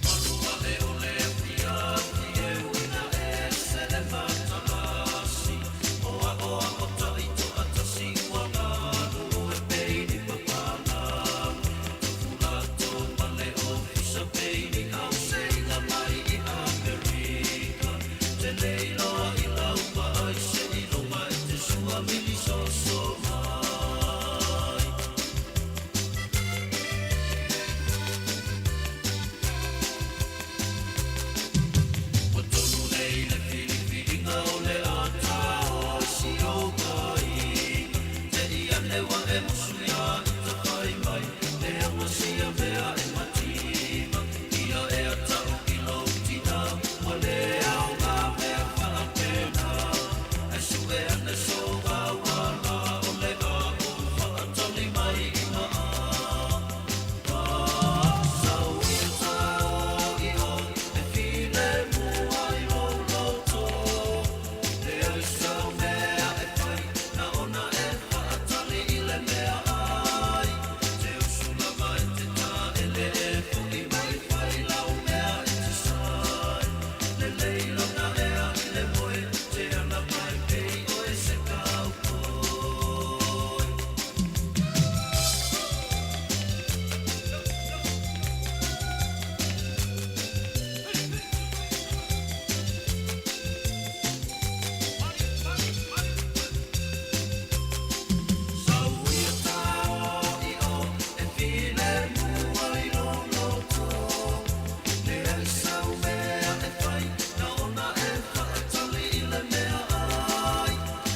[SPEAKER 14] Malu aʻe o le afiafi e uina ese le matalasi O aʻoaʻo taʻi toʻatasi ua galulue pei ni papalagi Tufulato ma le ofisa pei ni ʻauseiga mai i ʻAmerika Te lei loa i lau vaai seiloga e te sua mili soso mai. Ua tonu nei le filifiliga o le ata o si ou aiga Te i ane ua e musu iā i ta fai mai Leaga sia mea e matima Ia ea ta'u i lou tina Ua le aoga mea faapena Ae suʻe ane so auala O le a ou faatali mai i maa Sau ia tao i o e filemu ai lou loto Leai sau mea e fai na ona e faatali i le mea ai Te usu lava e te taele e foʻi mai fai lau mea e te sai Lelei lona ea i le moe te ala mai pei oe se kaupoi. Sau ia tao i o e filemu ai lou loto Leai sau mea e fai na ona e faatali i le mea ai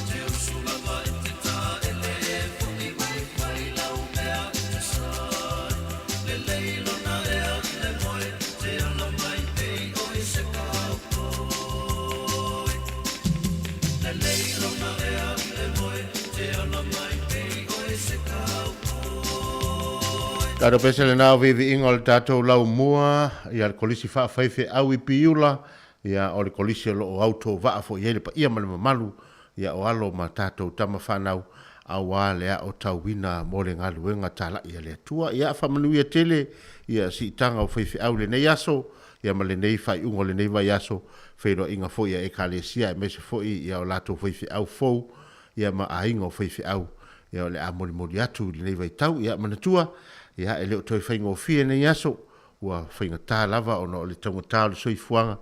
[SPEAKER 14] Te usu lava e te taele e foʻi mai fai lau mea e te sai Lelei lona ea i le moe te ala mai pei oe se kaupoi Lelei lona ea i le moe te ala mai pei oe se kaupoi.
[SPEAKER 5] Tatou pese lena o viiviiga o le tatou laumua ia le Kolisi Faafaifeau i Piula, ia o le Kolisi o lo o autovaa foi i ai le paia ma le mamalu ia o alo ma tatou tama fanau aua le aotauina mo le galuega talai a le Atua. Ia faamanuia tele ia siitaga o faifeau i lenei aso ia ma lenei faaiuga o lenei vaiaso, feiloaiga foi a Ekalesia aemaise foi ia o latou faifeau fou ia ma aiga o faifeau ia o le a molimoli atu i lenei vaitau. Ia manatua, ia e le o toe faigofie nei aso, ua faigata lava ona o le taugata o le soifuaga,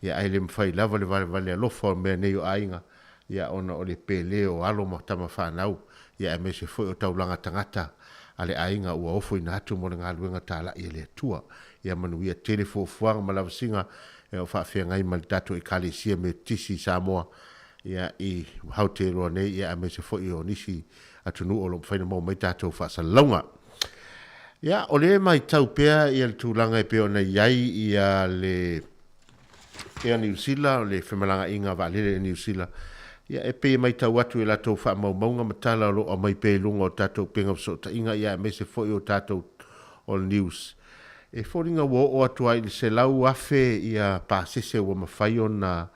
[SPEAKER 5] ia ae le mafai lava le valevale alofa o mea nei o aiga, ia ona o le pele o alo ma tama fanau, ia aemaise foi o taulaga tagata a le aiga ua ofoina atu mo le galuega talai a le Atua. Ia manuia tele fuafuaga ma lavasiga o faafeagai ma le tatou Ekalesia Metotisi i Samoa, ia i Aotearoa nei, ia aemaise foi o nisi atunuu o lo o mafai ona maua mai tatou faasalalauga. Ia, o lea e matau pea ia le tulaga e pei ona i ai ia le Air New Zealand, o le femalagaaiga vaalele a Niu Sila, ia e pei e matau atu i latou faamaumauga ma tala o lo o aumai pea i luga o tatou upega fesootaiga, ia aemaise foi o tatou All News. E foliga ua oo atu ai i le 100,000 ia pasese ua mafai ona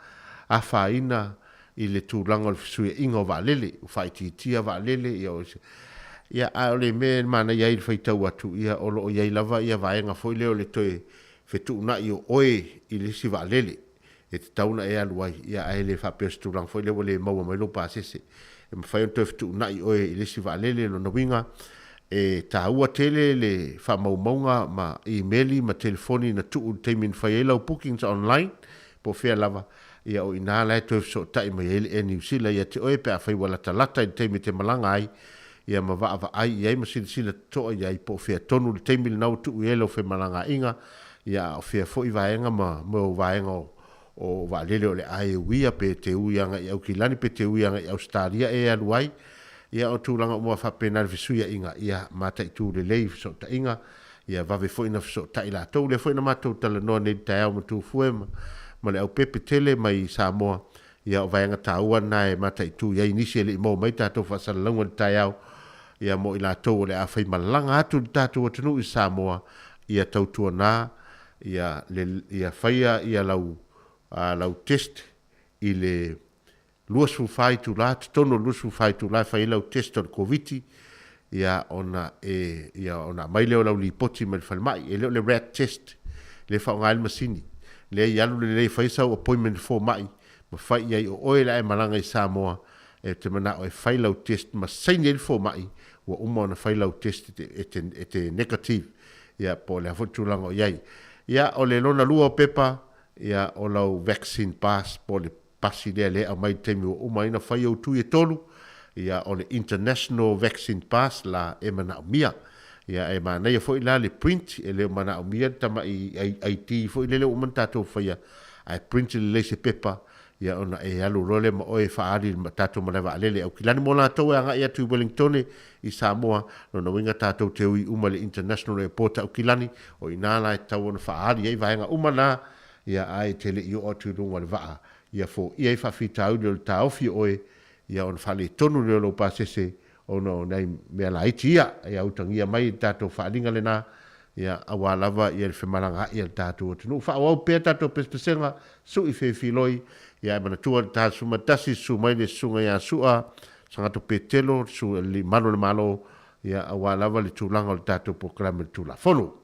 [SPEAKER 5] afaina i le tulaga o le fesuiaiga o vaalele, ua faaitiitia vaalele, ia o se, ia a o le mea e manaia ai le faitau atu, ia o lo o i ai lava ia vaega foi lea o le toe fetuunai o oe i le isi vaalele e tatau ona e alu ai, ia ae le faapea o se tulaga foi lea ua le maua mai lou pasese. E mafai ona toe fetuunai oe i le isi vaalele, lona uiga e taua tele le faamaumauga ma imeli ma telefoni na tuu i le taimi na fai ai lau bookings online po o fea lava, ia o i ina la e toe fesootai mai ai le Air New Zealand ia te oe pe afai ua latalata i le taimi e te malaga ai, ia ma vaavaai i ai ma silasila totoa i ai po o fea tonu le taimi lena ua tuu i ai lau femalagaaiga, ia a o fea foi vaega ma mea o vaega o o vaalele o le a e uia pe te ui agai i Aukilani pe te ui agai i Ausetalia e alu ai, ia o tulaga uma faapena le fesuiaiga, ia mataitu lelei fesootaiga, ia vave foi na fesootai latou. Lea foi na matou talanoa nei i le taeao ma Tufue ma ma le aupepe tele mai Samoa, ia o vaega taua na e mataitu i ai nisi e le i maua mai tatou faasalalauga i le taeao. Ia mo i latou o le a faimalaga atu i le tatou atunuu i Samoa, ia tautuana ia le ia faia ia lau lau test i le 24 itula, totonu o le 24 itula e fai ai lau test o le Koviti, ia ona e ia ona aumai lea o lau lipoti mai le falemai. E le o le rat test lea e faaaoga ai le masini. Leai, alu lelei e fai sau appointment i le fomai ma fai i ai o oe la e malaga i Samoa e te manao e fai lau test ma saini ai le fomai ua uma ona fai lau test e te, e te negative ia po o le a foi le tulaga o i ai. Ia o le lona lua o pepa, ia o lau vaccine pass po o le pasi lea lea e aumai i le taimi ua uma ai ona fai ou tui e tolu, ia o le international vaccine pass la e manaomia. Ia e manaia foi la le print, e le o manaomia le tamai ID foi lele ua uma ona tatou faia, ae print lelei se pepa, ia ona e alu loa lea ma oe e faaali i le tatou malae vaalele. Aukilani mo latou e agai atu i Wellingtone i Samoa, lona uiga tatou te ui uma i le International Airport a Aukilani, o i ina la e tatau ona faaali ai vaega uma na, ia ae e te le i oo atu i luga o le vaa, ia foia ai faafitauli o le taofi o oe, ia ona faaletonu lea o lou pasese ona o nai mea laiti ia. Ia utagia mai le tatou faaaliga lena, ia aua lava ia le femalagaai a le tatou atunuu. Faaauau pea tatou pesepesega, sui feifiloi, ia ae manatua le ta 11, susu mai le susuga ia Sua, Sagato Petelo, le Alii Malu o le Malo, ia aua lava le tulaga o le tatou polokalame o le Tulafono.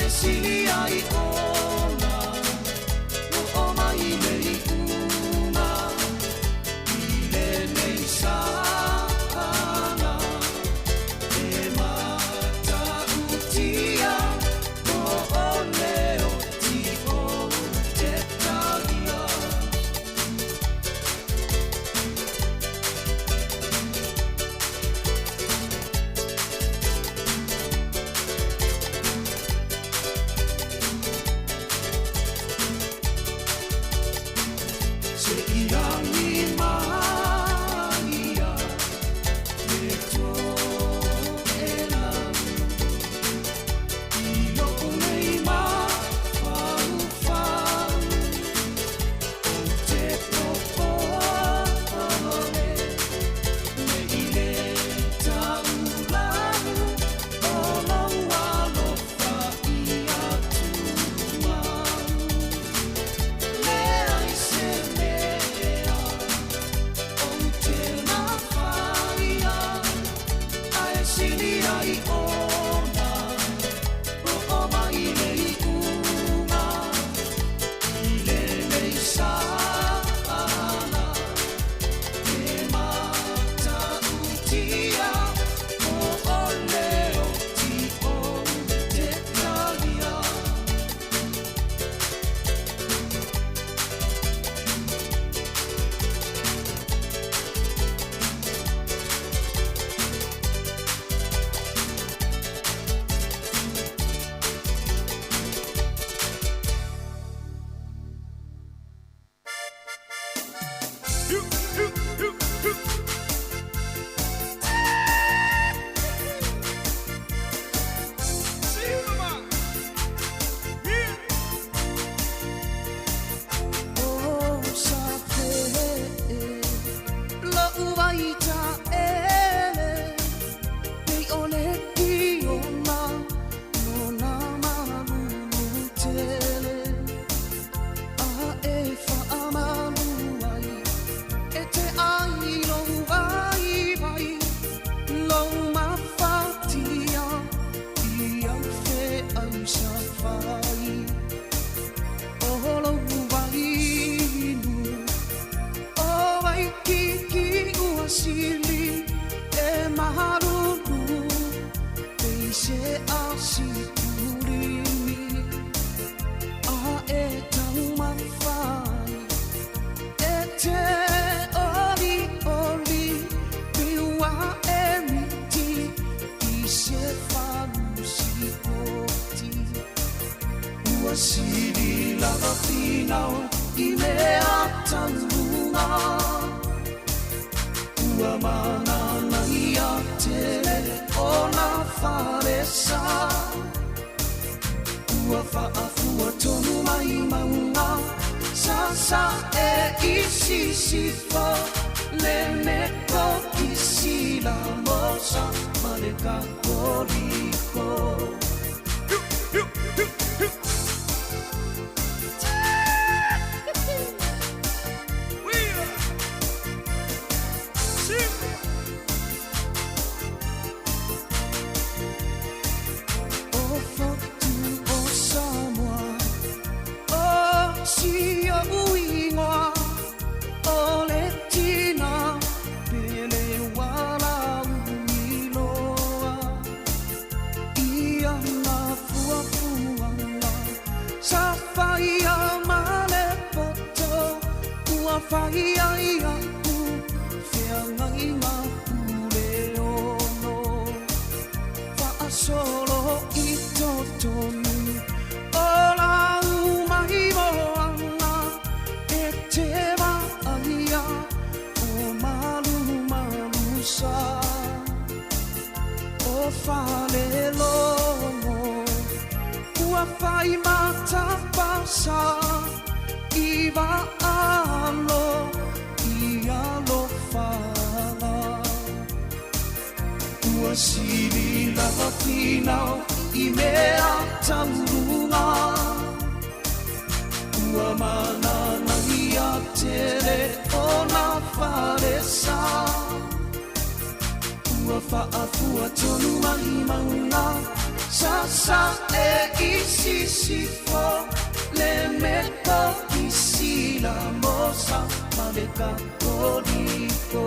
[SPEAKER 14] sili ai ona oo mai le iuga i lenei saga e matautia po o le oti ou te talia. Se i rangi mai ia me toʻelau i loʻu nei mafaufau, ou te popole me i le taulau o lou alofa ia tumau. Leai se mea ou te mafaia ae sili ai ona oo mai le iuga i lenei saga e matautia po o le oti ou te talia. O sa loʻu ai taʻele pei o le kiona no nā malulu tele a e faamalu ai e te ai lou waiwai lou mafatia i au feau sa fai o lou vainu o Waikiki ua sili e mahalulu pei se asikulimi a e taumafai e te olioli pei ua e miti i se falusikoti. Ua sili lava finau i mea tauluga ua mananaia tele o nā falesa ua faafua tonu mai mauga sasaʻe i sisifo le Metokisi la Mosa ma le Katoliko. O fotu o Samoa o si oʻu igoa o le tina pele ua lauiloa i ana fuafuaga sa faia ma le poto ua faia iaʻu feagaiga pule ono faasolo i totonu o lau mai moana e te vaaia o malumalusa o falelogo ua fai matapasa i vaalo i alofaga ua sili lava finau i mea tauluga ua mananaia tele o nā falesa ua faafua tonu mai mauga sasaʻe i Kakoliko.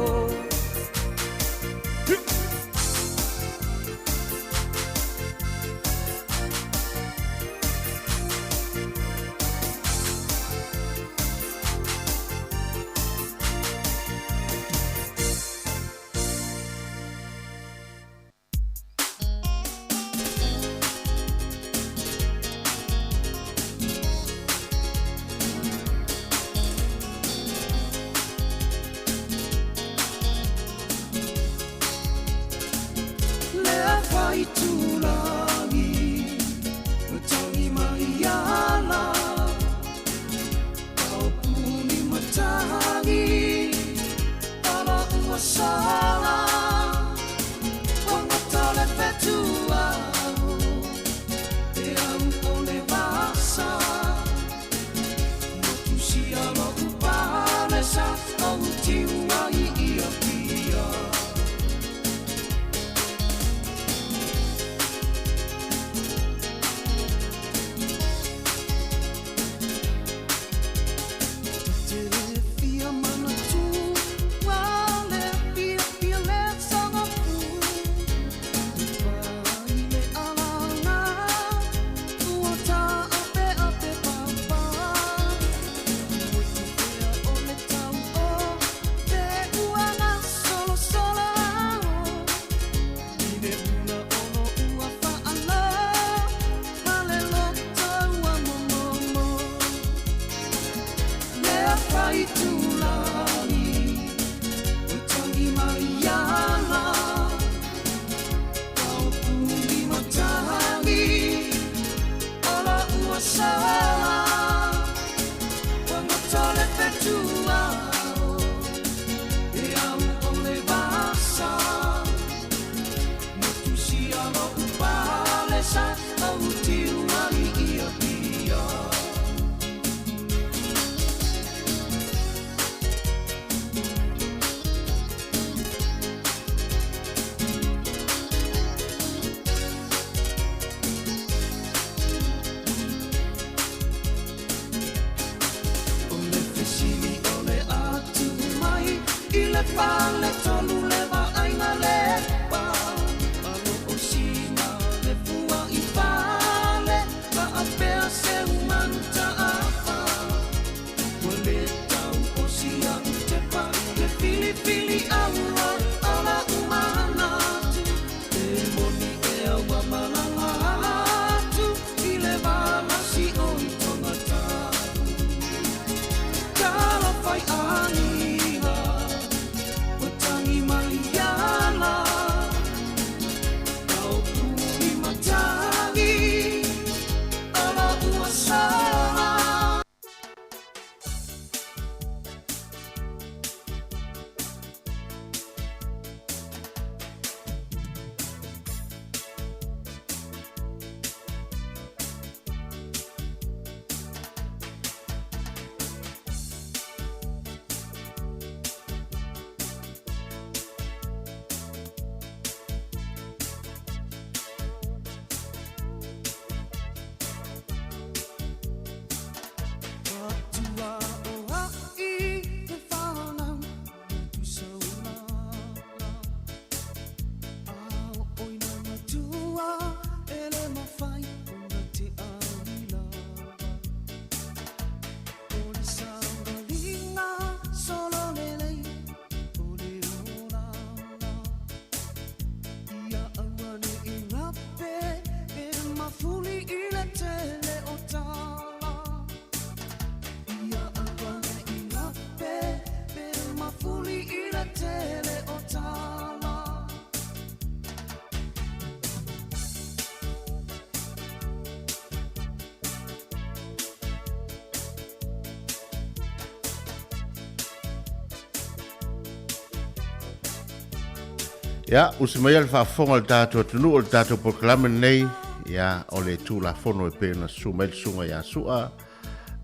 [SPEAKER 5] Ia, usi mai le faafofoga o le tatou atunuu o le tatou polokalame lenei, ia, o le Tulafono e pei ona susu mai le susuga ia Su'a,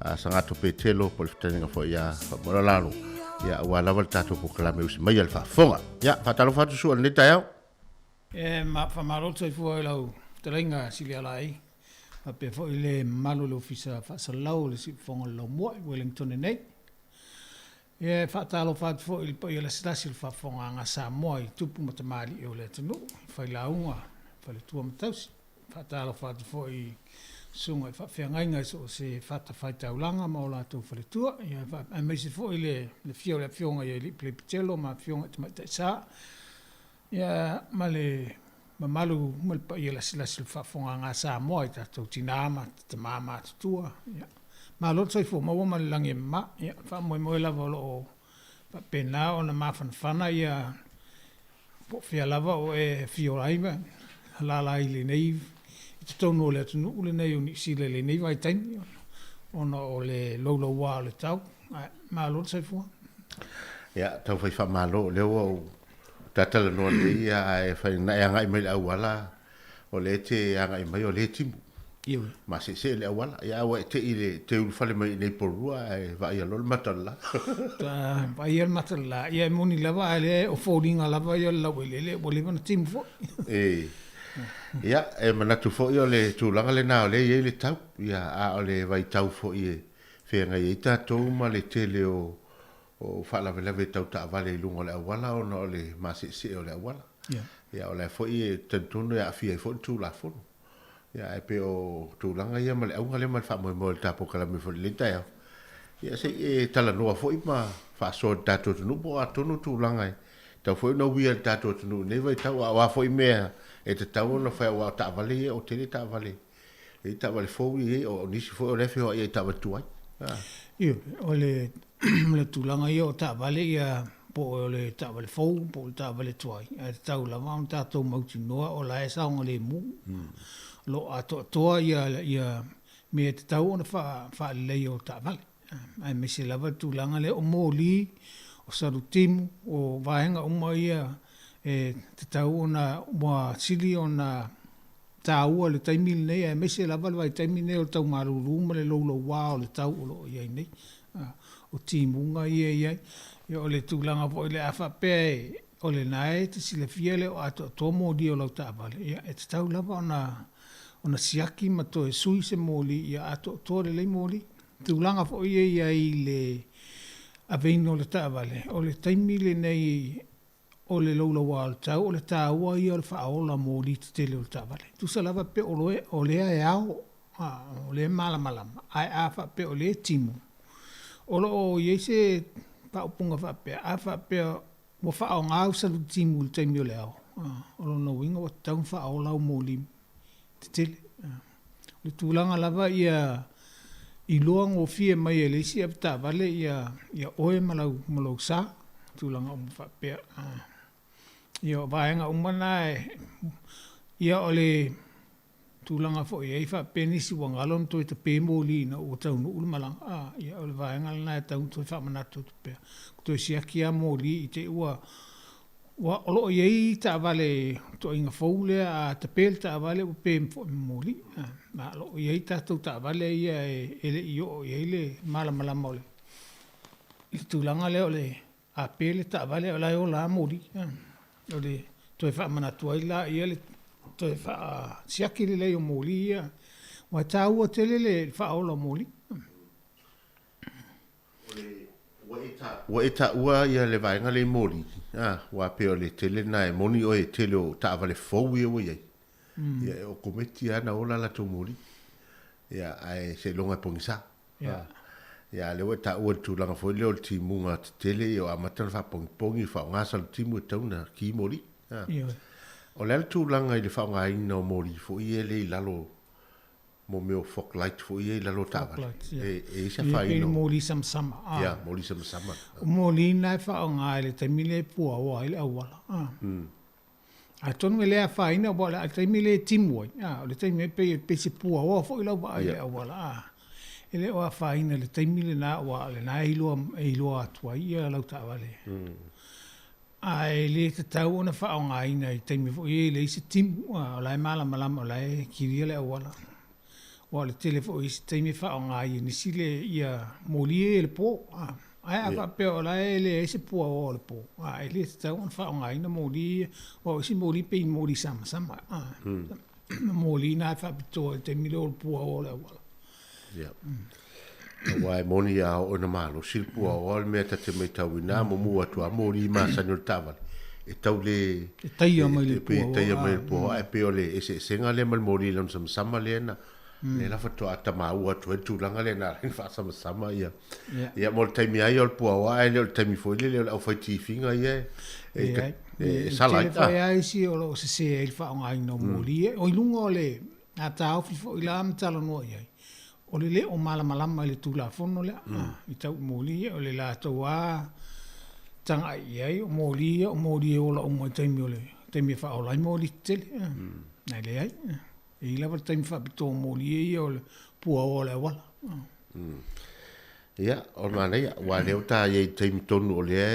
[SPEAKER 5] a Sagato Petelo, po o le fetalaiga foi ia Faamolalalo, ia, aua lava le tatou polokalame usi mai le faafofoga. Ia, faatalofa atu Su'a i lenei taeao.
[SPEAKER 15] E faamalo le soifua i lau fetalaiga Silialaei, faapea foi le mamalu o le Ofisa Faasalalau o le Siufofoga o le Laumua i Wellington nei. Ia, e faatalofa atu foi i le paia lasilasi o le faafofogaaga a Samoa i tupu ma tamalii o le atunuu, i failauga, faletua ma tausi. E faatalofa atu foi i susuga i faafeagaiga i so o se fatafaitaulaga ma o latou faletua, ia, aemaise foi le afio o le Afioga ia Alii Pelepitelo ma Afioga i Tamaitai Sa, ia, ma le mamalu ma le paia lasilasi o le faafofogaaga a Samoa i tatou tina ma tama matutua. Ia, malo le soifua maua ma le lagi e mama. Ia, faamoemoe lava o lo o faapena ona mafanafana ia po o fea lava o e afio ai ma alaala ai i lenei, i totonu o le atunuu lenei o Niu Sila i lenei vaitaimi ona o le louloua o le tau. Ae malo le soifua.
[SPEAKER 5] Ia, taufai faamalo, o lea ua ou tatalanoa nei, ia, ae fai na e agai mai i le auala, o lea e te agai mai o lea e timu.
[SPEAKER 3] Ioe.
[SPEAKER 5] Maseesee le auala. Ia, ae ua e te i le te ulufale mai i inei i Porirua ae vaaia loa le mata o le la.
[SPEAKER 15] Faatoa vaaia le mata o le la. Ia, e moni lava, ae lea o foliga lava ia o le laueleele ua leva ona timu foi.
[SPEAKER 5] E. Ia, e manatu foi o le tulaga lena o lea e i ai le tau. Ia, a o le vaitau foi e feagai ai tatou ma le tele o o faalavelave tau taavale i luga o le auala ona o le maseesee o le auala. Ia, o la foi e talitonu e aafia ai foi le Tulafono. Ia, ae pei o tulaga ia ma le auga lea ma le faamoemoe o le ta polokalame foi i lenei taeao, ia se i e talanoa foi ma faasoa i le tatou atunuu po o a tonu tulaga e tatau foi ona uia e le tatou atunuu i lenei vaitau, a o a foi mea e tatau ona fai aua o taavale ia, o tele taavale E i ai taavale fou ia e i ai, o nisi foi o lea e feoai ai i taavale tuai.
[SPEAKER 15] Ioe, o le le tulaga ia o taavale ia po o le taavale fou po o le taavale tuai, ae tatau lava ona tatou mautinoa o la e saogalemu. O lo o atoatoa ia ia mea e tatau ona faaleleia o taavale, aemaise lava le tulaga lea o moli, o salutimu, o vaega uma ia e tatau ona ua sili ona taua i le taimi lenei aemaise lava le vaitaimi lenei o le tau malulu ma le louloua o le tau o lo o i ai nei. O timuga ia e i ai. Ia o le tulaga foi lea a faapea o lena e te silafia e le o atoatoa moli o lau taavale, ia e tatau lava ona siaki ma toe sui se moli ia atoatoa lelei moli. Tulaga foi ia e i ai i le aveina o le taavale, o le taimi lenei O le louloua o le tau, o le taua ia o le faaola moli tetele o le taavale. Tusa lava pe o loe, o lea e ao, a, o lea e malamalama, ae a faapea o lea e timu, o lo o i ai se faaupuga faapea, a faapea ua faaaoga au saluti timu i le taimi o le ao, a, o lona uiga ua tatau ona faaola au moli tetele. O le tulaga lava ia iloa gofie mai e le isi avetaavale ia ia oe ma lau ma lou sa, tulaga uma faapea. Ia o vaega uma na e, ia o le tulaga foi e i ai faapea nisi ua galo ona toe tape moli ina ua taunuu le malaga, ia o le vaega lena e tatau ona toe faamanatu atu pea, toe siaki lava moli i te i ua Ua, o lo o i ai taavale ituaiga fou lea, a tape le taavale ua pe foi ma moli. Ma o lo o i ai tatou taavale ia e le i oo i ai le malamalama o le, i le tulaga lea o le, a pe le taavale o la e ola lava moli. O le toe faamanatu ai laia le toe faasiaki lelei o moli ia, aua e taua tele le faaola o moli.
[SPEAKER 5] Ua e taua ia le vaega lea i moli, a, aua pei o le tele lena e moni oe e tele o taavale fou ia ua i ai, ia e okometi lava ona ola a latou moli, ia ae seiloga e pogisa. Ia a o lea ua e taua i le tulaga foi lea o le timuga tetele ia ua amata ona faapogipogi, faaaoga salutimu e tatau ona ki moli. O le a le tulaga i le faaaogaina o moli foi ia lea i lalo mo mea o fog light foi ia i lalo o taavale. E i ai se afaina o.
[SPEAKER 15] Moli samasama.
[SPEAKER 5] Ia, moli samasama.
[SPEAKER 15] O moli na e faaaoga i le taimi lea e puaoa ai le auala. Atonu e le afaina aua o le taimi lea e timu ai, o le taimi e pei e se puaoa foi lau vaai i le auala. E le o afaina i le taimi lena aua o lena e iloa atu ai lau taavale. Ae le tatau ona faaaogaina i taimi foi ia e leai se timu, o la e malamalama o la e kilia le auala. Aua o le tele foi o isi taimi e faaaoga ai e nisi le ia moli ia i le po. Ae a faapea o la e leai se puaoa o le po, e le tatau ona faaaogaina moli ia, aua o isi moli pei ni moli samasama. Moli na e faapitoa i le taimi lea o le puaoa o le auala.
[SPEAKER 5] Ia. Aua e moni a oo ina malosi le puaoa o le mea ta te maitauina a mumu atu a moli masani o le taavale e tau le
[SPEAKER 15] E taia mai le
[SPEAKER 5] pei e taia mai le
[SPEAKER 15] puaoa.
[SPEAKER 5] puaoa ae pei o le eseesega lea ma le moli lona samasama lea na lea la faatoa tamaua atu ai le tulaga lea na ala ai ona faasamasama ia ia mo le taimi lava ia o le puaoa ae le o le taimi foi lele o le aufai tifiga ia e
[SPEAKER 15] Leai.
[SPEAKER 5] e
[SPEAKER 15] E
[SPEAKER 5] sala
[SPEAKER 15] tele
[SPEAKER 5] ai
[SPEAKER 15] foi lava isi o lo o sese ai le faaaogaina o moli ia. O i luga o le taofi foi la ma talanoa i ai, o le le o malamalama i le Tulafono lea i tau i moli ia, o le latou lava tagai i ai, o moli ia o moli e ola uma i taimi o le taimi e faaola ai moli tetele. Ae leai, e i ai lava le taimi faapitoa mo moli ia o le puaoa o le auala.
[SPEAKER 5] Ia, o le manaia, aua o lea ua ta i ai i le taimi tonu o lea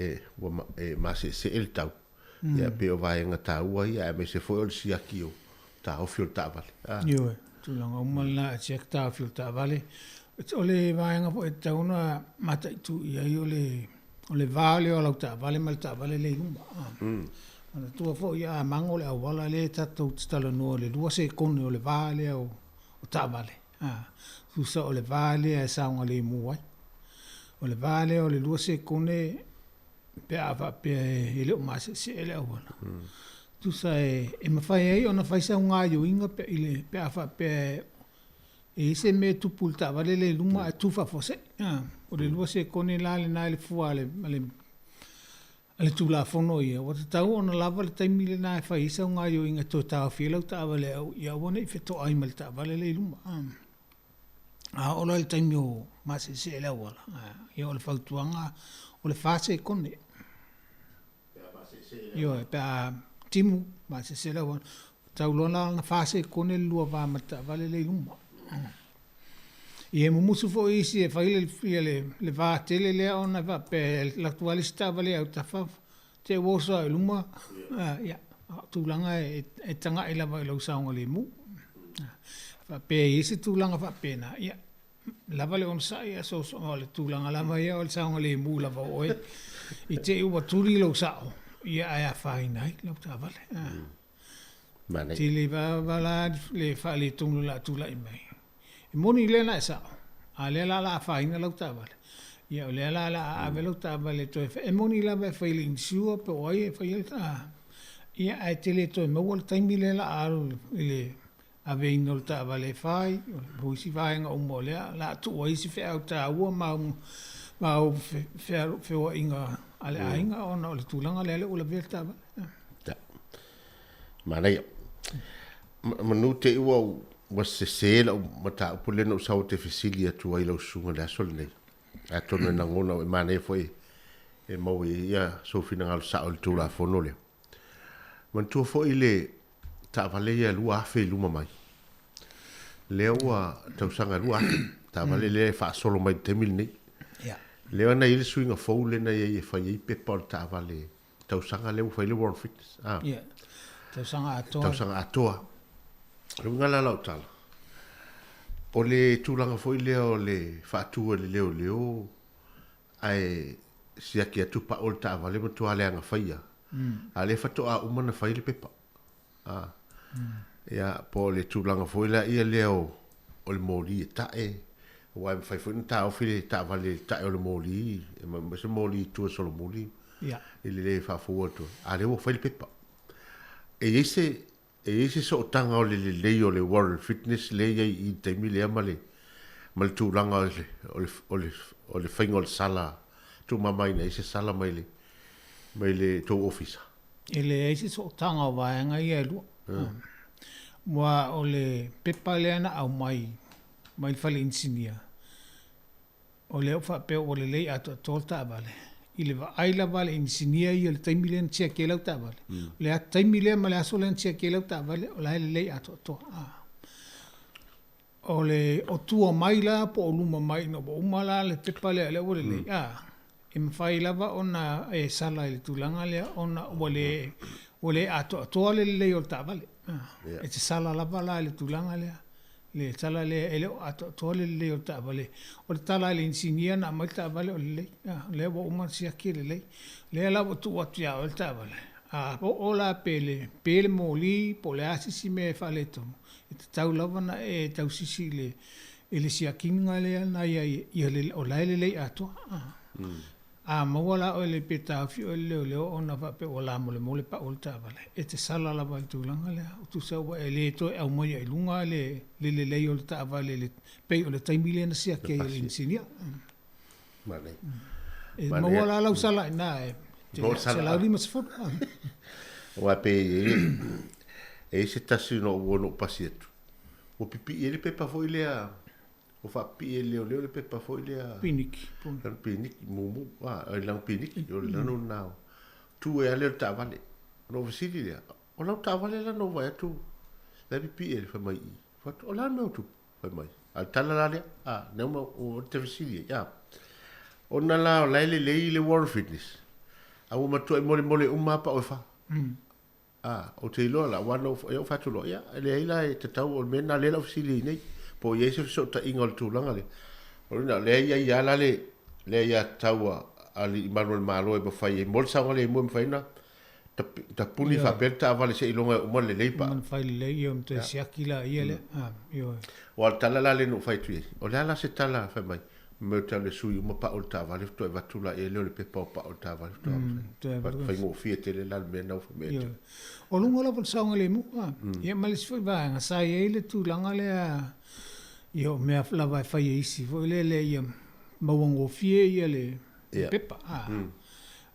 [SPEAKER 5] e, ua e maseesee le tau. Ia, pei o vaega taua ia, aemaise foi o le siaki o taofi o le taavale. A.
[SPEAKER 15] Ioe, tulaga uma lena e siaki taofi o le taavale. O le vaega foi e tatau ona mataitu i ai o le, o le va lea o lau taavale ma le taavale lea i luma. Manatua foi a mago le auala lea tatou te talanoa i le 2 sekone o le va lea o taavale. Tusa o le va lea e saogalemu ai. O le va lea o le 2 sekone pe a faapea e le o maseesee le auala. Tusa e mafai ai ona fai sau gaoioiga pe i le pe a faapea e i ai se mea e tupu i le taavale lea i luma ae tu faafuasei. O le 2 sekone la lena i le fua a le a le Tulafono ia, ua tatau ona lava le taimi lena e fai ai sau gaoioiga e toe taofi ai lau taavale ia aua ne i fetoai ma le taavale lea i luma. A oo loa i le taimi o maseesee le auala, ia o le fautuaga o le fa sekone. Ioe, pe a timu maseese le auala, tau loa la ona fa sekone le lua va ma le taavale lea i luma. Ia e mumusu foi isi e fai le, ia le, le va tele lea ona e faapea e alu atu lava le isi taavale i autafa te i ua oso ae i luma. Ia, a o tulaga e, e taga'i lava i lou saogalemu. Faapea e i ai se tulaga faapena, ia, lava le onosai ae soosoo, o le tulaga lava ia o le saogalemu lava o oe i te i ua tuli lou sa'o, ia ae afaina ai lau taavale. Tele lava la le faaletonu o le a tulai mai. E moni lea na e sa'o, a o lea la o le a afaina lau taavale. Ia o lea la o le a ave lau taavale e toe fai. E moni lava e fai e le insure po o ai e faia le ia ae te le toe maua le taimi lea o le a alu i le aveina o le taavale e fai, o isi vaega uma o lea o le a tuu ai isi feau taua ma au feoaiga a le aiga ona o le tulaga lea ua lavea le taavale.
[SPEAKER 5] Manaia. Manu te i ua ua sese lau mataupu lea na ou sau ou te fesili atu ai i lau susuga i le aso lenei. Atonu e lagona e manaia foi e maua ai ia sou finagalo sao i le Tulafono lea. Manatua foi le taavale ia e 2,000 i luma mai. Lea ua tausaga e 2,000. Taavale lea e faasolo mai i le taimi lenei. Lea na i ai le suiga fou lea na i ai e fai ai pepa o le taavale tausaga lea ua fai le Warrant Fitness. Ah.
[SPEAKER 15] Yeah. Tausaga atoa.
[SPEAKER 5] Tausaga atoa. Le uiga la lau tala, o le tulaga foi lea o le faatu e le leoleo ae siaki atu pau le taavale matua leaga faia. A lea faatoa uma ona fai le pepa. A. Ia, po o le tulaga foi la ia lea o, o le moli e ta'e, aua e mafai foi ona taofi le taavale i le ta'e o le moli, e ma se moli i tua solomuli,
[SPEAKER 15] Ia.
[SPEAKER 5] i le le faafoua atu. A lea ua fai le pepa. E i ai se, e i ai se sootaga o le lelei o le Warrant Fitness lea e i ai i le taimi lea ma le, ma le tulaga o le, o le, o le, o le faiga o le sala, tuumamaina ai se sala mai le, mai le tou ofisa.
[SPEAKER 15] E leai se sootaga o vaega ia e lua. Aua o le pepa lea na aumai mai le fale inisinia, o lea ua faapea ua lelei atoatoa le taavale. I le vaai lava a le inisinia ia i le taimi lea na tiaki ai lau taavale, o le taimi lea ma le aso lea na tiaki ai lau taavale, o la e lelei atoatoa. O le o tua mai la po o luma mai ina ua uma la le pepa lea lea ua lelei, a, e mafai lava ona e sala i le tulaga lea ona ua le ua le atoatoa le lelei o le taavale. E te sala lava la i le tulaga lea, le sala lea e le o atoatoa le lelei o le taavale. O le tala a le inisinia na aumai le taavale o lelei, a, o lea ua uma ona siaki e lelei. O lea la ua tuu atu ia oe le taavale, a oo la pe le pe le moli po o le a se isi mea e faaletonu, e tatau lava ona e tausisi i le i le siakiina lea na i ai, ia le, o la e lelei atoa. A maua la oe le pe taofi oe le leoleo ona faapea ua lamolemole pau o le taavale, e te sala lava i le tulaga lea. O tusa ua e le toe aumaia i luga le le lelei o le taavale i le pei o le taimi lea na siaki ai e le inisinia. E maua la lau sala i ina e $150.
[SPEAKER 5] Aua pei e i ai se tasi na ou o na ou pasi atu, ua pipii ai le pepa foi lea, ua faapipii e le leoleo le pepa foi lea.
[SPEAKER 15] Piniki.
[SPEAKER 5] Lana piniki, mumu, a, ai lana piniki, o le lana lena. Tu ai lava lea o le taavale. Ona ou fesili lea, o lau taavale la na ou vaai atu, la e pipii ai, fai mai i. Fai atu, o le a le mea ua tupu? Fai mai, a o le tala la lea, a, lea ua ou te fesili ai, a. Ona la o la e lelei le warrant fitness, a ua matuai molemole uma lava pau e fa. A, ou te iloa la, aua na ou, ia ou fai atu loa, ia, e leai la e tatau, o le mea lena lea la ou fesili ai nei, po o i ai se fesootaiga o le tulaga lea. O lona, o lea e i ai lava la le, le aiatatau a alii malu o le Malo e mafai ai, mo le saogalemu e mafai ona tapuni faapea le taavale seiloga e uma lelei
[SPEAKER 15] pa. Uma ona fai lelei, ia ona toe siaki laia lea. Ioe.
[SPEAKER 5] Aua o le tala la lea na ou fai atu i ai, o le a la se tala fai mai, mea o te alu e sui uma pau o le taavale faatoa avatu laia lea o le pepa o pau o le taavale faatoa faigofie tele la le mea lena ua fai mai atu.
[SPEAKER 15] O luga lava o le saogalemu, ia ma le isi foi vaega, sa i ai le tulaga lea, ia o mea lava e fai e isi foi lele ia mauagofie ia le pepa.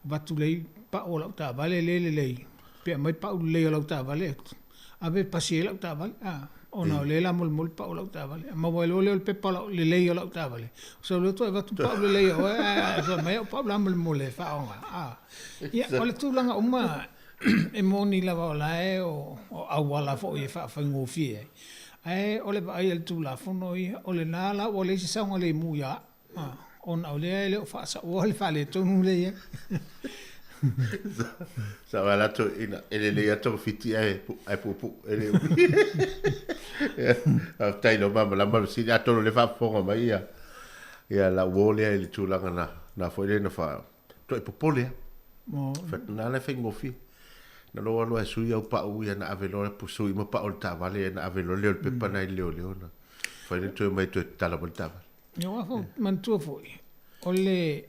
[SPEAKER 15] Avatu lelei pau o lau taavale lea lelei, pe aumai pau lelei o lau taavale, ave e pasi ai lau taavale, a, ona o lea la molemole pau o lau taavale. A maua ai loa lea o le pepa lelei o lau taavale, sau loa toe avatu pau lelei a oe, ae fai mai au pau lamolemole e faaaoga, a. Ia, o le tulaga uma e moni lava o la e o auala foi e faafaigofie ai, ae o le vaai a le Tulafono ia, o lena la ua leai se saogalemu ia au. Ona o lea e le o faasaoa le faaletonu lea i ai.
[SPEAKER 5] Sa wa latou ina e lelei lava togafiti ae ae puupuu e le umi. Faafetai i lou malamalama le fesili atonu o lea e faafofoga mai ia ia lau uo lea i le tulaga na na foi lea na fa toe popole lava. Fai atu na ala e faigofie. Na lou alu lava e sui au pau ia na ave loa sui ma pau o le taavale ia na ave loa lea o le pepa na i le leoleo na fai lea toe omai toe tatala mai le taavale.
[SPEAKER 15] Ia aua foi, manatua foi, o le,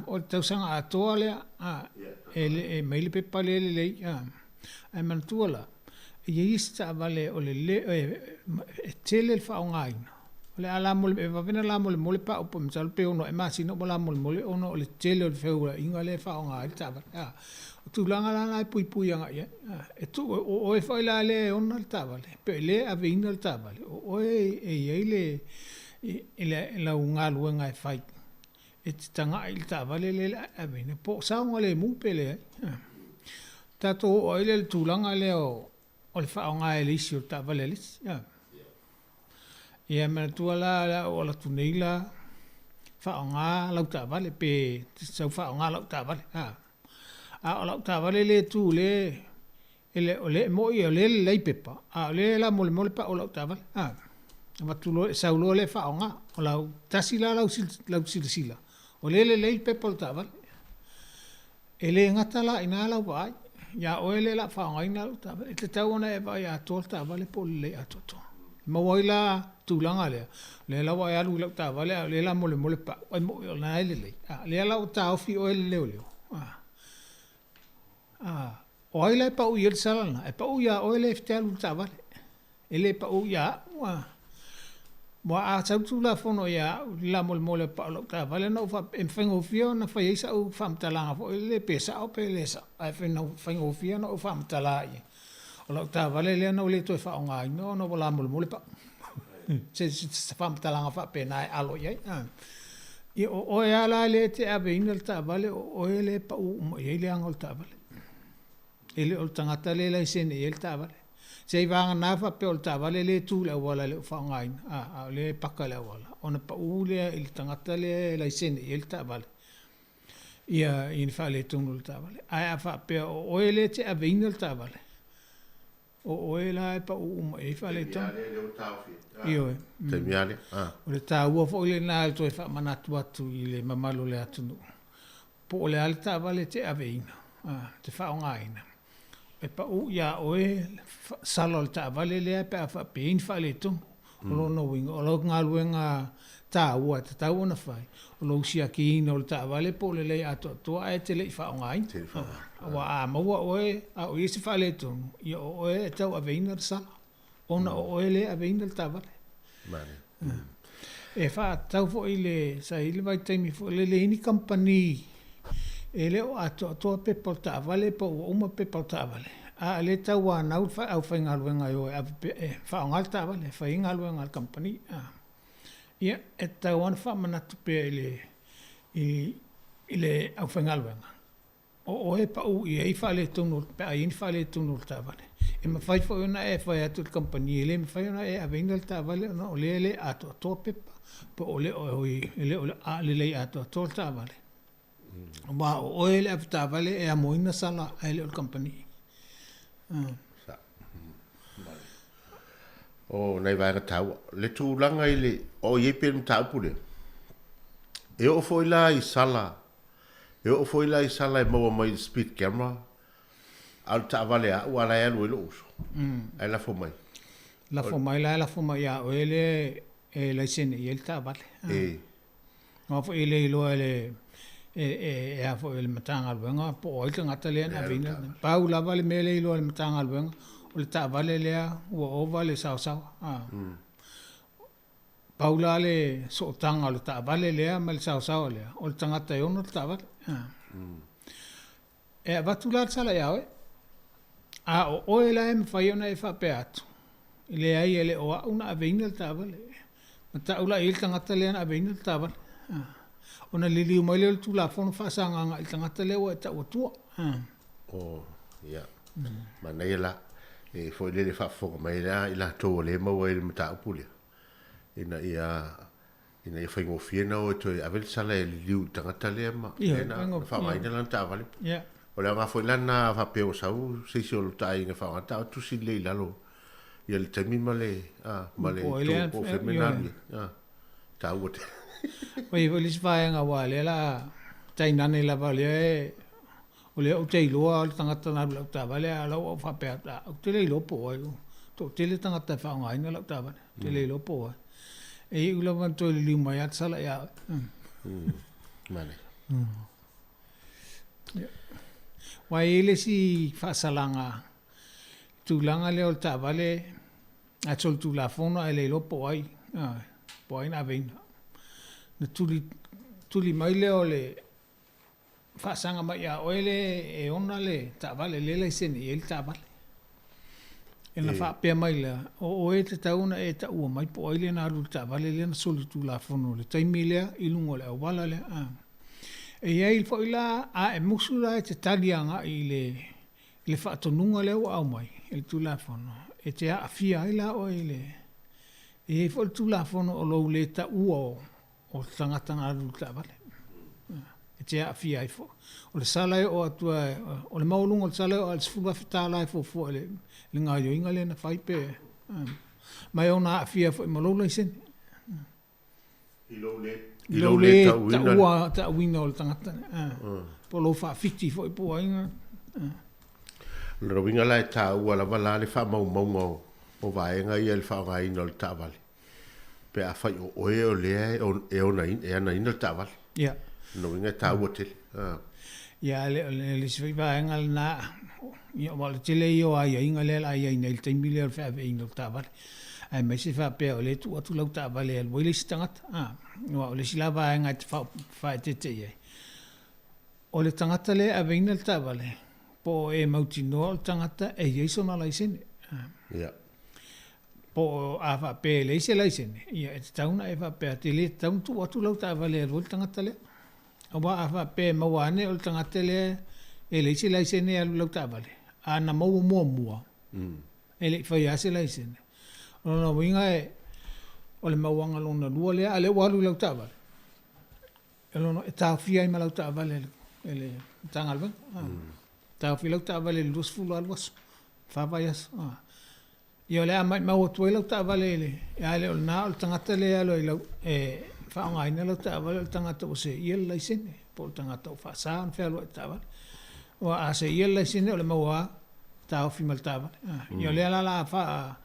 [SPEAKER 15] o le tausaga atoa lea, a, e, e mai le pepa lea lelei, a. Ae manatua la, e i ai isi taavale o le le, e, e tele le faaaogaina. O le a lamolemole, e vave ona lamolemole pau pe masalo pe ono ae masina ua lamolemole ona o le tele o le feulaiga lea e faaaoga ai le taavale, a. O tulaga la na e puipui agai i ai, a. E tuu, o oe foi la lea e ona le taavale, pe o lea e aveina le taavale, o oe e i ai le, i lau galuega e fai, e te tagai i le taavale lea o le a e aveina, po o saogalemu pe leai. Tatou oo ai lea i le tulaga lea o le faaaoga e le isi o le taavale a le isi. Ia manatua la o le a ou alu atu nei la faaaoga lau taavale pe sau faaaoga lau taavale. A o lau taavale lea e tu lea E le, o lea, e moni o lea e lelei pepa, a o lea e lamolemole pau o lau taavale. A, avatu loa, sau loa lea faaaoga. O lau, tasi la lau, lau silasila, o lea e lelei le pepa o le taavale. E le gata la i ina lau vaai, iā oe lea o le a faaaogaina lau taavale. E tatau ona e vaai atoa le taavale po o lelei atoatoa. E maua ai la tulaga lea, o lea la ua e alu i lau taavale a o lea e lamolemole pau, ae moni o lena e lelei. A, lea la ua taofi oe e le leoleo. A, A, o ai la e pau i ai le sala lena? E pau iā oe lea e te alu i le taavale. E le pau iā au. A, aua a sau le Tulafono iā au i le lamolemole o pau o lau taavale ona ou faapea, e faigofie ona fai ai sau faamatalaga foi lele pe sao pe le sao, ae faigofie ona ou faamatala i ai, o lau taavale lea na ou le toe faaaogaina ona ua lamolemole pau. Se faamatalaga faapena e alo i ai. Ia, o oe lava la lea e te aveina le taavale, o oe lea e pau uma i ai le aga o le taavale. E le o le tagata lea e laisene i ai le taavale. Seiavagana faapea o le taavale lea e tu i le auala e le o faaaogaina, a, a o lea e paka i le auala, ona pau lea i le tagata lea e laisene i ai le taavale, ia, i ni faaletonu o le taavale. Ae a faapea o oe lea e te aveina le taavale, O oe la e pau uma i ai faaletonu. Ioe.
[SPEAKER 5] Taimi lava lea.
[SPEAKER 15] O le taua foi lena e toe faamanatu atu i le mamalu o le atunuu, po o le a le taavale e te aveina, e te faaaogaina, e pau ia oe sala o le taavale lea pe a faapea e i ai ni faaletonu. O lona uiga, o lau galuega taua e tatau ona fai, o lou siakiina o le taavale po o lelei atoatoa ae e te le i faaaogaina. Aua a maua oe a o i ai se faaletonu, ia o oe e tauaveina le sala, ona o oe lea e aveina le taavale. E faatatau foi i le, sa i ai le vaitaimi foi lele, e leai ni kamupani e le o atoatoa pepa o le taavale po ua uma pepa o le taavale, a o lea e tauanau le aufaigaluega e o e ave pea, e faaaoga le taavale e fai ai galuega a le kamupani. Ia, e tatau lava ona faamanatu pea i le i le aufaigaluega, o oe e pau i ai faaletonu pe a i ai ni faaletonu o le taavale. E mafai foi ona e fai atu i le kamupani e le mafai ona e aveina le taavale ona o lea e le atoatoa pepa po o le e le o lelei atoatoa le taavale. Aua o oe le avetaavale e amoina sala ae le o le kamupani.
[SPEAKER 5] O nai vaega taua. Le tulaga i le, o i ai pea le mataupu lea, e oo foi la i sala, e oo foi la i sala e maua mai i le speed camera, a o le taavale a au a la e alu ai lou uso, ae lafo mai.
[SPEAKER 15] Lafo mai la e lafo mai ia oe lea e laisene i ai le taavale.
[SPEAKER 5] E.
[SPEAKER 15] Aua foi e le iloa e le e a foi e le Matagaluega po o ai le tagata lea na aveina. Pau lava le mea lea e iloa e le Matagaluega, o le taavale lea ua ova le saosaoa. Pau la le sootaga o le taavale lea ma le saosaoa lea, o le tagata e ona le taavale. E avatu la le sala ia oe, a o oe la e mafai ona e faapea atu, E leai, e le o au na aveina le taavale. Na tau la i ai le tagata lea na aveina le taavale. Ona liliu mai lea o le Tulafono faasaga agai i le tagata lea ua e tau atua.
[SPEAKER 5] Oh, ia. Manaia la. E foi lele faafofoga mai la i latou o lea e maua ai le mataupu lea, ina ia ina ia faigofie ona o e toe ave le sala e liliu i le tagata lea ma lea na faaaogaina lana taavale. O le aoga foi la lena a faapea ua sau se isi o lo ta aiga e faaaoga le taavale, tusi lelei i lalo ia le taimi ma le ma le itu po o fea mea na alu i ai. Taua tele.
[SPEAKER 15] Ua i ai foi le isi vaega aua o lea o le a tainane lava o lea e o lea ou te iloa le tagata na alu i lau taavale a o la ua ou faapea atu, ou te le iloa po o ai, toatele tagata e faaaogaina lau taavale, ou te le iloa po o ai. E iu lava ina toe liliu mai lava le sala ia oe.
[SPEAKER 5] Manaia.
[SPEAKER 15] Aua e i ai le isi faasalaga i le tulaga lea o le taavale ae solitulafono ae le iloa po o ai, po o ai na aveina. Na tuli, tuli mai lea o le faasaga mai ia oe le e ona le taavale, lea e laisene i ai le taavale. E na faapea mai lea, o oe e tatau ona e taua mai po o ai lea na alu i le taavale lea na solitulafono i le taimi lea i luga o le auala lea. E i ai foi la, a e musu la e te tali agai i le i le faatonuga lea ua aumai e le Tulafono, e te aafia ai la oe i le... E i ai foi le Tulafono o lou le taua o o le tagata na alu i le taavale e te aafia ai foi. O le sala e oo atu a, o le maualuga o le sala e oo lava i le $10,000 e fuafua i le gaoioiga lea na fai pe, ma e ono aafia foi ma lou laisene.
[SPEAKER 5] I lou le, i lou le
[SPEAKER 15] tauina. Tauina o le tagata lea. Po o lou faafiti foi po o ai na.
[SPEAKER 5] O lona uiga la e taua lava la le faamaumauga o vaega ia i le faaaogaina o le taavale. Pe afai o oe o lea e onaina, e anaina le taavale.
[SPEAKER 15] Ia.
[SPEAKER 5] Lona uiga e taua tele.
[SPEAKER 15] Ia, o le isi foi vaega lena, ia, aua o le tele ia o aiaiga lea o le a i ai nei i le taimi lea o le feaveaiina o taavale, aemaise faapea o lea e tuu atu lau taavale e alu ai le isi tagata, aua o le isi la vaega e te faaeteete i ai, o le tagata lea e aveina le taavale, po o e mautinoa o le tagata e i ai sona laisene.
[SPEAKER 5] Ia.
[SPEAKER 15] Po o a faapea e leai se laisene, ia e tatau ona e faapea atu, e le tatau ona tuu atu lau taavale e alu ai le tagata lea. Aua a faapea e maua ane o le tagata lea e leai se laisene e alu i lau taavale, a na maua muamua, e le i faia lava se laisene. O lona uiga e, o le mauaga lona lua lea, a o lea ua alu i lau taavale, e lona, e taofia ai ma lau taavale e le Matagaluega. Taofi lau taavale i le 28 aso, fa vaiaso. Ia o le a maimau atu ai lau taavale i le, a le o lena o le tagata lea e alu ai i lau, e faaaogaina lau taavale o le tagata ua seia le laisene, po o le tagata ua faasa ona fealuai i le taavale. Aua a seia le laisene o le maua lava, taofi ma le taavale. Ia o lea la o le a faa,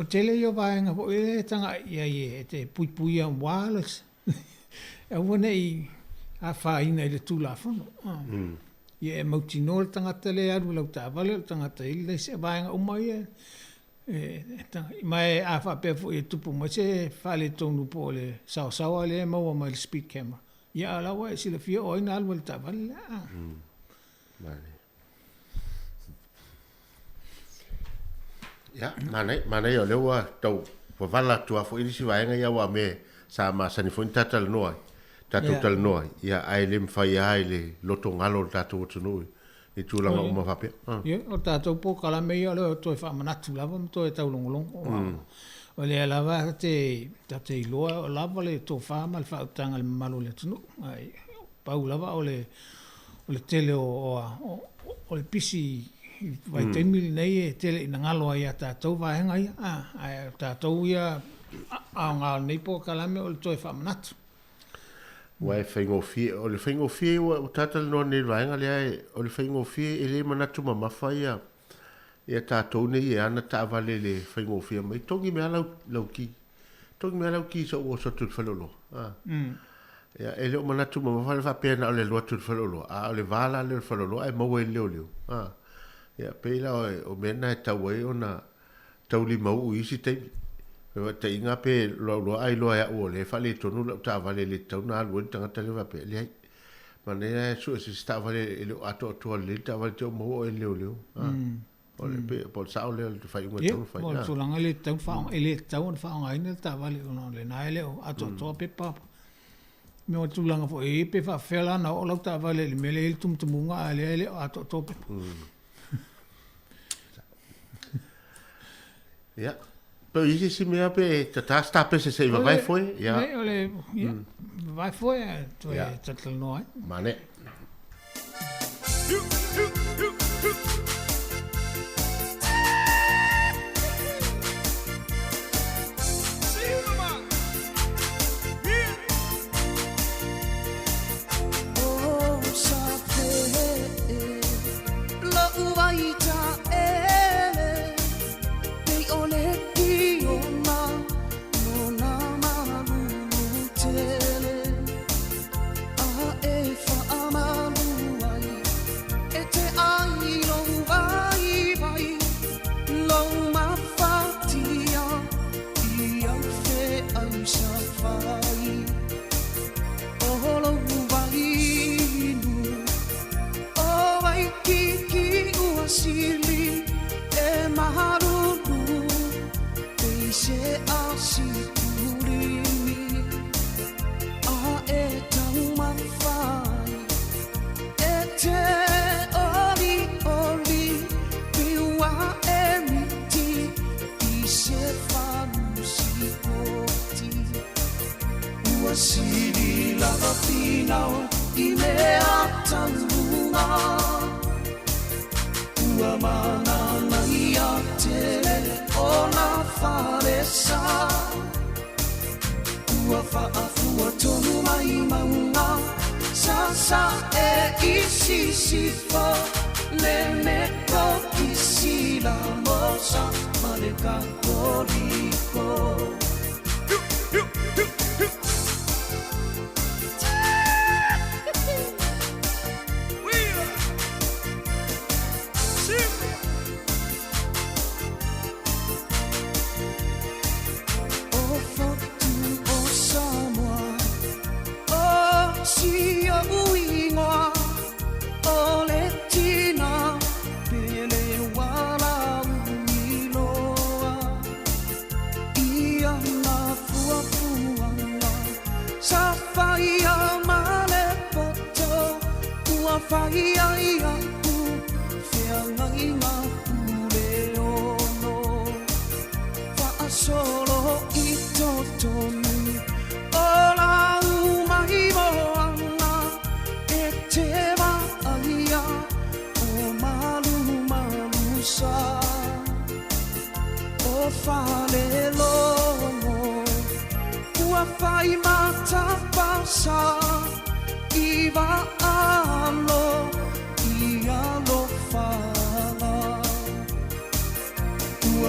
[SPEAKER 15] O tele ia o vaega foi lea e taga'i i ai e te puipuia aua le aua ne i afaina i le Tulafono. Ia e mautinoa le tagata lea e alu i lau taavale o le tagata e i ai le laisene, vaega uma ia e taga'i. Ma a faapea foi e tupu mai se faaletonu po o le saosaoa lea e maua mai le speed camera, ia a o la ua e silafia o ai na alu ai i le taavale lea.
[SPEAKER 5] Ia, manaia, manaia o lea ua tau wavala atu lava foi nisi vaega ia aua o mea sa masani foi ona ta talanoa ai, tatou talanoa ai, ia ae le mafai lava i le lotogalo o le tatou atunuu i tulaga uma faapea.
[SPEAKER 15] Ia, o tatou polokalame ia o lea e toe faamanatu lava ma toe taulogologo. O lea lava ta te iloa o lava le tofa ma le faautaga i le mamalu o le atunuu. Ae pau lava o le o le tele o le pisi i vaitaimi lenei e tele ina galo ai ia tatou vaega ia, ae o tatou ia aoga o lenei polokalame o le toe faamanatu.
[SPEAKER 5] Aua e faigofie, o le faigofie ua talatalanoa nei i le vaega lea, o le faigofie e le manatu mamafa ia ia tatou nei e ana taavale i le faigofie mai, togi mai lava lau ki. Togi mai lau ki so'u oso atu i le faleoloa. A. Ia, e le o manatu mamafa le faapea na o le alu atu i le faleoloa, a o le va la lea o le faleoloa ae maua ai le leoleo. A. Ia, pei la o mea na e tatau ai ona taulimauu i isi taimi. Fevaataiga pe loa a iloa e au o lea e faaletonu lau taavale e le tatau ona alu ai le tagata lea faapea, leai. Manaia e sue se isi taavale e le o atoatoa lelei le taavale te o maua oe e le leoleo. A. O le pe po o le sao lea o le faaiuga e tatau ona fai.
[SPEAKER 15] O le tulaga e le tatau ona e le tatau ona faaaogaina le taavale ona o lena e le o atoatoa pepa. Me o le tulaga foi e i ai pe faapefea la ona oo lau taavale i le mea lea e i ai le tumutumuga a o lea e le o atoatoa pepa.
[SPEAKER 5] Ia, pe o i ai se isi mea pe tata se tapese se i vavae foe.
[SPEAKER 15] Ia. O le, ia, vavae foe ae toe talatalanoa ai.
[SPEAKER 5] Mane.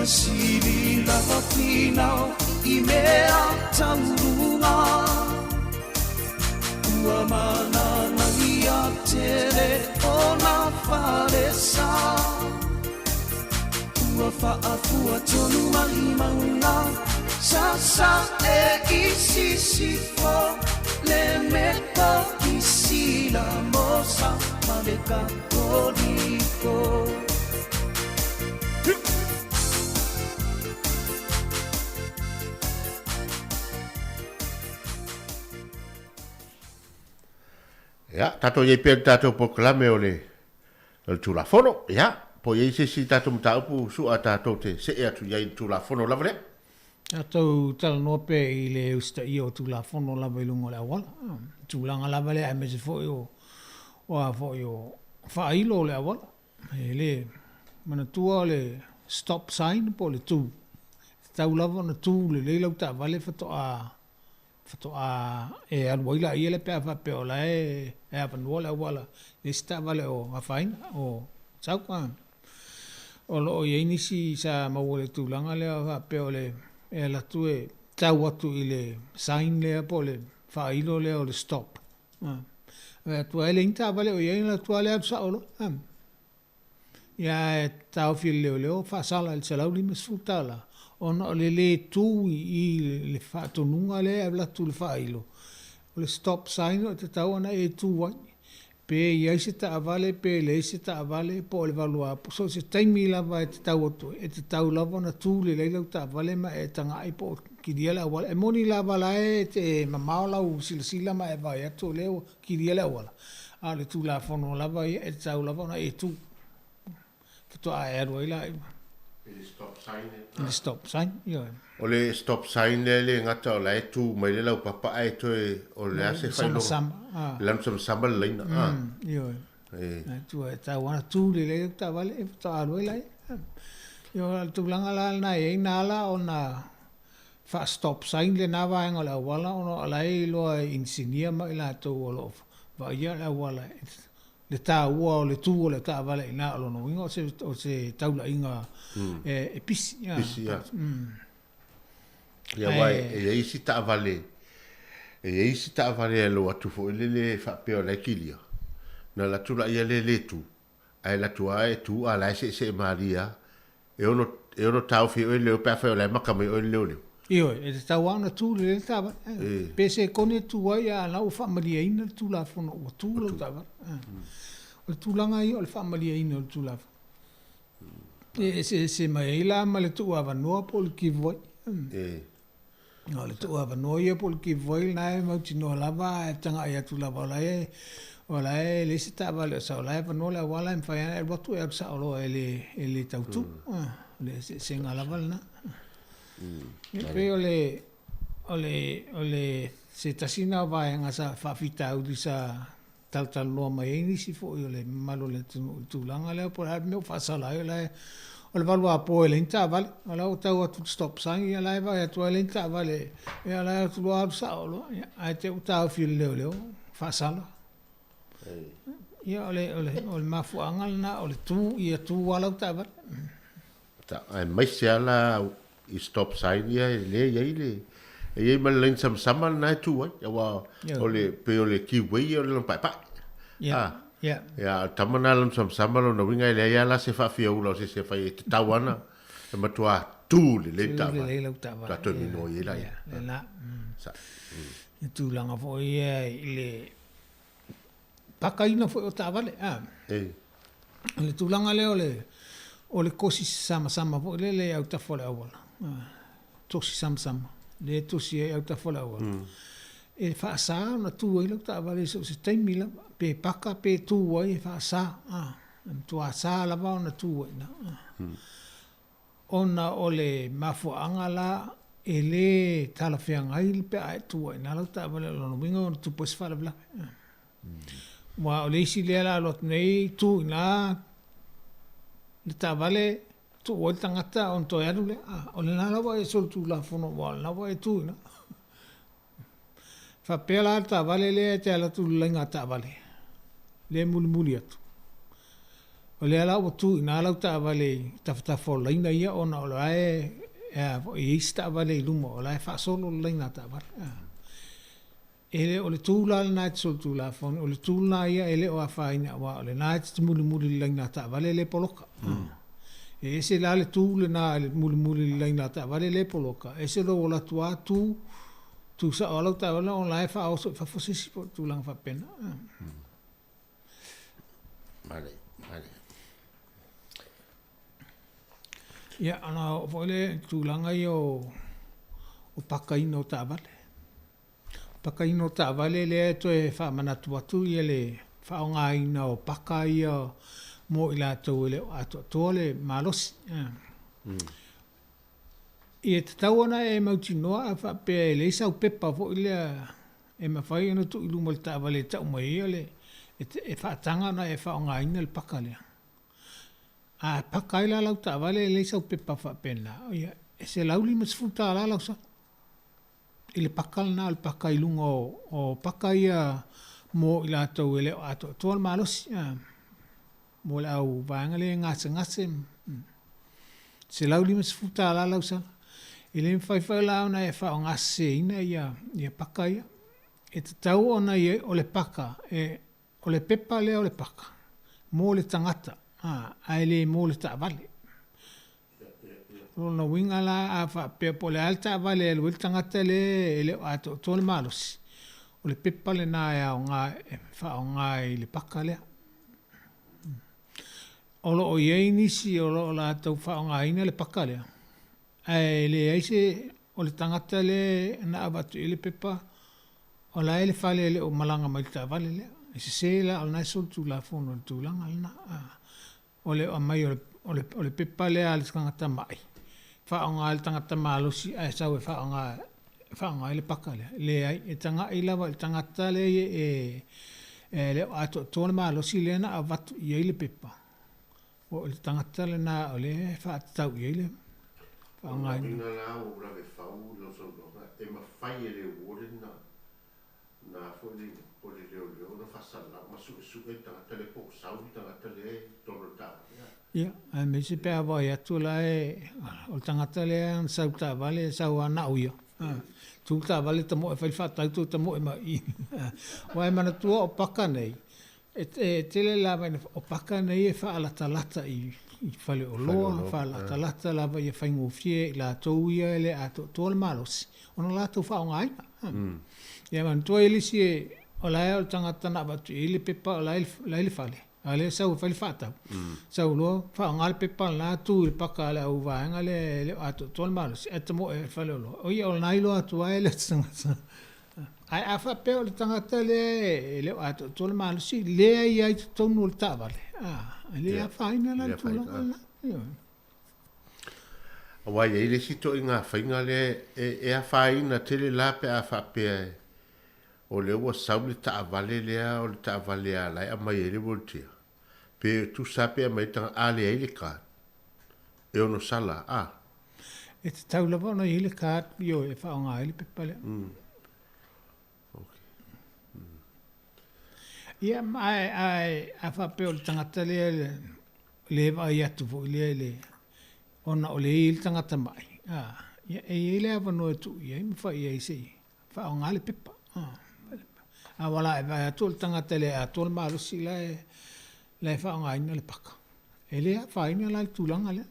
[SPEAKER 14] Ua sili lava finau i mea tauruga Ua mananaia tele o na falesa Ua faafua tonu mai mauna Sasae i sisifo Le Metokisi la Mosa ma le Katoliko.
[SPEAKER 5] Ia, tatou i ai pea i le tatou polokalame o le, o le Tulafono. Ia, po o i ai se isi tatou mataupu sua tatou te see atu i ai i le Tulafono lava lea.
[SPEAKER 15] Tatou talanoa pea i le usitaia o Tulafono lava i luga o le auala. Tulaga lava lea aemaise foi o, o a foi o faailo o le auala. E le manatua o le stop sign po o le tū. E tatau lava ona tū lelei lau taavale faatoa faatoa e alu ai laia lea pe a faapea o la e avanoa le auala i le isi taavale o afaina, o sau. O lo o i ai nisi sa maua i le tulaga lea faapea o le e alu atu e tau atu i le sign lea po o le faailo lea o le stop. Vaai atu lava e leai ni taavale o i ai ona alu atu lava lea alu sao loa. Ia ae taofi e le leoleo faasala i le $150 ona o le le tu i i le faatonuga lea e alu atu i le faailo, o le stop sign e tatau ona e tu ai. Pe i ai se taavale pe leai se taavale po o le 8 so o se taimi lava e te tau atu ai, e tatau lava ona tu lelei lau taavale ma e tagai po o kilia le auala. E moni lava la e te mamao lau silasila ma e vaai atu o lea ua kilia le auala, a o le Tulafono lava ia e tatau lava ona e tu faatoa e alu ai la i
[SPEAKER 5] le stop sign.
[SPEAKER 15] I le stop sign, ioe.
[SPEAKER 5] O le stop sign lea e le gata o la e tu mai le laupapa ae toe o le a se
[SPEAKER 15] faailoga. Samasama.
[SPEAKER 5] Le lanu samasama le laina.
[SPEAKER 15] Ioe. E tua e tatau ona tu lelei lau taavale faatoa alu ai laia. Ioe, o le tulaga la lena e i ai na ala ona faa-stop sign lena vaega o le auala ona o la e iloa e inisinia ma i latou o lo o vaaia le auala le taua o le tu o le taavale i ina. O lona uiga o se taulaiga e pisi.
[SPEAKER 5] Pisi, ia. Ia, aua e i ai isi taavale, e i ai isi taavale e alu atu foi lele faapea o la e kilia, ona alu atu laia lea le tu, ae alu atu lava e tu a o la e seesee malie lava. E ono, e ono taofi ai oe le leo pe afai o la e maka mai oe le leoleo.
[SPEAKER 15] Ioe, e tatau lava ona tu lelei le taavale. Pe sekone e tu ai, a o la ua faamalieina le Tulafono ua tu lau taavale. O le tulaga ia o le faamalieina o le Tulafono. E eseese mai ai la ma le tuuavanoa po o le give way. O le tuuavanoa ia po o le give way lena e mautinoa lava ae tagai atu lava o la e o la e leai se taavale o sau, o la e avanoa le auala e mafai lava ona e alu atu e alu sao loa e le e le tau tu. O le eseesega lava lena. E pei o le o le o le se tasi lena o vaega sa faafitauli sa talatalanoa mai ai nisi foi o le mamalu o le atunuu i le tulaga lea, po o le a le mea ua faasala ai, o la e, o le 8 apo e leai ni taavale, o la ua tau atu i le stop sign, ia la e vaai atu lava e leai ni taavale, ia o la e alu atu loa alu sao loa, ia, ae te i ua taofi e le leoleo, faasala. Ia, o le, o le, o le mafuaaga lena o le tu, ia tu lava lau taavale.
[SPEAKER 5] Aemaise lava la i stop sign ia e lea e i ai le e i ai ma le laina samasama lena e tu ai aua o le pei o le give way o le lanu paepae.
[SPEAKER 15] Yeah. Yeah.
[SPEAKER 5] Ia, o le tama lena lanu samasama lona uiga e leai lava la se faafiaula o se isi e fai e tatau ana e matua tu lelei le taavale.
[SPEAKER 15] Tu lelei lau taavale.
[SPEAKER 5] Faatoa toe minoi ai laia.
[SPEAKER 15] Lena. I tulaga foi ia i le pakaina foi o taavale. O le tulaga lea o le, o le kosi samasama foi lele i autafa o le auala, tosi samasama, lea e tosi ai i autafa o le auala, e faasa ona tu ai lau taavale i so o se taimi lava, pe paka pe tu ai e faasa, e matua sa lava ona tu ai i ina. Ona o le mafuaaga la e le talafeagai pe a e tu ai i ina lau taavale, o lona uiga ona tupu ai se faalavelave. Aua o le isi lea o le a alu atu nei tu i ina le taavale tuu ai le tagata ona toe alu lea. O lena la ua e solitulafono aua o lena ua e tu i ina. Faapea la le taavale lea e te alu atu i le laina taavale lea e mulimuli atu. O lea la ua tu i ina lau taavale i tafatafa o laina ia ona o la e a foi e i ai isi taavale i luma o la e faasolo le laina a taavale. E le o le tu la lena e te solitulafono, o le tu lena ia e le o afaina aua o lena e te mulimuli i le laina a taavale lea e poloka. E ese la le tu lena i le mulimuli i le laina a taavale lea e poloka, ese lou ola atu lava tu, tu sao lava lau taavale ona o la e faaoso i fafo se isi po o le tulaga faapena.
[SPEAKER 5] Male, male.
[SPEAKER 15] Ia, ona oo foi lea i tulaga ia o o pakaina o taavale. Pakaina o taavale lea e toe faamanatu atu ia le faaaogaina o paka ia mo i latou e le o atoatoa le malosi. Ia tatau ona e mautinoa a faapea e leai sau pepa foi lea e mafai ona tuu i luma o le taavale e tau mai ai o le e faataga ona e faaaogaina le paka lea. A paka ai la lau taavale e leai sau pepa faapena, ia e $150 lau sala i le paka lena o le paka i luga o paka ia mo i latou e le o atoatoa le malosi. Mo le au vaega lea e gasegase, $150 lau sala. E le mafai foi la ona e faaaogaseseina ia ia paka ia. E tatau ona i ai, o le paka, e, o le pepa lea o le paka, mo le tagata, a, ae le mo le taavale. O lona uiga la, a faapea po o le a le taavale e alu ai le tagata lea e le o atoatoa le malosi, o le pepa lena e aoga e faaaoga i le paka lea. O lo o i ai nisi o lo o latou faaaogaina le paka lea, ae leai se, o le tagata lea na avatu i ai le pepa, o la e i le fale e le o malaga mai i le taavale lea. E sese la, o lena e solitulafono i le tulaga lena. O le aumai o le, o le pepa lea a le tagata ma'i, faaaoga e le tagata malosi ae sau e faaaoga, faaaoga ai le paka lea. Leai, e tagai lava i le tagata lea e, e le o atoatoa le malosi lea na avatu i ai le pepa, o le tagata lena o lea e faatatau i ai le faaaogaina.
[SPEAKER 5] O lona uiga la ua lave fau lau saunoaga, e mafai e le warden na Na foi le o le leoleo na faasalalau ma suesue le tagata lea po o sau le tagata lea i totonu o le taavale a.
[SPEAKER 15] Ia, aemaise pe a vaai atu la e, o le tagata lea na sau i le taavale, e sau lava na o ia. Tu le taavale tamoe fai le faatau toe tamoe mai i i. Aua e manatua o paka nei, e tele lava ina, o paka nei e faalatalata i faleoloa, faalatalata lava ia faigofie i latou ia e le atoatoa le malosi ona latou faaaogaina. Ia manatua e le isi o la e o le tagata na avatu i ai le pepa o la e i le fale, a o lea e sau e fai le faatau, sau loa faaaoga le pepa lena tu i le paka a le au vaega lea e le o atoatoa le malosi ae tamoe i le faleoloa. O ia o lena iloa atu ai e le tagata. Ae a faapea o le tagata lea e le o atoatoa le malosi, lea e i ai i totonu o le taavale, a, e le afaina la le tulaga lena. Ioe.
[SPEAKER 5] Aua e i ai le isi ituaiga faiga lea e afaina tele la pe a faapea o lea ua sau le taavale lea o le taavale a la e aumai ai le wheelchair. Pe tusa pe aumai le tagata, a leai le card, e ono sala, a.
[SPEAKER 15] E tatau lava ona i ai le card, ioe, e faaaoga ai le pepa lea. Ia, ae, ae a faapea o le tagata lea le vaai atu foi lea i le, ona o lea e i ai le tagata ma'i, a, ia, e i ai le avanoa e tuu i ai ma fai i ai se i faaaoga le pepa. A ua la e vaai atu o le tagata e le atoa le malosi la e, la e faaaogaina le paka. E le afaina la le tulaga lea.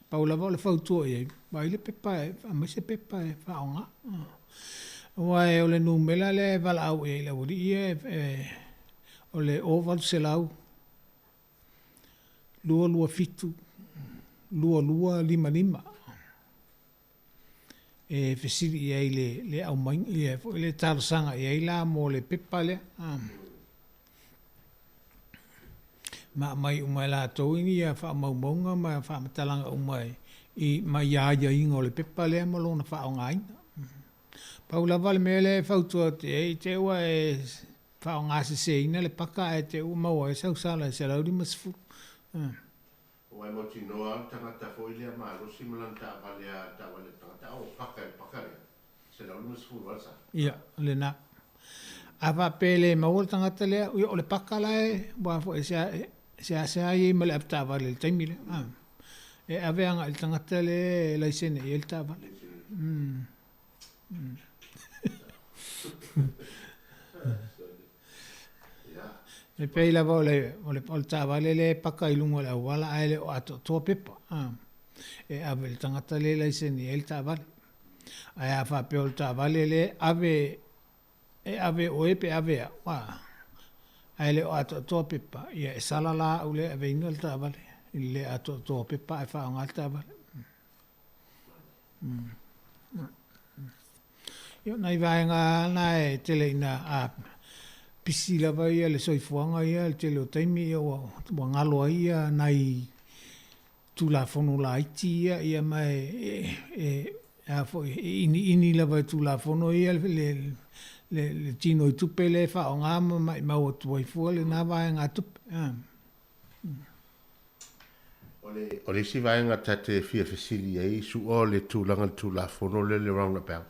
[SPEAKER 15] Pau lava o le fautua i ai, vaai le pepa e aumai se pepa e faaaoga. Aua o le numera lea e valaau i ai i le aualii ia e, o le 0800 227 2255 e fesili i ai le, le aumai, ia foi le talosaga i ai la mo le pepa lea. Ma aumai uma e latou ia faamaumauga ma faamatalaga uma i, ma ia aiaiga o le pepa lea ma lona faaaogaina. Pau lava le mea lea e fautua atu i ai, i te ua e faaaogaseseina le paka ae te ua maua ai sau sala e 150.
[SPEAKER 5] Aua e mautinoa lava le tagata foi lea malosi ma lana taavale a taavale a le tagata a ua paka i le paka lea, 150 lava le sala.
[SPEAKER 15] Ia, o lena. A faapea e le maua le tagata lea, ia o le paka la e, aua foi e seasea i ai ma le avetaavale i le taimi lea. A. E ave agai i le tagata lea e laisene i ai le taavale. Mm. Mm. E pei lava o le, o le, o le taavale lea e paka i luga o le auala ae le o atoatoa pepa. A. E ave i le tagata lea e laisene i ai le taavale. Ae a faapea o le taavale lea e ave E ave oe pe ave au, a. Ae le o atoatoa pepa, ia e sala la au lea e aveina le taavale, i le le atoatoa o pepa ae faaaoga le taavale. Mm. Ia, o nai vaega lava na e tele ina a pisi lava ia le soifuaga ia i le tele o taimi ia ua, ua galo ai ia nai Tulafono laiti ia, ia ma e, e, a foi, e iniini lava e Tulafono ia le, le, le, le tino i tupe lea e faaaoga ma maimau atu ai fua lena vaegatupe. A.
[SPEAKER 5] O le, o le isi vaega ta te fia fesili ai, Su'a, o le tulaga i le Tulafono lea, le roundabout.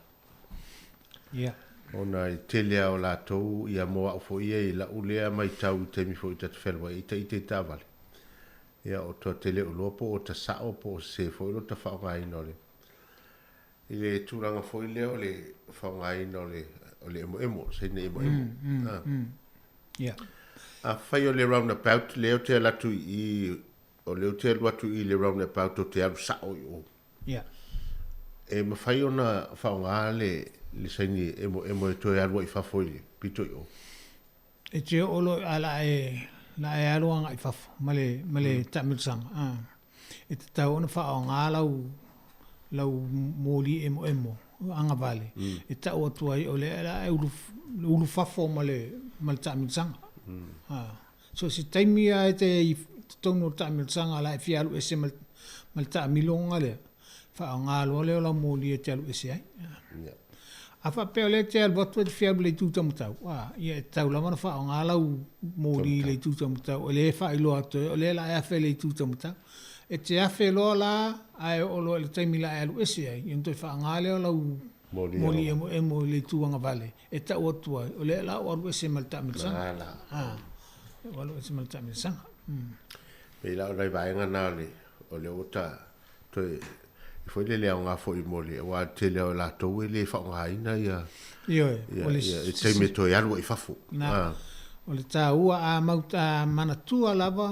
[SPEAKER 15] Ia.
[SPEAKER 5] Ona e tele lava o latou, ia mo au foi ia i la'u lea maitau i taimi foi ta te fealuai ai ta ita i taavale. Ia, o tua te le o iloa po o ta sao po o sese foi lo ta faaaogaina o le i le tulaga foi lea o le faaaogaina o le o le emoemo, saina emoemo.
[SPEAKER 15] Mm, mm,
[SPEAKER 5] Yeah. Afai o le roundabout lea ou te alu atu i i, o lea ou te alu atu i le roundabout ou te alu sao i o.
[SPEAKER 15] Yeah.
[SPEAKER 5] E mafai ona faaaoga le le saini emoemo e toe alu ai i fafo i le pito i o?
[SPEAKER 15] E te oo loa a la e la e alu agai fafo ma le ma le taamilosaga a e tatau ona faaaoga lau lau moli emoemo agavale e tau atu ai o lea la e ulu ulu fafo ma le ma le taamilosaga a so o se taimi lava e te i totonu o le taamilosaga la e fia alu ese ma le ma le taamiloga lea faaaoga loa lea o lau moli e te alu ese ai. A faapea o lea e te alu atu e te fia alu i le itu taumatau, a, ia e tatau lava ona faaaoga lau moli i le itu taumatau, o lea e faailoa atu ai, o lea o le a e afe i le itu taumatau. E te afe loa la, ae oo loa i le taimi o le a e alu ese ai, ia ona toe faaaoga lea o lau moli emoemo i le itu agavale e tau atu ai, o lea o le a ou alu ese ma le taamilosaga. A, ua alu ese ma le taamilosaga.
[SPEAKER 5] Pei la o nai vaega na o le ua ta toe foi le le aoga foi mo le aua le tele o latou e le faaaogaina ia
[SPEAKER 15] Ioe,
[SPEAKER 5] ia, o le ia, i taimi e toe alu ai i fafo.
[SPEAKER 15] Na, ah. O le taua a mau a manatua lava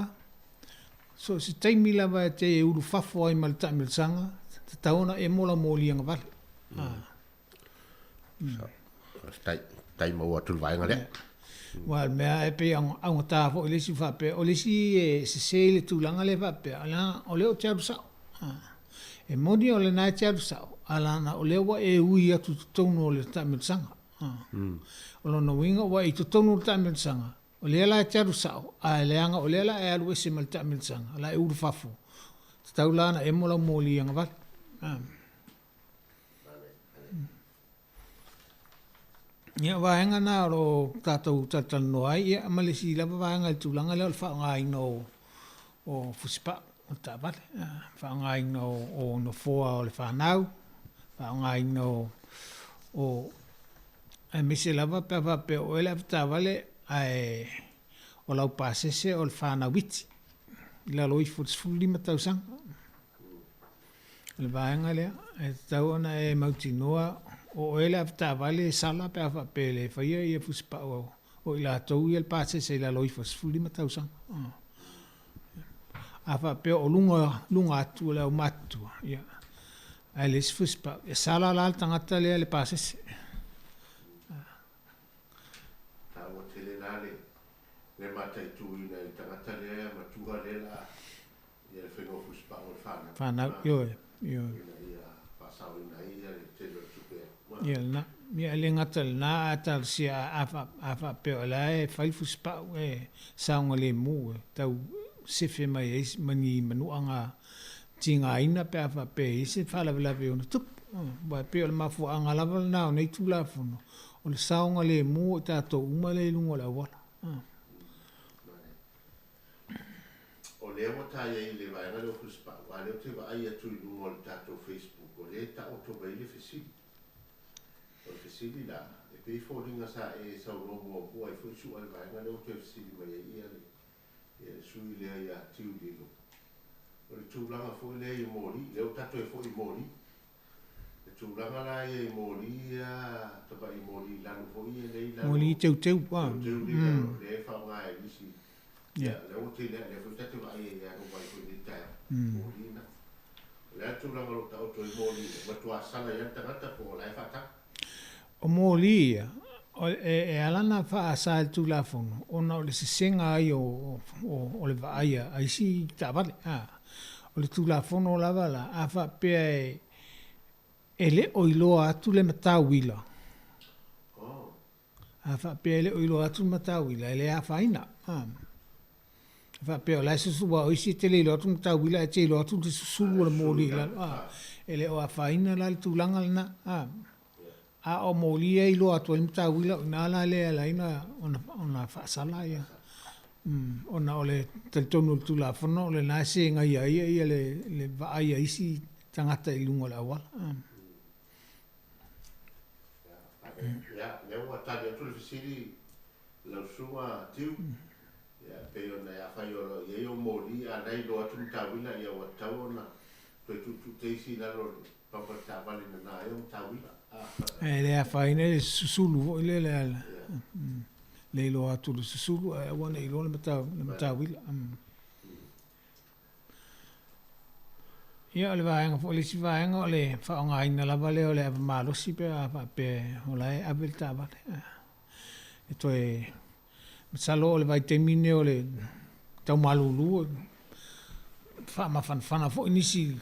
[SPEAKER 15] so o se taimi lava e te ulu fafo ai ma le taamilosaga, tatau ona emo lau moli agavale. Ah.
[SPEAKER 5] Faafetai, tai maua atu le vaega lea.
[SPEAKER 15] Aua o le mea e pei augata foi le isi faapea, o le isi e sese i le tulaga lea faapea, leaga o lea ou te alu sao. E moni o lena e te alu sao, a leaga o lea ua e ui atu i totonu o le taamilosaga. O lona uiga ua e i totonu o le taamilosaga, o lea la e te alu sao, ae leaga o lea la e alu ese ma le taamilosaga, la e ulu fafo, tatau la ona emo lau moli agavale. Ia, o vaega na o lo o tatou talatalanoa ai, ia, ma le isi lava vaega i le tulaga lea o le faaaogaina o, o fusipau o le taavale, faaaogaina o, o nofoa o le fanau, faaaogaina o, o aemaise lava pe a faapea o oe le avetaavale ae o lau pasese o le fanau iti i lalo ifo o le 15 tausaga. O le vaega lea, e tatau ona e mautinoa o oe le avetaavale e sala pe a faapea e le faia ia fusipau o i latou ia le pasese i lalo ifo o le 15 tausaga. A faapea o luga, luga atu o le aumatutua, ia, ae leai se fusipau, e sala la le tagata lea le pasese.
[SPEAKER 5] Taua tele la le, le mataituina e le tagata lea matua lea la Ia le faiga o fusipau o le fanau.
[SPEAKER 15] Fanau, ioe, ioe.
[SPEAKER 5] Ina ia faasaoina ai ia le tele o le tupe.
[SPEAKER 15] Ia lena. Ia e le gata i lena, ae talosia a, a faapea o la e fai le fusipau e saogalemu e tau sefe mai ai ma ni manuaga tigaina pe a faapea e i ai se faalavelave e ono tupu. Aua e pei o le mafuaaga lava lena o nei Tulafono, o le saogalemu o i tatou uma lea i luga o le auala.
[SPEAKER 5] O lea ua ta i ai i le vaega lea o Fusipau, a o lea ou te vaai atu i luga o le tatou Facebook, o lea e taoto mai ai le fesili. O le fesili la, e pei e foliga sa e saunoa muamua ai foi Su'a i le vaega lea ua toe fesili mai ai ia le Ia le sui lea ia Tiu Lilo. O le tulaga foi lea i moli, lea ua tatou e foi i moli. Le tulaga la ia i moli ia, tamai moli lanu foi ia lea i lalo.
[SPEAKER 15] Moli teuteu.
[SPEAKER 5] Teuteu lea i lalo, lea e faaaoga e nisi. Ia, lea ua tele, lea foi ta te vaai ai ia vai foi i le taeao. Moli na. O le a le tulaga o lo o taoto ai moli ia, matua sala ai lava le tagata po o la e faatau.
[SPEAKER 15] O moli ia, e ala ona faasa e le Tulafono ona o le sesega ai o le vaai a isi taavale. O le Tulafono lava la, a faapea e le o iloa atu le matauila, A faapea e le o iloa atu le matauila, e le afaina. A faapea o la e susu, aua o isi e te le iloa atu le matauila ae te iloa atu le susulu o le moli i lalo, a, e le o afaina la le tulaga lena. A, a o moli ia e iloa atu ai le matauila, o i ina la lea e ala ai ona faasala ia, ona o le talitonu o le Tulafono o lena e segaia ai le vaai a isi tagata i luga o le auala.
[SPEAKER 5] Ia, lea ua tali atu le fesili lau susuga Tiu. Ia, e pei ona afai o lo o i ai ou moli a na iloa atu matauila, ia ua tatau ona toe tuutuu teisi i lalo o le papa taavale nana ai ou matauila.
[SPEAKER 15] E le afaina le susulu foi lele a le iloa atu o le susulu ae aua ne i iloa le matauila. Ia o le vaega foi, o le isi vaega o le faaaogaina lava lea o le ava malosi pe a faapea o la e ave le taavale. E toe, masalo o le vaitaimi lenei o le tau malulu e faamafanafana foi nisi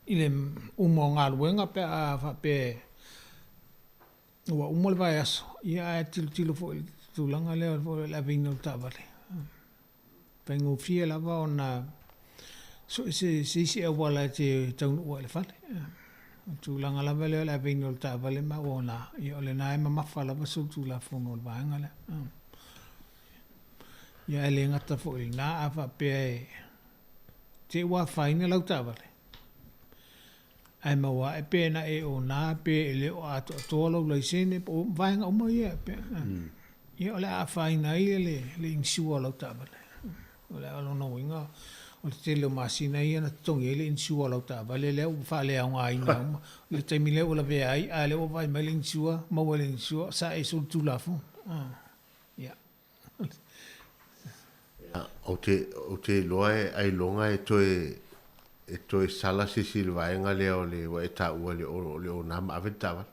[SPEAKER 15] i le uma o galuega pe a faapea ua uma le vaiaso, ia ae tilotilo foi i le tulaga lea o le aveina o le taavale. Faigofie lava ona sue se isi auala e te taunuu ai i le fale. O le tulaga lava lea o le aveina o le taavale ma auauna, ia o lena e mamafa lava solitulafono o le vaega lea. Ia ae le gata foi i lena, a faapea e te i ua afaina lau taavale, ae maua ae pe na e ona pe e le o atoatoa lou laisene po o vaega uma ia, ia o le a afaina ai le insure o lau taavale. O le lona uiga, o le tele o masina ia na totogi ai le insure o lau taavale lea ua faaleaogaina uma i le taimi lea ua lavea ai, a o lea ua vaai mai le insure, maua e le insure sa e solitulafono. Ia.
[SPEAKER 5] Ou te, ou te iloa e ailoga e toe, e toe sala se isi i le vaega lea o le, ua e taua le, o le ona ma ave le taavale.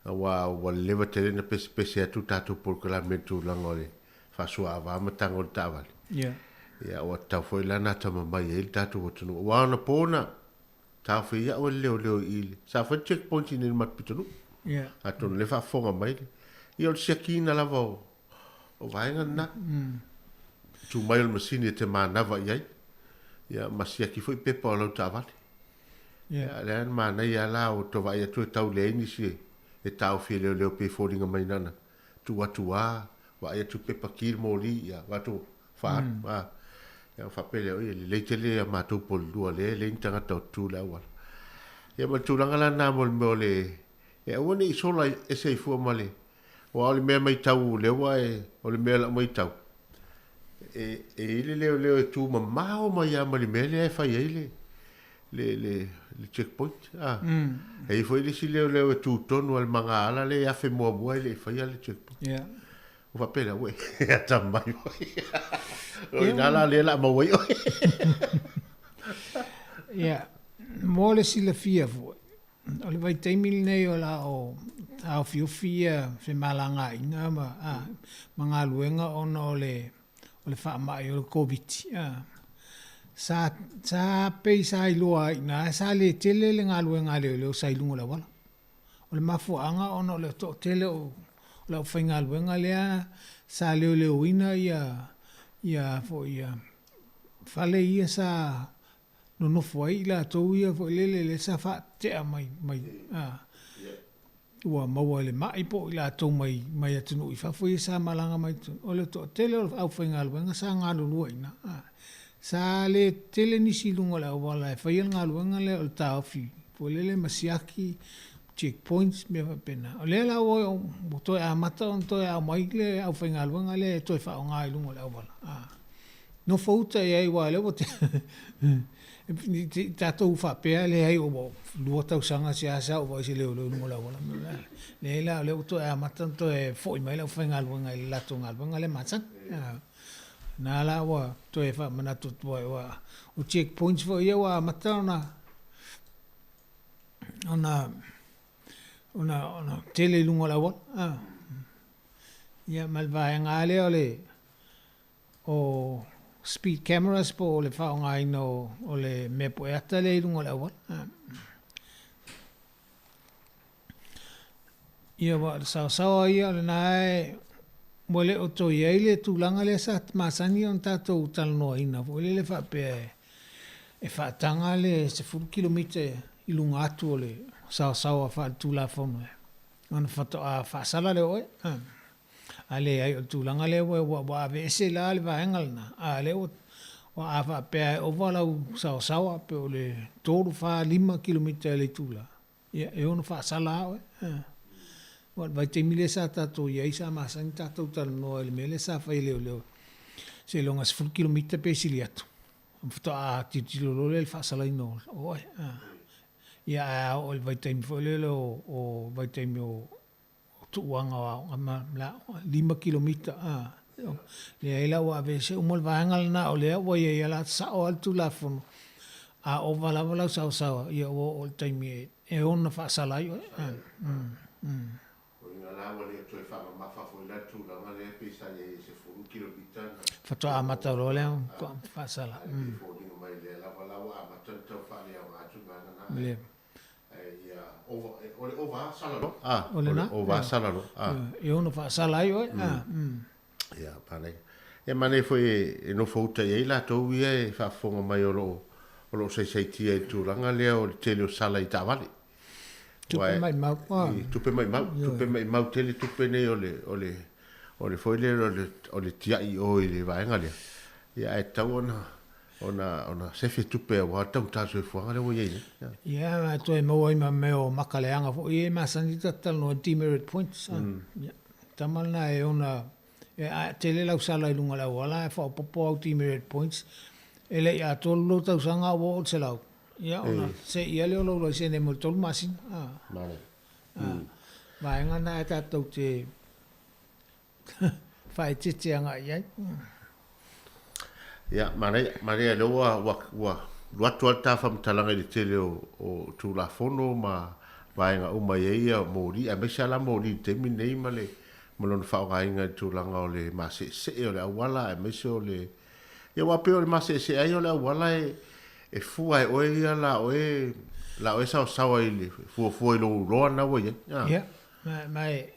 [SPEAKER 5] Aua ua leva tele na pesepese atu tatou polokalame i le tulaga o le faasuaava ma tago i le taavale.
[SPEAKER 15] Yeah.
[SPEAKER 5] Ia, ua tatau foi la ona atamamai ai le tatou atunuu. Aua anapo na taofi ai au e le leoleo i le, sa fai le checkpoint i nei i le matou pitonuu.
[SPEAKER 15] Yeah.
[SPEAKER 5] Atonu o lea e faafofoga mai le, ia o le siakiina lava o, o vaega lena. Tu mai o le masini e te manava i ai, ia ma siaki foi pepa o lau taavale.
[SPEAKER 15] Yeah.
[SPEAKER 5] Ia, lea na manaia la o to vaai atu e tau leai nisi e, e taofi e leoleo pei e foliga mai nana tu atu a, vaai atu pepa ki le moli, ia, vaai atu faaalu. A, ia ona faapea lea, oi, e lelei tele a matou polelua lea e leai ni tagata o tutu i le auala. Ia ma le tulaga la lena mo le mea o le, e aua ne i sola ese ai fua ma le, Aua o le mea matau lea ua e, o le mea lau matau, e, e i ai le leoleo e tu mamao mai lava ma le mea lea e fai ai le, le, le, le checkpoint. A. E i ai foi le isi leoleo e tu tonu lava i le magaala lea e afe muamua ae le i faia le checkpoint.
[SPEAKER 15] Yeah.
[SPEAKER 5] Ua faapea lea, ue, e atamai foi. O i ina la lea o le a maua ai oe.
[SPEAKER 15] Yeah. Mo le silafia foi, O le vaitaimi lenei o la o taofiofi ia femalagaaiga ma, a, ma galuega ona o le, o le faamai o le Koviti, a. Sa, sa pei sa iloa ai i ina, sa le tele le galuega a leoleo sa i luga o le auala. O le mafuaaga ona o le toatele o le aufaigaluega lea sa leoleoina ia, ia foi ia fale ia sa nonofo ai i latou ia foi lele lea sa faatea mai, mai, a, ua maua i le mai po o i latou mai, mai atunuu i fafo ia sa malaga mai totonu. O le toatele o le aufaigaluega sa galulue i ina, a. Sa le tele nisi i luga o le auala e faia le galuega lea o le taofi foi lele ma siaki, check points, mea faapena. O lea la ua, ua toe amata ona toe aumai le aufaigaluega lea e toe faaaoga i luga o le auala, a. Nofo uta i ai aua o lea ua tatou faapea e leai ua 2 tausaga seasea ou vaai i se leoleo i luga o le auala. Leai la o lea ua toe amata ona toe foi mai le aufaigaluega i le latou galuega lea masani. Na la ua toe faamanatu atu ai aua o check points foi ia ua amata ona ona ona ona tele i luga o le auala. Ia ma le vaega lava lea o le o speed cameras po o le faaaogaina o le mea pueata lea i luga o le auala. Ia aua o le saosaoa ia o lena e ua le o toe i ai le tulaga lea sa masani ona tatou talanoaina foi lele faapea e faataga le 10 kilomita i luga atu o le saosaoa faaletulafono ona faatoa faasala lea o oe. A leai, o le tulaga lea ua, ua, ua aveese la le vaega lena, a o lea ua, ua a faapea e ova lau saosaoa pe o le 3, 4, 5 kilomita i le itula, ia e ono faasala lava oe. Aua o le vaitaimi lea sa tatou i ai sa masani tatou talanoa i le mea lea sa fai e leoleo, seiloga 10 kilomita pe sili atu, ona faatoa tilotilo loa lea i le faasalaina o oe. Ia ae a oo i le vaitaimi foi lele o, o vaitaimi o o tuuaga o aoga ma 5 kilomita a. Leai la ua aveese uma le vaega lena o lea ua i ai lava sao lava le Tulafono, a ova lava lau saosaoa ia ua oo i le taimi e ono faasala ai oe.
[SPEAKER 5] Uiga la ua le toe faamamafa foi la le tulaga lea pei sa i ai e 10 kilomita na
[SPEAKER 15] Faatoa amata loa lea faasala.
[SPEAKER 5] Ae pei e foliga mai lea lava la ua amata ona tau faaleaoga atu le vaega lena. O le ova sala loa. Ah, o le ova sala loa.
[SPEAKER 15] Ah. E ono faasala ai oe. Ah.
[SPEAKER 5] Ia, manaia. Ia manaia foi e nofo uta i ai latou ia e faafofoga mai o lo o lo o saisaitia i le tulaga lea o le tele o sala i taavale.
[SPEAKER 15] Tupe maimau.
[SPEAKER 5] Tupe maimau, tupe maimau tele tupe nei o le o le o le foi lea o le o le tiai i o i le vaega lea. Ia ae tatau ona ona ona sefe tupe aua le taugata o le soifuaga lea ua i ai nei.
[SPEAKER 15] Ia, ma toe maua ai ma mea o maka leaga foi ia e masani ta talanoa demerit points. Ia, tama lena e ona e a tele lau sala i luga o le auala ae faaopoopo au demerit points, e le i atoa le 2 tausaga a ua oo i le 100. Ia, ona seia lea o lou laisene mo le 3 masina. Vaega na e tatou te faaeteete agai i ai.
[SPEAKER 5] Ia, manaia, manaia lea ua, ua, ua alu atu lava le ta faamatalaga i le tele o, o Tulafono ma vaega uma e i ai ia moli, aemaise lava la moli i le taimi lenei ma le, ma lona faaaogaina i le tulaga o le maseesee o le auala, aemaise o le, ia aua pei o le maseesee lava ia o le auala e, e fua e oe ia la oe, la oe saosaoa i le fuafua i lou loa lena ua i ai.
[SPEAKER 15] Ia, ma, ma e,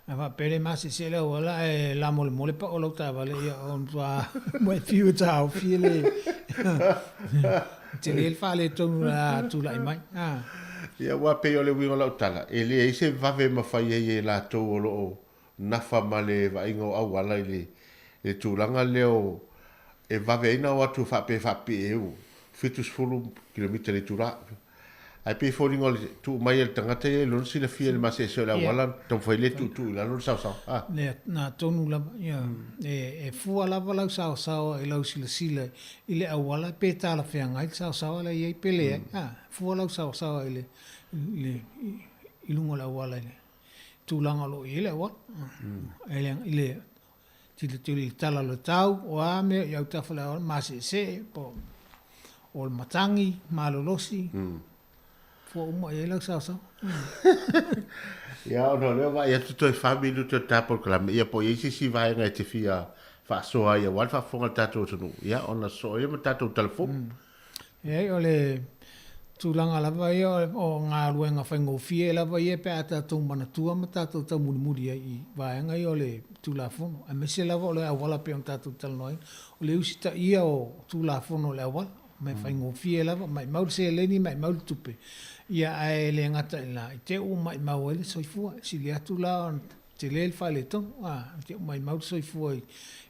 [SPEAKER 15] a faapea le masese le auala ae lamolemole pao lau taavale, ia o matua ua e fiu e taofi e le tele le faaletonu o le a tulai mai.
[SPEAKER 5] Ia aua pei o le uiga o lau tala, e leai se vave e mafai ai e latou o lo o nafa ma le vaaiga o auala i le tulaga lea o e vave ai ona o atu faapea e faapipii e 70 kilomita i le itula. Ae pei e foliga o le tuu mai e le tagata ia i lona silafia i le maseese o le auala, taumafai lea e tuutuu i lalo le saosaoa.
[SPEAKER 15] A. Lea, na tonu lava, ia, e, e fua lava lau saosaoa i lau silasila i le auala pe talafeagai le saosaoa la e i ai pe leai. A, fua lau saosaoa i le, i le, i luga o le auala i le tulaga o lo o i ai le auala. I le, i le tilotilo i le tala o le tau, o a mea i autafa o le auala, maseesee, po o le matagi, malolosi, fua uma i ai lau saosaoa.
[SPEAKER 5] Ia, ona o lea ua vaai atu toe 4 minute o le ta polokalame, ia po o i ai se isi vaega e te fia faasoa ai aua le faafofoga a le tatou atunuu, ia ona sosoo ai lea ma tatou tala fou.
[SPEAKER 15] Leai, o le tulaga lava ia o galuega faigofie lava ia pe a tatou manatua ma tatou taumulimuli ai i vaega ia o le Tulafono, aemaise lava o le auala pei ona tatou talanoaina. O le usitaia o Tulafono o le auala, mea faigofie lava, maimau le seleni, maimau le tupe, ia ae le gata i lena, i te i ua maimau ai le soifua. E sili atu la ona tele le faaletonu, a, te i maimau le soifua i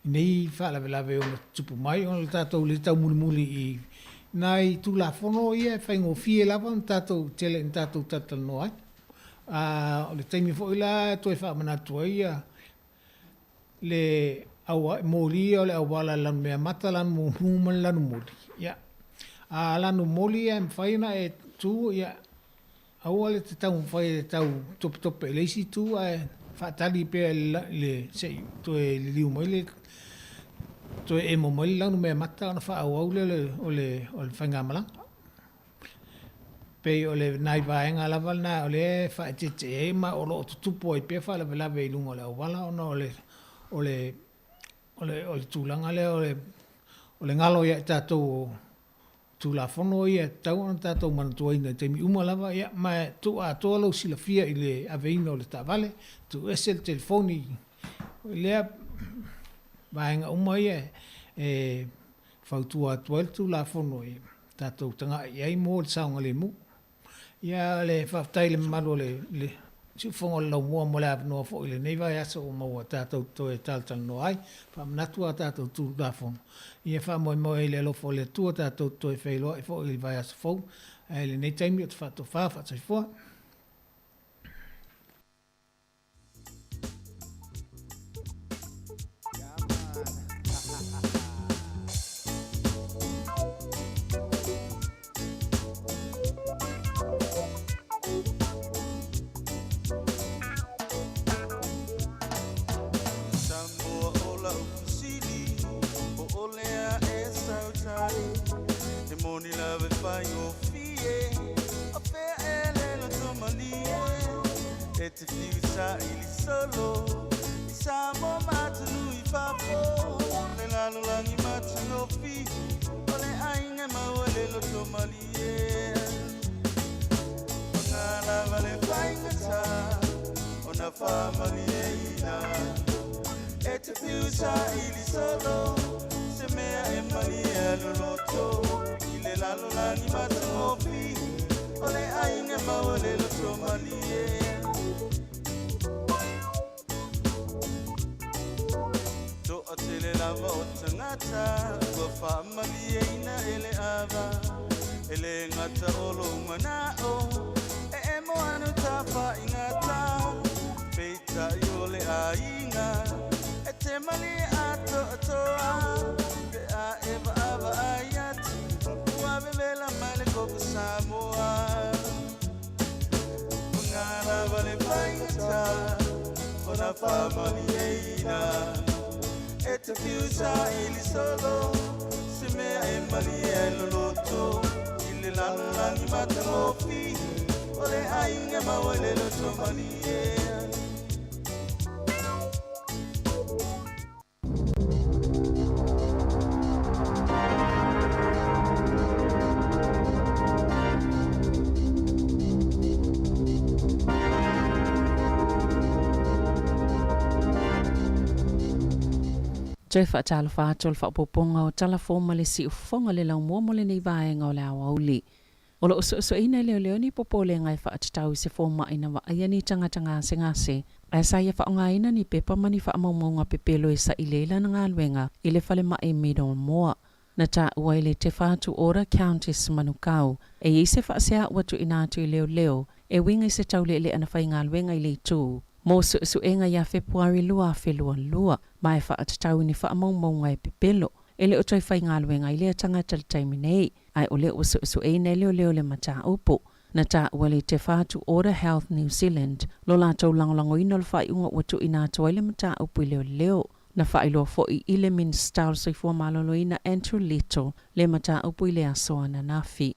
[SPEAKER 15] nei faalavelave e ono tutupu mai ona o le tatou le taumulimuli i nai Tulafono ia e faigofie lava ona tatou tele ina tatou talatalanoa ai. A o le taimi foi la e toe faamanatu ai le Aua, moli ia o le auala i le lanumeamata, lanu mumu ma le lanu moli. Ia, a lanu moli ia e mafai ona e tu, ia, aua le te taumafai e tau topetope i le isi itu ae faatali pea i le, se i toe liliu mai le, toe emo mai le lanumeamata ona faaauau lea o le, o le faigamalaga. Pei o le nai vaega lava lena o lea e faaeteete i ai ma o lo o tutupu ai pea faalavelave i luga o le auala ona o le o le o le o le tulaga lea o le o le galo ia i tatou o Tulafono ia e tatau ona tatou manatuaina i taimi uma lava, ia ma e tuu atoa lou silafia i le aveina o le taavale, tuuese le telefoni i lea vaega uma ia e fautua atu ai le Tulafono i tatou tagai i ai mo le saogalemu. Ia, o le faafetai i le mamalu o le siufofoga o le laumua mo le avanoa foi i lenei vaiaso ua maua tatou te toe talatalanoa ai. Faamanatu a tatou Tulafono, ia faamoemoe ai i le alofa o le Atua tatou te toe feiloai foi i le vaiaso fou. Ae i lenei taimi ou te faatofa, faasoifua.
[SPEAKER 13] E te whiu saili solo I Samoa ma atunuu i fafo Le lalolagi matagofie O le aiga e maua i le loto malie Paga lava le faigata Ona faamalieina E te whiu saili solo Se mea e malie ai lou loto I le lalolagi matagofie O le aiga e maua i le loto malie Toatele lava o tagata ua faamalieina e le ava E le gata o lou manao e emo anu tafaigata Peitai o le aiga e te malie atoatoa Pe a e vaavaai atu ua vevela mai le koko Samoa Paga lava le faigata ona faamalieina E te fiu saili solo se mea e malie ai lou loto I le lalolagi matagofie o le aiga e maua i le loto malie.
[SPEAKER 7] Toe faatalofa atu o le faaopoopoga o Tala Fou ma le Siufofoga le laumua mo lenei vaega o le aoauli. O lo o suesueina e leoleo ni popolega e faatatau i se fomai na vaaia ni tagata gasegase ae sa ia faaaogaina ni pepa ma ni faamaumauga pepelo e saili ai lana galuega i le falemai Middlemore. Na taua i le Te Whatu Ora Countess Manukau e i ai se faasea ua tuuina atu i leoleo e uiga i se tauleelea na faigaluega i le itu mo suesuega ia Fepuari 2022 ma e faatatau i ni faamaumauga e pepelo e le o toe faigaluega i lea tagata i le taimi nei. Ae o lea ua suesueina e leoleo le mataupu. Na taua le Te Whatu Ora Health New Zealand lo latou lagolagoina o le faaiuga ua tuuina atu ai le mataupu i leoleo. Na faailoa foi i le Minisita o le Soifua Maloloina Andrew Little le mataupu i le aso ananafi.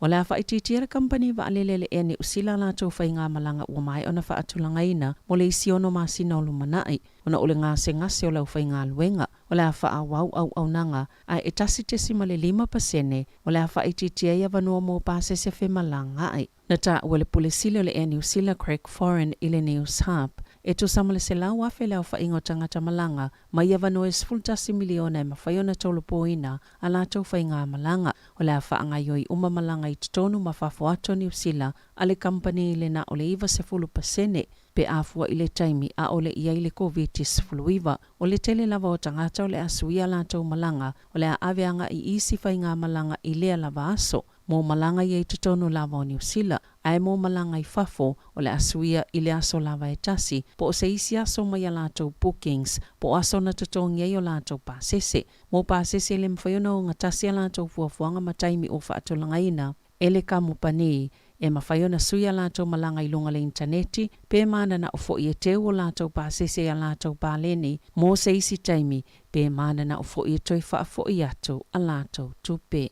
[SPEAKER 7] O le a faaitiitia le kamupani vaalele a le Air Niu Sila a latou faigamalaga ua maea ona faatulagaina mo le isi ono masina o lumanai ona o le gasegase o le aufaigaluega. O le a faaauau auaunaga ae e 1.5% o le a faaitiitia ai avanoa mo pasese femalagaai. Na taua le Pule Sili o le Air Niu Sila Craig Foran i le News Hub, e tusa ma le 100,000 le aofaiga o tagata malaga mai avanoa e 11 miliona e mafai ona tolopoina a latou faigamalaga. O le a faagaoioi uma malaga i totonu ma fafo atu o Niu Sila a le kamupani i le na o le 90% pe a fua i le taimi a ʻole i ai le Koviti-19. O le tele lava o tagata o le a suia a latou malaga, o le a ave agai i isi faigamalaga i lea lava aso, mo malaga ia i totonu lava o Niu Sila. Ae mo malaga i fafo, o le a suia i le aso lava e tasi, po o se isi aso mai a latou bookings, po o aso na totogi ai o latou pasese. Mo pasese e le mafai ona ogatasi a latou fuafuaga ma taimi ua faatulagaina e le kamupani, e mafai ona sui a latou malaga i luga o le initaneti, pe mananao foi e teu o latou pasese i a latou paleni mo se isi taimi, pe mananao foi e toe faafoi atu a latou tupe.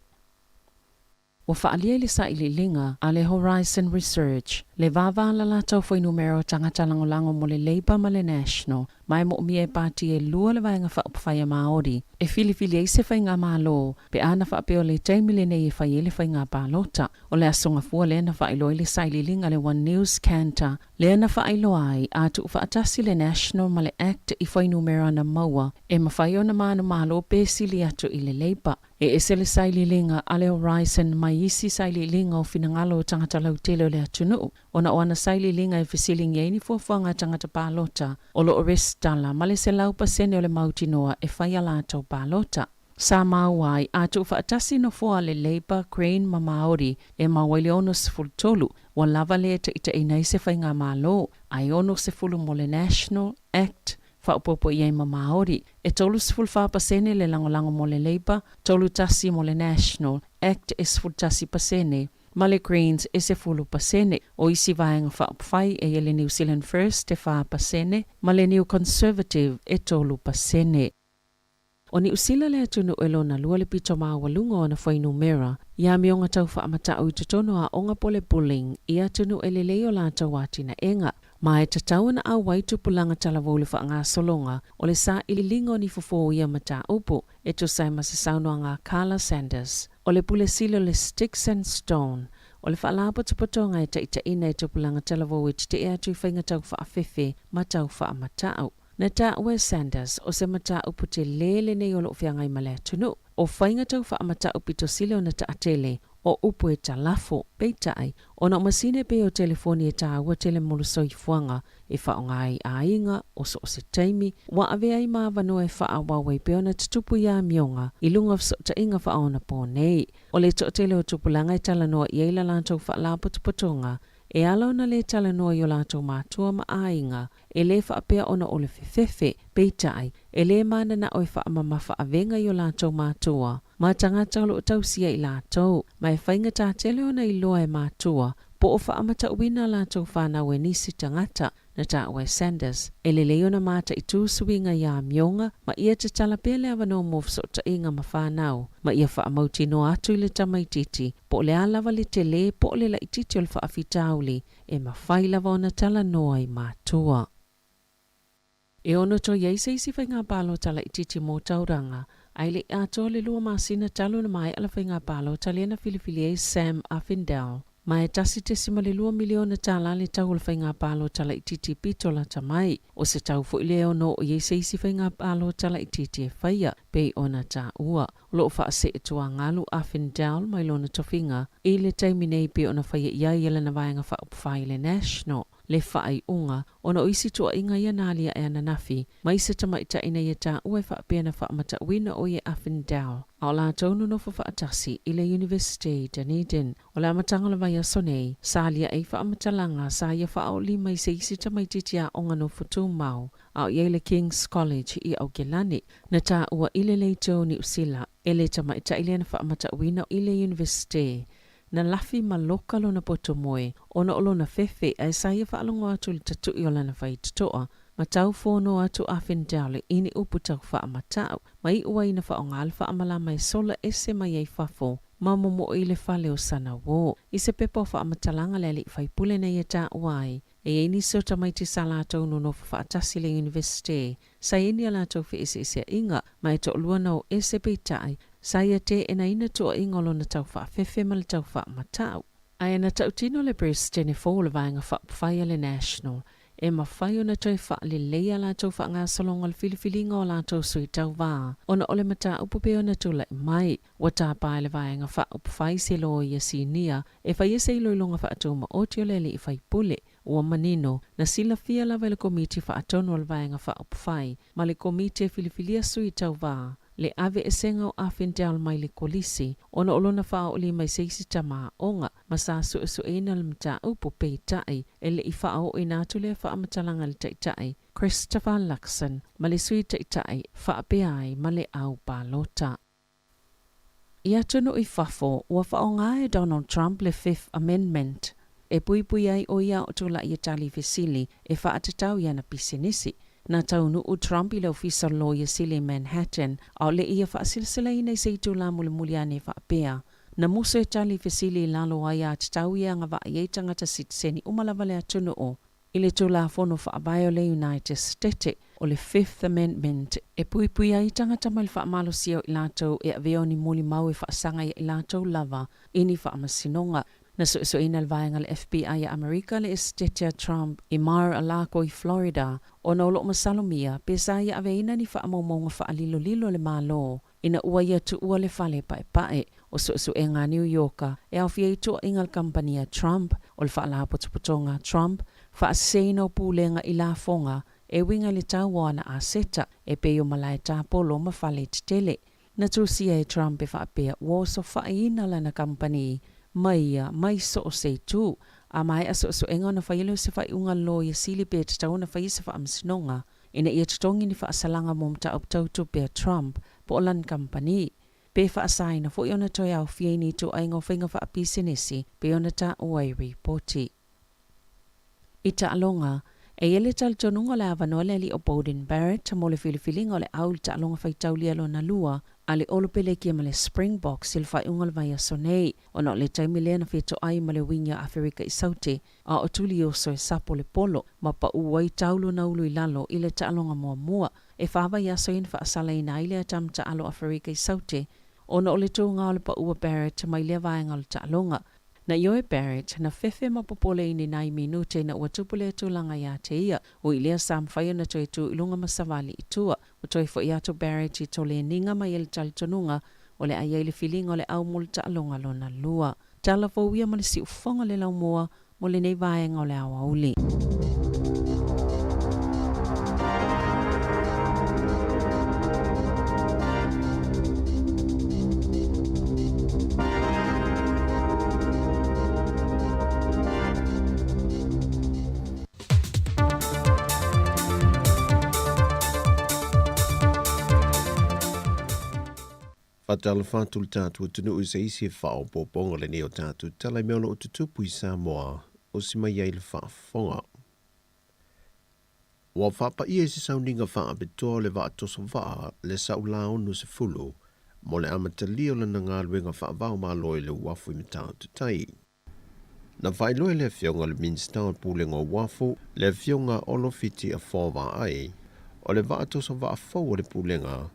[SPEAKER 7] Ua faaalia i le sailiiliga a le Horizon Research le vāvālala fuainumera o tagata lagolago mo le Labour ma le National, ma e moomia e pati e lua le Vaega Faaupufai a Māori e filifili ai se faigamalo pe a na faapea o le taimi lenei e fai ai le faiga palota. O le Aso Gafua lea na faailoa ai le sailiiliga a le One News Kantar lea na faailoa ai a tuufaatasi le National ma le Act i fuainumera na maua e mafai ona manumalo pe sili atu i le Labour. E ese le sailiiliga a le Horizon mai isi sailiiliga o finagalo o tagata lautele o le atunuu, ona o ana sailiiliga e fesiligia ai ni fuafuaga a tagata palota o lo o resitala ma le 100% o le mautinoa e fai a latou palota. Sa maua ai a tuufaatasi nofoa a le Labour, Green ma Māori e mau ai le 63, ua lava lea e taitaiina ai se faigamalo, ae 60 mo le National, Act, Faaopoopo i ai ma Māori. E 34% le lagolago mo le Labour, 31 mo le National, Act e 11%, ma le Greens e 10%. O isi vaega faaupufai e i ai le New Zealand First e 4% ma le New Conservative e 3%. O Niu Sila le atunuu e lona lua le pito maualuga o ana fuainumera i amioga tau faamata'u i totonu o aoga po o le bullying i atunuu e lelei o latou atinaega. Ma e tatau ona auai tupulaga talavou i le faagasologa o le sailiiliga o ni fofo o ia mataupu, e tusa ai ma se saunoaga a Carla Sanders, o le Pule Sili o le Sticks and Stone, o le faalapotopotoga e taitaiina i tupulaga talavou e tetee atu i faiga tau faafefe ma tau faamata'u. Na taua e Sanders, o se mataupu telē lenei o lo o feagai ma le atunuu. O faiga tau faamata'u pito sili ona taatele, o upu e talafo, peitai, ona o masini e pei o telefoni e tāua tele mo le soifuaga e faaaoga ai i aiga, o so o se taimi, ua avea ai ma avanoa e faaauau ai pea ona tutupu i amioga i luga o fesootaiga faaonapō nei. O le toatele o tupulaga e talanoa i ai la latou faalapotopotoga e ala ona lē talanoa i o latou matua ma aiga, E lē faapea ona o le fefefe, peitai, e lē mananao e faamamafa avega i o latou matua ma tagata o lo o tausia i latou, ma e faigata tele ona iloa e matua po o faamatauina a latou fanau e nisi tagata, na taua e Sanders. E lelei ona mataitū suiga i amioga ma ia tatala pea le avanoa mo fesootaiga ma fanau, ma ia faamautinoa atu i le tamaitiiti po o le a lava le telē po o le laitiiti o le faafitauli e mafai lava ona talanoa i matua. E ono toe i ai se isi faiga palota laitiiti mo Tauranga, ae le i atoa le lua masina talu ona maea le faiga palota lea na filifili ai Sam Uffindell. Ma e $1.2 miliona tala le tau o le faiga palota laitiiti pito lata mai. O se tau foi lea e ono oo i ai se isi faiga palota laitiiti e faia, pei ona taua. O lo o faaseetuagalu a Findell mai lona tofiga i le taimi nei pei ona faia i ai e lana Vaega Faaupufai i le National le faaiuga ona o isi tuuaiga ia na aliae ananafi mai se tamaitai na ia taua e faapea na faamatauina o ia a Findell a o latou nonofo faatasi i le Universite i Dunedin. O le amataga o le vaiaso nei, sa aliae ai faamatalaga sa ia faaoolima i se isi tamaitiiti aoga nofo tumau a o i ai le King's College i Aokelani. Na taua i le leitio o Niu Sila e le tamaitai lea na faamatauina i le Iunivesite. Na lafi ma loka lona poto moe ona o lona fefe ae sa ia faalogo atu i le tatu'i o lana faitotoa ma tau fono atu a Findell i ni upu tau faamata'u ma iu ai ina faaaoga le faamalama e sola ese mai ai fafo ma momo'o i le fale o sana uō. I se pepa o faamatalaga le alii faipule na ia taua ai E i ai nisi o tamaiti sa latou nonofo faatasi i le Iunivesite, sa i ai ni a latou feeseeseaiga, ma e toalua na o ese peitai, sa ia teenaina tuuaiga o lona tau faafefe ma le tau faamatau. Ae na tautino le Peresetene fou o le Vaega Faaupufai a le National, e mafai ona toe faalelei a latou faagasologa o le filifiliga o a latou sui tauva, ona o le mataupu pei ona tulai mai. Ua tapa e le Vaega Faaupufai se loia sinia e faia se iloiloga faatumaoti o le alii faipule. Ua manino, na silafia lava e le Komiti Faatonu o le Vaega Faaupufai ma le Komiti e filifilia sui tauva. Le aveeseina o Afendale mai le Kolisi ona o lona faaoolima i se isi tama aoga ma sa suesueina le mataupu, peitai e le i faaooina atu lea faamatalaga i le Taitai Christopher Luxon ma le Sui Taitai faapea ai ma le au palota. I atunuu i fafo, ua faaaoga e Donald Trump le Fifth Amendment e puipui ai o ia o tulai e tali i fesili e faatatau i ana pisinisi. Na taunuu Trump i le Ofisa o le Loia Sili i Manhattan a o le i ia faasilasilaina i se itulā mulimuli ane faapea, Na musu e tali i fesili i lalo o aiatatau ia e agavaa i ai tagata sitiseni uma lava le atunuu I le Tulafono Faavae o le United Stete, o le Fifth Amendment, e puipui ai tagata mai le faamalosia o i latou e avea o ni molimau e faasaga ia i latou lava i ni faamasinoga. Na suesueina e le vaega a le FBI a Amerika le Esetete a Trump i Mar-a-Lago i Florida ona o lo o masalomia pe sa ia aveina ni faamaumauga faalilolilo a le Malo ina ua ia tuua le fale paepae o suesuega a Niu Ioka e aofia ai tuuaiga a le kamupani a Trump o le Faalapotopotoga a Trump, faaseseina o pulega i lafoga e uiga i le tau o ana aseta e pei o malae tapolo ma fale tetele. Na tusia e Trump e faapea ua osofaiina lana kamupani mai ia mai so o se itu. A maea suesuega ona fai lea o se faaiuga loia sili pe tatau ona faia se faamasinoga ina ia totogi ni faasalaga mo mataupu tau tupe a Trump po o lana kamupani. Pe faasaina foi ona toe aofia i ni ituaiga o faiga faapisinisi pei ona taua i ripoti. I taaloga, e i ai le talitonuga o le avanoa le alii o Beauden Barrett mo le filifiliga o le au i le taaloga faitaulia lona lua a le Olopelekia ma le Springboks i le faaiuga o le vaiaso nei, ona o le taimi lea na fetoai ma le uiga a Aferika i Saute a o Tulioso e sapo le polo ma pau ai tau lona ulu i lalo i le taaloga muamua. E fa vaiaso ia na faasalaina ai le atama taalo Aferika i Saute ona o le tuga o le pau a Barrett mai lea vaega o le taaloga. Na ioe Barrett, na fefe ma popole i ni nai minute ina ua tupu lea tulaga iā te ia, ui lea sa mafai ona toe tu i luga ma savali i tua. Ua toe foi atu Barrett i Toleniga mai ai le talitonuga o le a i ai le filiga o le au mo le taaloga lona lua. Tala fou ia ma le siufofoga le laumua mo lenei vaega o le aoauli.
[SPEAKER 6] Faatalofa atu le tatou atunuu i se isi faaopoopoga lenei o tatou tala i mea o lo o tutupu i Samoa, osi mai ai le faafofoga. Ua faapaia i se sauniga faapitoa o le vaa toso vaa le Saula 60 mo le amatalia o lana galuega faavao Malo i le uafu i Matautu Tai. Na faailoa e le Afioga i le Minisita o le Pulega o Uafu, le Afioga Olo Fiti Afoa Vaai, o le vaa toso vaa fou a le Pulega,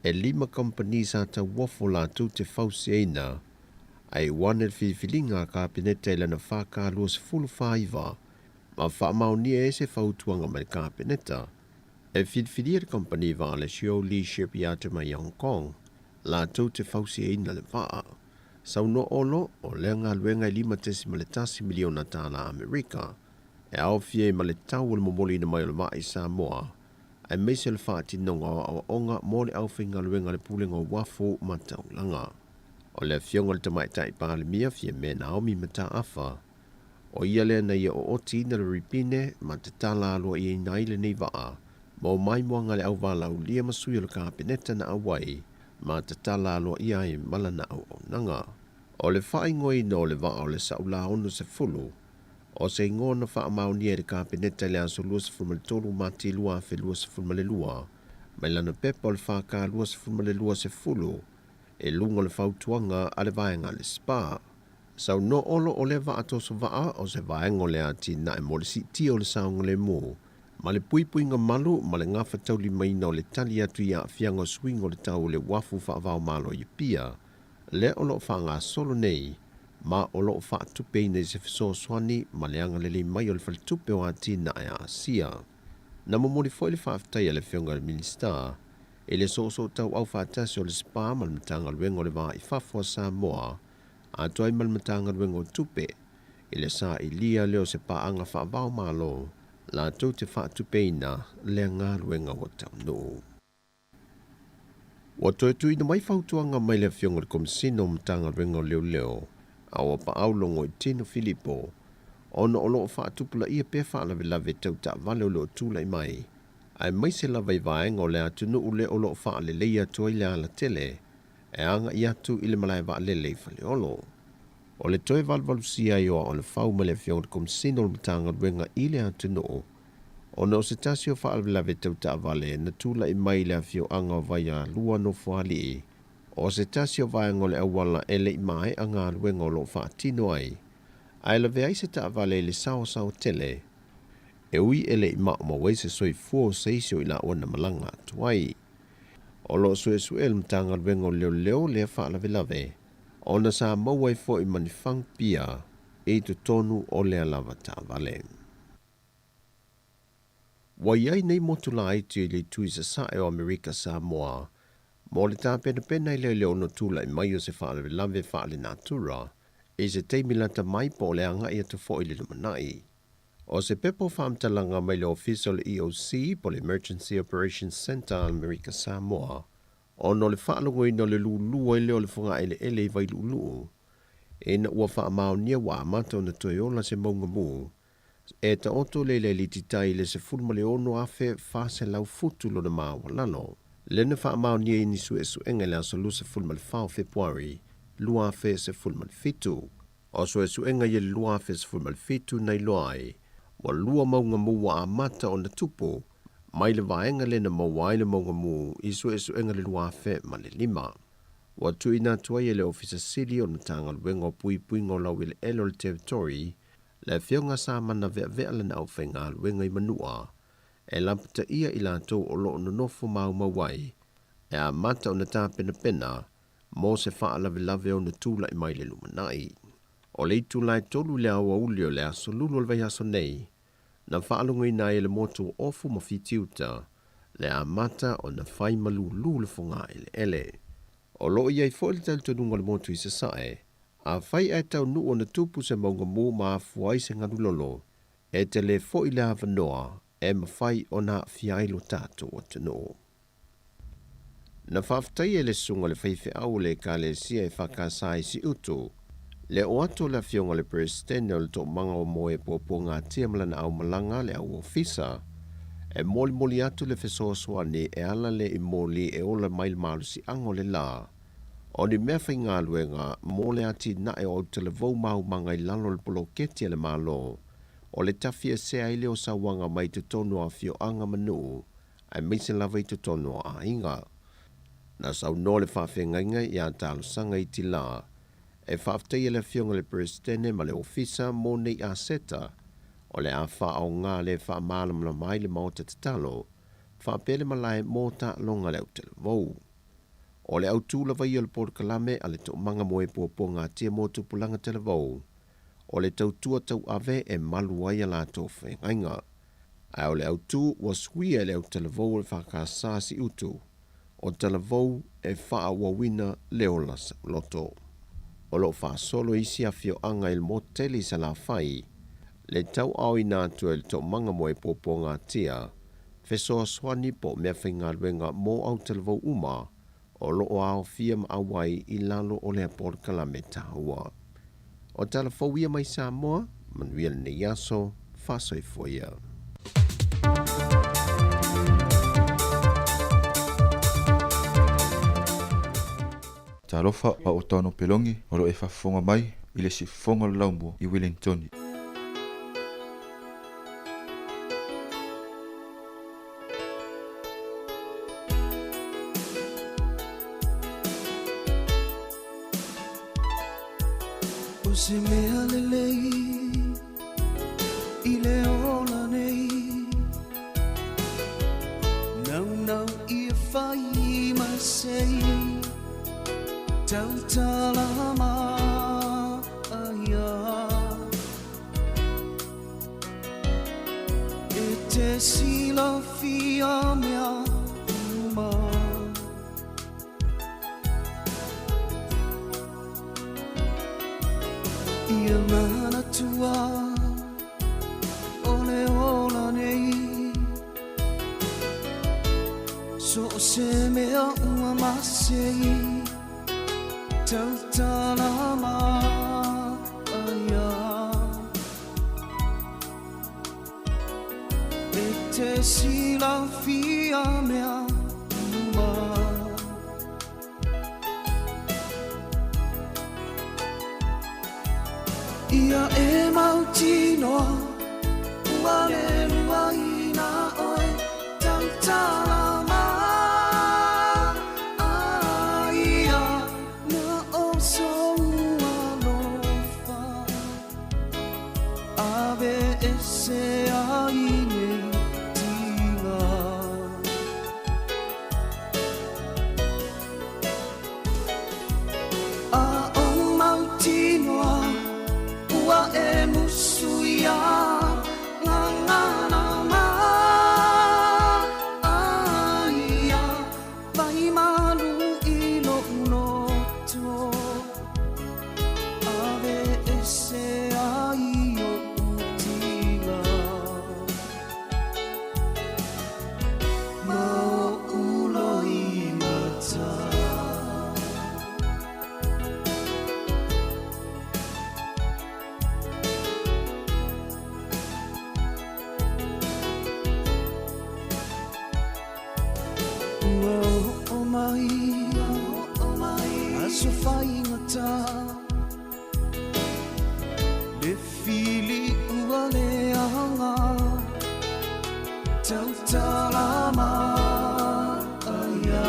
[SPEAKER 6] e lima kamupani sa tauofo latou te fausiaina, a iu ane le filifiliga a Kapeneta i lana FK 29 ma faamaonia ai se fautuaga mai le Kapeneta e filifilia le kamupani vaa le Xiao Li Shipyard mai Hong Kong latou te fausiaina le vaa. Saunoa Olo, o lea galuega e $5.1 miliona tālā Amerika, e aofia ai ma le tau o le momoliina mai o le vaa i Samoa, aemaise o le faatinoga o aoaoga mo le aufaigaluega a le Pulega o Uafu ma Taulaga. O le Afioga i le Tamaitai Palemia Fiame Naomi Mataafa, o ia lea na ia ootiina le ripine ma tatala aloaiaina ai lenei vaa ma omai moaga a le auvalaulia ma sui o le Kapeneta na auai ma tatala aloaia ai ma lana auaunaga. O le faaigoaina o le vaa o le Saula 60, o se igoa na faamaonia e le Kapeneta i le aso 23 Mati 2022, mai lana pepa o le FK 22 10, i luga o le fautuaga a le vaega a le SPA. Saunoa Olo o lea vaa toso vaa o se vaega o le atinae mo le siitia o le saogalemu ma le puipuiga malu ma le gafataulimaina o le tali atu i aafiaga o suiga o le tau o le uafu faavaomalo i Apia, lea o lo o faagasolo nei ma o lo o faatupeina i se fesoasoani ma le agalelei mai o le Faletupe o Atinae a Asia. Na momoli foi le faafetai a le Afioga i le Minisita i le soosootauau faatasi o le SPA ma le Matagaluega o le Va i Fafo a Samoa atoa ai ma le Matagaluega o Tupe i le sailia lea o se paaga faavaomalo latou te faatupeina lea galuega ua taunuu. Ua toe tuuina mai fautuaga mai le Afioga i le Komesina o Matagaluega o Leoleo a Auapaau Logoitino Filipo ona o lo o faatupulaia pea faalavelave tau taavale o lo o tulai mai, aemaise lava i vaega o le atunuu le o lo o faaleleia atu ai le alatele e agai atu i le malae vaalele i Faleolo. O le toe valuvalusia ai o Aoalefau ma le Afioga i le Komesina o le Matagaluega i le atunuu ona o se tasi o faalavelave tau taavale na tulai mai i le afioaga o Vaialua Nofoalii, o se tasi o vaega o le auala e le i maea galuega o lo o faatino ai, ae lavea ai se taavale i le saoasao tele, e ui e le i maumau ai se soifua o se isi o i laua na malaga atu ai. O lo o suesue e le Matagaluega o Leoleo lea faalavelave ona sa maua ai foi ma ni fang pia i totonu o lea lava taavale. Ua i ai nei motu laiti i le itu i sasae o Amerika Samoa mo le tapenapena i le le ono tulai mai o se faalavelave faalenatura i se taimi lata mai po o le agai atu foi i le lumanai. O se pepa o faamatalaga mai le Ofisa o le EOC po o le Emergency Operations Centre a Amerika Samoa ona o le faalogoina o le lūlū ai lea o le fogaeleele i Vailuuluu ina ua faamaonia ua amata ona toe ola se mauga mū e taoto le lailiti tai i le 16,400 futu lona maualalo. Lea na faamaonia i ni suesuega i le aso 24 o Fepuari 2017. O suesuega ia i le 2017 na iloa ai ua lua mauga mū ua amata ona tupu mai le vaega lea na maua ai le mauga mū i suesuega i le 2005. Ua tuuina atu ai e le Ofisa Sili o le Matagaluega o Puipuiga o Laueleele o le Territory le Afioga sa manaveavea lana aufaigaluega i Manua e lapataia i latou o lo o nonofo maumau ai e amata ona tapenapena mo se faalavelave ona tulai mai le lumanai. O le itula e tolu i le aoauli o le aso Lulu o le vaiaso nei, na faalogoina ai e le motu o Ofu ma Fitiuta le amata ona fai ma lūlū le fogaeleele. O lo o i ai foi le talitonuga o le motu i Sasae, afai ae taunuu ona tupu se mauga mū ma afua ai se galulolo, e tele foi le avanoa e mafai ona aafia ai lo tatou atunuu. Na faafetaia e le susuga i le faifeau o le Ekalesia e FKS i Siutu, le oo atu o le Afioga i le Peresetene o le Toomaga o Moe Puapuagatia ma lana aumalaga le au ofisa, e molimoli atu le fesoasoani e ala le i moli e ola mai le malosiaga o le la o ni mea faigaluega mo le atinae o autalavou maumaga i lalo o le poloketi a le Malo o le tafiesea ai lea o sauaga mai totonu o afioaga ma nuu aemaise lava i totonu o aiga. Na saunoa le faafeagaiga iā Talosaga Iti La e faafetaia le Afioga i le Peresetene ma le Ofisa mo nei aseta o le a faaaoga le faamalamalama ai le Maota Tatalo faapea le malae mo taaloga le autalavou. O le autū lava ia o le polokalame a le Toomaga mo e Puapuagatia mo Tupulaga Talavou o le tautua tauave e malu ai a latou feagaiga. Ae o le autū ua suia e le autalavou o le FKS Siutu, o Talavou e faaauauina le ola saoloto. O lo o faasolo isi afioaga i le motu tele i Salafai, le tauaoina atu e le Toomaga mo e Puapuagatia, fesoasoani po o meafaigaluega mo autalavou uma o lo o aofia ma auai i lalo o lea polokalame taua. O tala fou ia mai Samoa, manuia lenei aso, faasoifua ia.
[SPEAKER 9] Talofa a o Tano Pelongi o lo o e faafofoga mai i le siufofoga o le laumua i Wellingtoni.
[SPEAKER 14] O se mea lelei i le ola nei Naunau ia fai ma sei Tautala ma aia E te silafia mea uma Ia manatua o le ola nei.
[SPEAKER 12] So o se mea ua masei Tautala aia E te silafia mea uma Ia e mautinoa Ua le luaina oe Tautala aia Na o sou alofa Ave ese ai nei tiga A o mautinoa Ua e musu ia Ngangana ma aia Vai malu i lo uloto Ave ese ai o utiga Ma o ulo i mata Ua o mai, aso whaingata Le fili ua le anga Tautala ma aia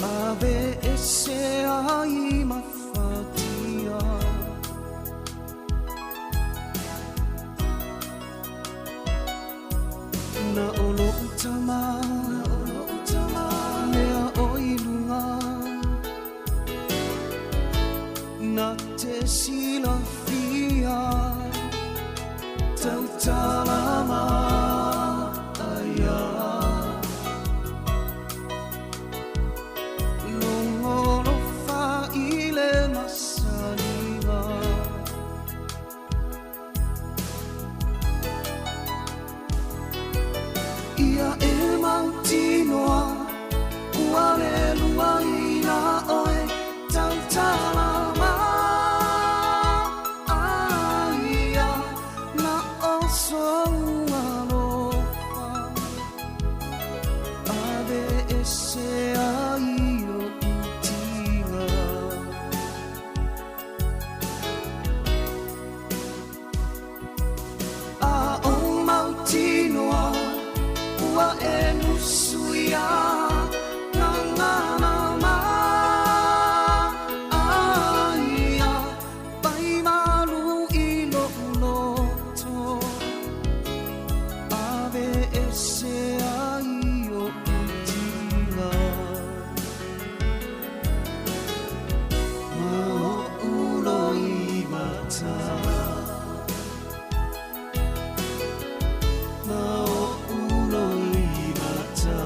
[SPEAKER 12] Ave ese ai mafatia Na o lo utama Mea o i lunga Na te silafia Tautala ma aia Longolofa i le masaliga Ia e mautinoa Ua le luaina oe Tautala ma aia Na o sou alofa Ave ese ai o utiga A o mautinoa Ua e musu ia Ngangana ma aia Vai malu i lo uloto Ave ese ai o utiga Ma o ulo i mata Ma o ulo i mata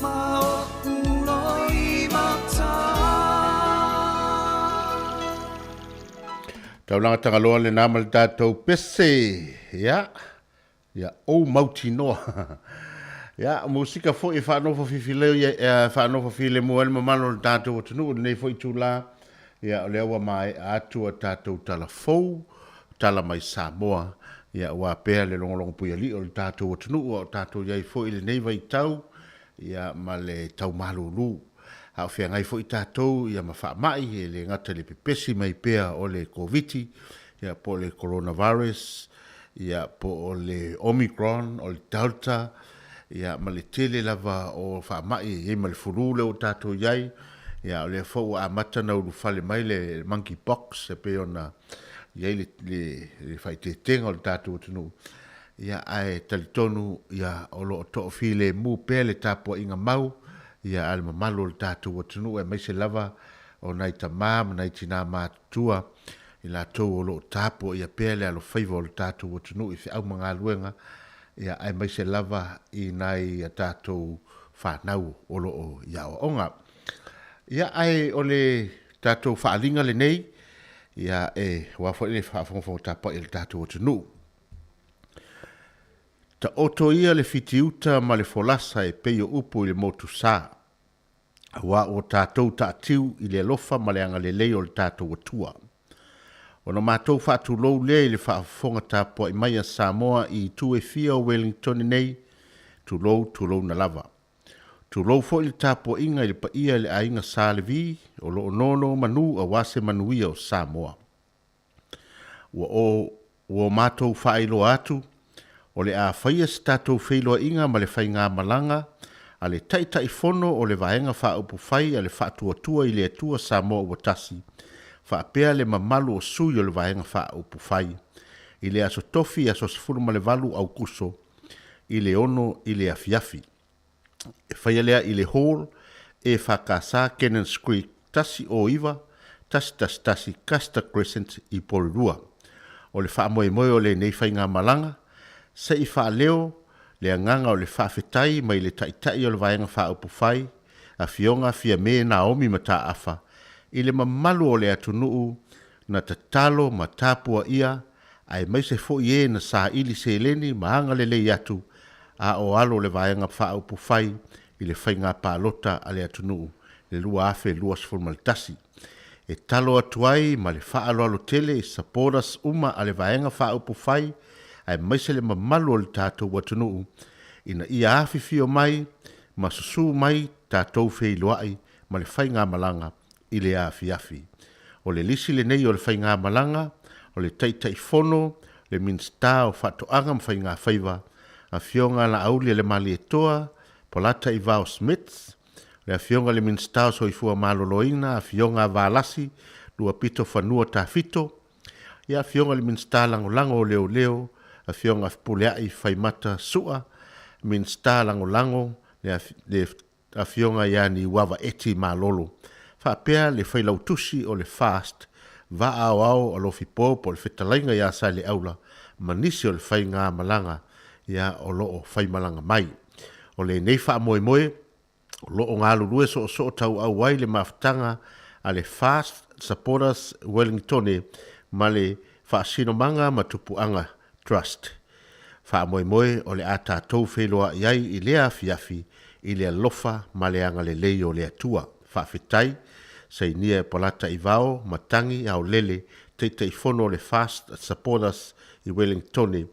[SPEAKER 12] Ma o ulo i mata
[SPEAKER 5] Taulaga Tagaloa lena ma le tatou pese. Ia, ia ou mautinoa. Ia, musika foi e faanofo fifileu ia e faanofo filemu ai le mamalu o le tatou atunuu i lenei foi itula. Ia, o lea ua maea atu a tatou tala fou, tala mai Samoa. Ia, ua pea le logologo puialii o le tatou atunuu a o tatou i ai foi i lenei vaitau, ia, ma le tau malūlū. A o feagai foi tatou ia ma faamai, e le gata i le pepesi mai pea o le Koviti, ia po o le coronavirus, ia po o le Omicron, o le Delta, ia ma le tele lava o faamai e i ai ma le fulu lea ua tatou i ai, ia o lea foi ua amata ona ulufale mai le monkey pox e pei ona i ai le, le, le faaeteetega o le tatou atunuu. Ia ae talitonu ia o lo o toafilemu pea le tapuaiga mau ia a le mamalu o le tatou atunuu aemaise lava o nai tama ma nai tina matutua i latou o lo o tapuaia pea le alofaiva o le tatou atunuu i feau ma galuega ia aemaise lava i nai a tatou fanau o lo o i aoaoga. Ia ae o le tatou faaaliga lenei Ia, e, aua foi le faafogafoga tapuai a le tatou atunuu. Taoto ia le fitiuta ma le folasa e pei o upu i le motu sa, auā ua tatou taatiu i le alofa ma le agalelei o le tatou Atua. Ona matou faatulou lea i le faafofoga tapuai mai a Samoa i itu e fia o Welingtone nei, tulou tulouna lava. Tulou foi le tapuaiga i le paia i le aiga Sa Levi o lo o nonomanu aua se manuia o Samoa. Ua o ua matou faailoa atu, o le a faia se tatou feiloaiga ma le faigamalaga a le Taitaifono o le Vaega Faaupufai a le Faatuatua i le Atua Samoa Ua Tasi, faapea le mamalu o sui o le Vaega Faaupufai, i le aso Tofi aso 18 Aukuso i le 6 i le afiafi. E faia lea i le Hall EFKS Cannons Creek 109 111 Custer Crescent i Porirua. O le faamoemoe o lenei faigamalaga, se i faaleo le agaga o le faafetai mai le Taitai o le Vaega Faaupufai, Afioga Fiame Naomi Mataafa, i le mamalu o le atunuu na tatalo ma tapuaia aemaise foi e na saili seleni ma agalelei atu a o alo le Vaega Faaupufai i le faiga palota a le atunuu i le 2021. E talo atu ai ma le faaaloalo tele i supporters uma a le Vaega Faaupufai aemaise le mamalu o le tatou atunuu ina ia afifio mai ma susu mai tatou feiloai ma le faigamalaga i le afiafi. O le lisi lenei o le faigamalaga o le Taitaifono, le Minisita o Faatoaga ma Faigafaiva, Afioga Laaulialemalietoa Polataivao Schmitz, le Afioga i le Minisita o Soifua Maloloina, Afioga Valasi Luapitofanua Tafito, ia Afioga i le Minisita Lagolago o Leoleo, Afioga Fepuleai Faimata Sua, Minisita Lagolago le, le Afioga ia Niuava Eti Malolo, faapea le Failautusi o le FAST, Vaa Aoao Alofi Po po o le Fetalaiga ia Saleaula ma nisi o le faigamalaga ia o lo o faimalaga mai. O lenei faamoemoe o lo o galulue soosoo tauau ai le mafutaga a le FAST Supporters Wellingtone ma le Faasinomaga ma Tupuaga Trust. Faamoemoe o le a tatou feiloai ai i lea afiafi i le alofa ma le agalelei o le Atua. Faafetai, sainia e Palata Ivao, Matagi Aolele, Taitaifono o le FAST Supporters i Welingtone,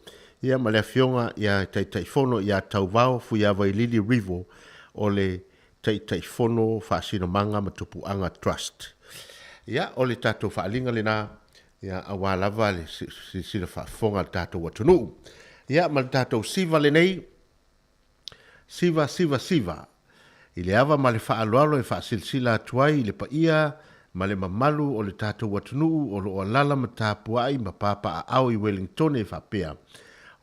[SPEAKER 5] ia ma le Afioga ia Taitaifono ia Tauvao Fuiavailili Rivo o le Taitaifono Faasinomaga ma Tupuaga Trust. Ia, o le tatou faaaliga lena, ia, aua lava le silasila faafofoga a le tatou atunuu. Ia, ma le tatou siva lenei, siva, siva, siva, i le ava ma le faaaloalo e faasilasila atu ai i le paia ma le mamalu o le tatou atunuu o lo o alala ma tapuai ma papaaao i Welingtone e faapea,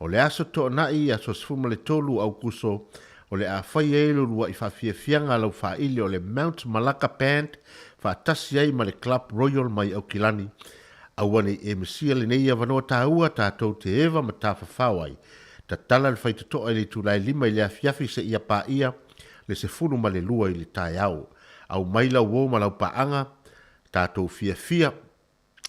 [SPEAKER 5] O le aso Toonai, aso 13 o Aukuso, o le a fai ai le uluai faafiafiaga a lau faaili o le Mount Malaka Band faatasi ai ma le Club Royal mai Aukilani. Aua ne i e misia lenei avanoa taua tatou te eva ma tafafao ai. Tatala le faitotoa i le itula e lima i le afiafi seia paia le 12 i le taeao. Aumai lau uo ma lau paaga, tatou fiafia.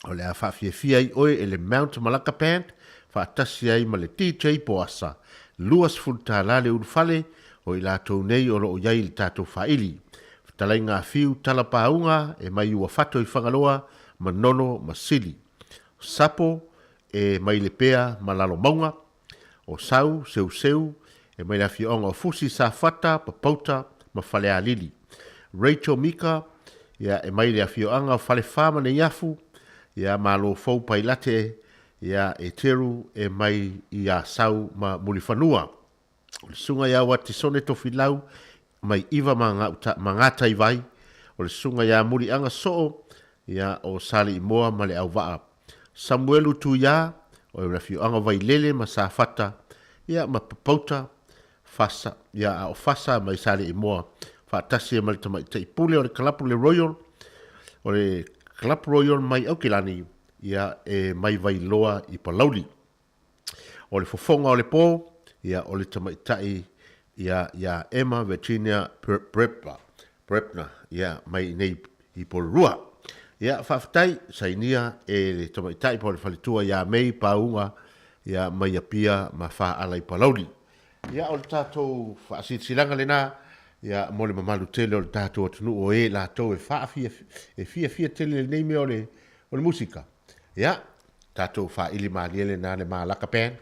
[SPEAKER 5] O le a faafiafia ai oe e le Mount Malaka Band faatasi ai ma le DJ Poasa. $20 le ulufale o i latou nei o lo o i ai i le tatou faaili. Fetalaiga a Fiu Tala Pāuga e mai Uafato i Fagaloa, Manono ma Sili. Sapo e mai Lepea ma Lalomauga. O Sau, Seuseu, e mai le afioaga o Fusi, Safata, Papauta ma Falealili. Rachel Mika, ia, e mai le afioaga o Falefa ma Neiafu, ia, Malo Fou Pailate, ia, e Teru e mai i Asau ma Mulifanua. O le susuga ia Watisone Tofilau mai Iva ma Gauta, ma Gataivai, o le susuga ia Muliaga Soo, ia, o Saleimoa ma Leauvaa. Samuelu Tuia, o le afioaga o Vailele ma Safata, ia, ma Papauta, Fasa, ia, a o Fasa mai Saleimoa, faatasi ai ma le tamaitai pule o le kalapu le Royal, o le Club Royal mai Aukilani, ia, e mai Vailoa i Palauli. O le fofoga o le po, ia, o le tamaitai ia, ia Emma Virginia Brebner, ia, mai i nei i Porirua. Ia, faafetai, sainia e le tamaitai po o le faletua ia May Pauga, ia, mai Apia ma Faaala i Palauli. Ia, o le tatou faasilasilaga lena, ia, mo le mamalu tele o le tatou atunuu o e latou e faafia, e fiafia tele i lenei mea o le, o le musika. Ia, tatou faaili malie lena le Malaka Band,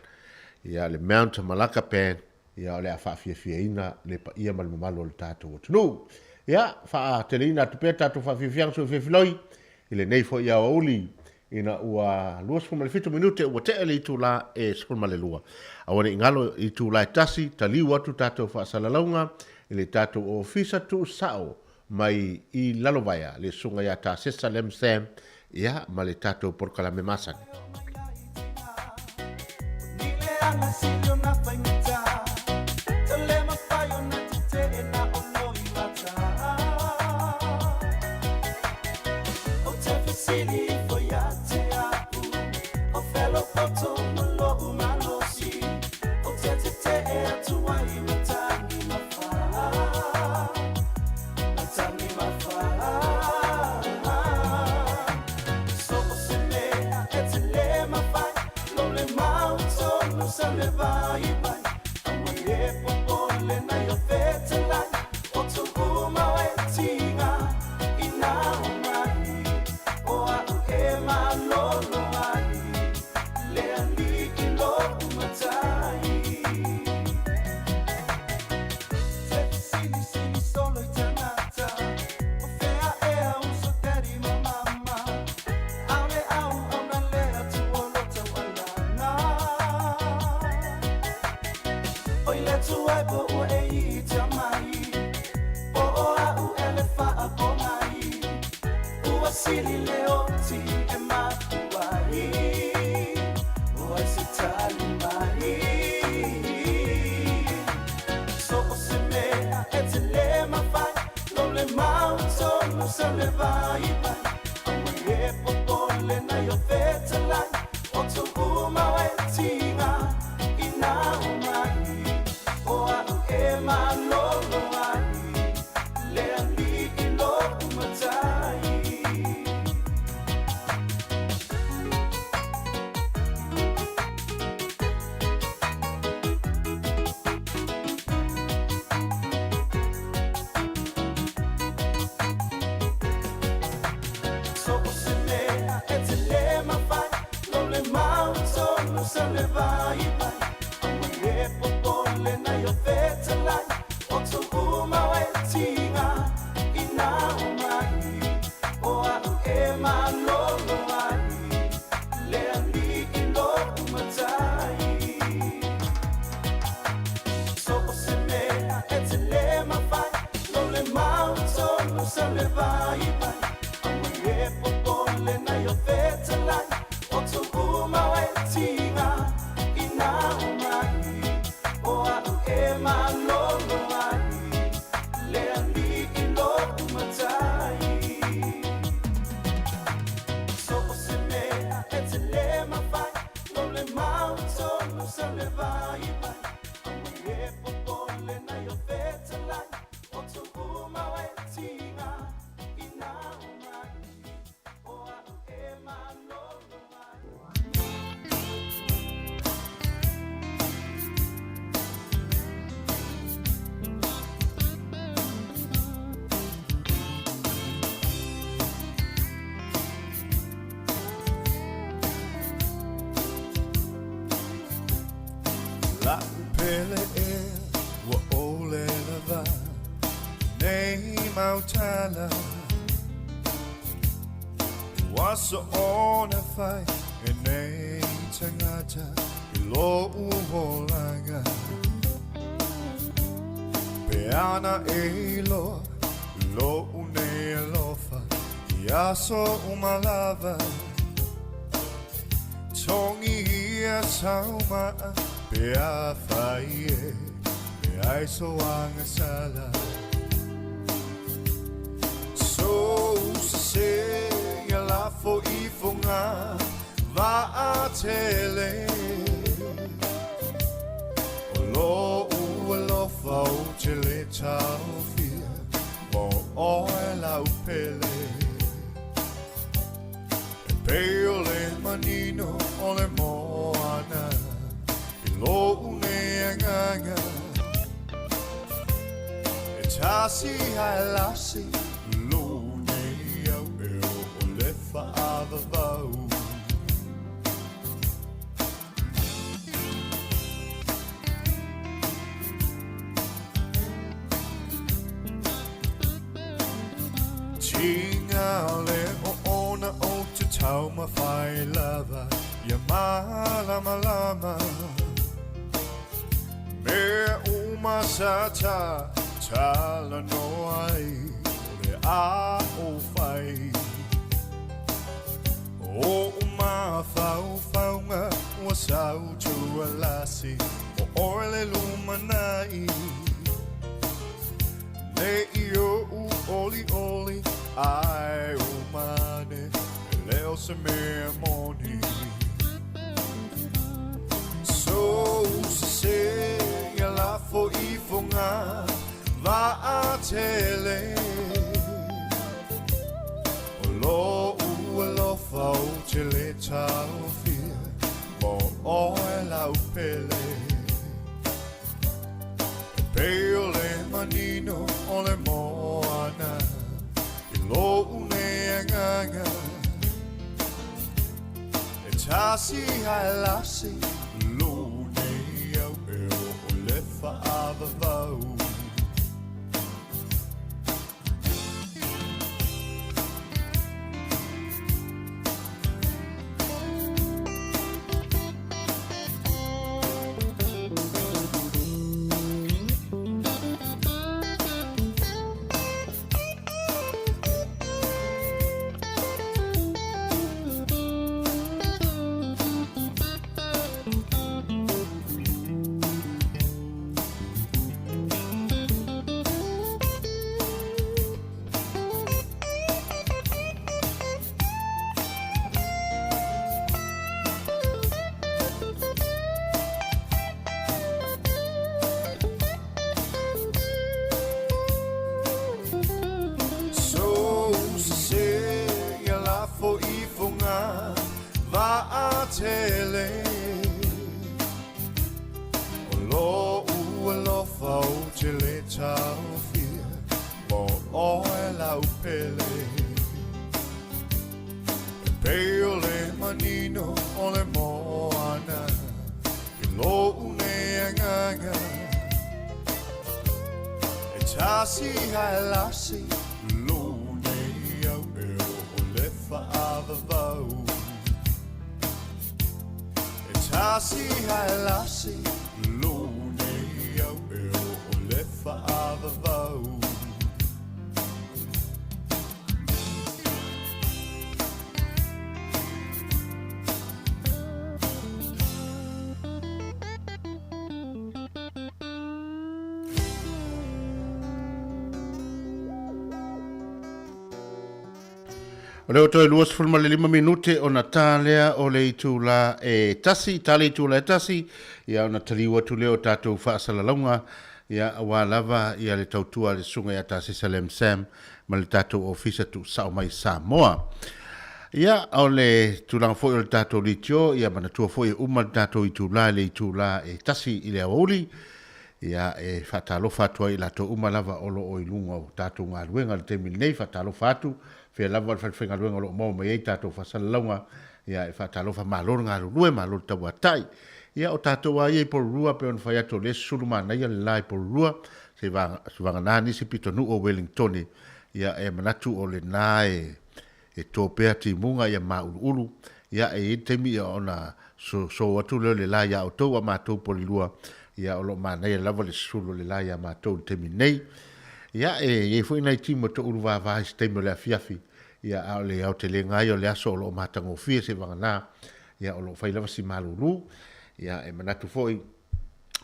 [SPEAKER 5] ia, le Mount Malaka Band, ia, o le a faafiafiaina le paia ma le mamalu o le tatou atunuu. Ia, faateleina atu pea tatou faafiafiaga soifefiloi i lenei foi aoauli ina ua 27 minute ua tea le itula e 12. Aua ne i galo itula e tasi, taliu atu tatou faasalalauga i le tatou ofisa tuusao mai i Lalovaea, le susuga ia Tasesa Lem Sam, ia, ma le tatou polokalame masani.
[SPEAKER 11] La'u pele ē ua ʻole lawa nei mau tala Ua soona fai e nei tagata i lo'u olaga Pe ana e iloa lo'u nei alofa i aso uma lava Togi ia sau ma'a pe afai e leai so agasala Sou sesē ia lafo ifoga vaatele O lo'u alofa ou te le taofia mo oe lau pele. pei o le manino o le moana i loʻu nei agaga. E tasi ae lasi loʻu nei au e oo le faavavau. Tiga le oona o te taumafai lava ia malamalama. Mea uma sa talanoa ai o le a o fai. O oʻu mafaufauga ua sautualasi o oe le lumanai. Ne i oʻu olioli ae uma ane e le o se mea moni. Sou sesē ia lafo i Fogaa vaatele. O loʻu alofa ou te lē taofia mo oe lau pele. E pei o le manino o le moana i loʻu nei agaga. E tasi ae lasi loʻu nei au e oo le faavavau. Sou sesē ia lafo i Fogaa vaatele. O loʻu alofa ou te lē taofia mo oe lau pele. E pei o le manino o le moana i loʻu nei agaga. E tasi ae lasi loʻu nei au e oo le faavavau. E tasi ae lasi loʻu nei au e oo le faavavau.
[SPEAKER 5] O lea ua toe 25 minute ona tā lea o le itulā e tasi, tā le itulā e tasi, ia ona taliu atu lea o tatou faasalalauga, ia aua lava ia le tautua a le Susuga ia Tasesa Lam Sam ma le tatou Ofisa Tuusao mai Samoa. Ia, o le tulaga foi o le tatou litio, ia manatua foi e uma le tatou itulā i le itulā e tasi i le aoauli, Ia, e faatalofa atu ai i latou uma lava o lo o i luga o tatou galuega i le taimi lenei, faatalofa atu, fea lava le falefaigaluega o lo o maua mai ai tatou faasalalauga, ia, e faatalofa, malo le galulue, malo le tauatai. Ia, o tatou lava ia i Porirua, pei ona fai atu o lea e susulu manaia le la i Porirua, se vagana nisi pitonuu o Welingtone, ia, e manatu o lena e e to pea timuga ia mauluulu, ia e i ai le taimi ia ona so atu lea o le la ia outou a matou Porirua, ia o lo o manaia lava le susulu o le la ia matou i le taimi nei. Ia e i ai foi nai timu e toulu vava i se taimi o le afiafi, ia a o le aotelega ia o le aso o lo o matagofie seivagana, ia o lo o fai lava si malulu. Ia e manatu foi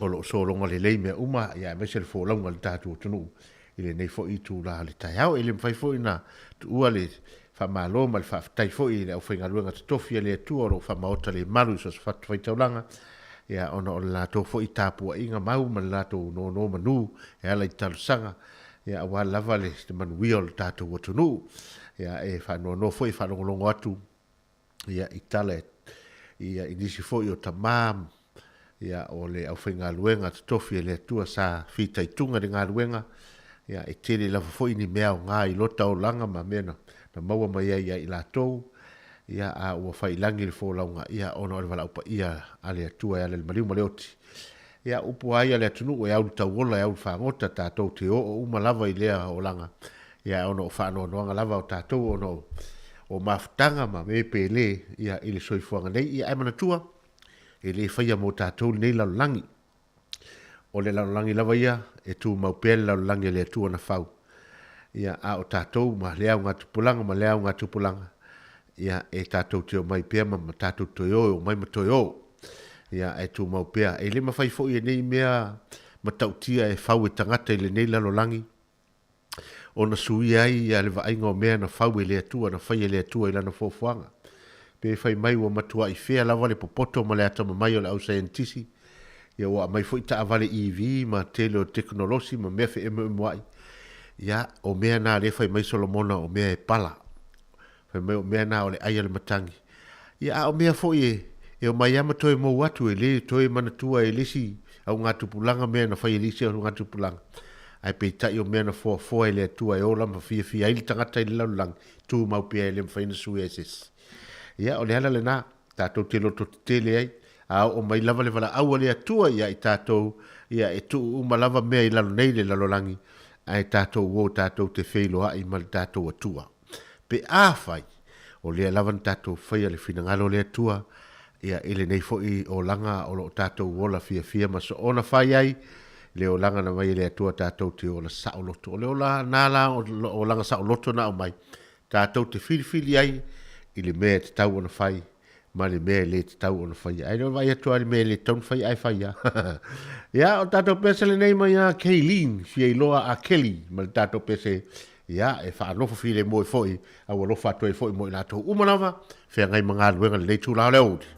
[SPEAKER 5] o lo o sologa lelei mea uma, ia aemaise le folauga i le tatou atunuu i lenei foi itula o le taeao. E le mafai foi ona tuua le faamalo ma le faafetai foi i le aufaigaluega totofi a le Atua o lo o faamaota le malu i so o se fatafaitaulaga, ia, ona o le latou foi tapuaiga mau ma le latou nonomanu e ala i talosaga, ia, aua lava le manuia o le tatou atunuu. Ia, e faanoanoa foi e faalogologo atu. Ia, i tala ia, i nisi foi o tamā, ia, o le aufaigaluega totofi e le Atua sa fitaituga i le galuega, ia, e tele lava foi ni mea aoga i lota olaga ma mea na, na maua mai ai ia i latou, ia, a ua fai i lagi le folauga, ia, ona o le valaau paia a le Atua e ala i le maliu ma le oti. Ia, upu lava ia a le atunuu, e au i le tauola, e au i le fagota, tatou te oo uma lava i lea olaga, ia, ona o faanoanoaga lava o tatou ona o, o mafutaga ma me pele, ia, i le soifuaga nei. Ia, ae manatua, e le faia mo tatou lenei lalolagi. O le lalolagi lava ia, e tumau pea le lalolagi a le Atua na fau. Ia, a o tatou ma le augatupulaga ma le augatupulaga, ia, e tatou te omai pea ma, ma tatou toe o, e omai ma toe o. Ia, ae tumau pea. E le mafai foi e nei mea matautia e fau e tagata i lenei lalolagi, ona suia ai ia le vaaiga o mea na fau e le Atua, na fai e le Atua i Lana foafoaga. Pe fai mai ua matuai fea lava le popoto ma le atamamai o le au saienitisi, ia ua aumai foi taavale EV ma tele o tekonolosi ma mea feemoemoai, ia o mea na lea fai mai Solomona o mea e pala. Fai mai o mea na o le ai a le matagi. Ia a o mea foi e, e omai lava ma toe mou atu, e le toe manatua e le isi augatupulaga mea na fai e le isi augatupulaga. Ae peitai o mea na foafoa e le Atua e ola ma fiafia ai le tagata i le lalolagi, tumau pea e le mafai ona suia e se isi. Ia o le ala lena, tatou te lototetele ai, a oo mai lava le valaau a le Atua ia i tatou, ia e tuu uma lava mea i lalo nei le lalolagi, ae tatou o tatou te feiloai ma le tatou Atua. Pe afai, o lea lava na tatou faia le finagalo o le Atua, ia, i lenei foi olaga o lo o tatou ola fiafia ma soona fai ai le olaga na aumai e le Atua tatou te ola saoloto. O le ola na la o olaga saoloto na aumai, tatou te filifili ai i le mea e tatau ona fai ma le mea e le tatau ona faia. Ae le o vaai atu lava i le mea e le tatau ona faia ae fai lava. Ia, o le tatou pese lenei mai ia Kayleen, fia iloa a Kelly ma le tatou pese, ia, e faanofo filemu ai foi, a ua alofa atu ai foi mo i latou uma lava, feagai ma galuega i lenei itula o le aoauli.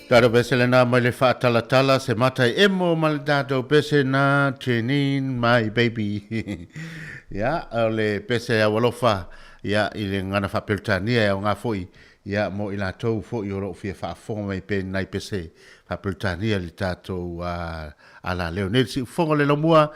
[SPEAKER 5] Tatou pese lena mai le faatalatala se mata e emo ma le tatou pese na Janine my baby. Ia, o le pese au alofa ia i le gagana faa-Peretania e aoga foi ia mo i latou foi o lo o fia faafofoga mai pea i nai pese faa-Peretania i le tatou alaleo nei le siufofoga o le laumua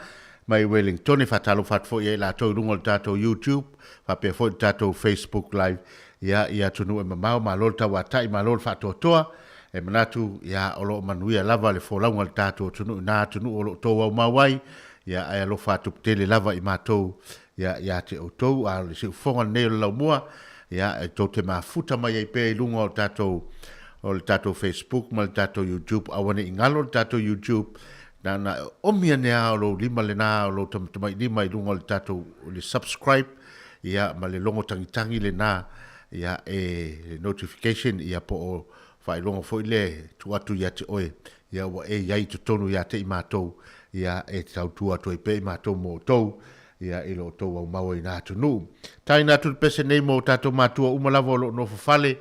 [SPEAKER 5] mai Wellington. E faatalofa atu foi ia i latou i luga o le tatou YouTube faapea foi le tatou Facebook Live ia i atunuu e mamao. Malo le tauatai, malo le faatoatoa. E manatu ia o lo o manuia lava le folauga a le tatou atunuu i na atunuu o lo o tou aumau ai, ia ae alofa atu tele lava i matou ia ia te outou. A o le siufofoga lenei o le laumua, ia e tou te mafuta mai ai pea i luga o tatou o le tatou Facebook ma le tatou YouTube. Aua ne i galo le tatou YouTube, na ona omi ane lava o lou lima lena, o lou tamatamailima i luga o le tatou le subscribe, ia ma le logo tagitagi lena, ia e notification, ia po o faailoga foi lea e tuu atu ia te oe, ia ua e i ai i totonu ia te i matou, ia e tautua atu ai pea i matou mo outou, ia i lo outou aumau ai i na atunuu. Taina atu le pese nei mo tatou matua uma lava o lo o nofo fale,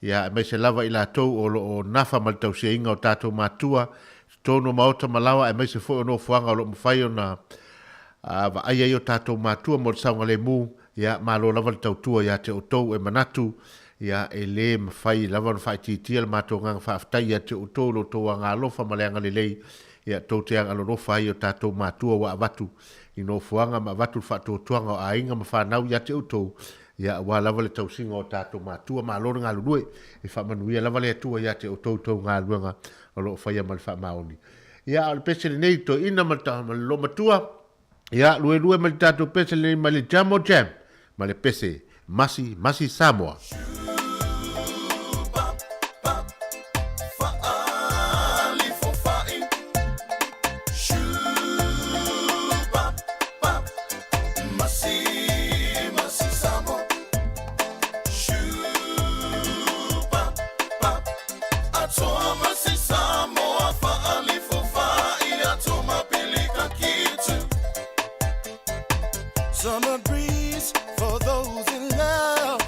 [SPEAKER 5] ia aemaise lava i latou o lo o nafa ma le tausiaina o tatou matua, totonu o maota ma laoa aemaise foi o nofoaga o lo o mafai ona vaaia ai o tatou matua mo le saogalemu, ia malo lava le tautua ia te outou. E manatu, ia e le mafai lava ona faaitiitia le matou agaga faafetai ia te outou i lo outou agaalofa ma le agalelei, ia tou te agalolofa ai i o tatou matua ua avatu i nofoaga ma avatu le faatuatuaga o aiga ma fanau ia te outou, ia aua lava le tausiga o tatou matua. Malo le galulue, e faamanuia lava le Atua ia te outou i tou galuega o lo o faia ma le faamaoni. Ia, a o le pese lenei, toeaina ma le, ma le loomatua, ia, luelue ma le tatou pese lenei mai le Jamo Jam, ma le pese Masi, Masi Samoa.
[SPEAKER 13] Summer breeze for those in love.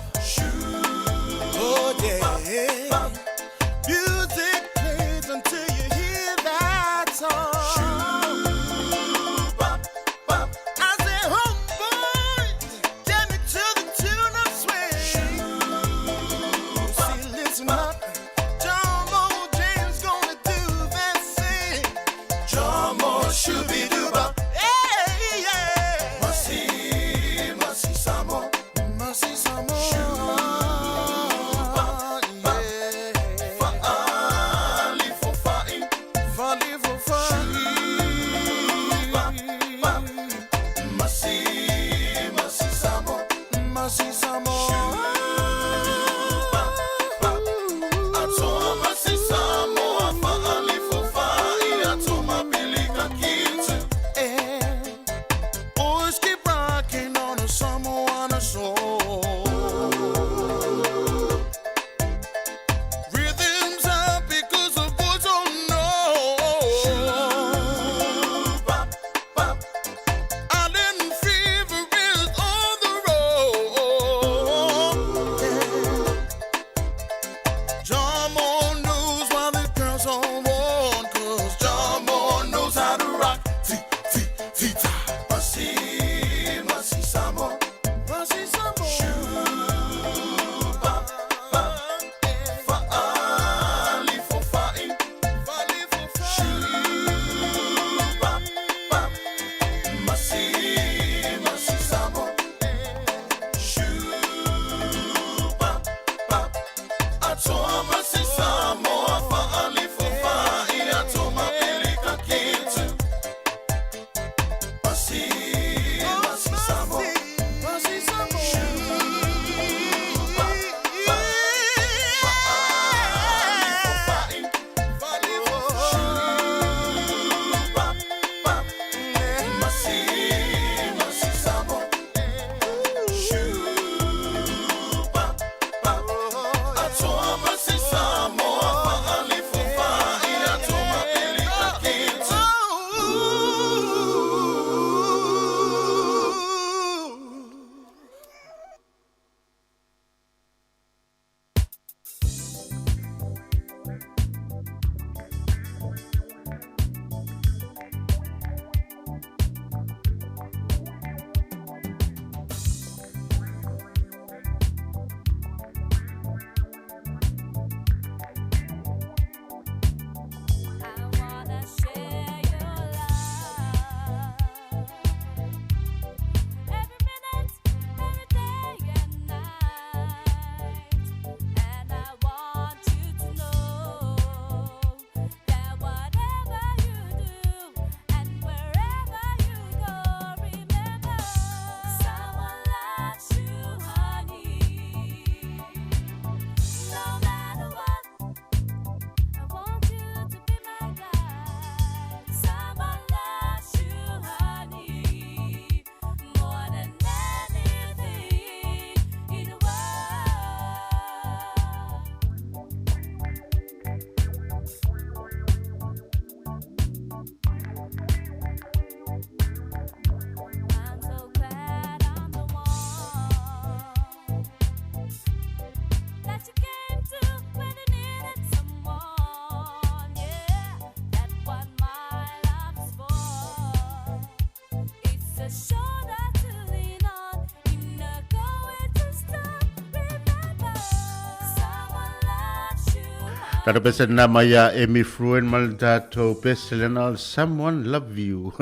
[SPEAKER 5] Tatou pese lena mai ia Amy Fruin ma le tatou pese lena o le Someone Love You.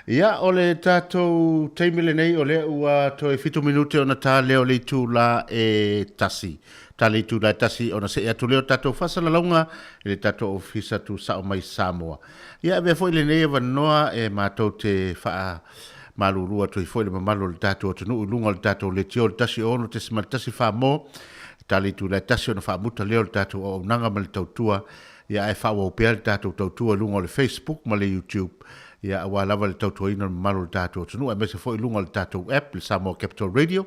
[SPEAKER 5] Ia, o le tatou taimi lenei o lea ua toe 7 minute ona ta lea o le itula e 1. Ta le itula e 1 ona see atu lea o tatou faasalalauga i le tatou ofisa tusao mai Samoa. Ia, avea foi lenei avanoa e matou te faa malulu atu ai foi le mamalu o le tatou atunuu i luga o le tatou leitio le 16.1 mo ta le itula e 1 ona faamuta lea o le tatou auaunaga ma le tautua, ia ae faaauau pea le tatou tautua i luga o le Facebook ma le YouTube, ia aua lava le tautuaina o le mamalu o le tatou atunuu aemaise foi i luga o le tatou app le Samoa Capital Radio.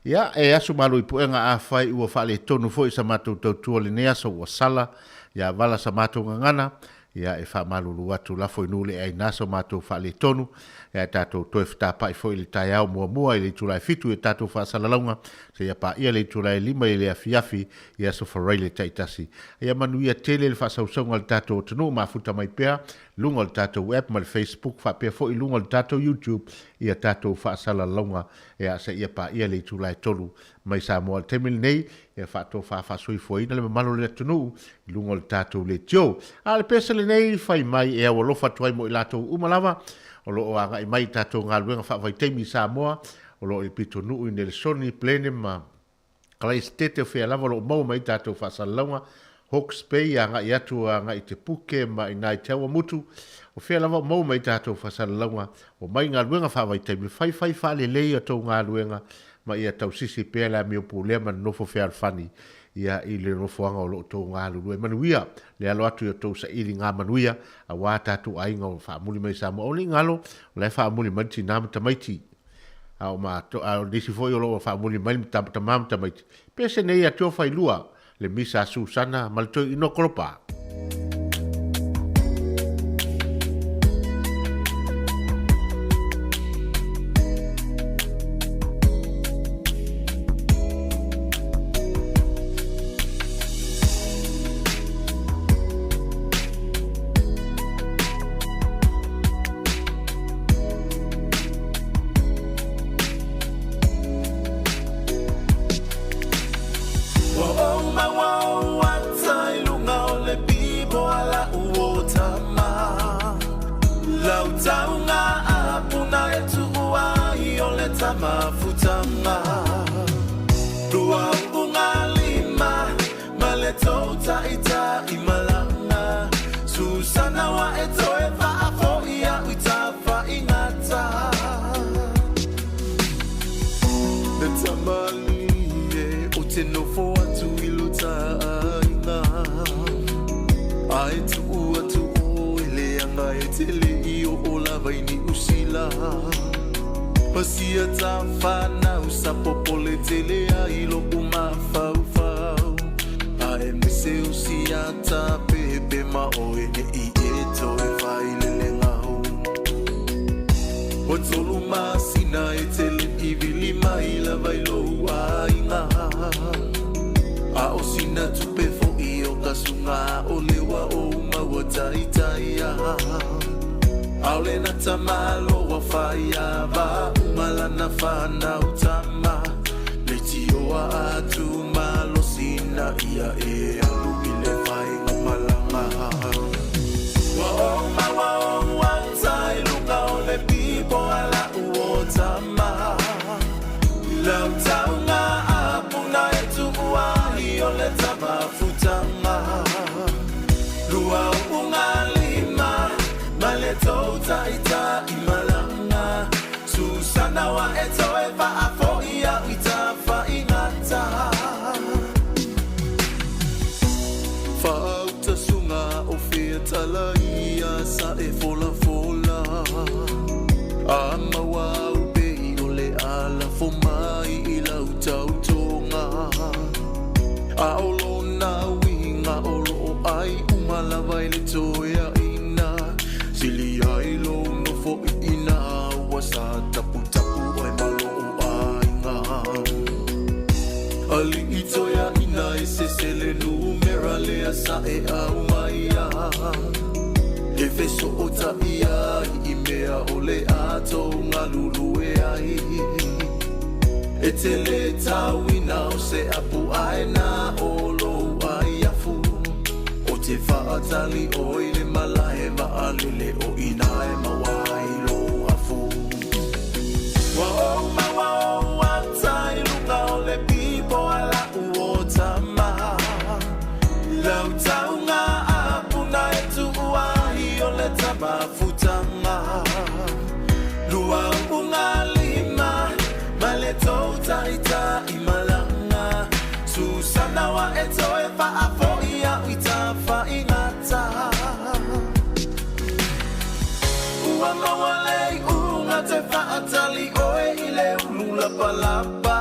[SPEAKER 5] Ia e asu malu i puega afai ua faaletonu foi sa matou tautua i lenei aso ua sala, ia vala sa matou gagana, Ia, e faamalulu atu lafo i nuu le aina so matou faaletonu, ae tatou toe fetapa'i foi i le taeao muamua i le itula e 7 i a tatou faasalalauga, seia paia le itula e 5 i le afiafi i aso Faraile taitasi. Ia manuia tele le faasausauga a le tatou atunuu mafuta mai pea luga o le tatou app ma le Facebook faapea foi luga o le tatou YouTube i a tatou faasalalauga ea seia paia le itula e 3 mai Samoa. I le taimi lenei, ia faatofa faasoifuaina le mamalu o le atunuu i luga o le tatou leitio. A o le pese lenei, fai mai e aualofa atu ai mo i latou uma lava o lo o agai mai i tatou galuega faavaitaimi i Samoa, o lo o i le pitonuu i Nelesoni, Blenheim ma Kalaesetete o fea lava o lo o maua mai ai tatou faasalalauga, Hawke's Bay agai atu agai i Te Puke ma i nā i Te Awamutu, o fea lava o maua mai ai tatou faasalalauga, omai i galuega faavaitaimi, faifai faalelei a tou galuega ma ia tausisi pea le amio pulea ma le nofo fealofani ia i le nofoaga o lo o outou galulue. Manuia le alo atu i outou sailiga manuia aua tatou aiga o faamuli mai i Samoa. O le galo, o la e faamuli mai le tina ma tamaiti. A o matou, a o nisi foi o lo o faamuli mai le tama ma tamaiti. Pese nei ia te failua le misa a Susana ma le toeaina o Kolopa.
[SPEAKER 13] Ua ou maua ou ata i luga o le pipo a la'u o tama. Lau taunga a puna e tu'u ai o le tama futanga. Lua u'uga lima ma le tou ta'ita'i malaga. Susana wa e toe fa'afo'i a'u i tafa'igata. Na tamalii e o te nofo atu i lo taaiga. A e tuu atu oe leaga e te le i oo lava i Niu Sila. Pasia ta whanau sa popole tele ai lo'u mafaufau. A e mese o sia ta pepe ma oe ne'i e toe whailele ngau. Ua tolu masina e te le i vili mai lava i lou aiga. A o sina tupe fo'i o ka suga o le ua ou maua taitaia. Aole na tamalo ua faiava uma lana whanau tama. Leitioa atu malosi na ia e alu i le whainga malanga. Ua ou maua ou ata i luga o le pipo a la'u o tama. Lau taunga a puna e tu'u ai o le tama futanga. Lua u'uga lima ma le tou ta'ita'i malaga. Susana wa e toe fa'afo'i a'u i tafa'igata. Faauta suga o fea tala ia sa e folafola. A maua au pei o le a lafo mai i lau tautoga. A o lona uiga o loo ai uma lava i le toeaina. Sili ai lou nofo iina ua sa taputapu ai ma loo aiga. Ali'i toeaina e sese le numera lea sa e aumaia. E feso'ota'i ai i mea o le a tou galulue ai. E te le tauina o se apu aena o lou ai afu.
[SPEAKER 1] te faatali oe i le malae vaalele o ina e maua ai lou afu. Ua ou maua ou ata i luga o le pipo a la'u o tama. Lau tauga a puna e tuu ai o le tama futanga. Lua uga lima ma le tou taitai malaga. Susana wa e toe faafo'i a'u i tafaigata. Ua maua le iuga te faatali oe i le ulu lapalapa.